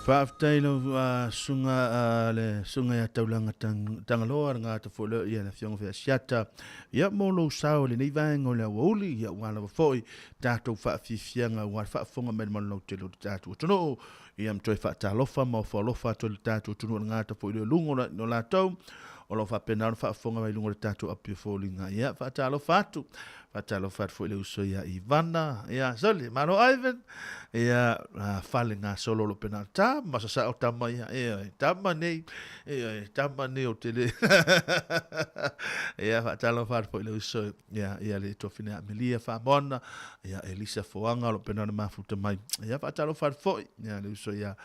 Faafetai lau susuga le susuga ia Taulaga Tagaloa le gata foi lea ia le Afioga foi Asiata ia mo lou sao i lenei vaega o le aoauli ia aua lava foi tatou faafiafiaga aua le faafofoga mai le malolautele o le tatou atunuu ia ma toe faatalofa ma ofo alofa atu i le tatou atunuu le gata foi lea luga o latou o lo o faapena ona faafofoga mai luga o le tatou api o foliga. Ia, faatalofa atu. Faatalofa atu foi i le uso ia Ivana. Ia, sole, malo Ivan. Ia, fale gasolo lo pena tama sa sao tama ia. Ia, tama nei. Ia, tama nei o tele. Ia, faatalofa atu foi i le uso ia, ia le tofine Amelia Faamona. Ia, Elisa Foanga lo pena ona mafuta mai. Ia, faatalofa atu foi. Ia, le uso ia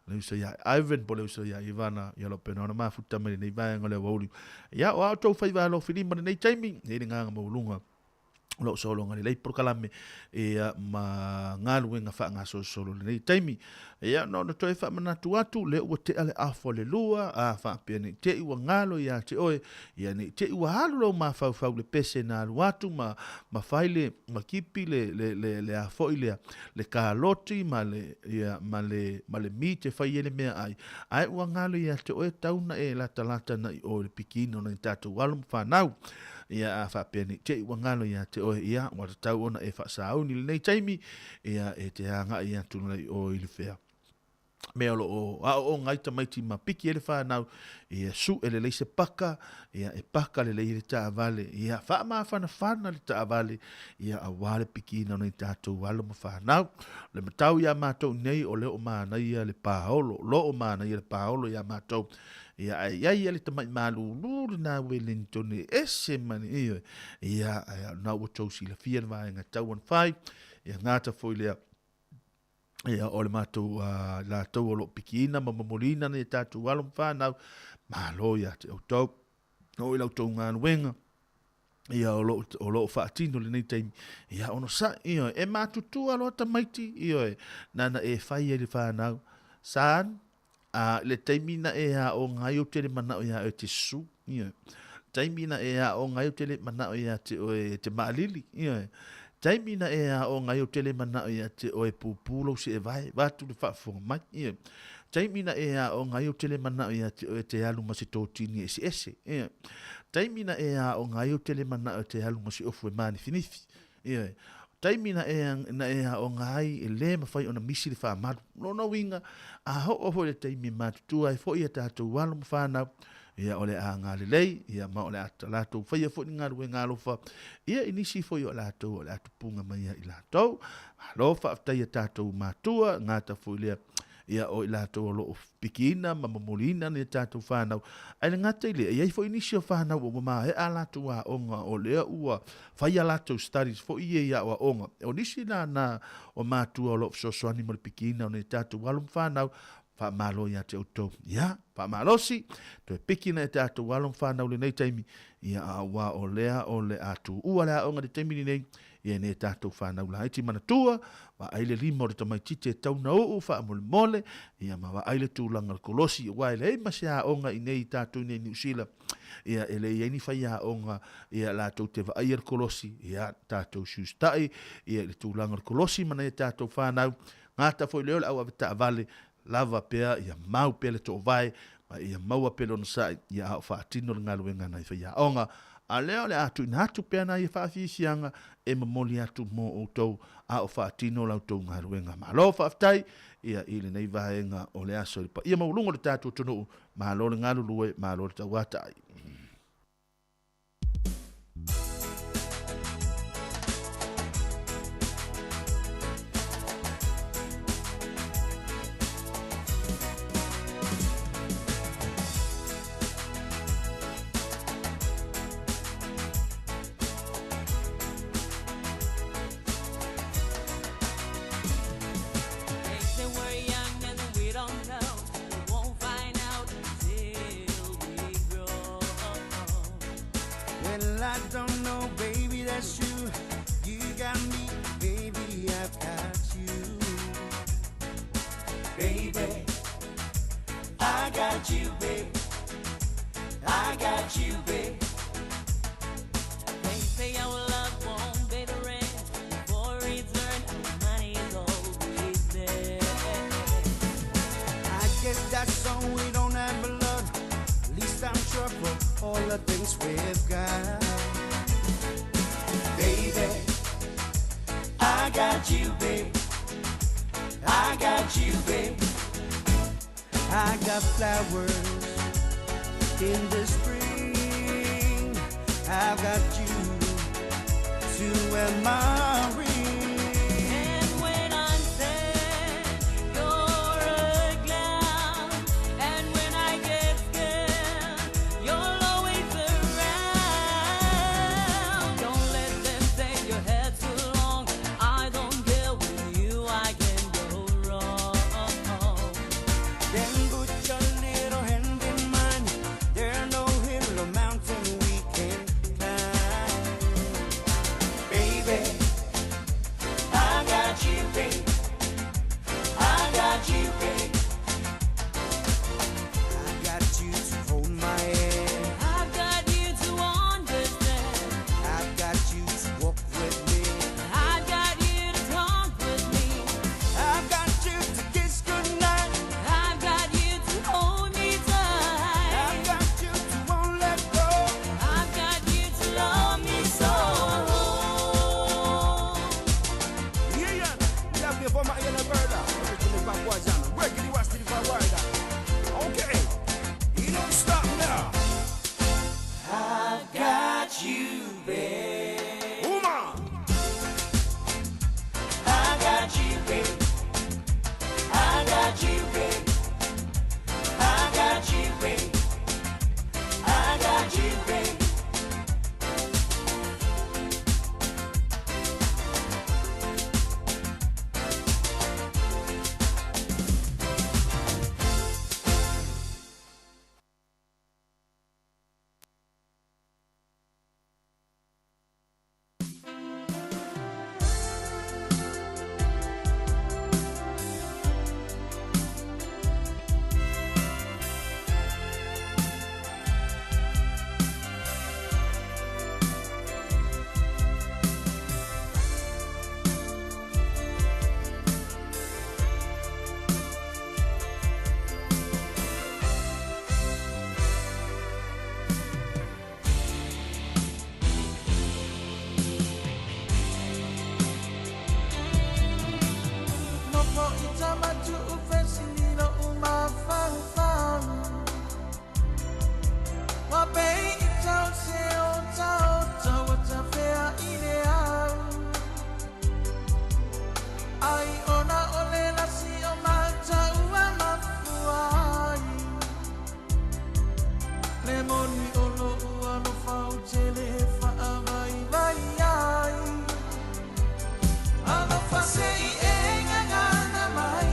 le uso ia Ivan po le uso ia Ivana ia lo pena ona mafuta mai lenei vaega o le aoauli. Ia o a outou faiva alofilima lenei taimi, e i le agaga maualuga o lo o sologa lelei polokalame ia ma galuega faagasolosolo lenei taimi. Ia na ona toe faamanatu atu, lea ua tea le afa o le lua, a faapea nei te i ua galo ia te oe, ia nei te i ua alu lou mafaufau le pese na alu atu ma, ma fai le, ma kipi le, le, le, le a foi lea, le kaloti ma le, ia, ma le, ma le meat e fai ai le meaai, ae ua galo ia te oe tau na e latalata na i o i le pikiina o nai tatou alo ma fanau. Ia, a faapea nei te i ua galo ia te oe, ia, ua tatau ona e faasauni i lenei taimi, ia, e te agai atu na i o i le fea. Mea o lo o aooga ai tamaiti ma piki ai le whanau, ia suʻe lelei se paka, ia e paka lelei le taavale, ia faamafanafana le taavale, ia aua le pikiina o nei tatou alo ma whanau. Le matau iā matou nei o lea o manaia le paolo, lo o manaia le paolo iā matou. Ia ae iai ia le tamai malulu lena Wellington e ese ma le ioe. Ia ae na ua tou silafia le vaega tau ona fai, ia gata foi lea ia o le matou latou o lo o pikiina ma momoliina nei tatou alo ma fanau, malo ia te outou. Oo i la outou galuega, ia o lo o lo o faatino lenei taimi, ia onosai, ioe, e matutua loa tamaiti, ioe, nana e fai ai le fanau, son, a le taimi na e aoga ai ou te le manao iā oe e te susu, ioe, taimi na e aoga ai ou te le manao iā te oe e te maalili, ioe, taimi na e aoga ai ou te le manao iā te oe e pupū lou seevae, vaeatu le faafofoga mai, ioe, taimi na e aoga ai ou te le manao iā te oe e te alu ma se totini eseese, ioe, taimi na e aoga ai ou te le manao e te alu ma se ofu e mānifinifi, Ioe. Taimi na e, na e aoga ai, e lē mawhai ona misi le whaamaru. Lona uiga, a oo foi le taimi e matutua ai foi a tatou alo ma whanau, ia o le a galelei, ia ma o le a latou faia foi ni galuega alofa, ia i nisi foi o latou o le a tupuga mai ia i latou. Malo faafetai ia tatou matua, gata foi lea ia o i latou o lo o pikiina ma momoliina ni a tatou whanau. Ae le gata i lea, e i ai foi nisi o whanau ua maea a latou aoga o lea ua fai a latou studies foi ia i aoaoga. O nisi la na o matua o lo o fesoasoani mo le pikiina o ni a tatou alo ma whanau, faamalo ia te outou. Ia, faamalosi, toe piki nai a tatou alo ma whanau lenei taimi, ia a ua o lea o le a tuua le aoga i le taimi lenei, Ia nei tatou fanau laiti manatua, vaai le lima o le tamaititi e tau na uu faamolemole, ia ma vaai le tulaga o le kolosi, aua e leai ma se aoga i nei tatou i nei Niu Sila, ia e leai ai ni faiaoga ia latou te vaaia le kolosi, ia tatou siusitai ia i le tulaga o le kolosi ma nai a tatou fanau, gata foi lea o le au avetaavale, lava pea ia mau pea le toovae ma ia maua pea le onosai ia a o faatino le galuega a nai faiaoga. A lea o le a tuuina atu pea nai faafiafiaga e momoli atu mo outou a o faatino la outou galuega. Malo faafetai ia i lenei vaega o le aso i le paia maualuga o le tatou atunuu. Malo le galulue, malo le tauatai. the things we've got. Baby, I got you, babe. I got you, babe. I got flowers in the spring. I've got you to wear my ring. And when I'm sad, you're a clown. And when I get scared, you're always around. Don't let them say your head's too long. I don't care, with you I can go wrong. Then put your little hand in mine. There no hill or mountain we can climb. Baby, I got you, babe. I got you, babe. I got you to hold my hand. I've got you to understand. I've got you to walk with me. I've got you to talk with me. I've got you to kiss goodnight. I've got you to hold me tight. I've got you to won't let go. I've got you to love me so. Yeah, yeah. Love you for my inner brother. Originally from Guajana. Regularly watch the Wada. Okay. You don't stop now. I got you, babe. Woman. I got you, babe. I got you, babe. I got you, babe. I got you, babe. Nofo i tamatu u fesililo u mafaufau. Wa pei i tau se o tau tau o tawhea i le au. Ai ona o le lasi o mataua mafua ai. Le moni o lo ua lo fau tele whaavai vai ai. Alofa se i e ngangana mai.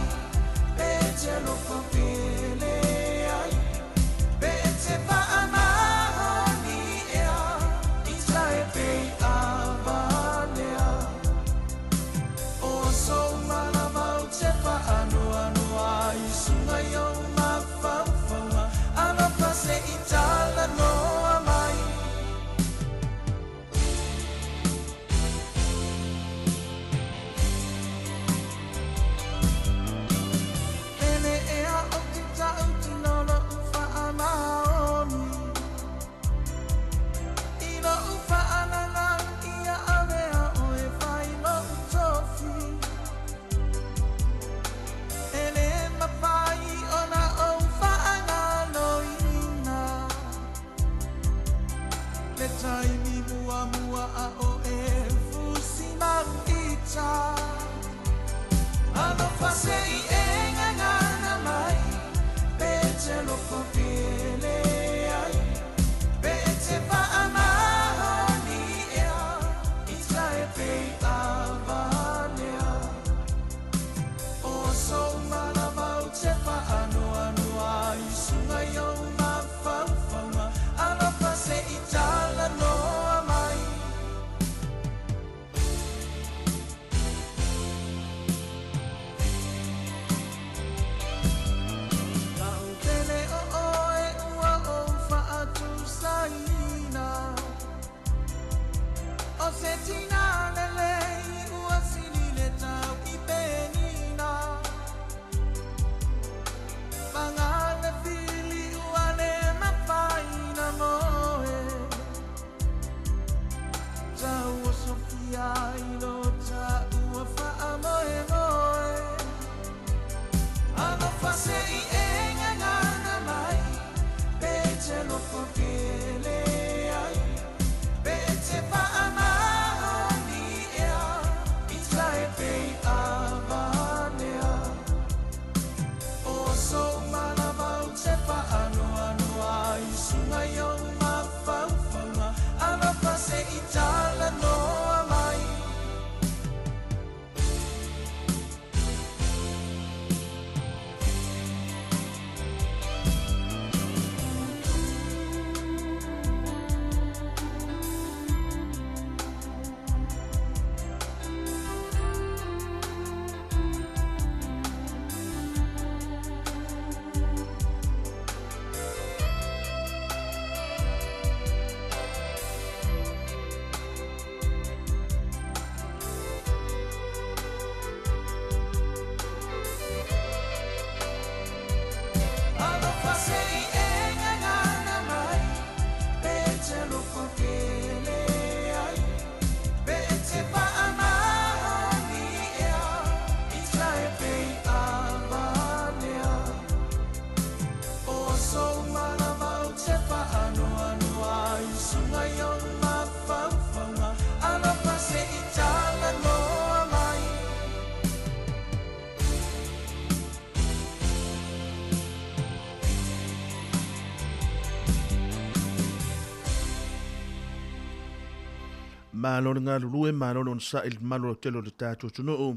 Malo le galulue, malo le onosai i le mamalu lautele o le tatou atunuu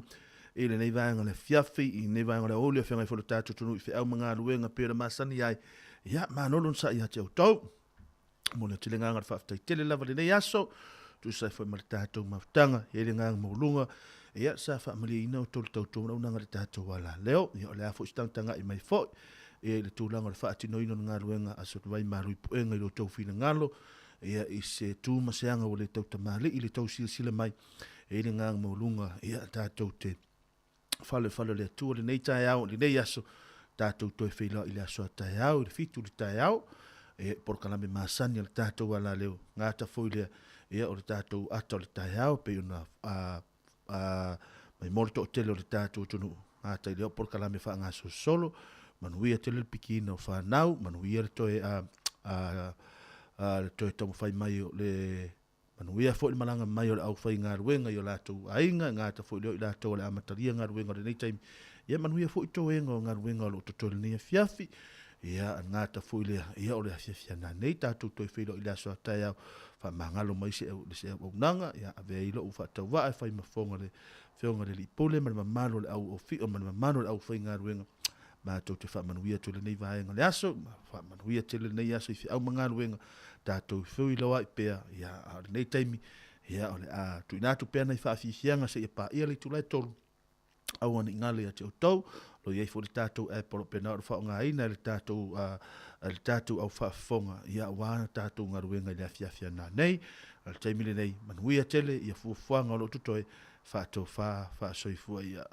i lenei vaega o le afiafi, i lenei vaega o le aoauli, afioga ai foi le tatou atunuu i feau ma galuega e pei ona masani ai. Ia, malo le onosai ia te outou. Momoli atu le agaga o le faafetai tele lava i lenei aso, tusa ai foi ma le tatou mafutaga, e i ai le agaga maualuga, ia sa faamalieina outou i le tautua ma le auaunaga i le tatou alaleo. Ia o le a foi se tagatagai mai foi ia i le tulaga o le faatinoina o le galuega a Sotuvai Malu i Puega i lo outou finagalo, ia i se tu ma se aga ua le tautamalii i le tou silasila mai, e i ai le agaga maualuga, ia tatou te fale fale o le Atua lenei taeao, lenei aso, tatou toe feiloai i le aso a taeao, i le 7 i le taeao, e polokalame masani a le tatou alaleo, gata foi lea, ia o le tatou ata o le taeao, pei ona a, a, mai mo le toatele o le tatou atunuu, gata i lea o polokalame faagasolosolo, manuia tele le pikiina o fanau, manuia le toe, a, a, a, le toe taumafai mai o le Manuia foi le malaga mai o le aufaigaluega i o latou aiga, e gata foi lea o i latou o le amatalia galuega o lenei taimi. Ia manuia foi toega o galuega o lo o totoe i lenei afiafi. Ia, gata foi lea, ia o le afiafi a nanei, tatou toe feiloai i le aso a taeao, faamagalo mai se, se auaunaga, ia avea ai lou faatauvaa e fai ma fofoga le Afioga i le Alii Pule ma le mamalu o le au ofio ma le mamalu o le aufaigaluega. Matou te faamanuia atu i lenei vaega o le aso, faamanuia tele lenei aso i feau ma galuega, tatou feuiloai pea, ia, a o lenei taimi, ia, o le a tuuina atu pea nai faafiafiaga seia paia le itula e 3, aua ne i galo ia te outou, o lo o i ai foi le tatou app o lo o pena o le faaaogaina e le tatou, le tatou au faafofoga, ia, aua tatou galuega i le afiafi a nanei. O le taimi lenei, manuia tele ia fuafuaga o lo o totoe, faatofa, faasoifua ia.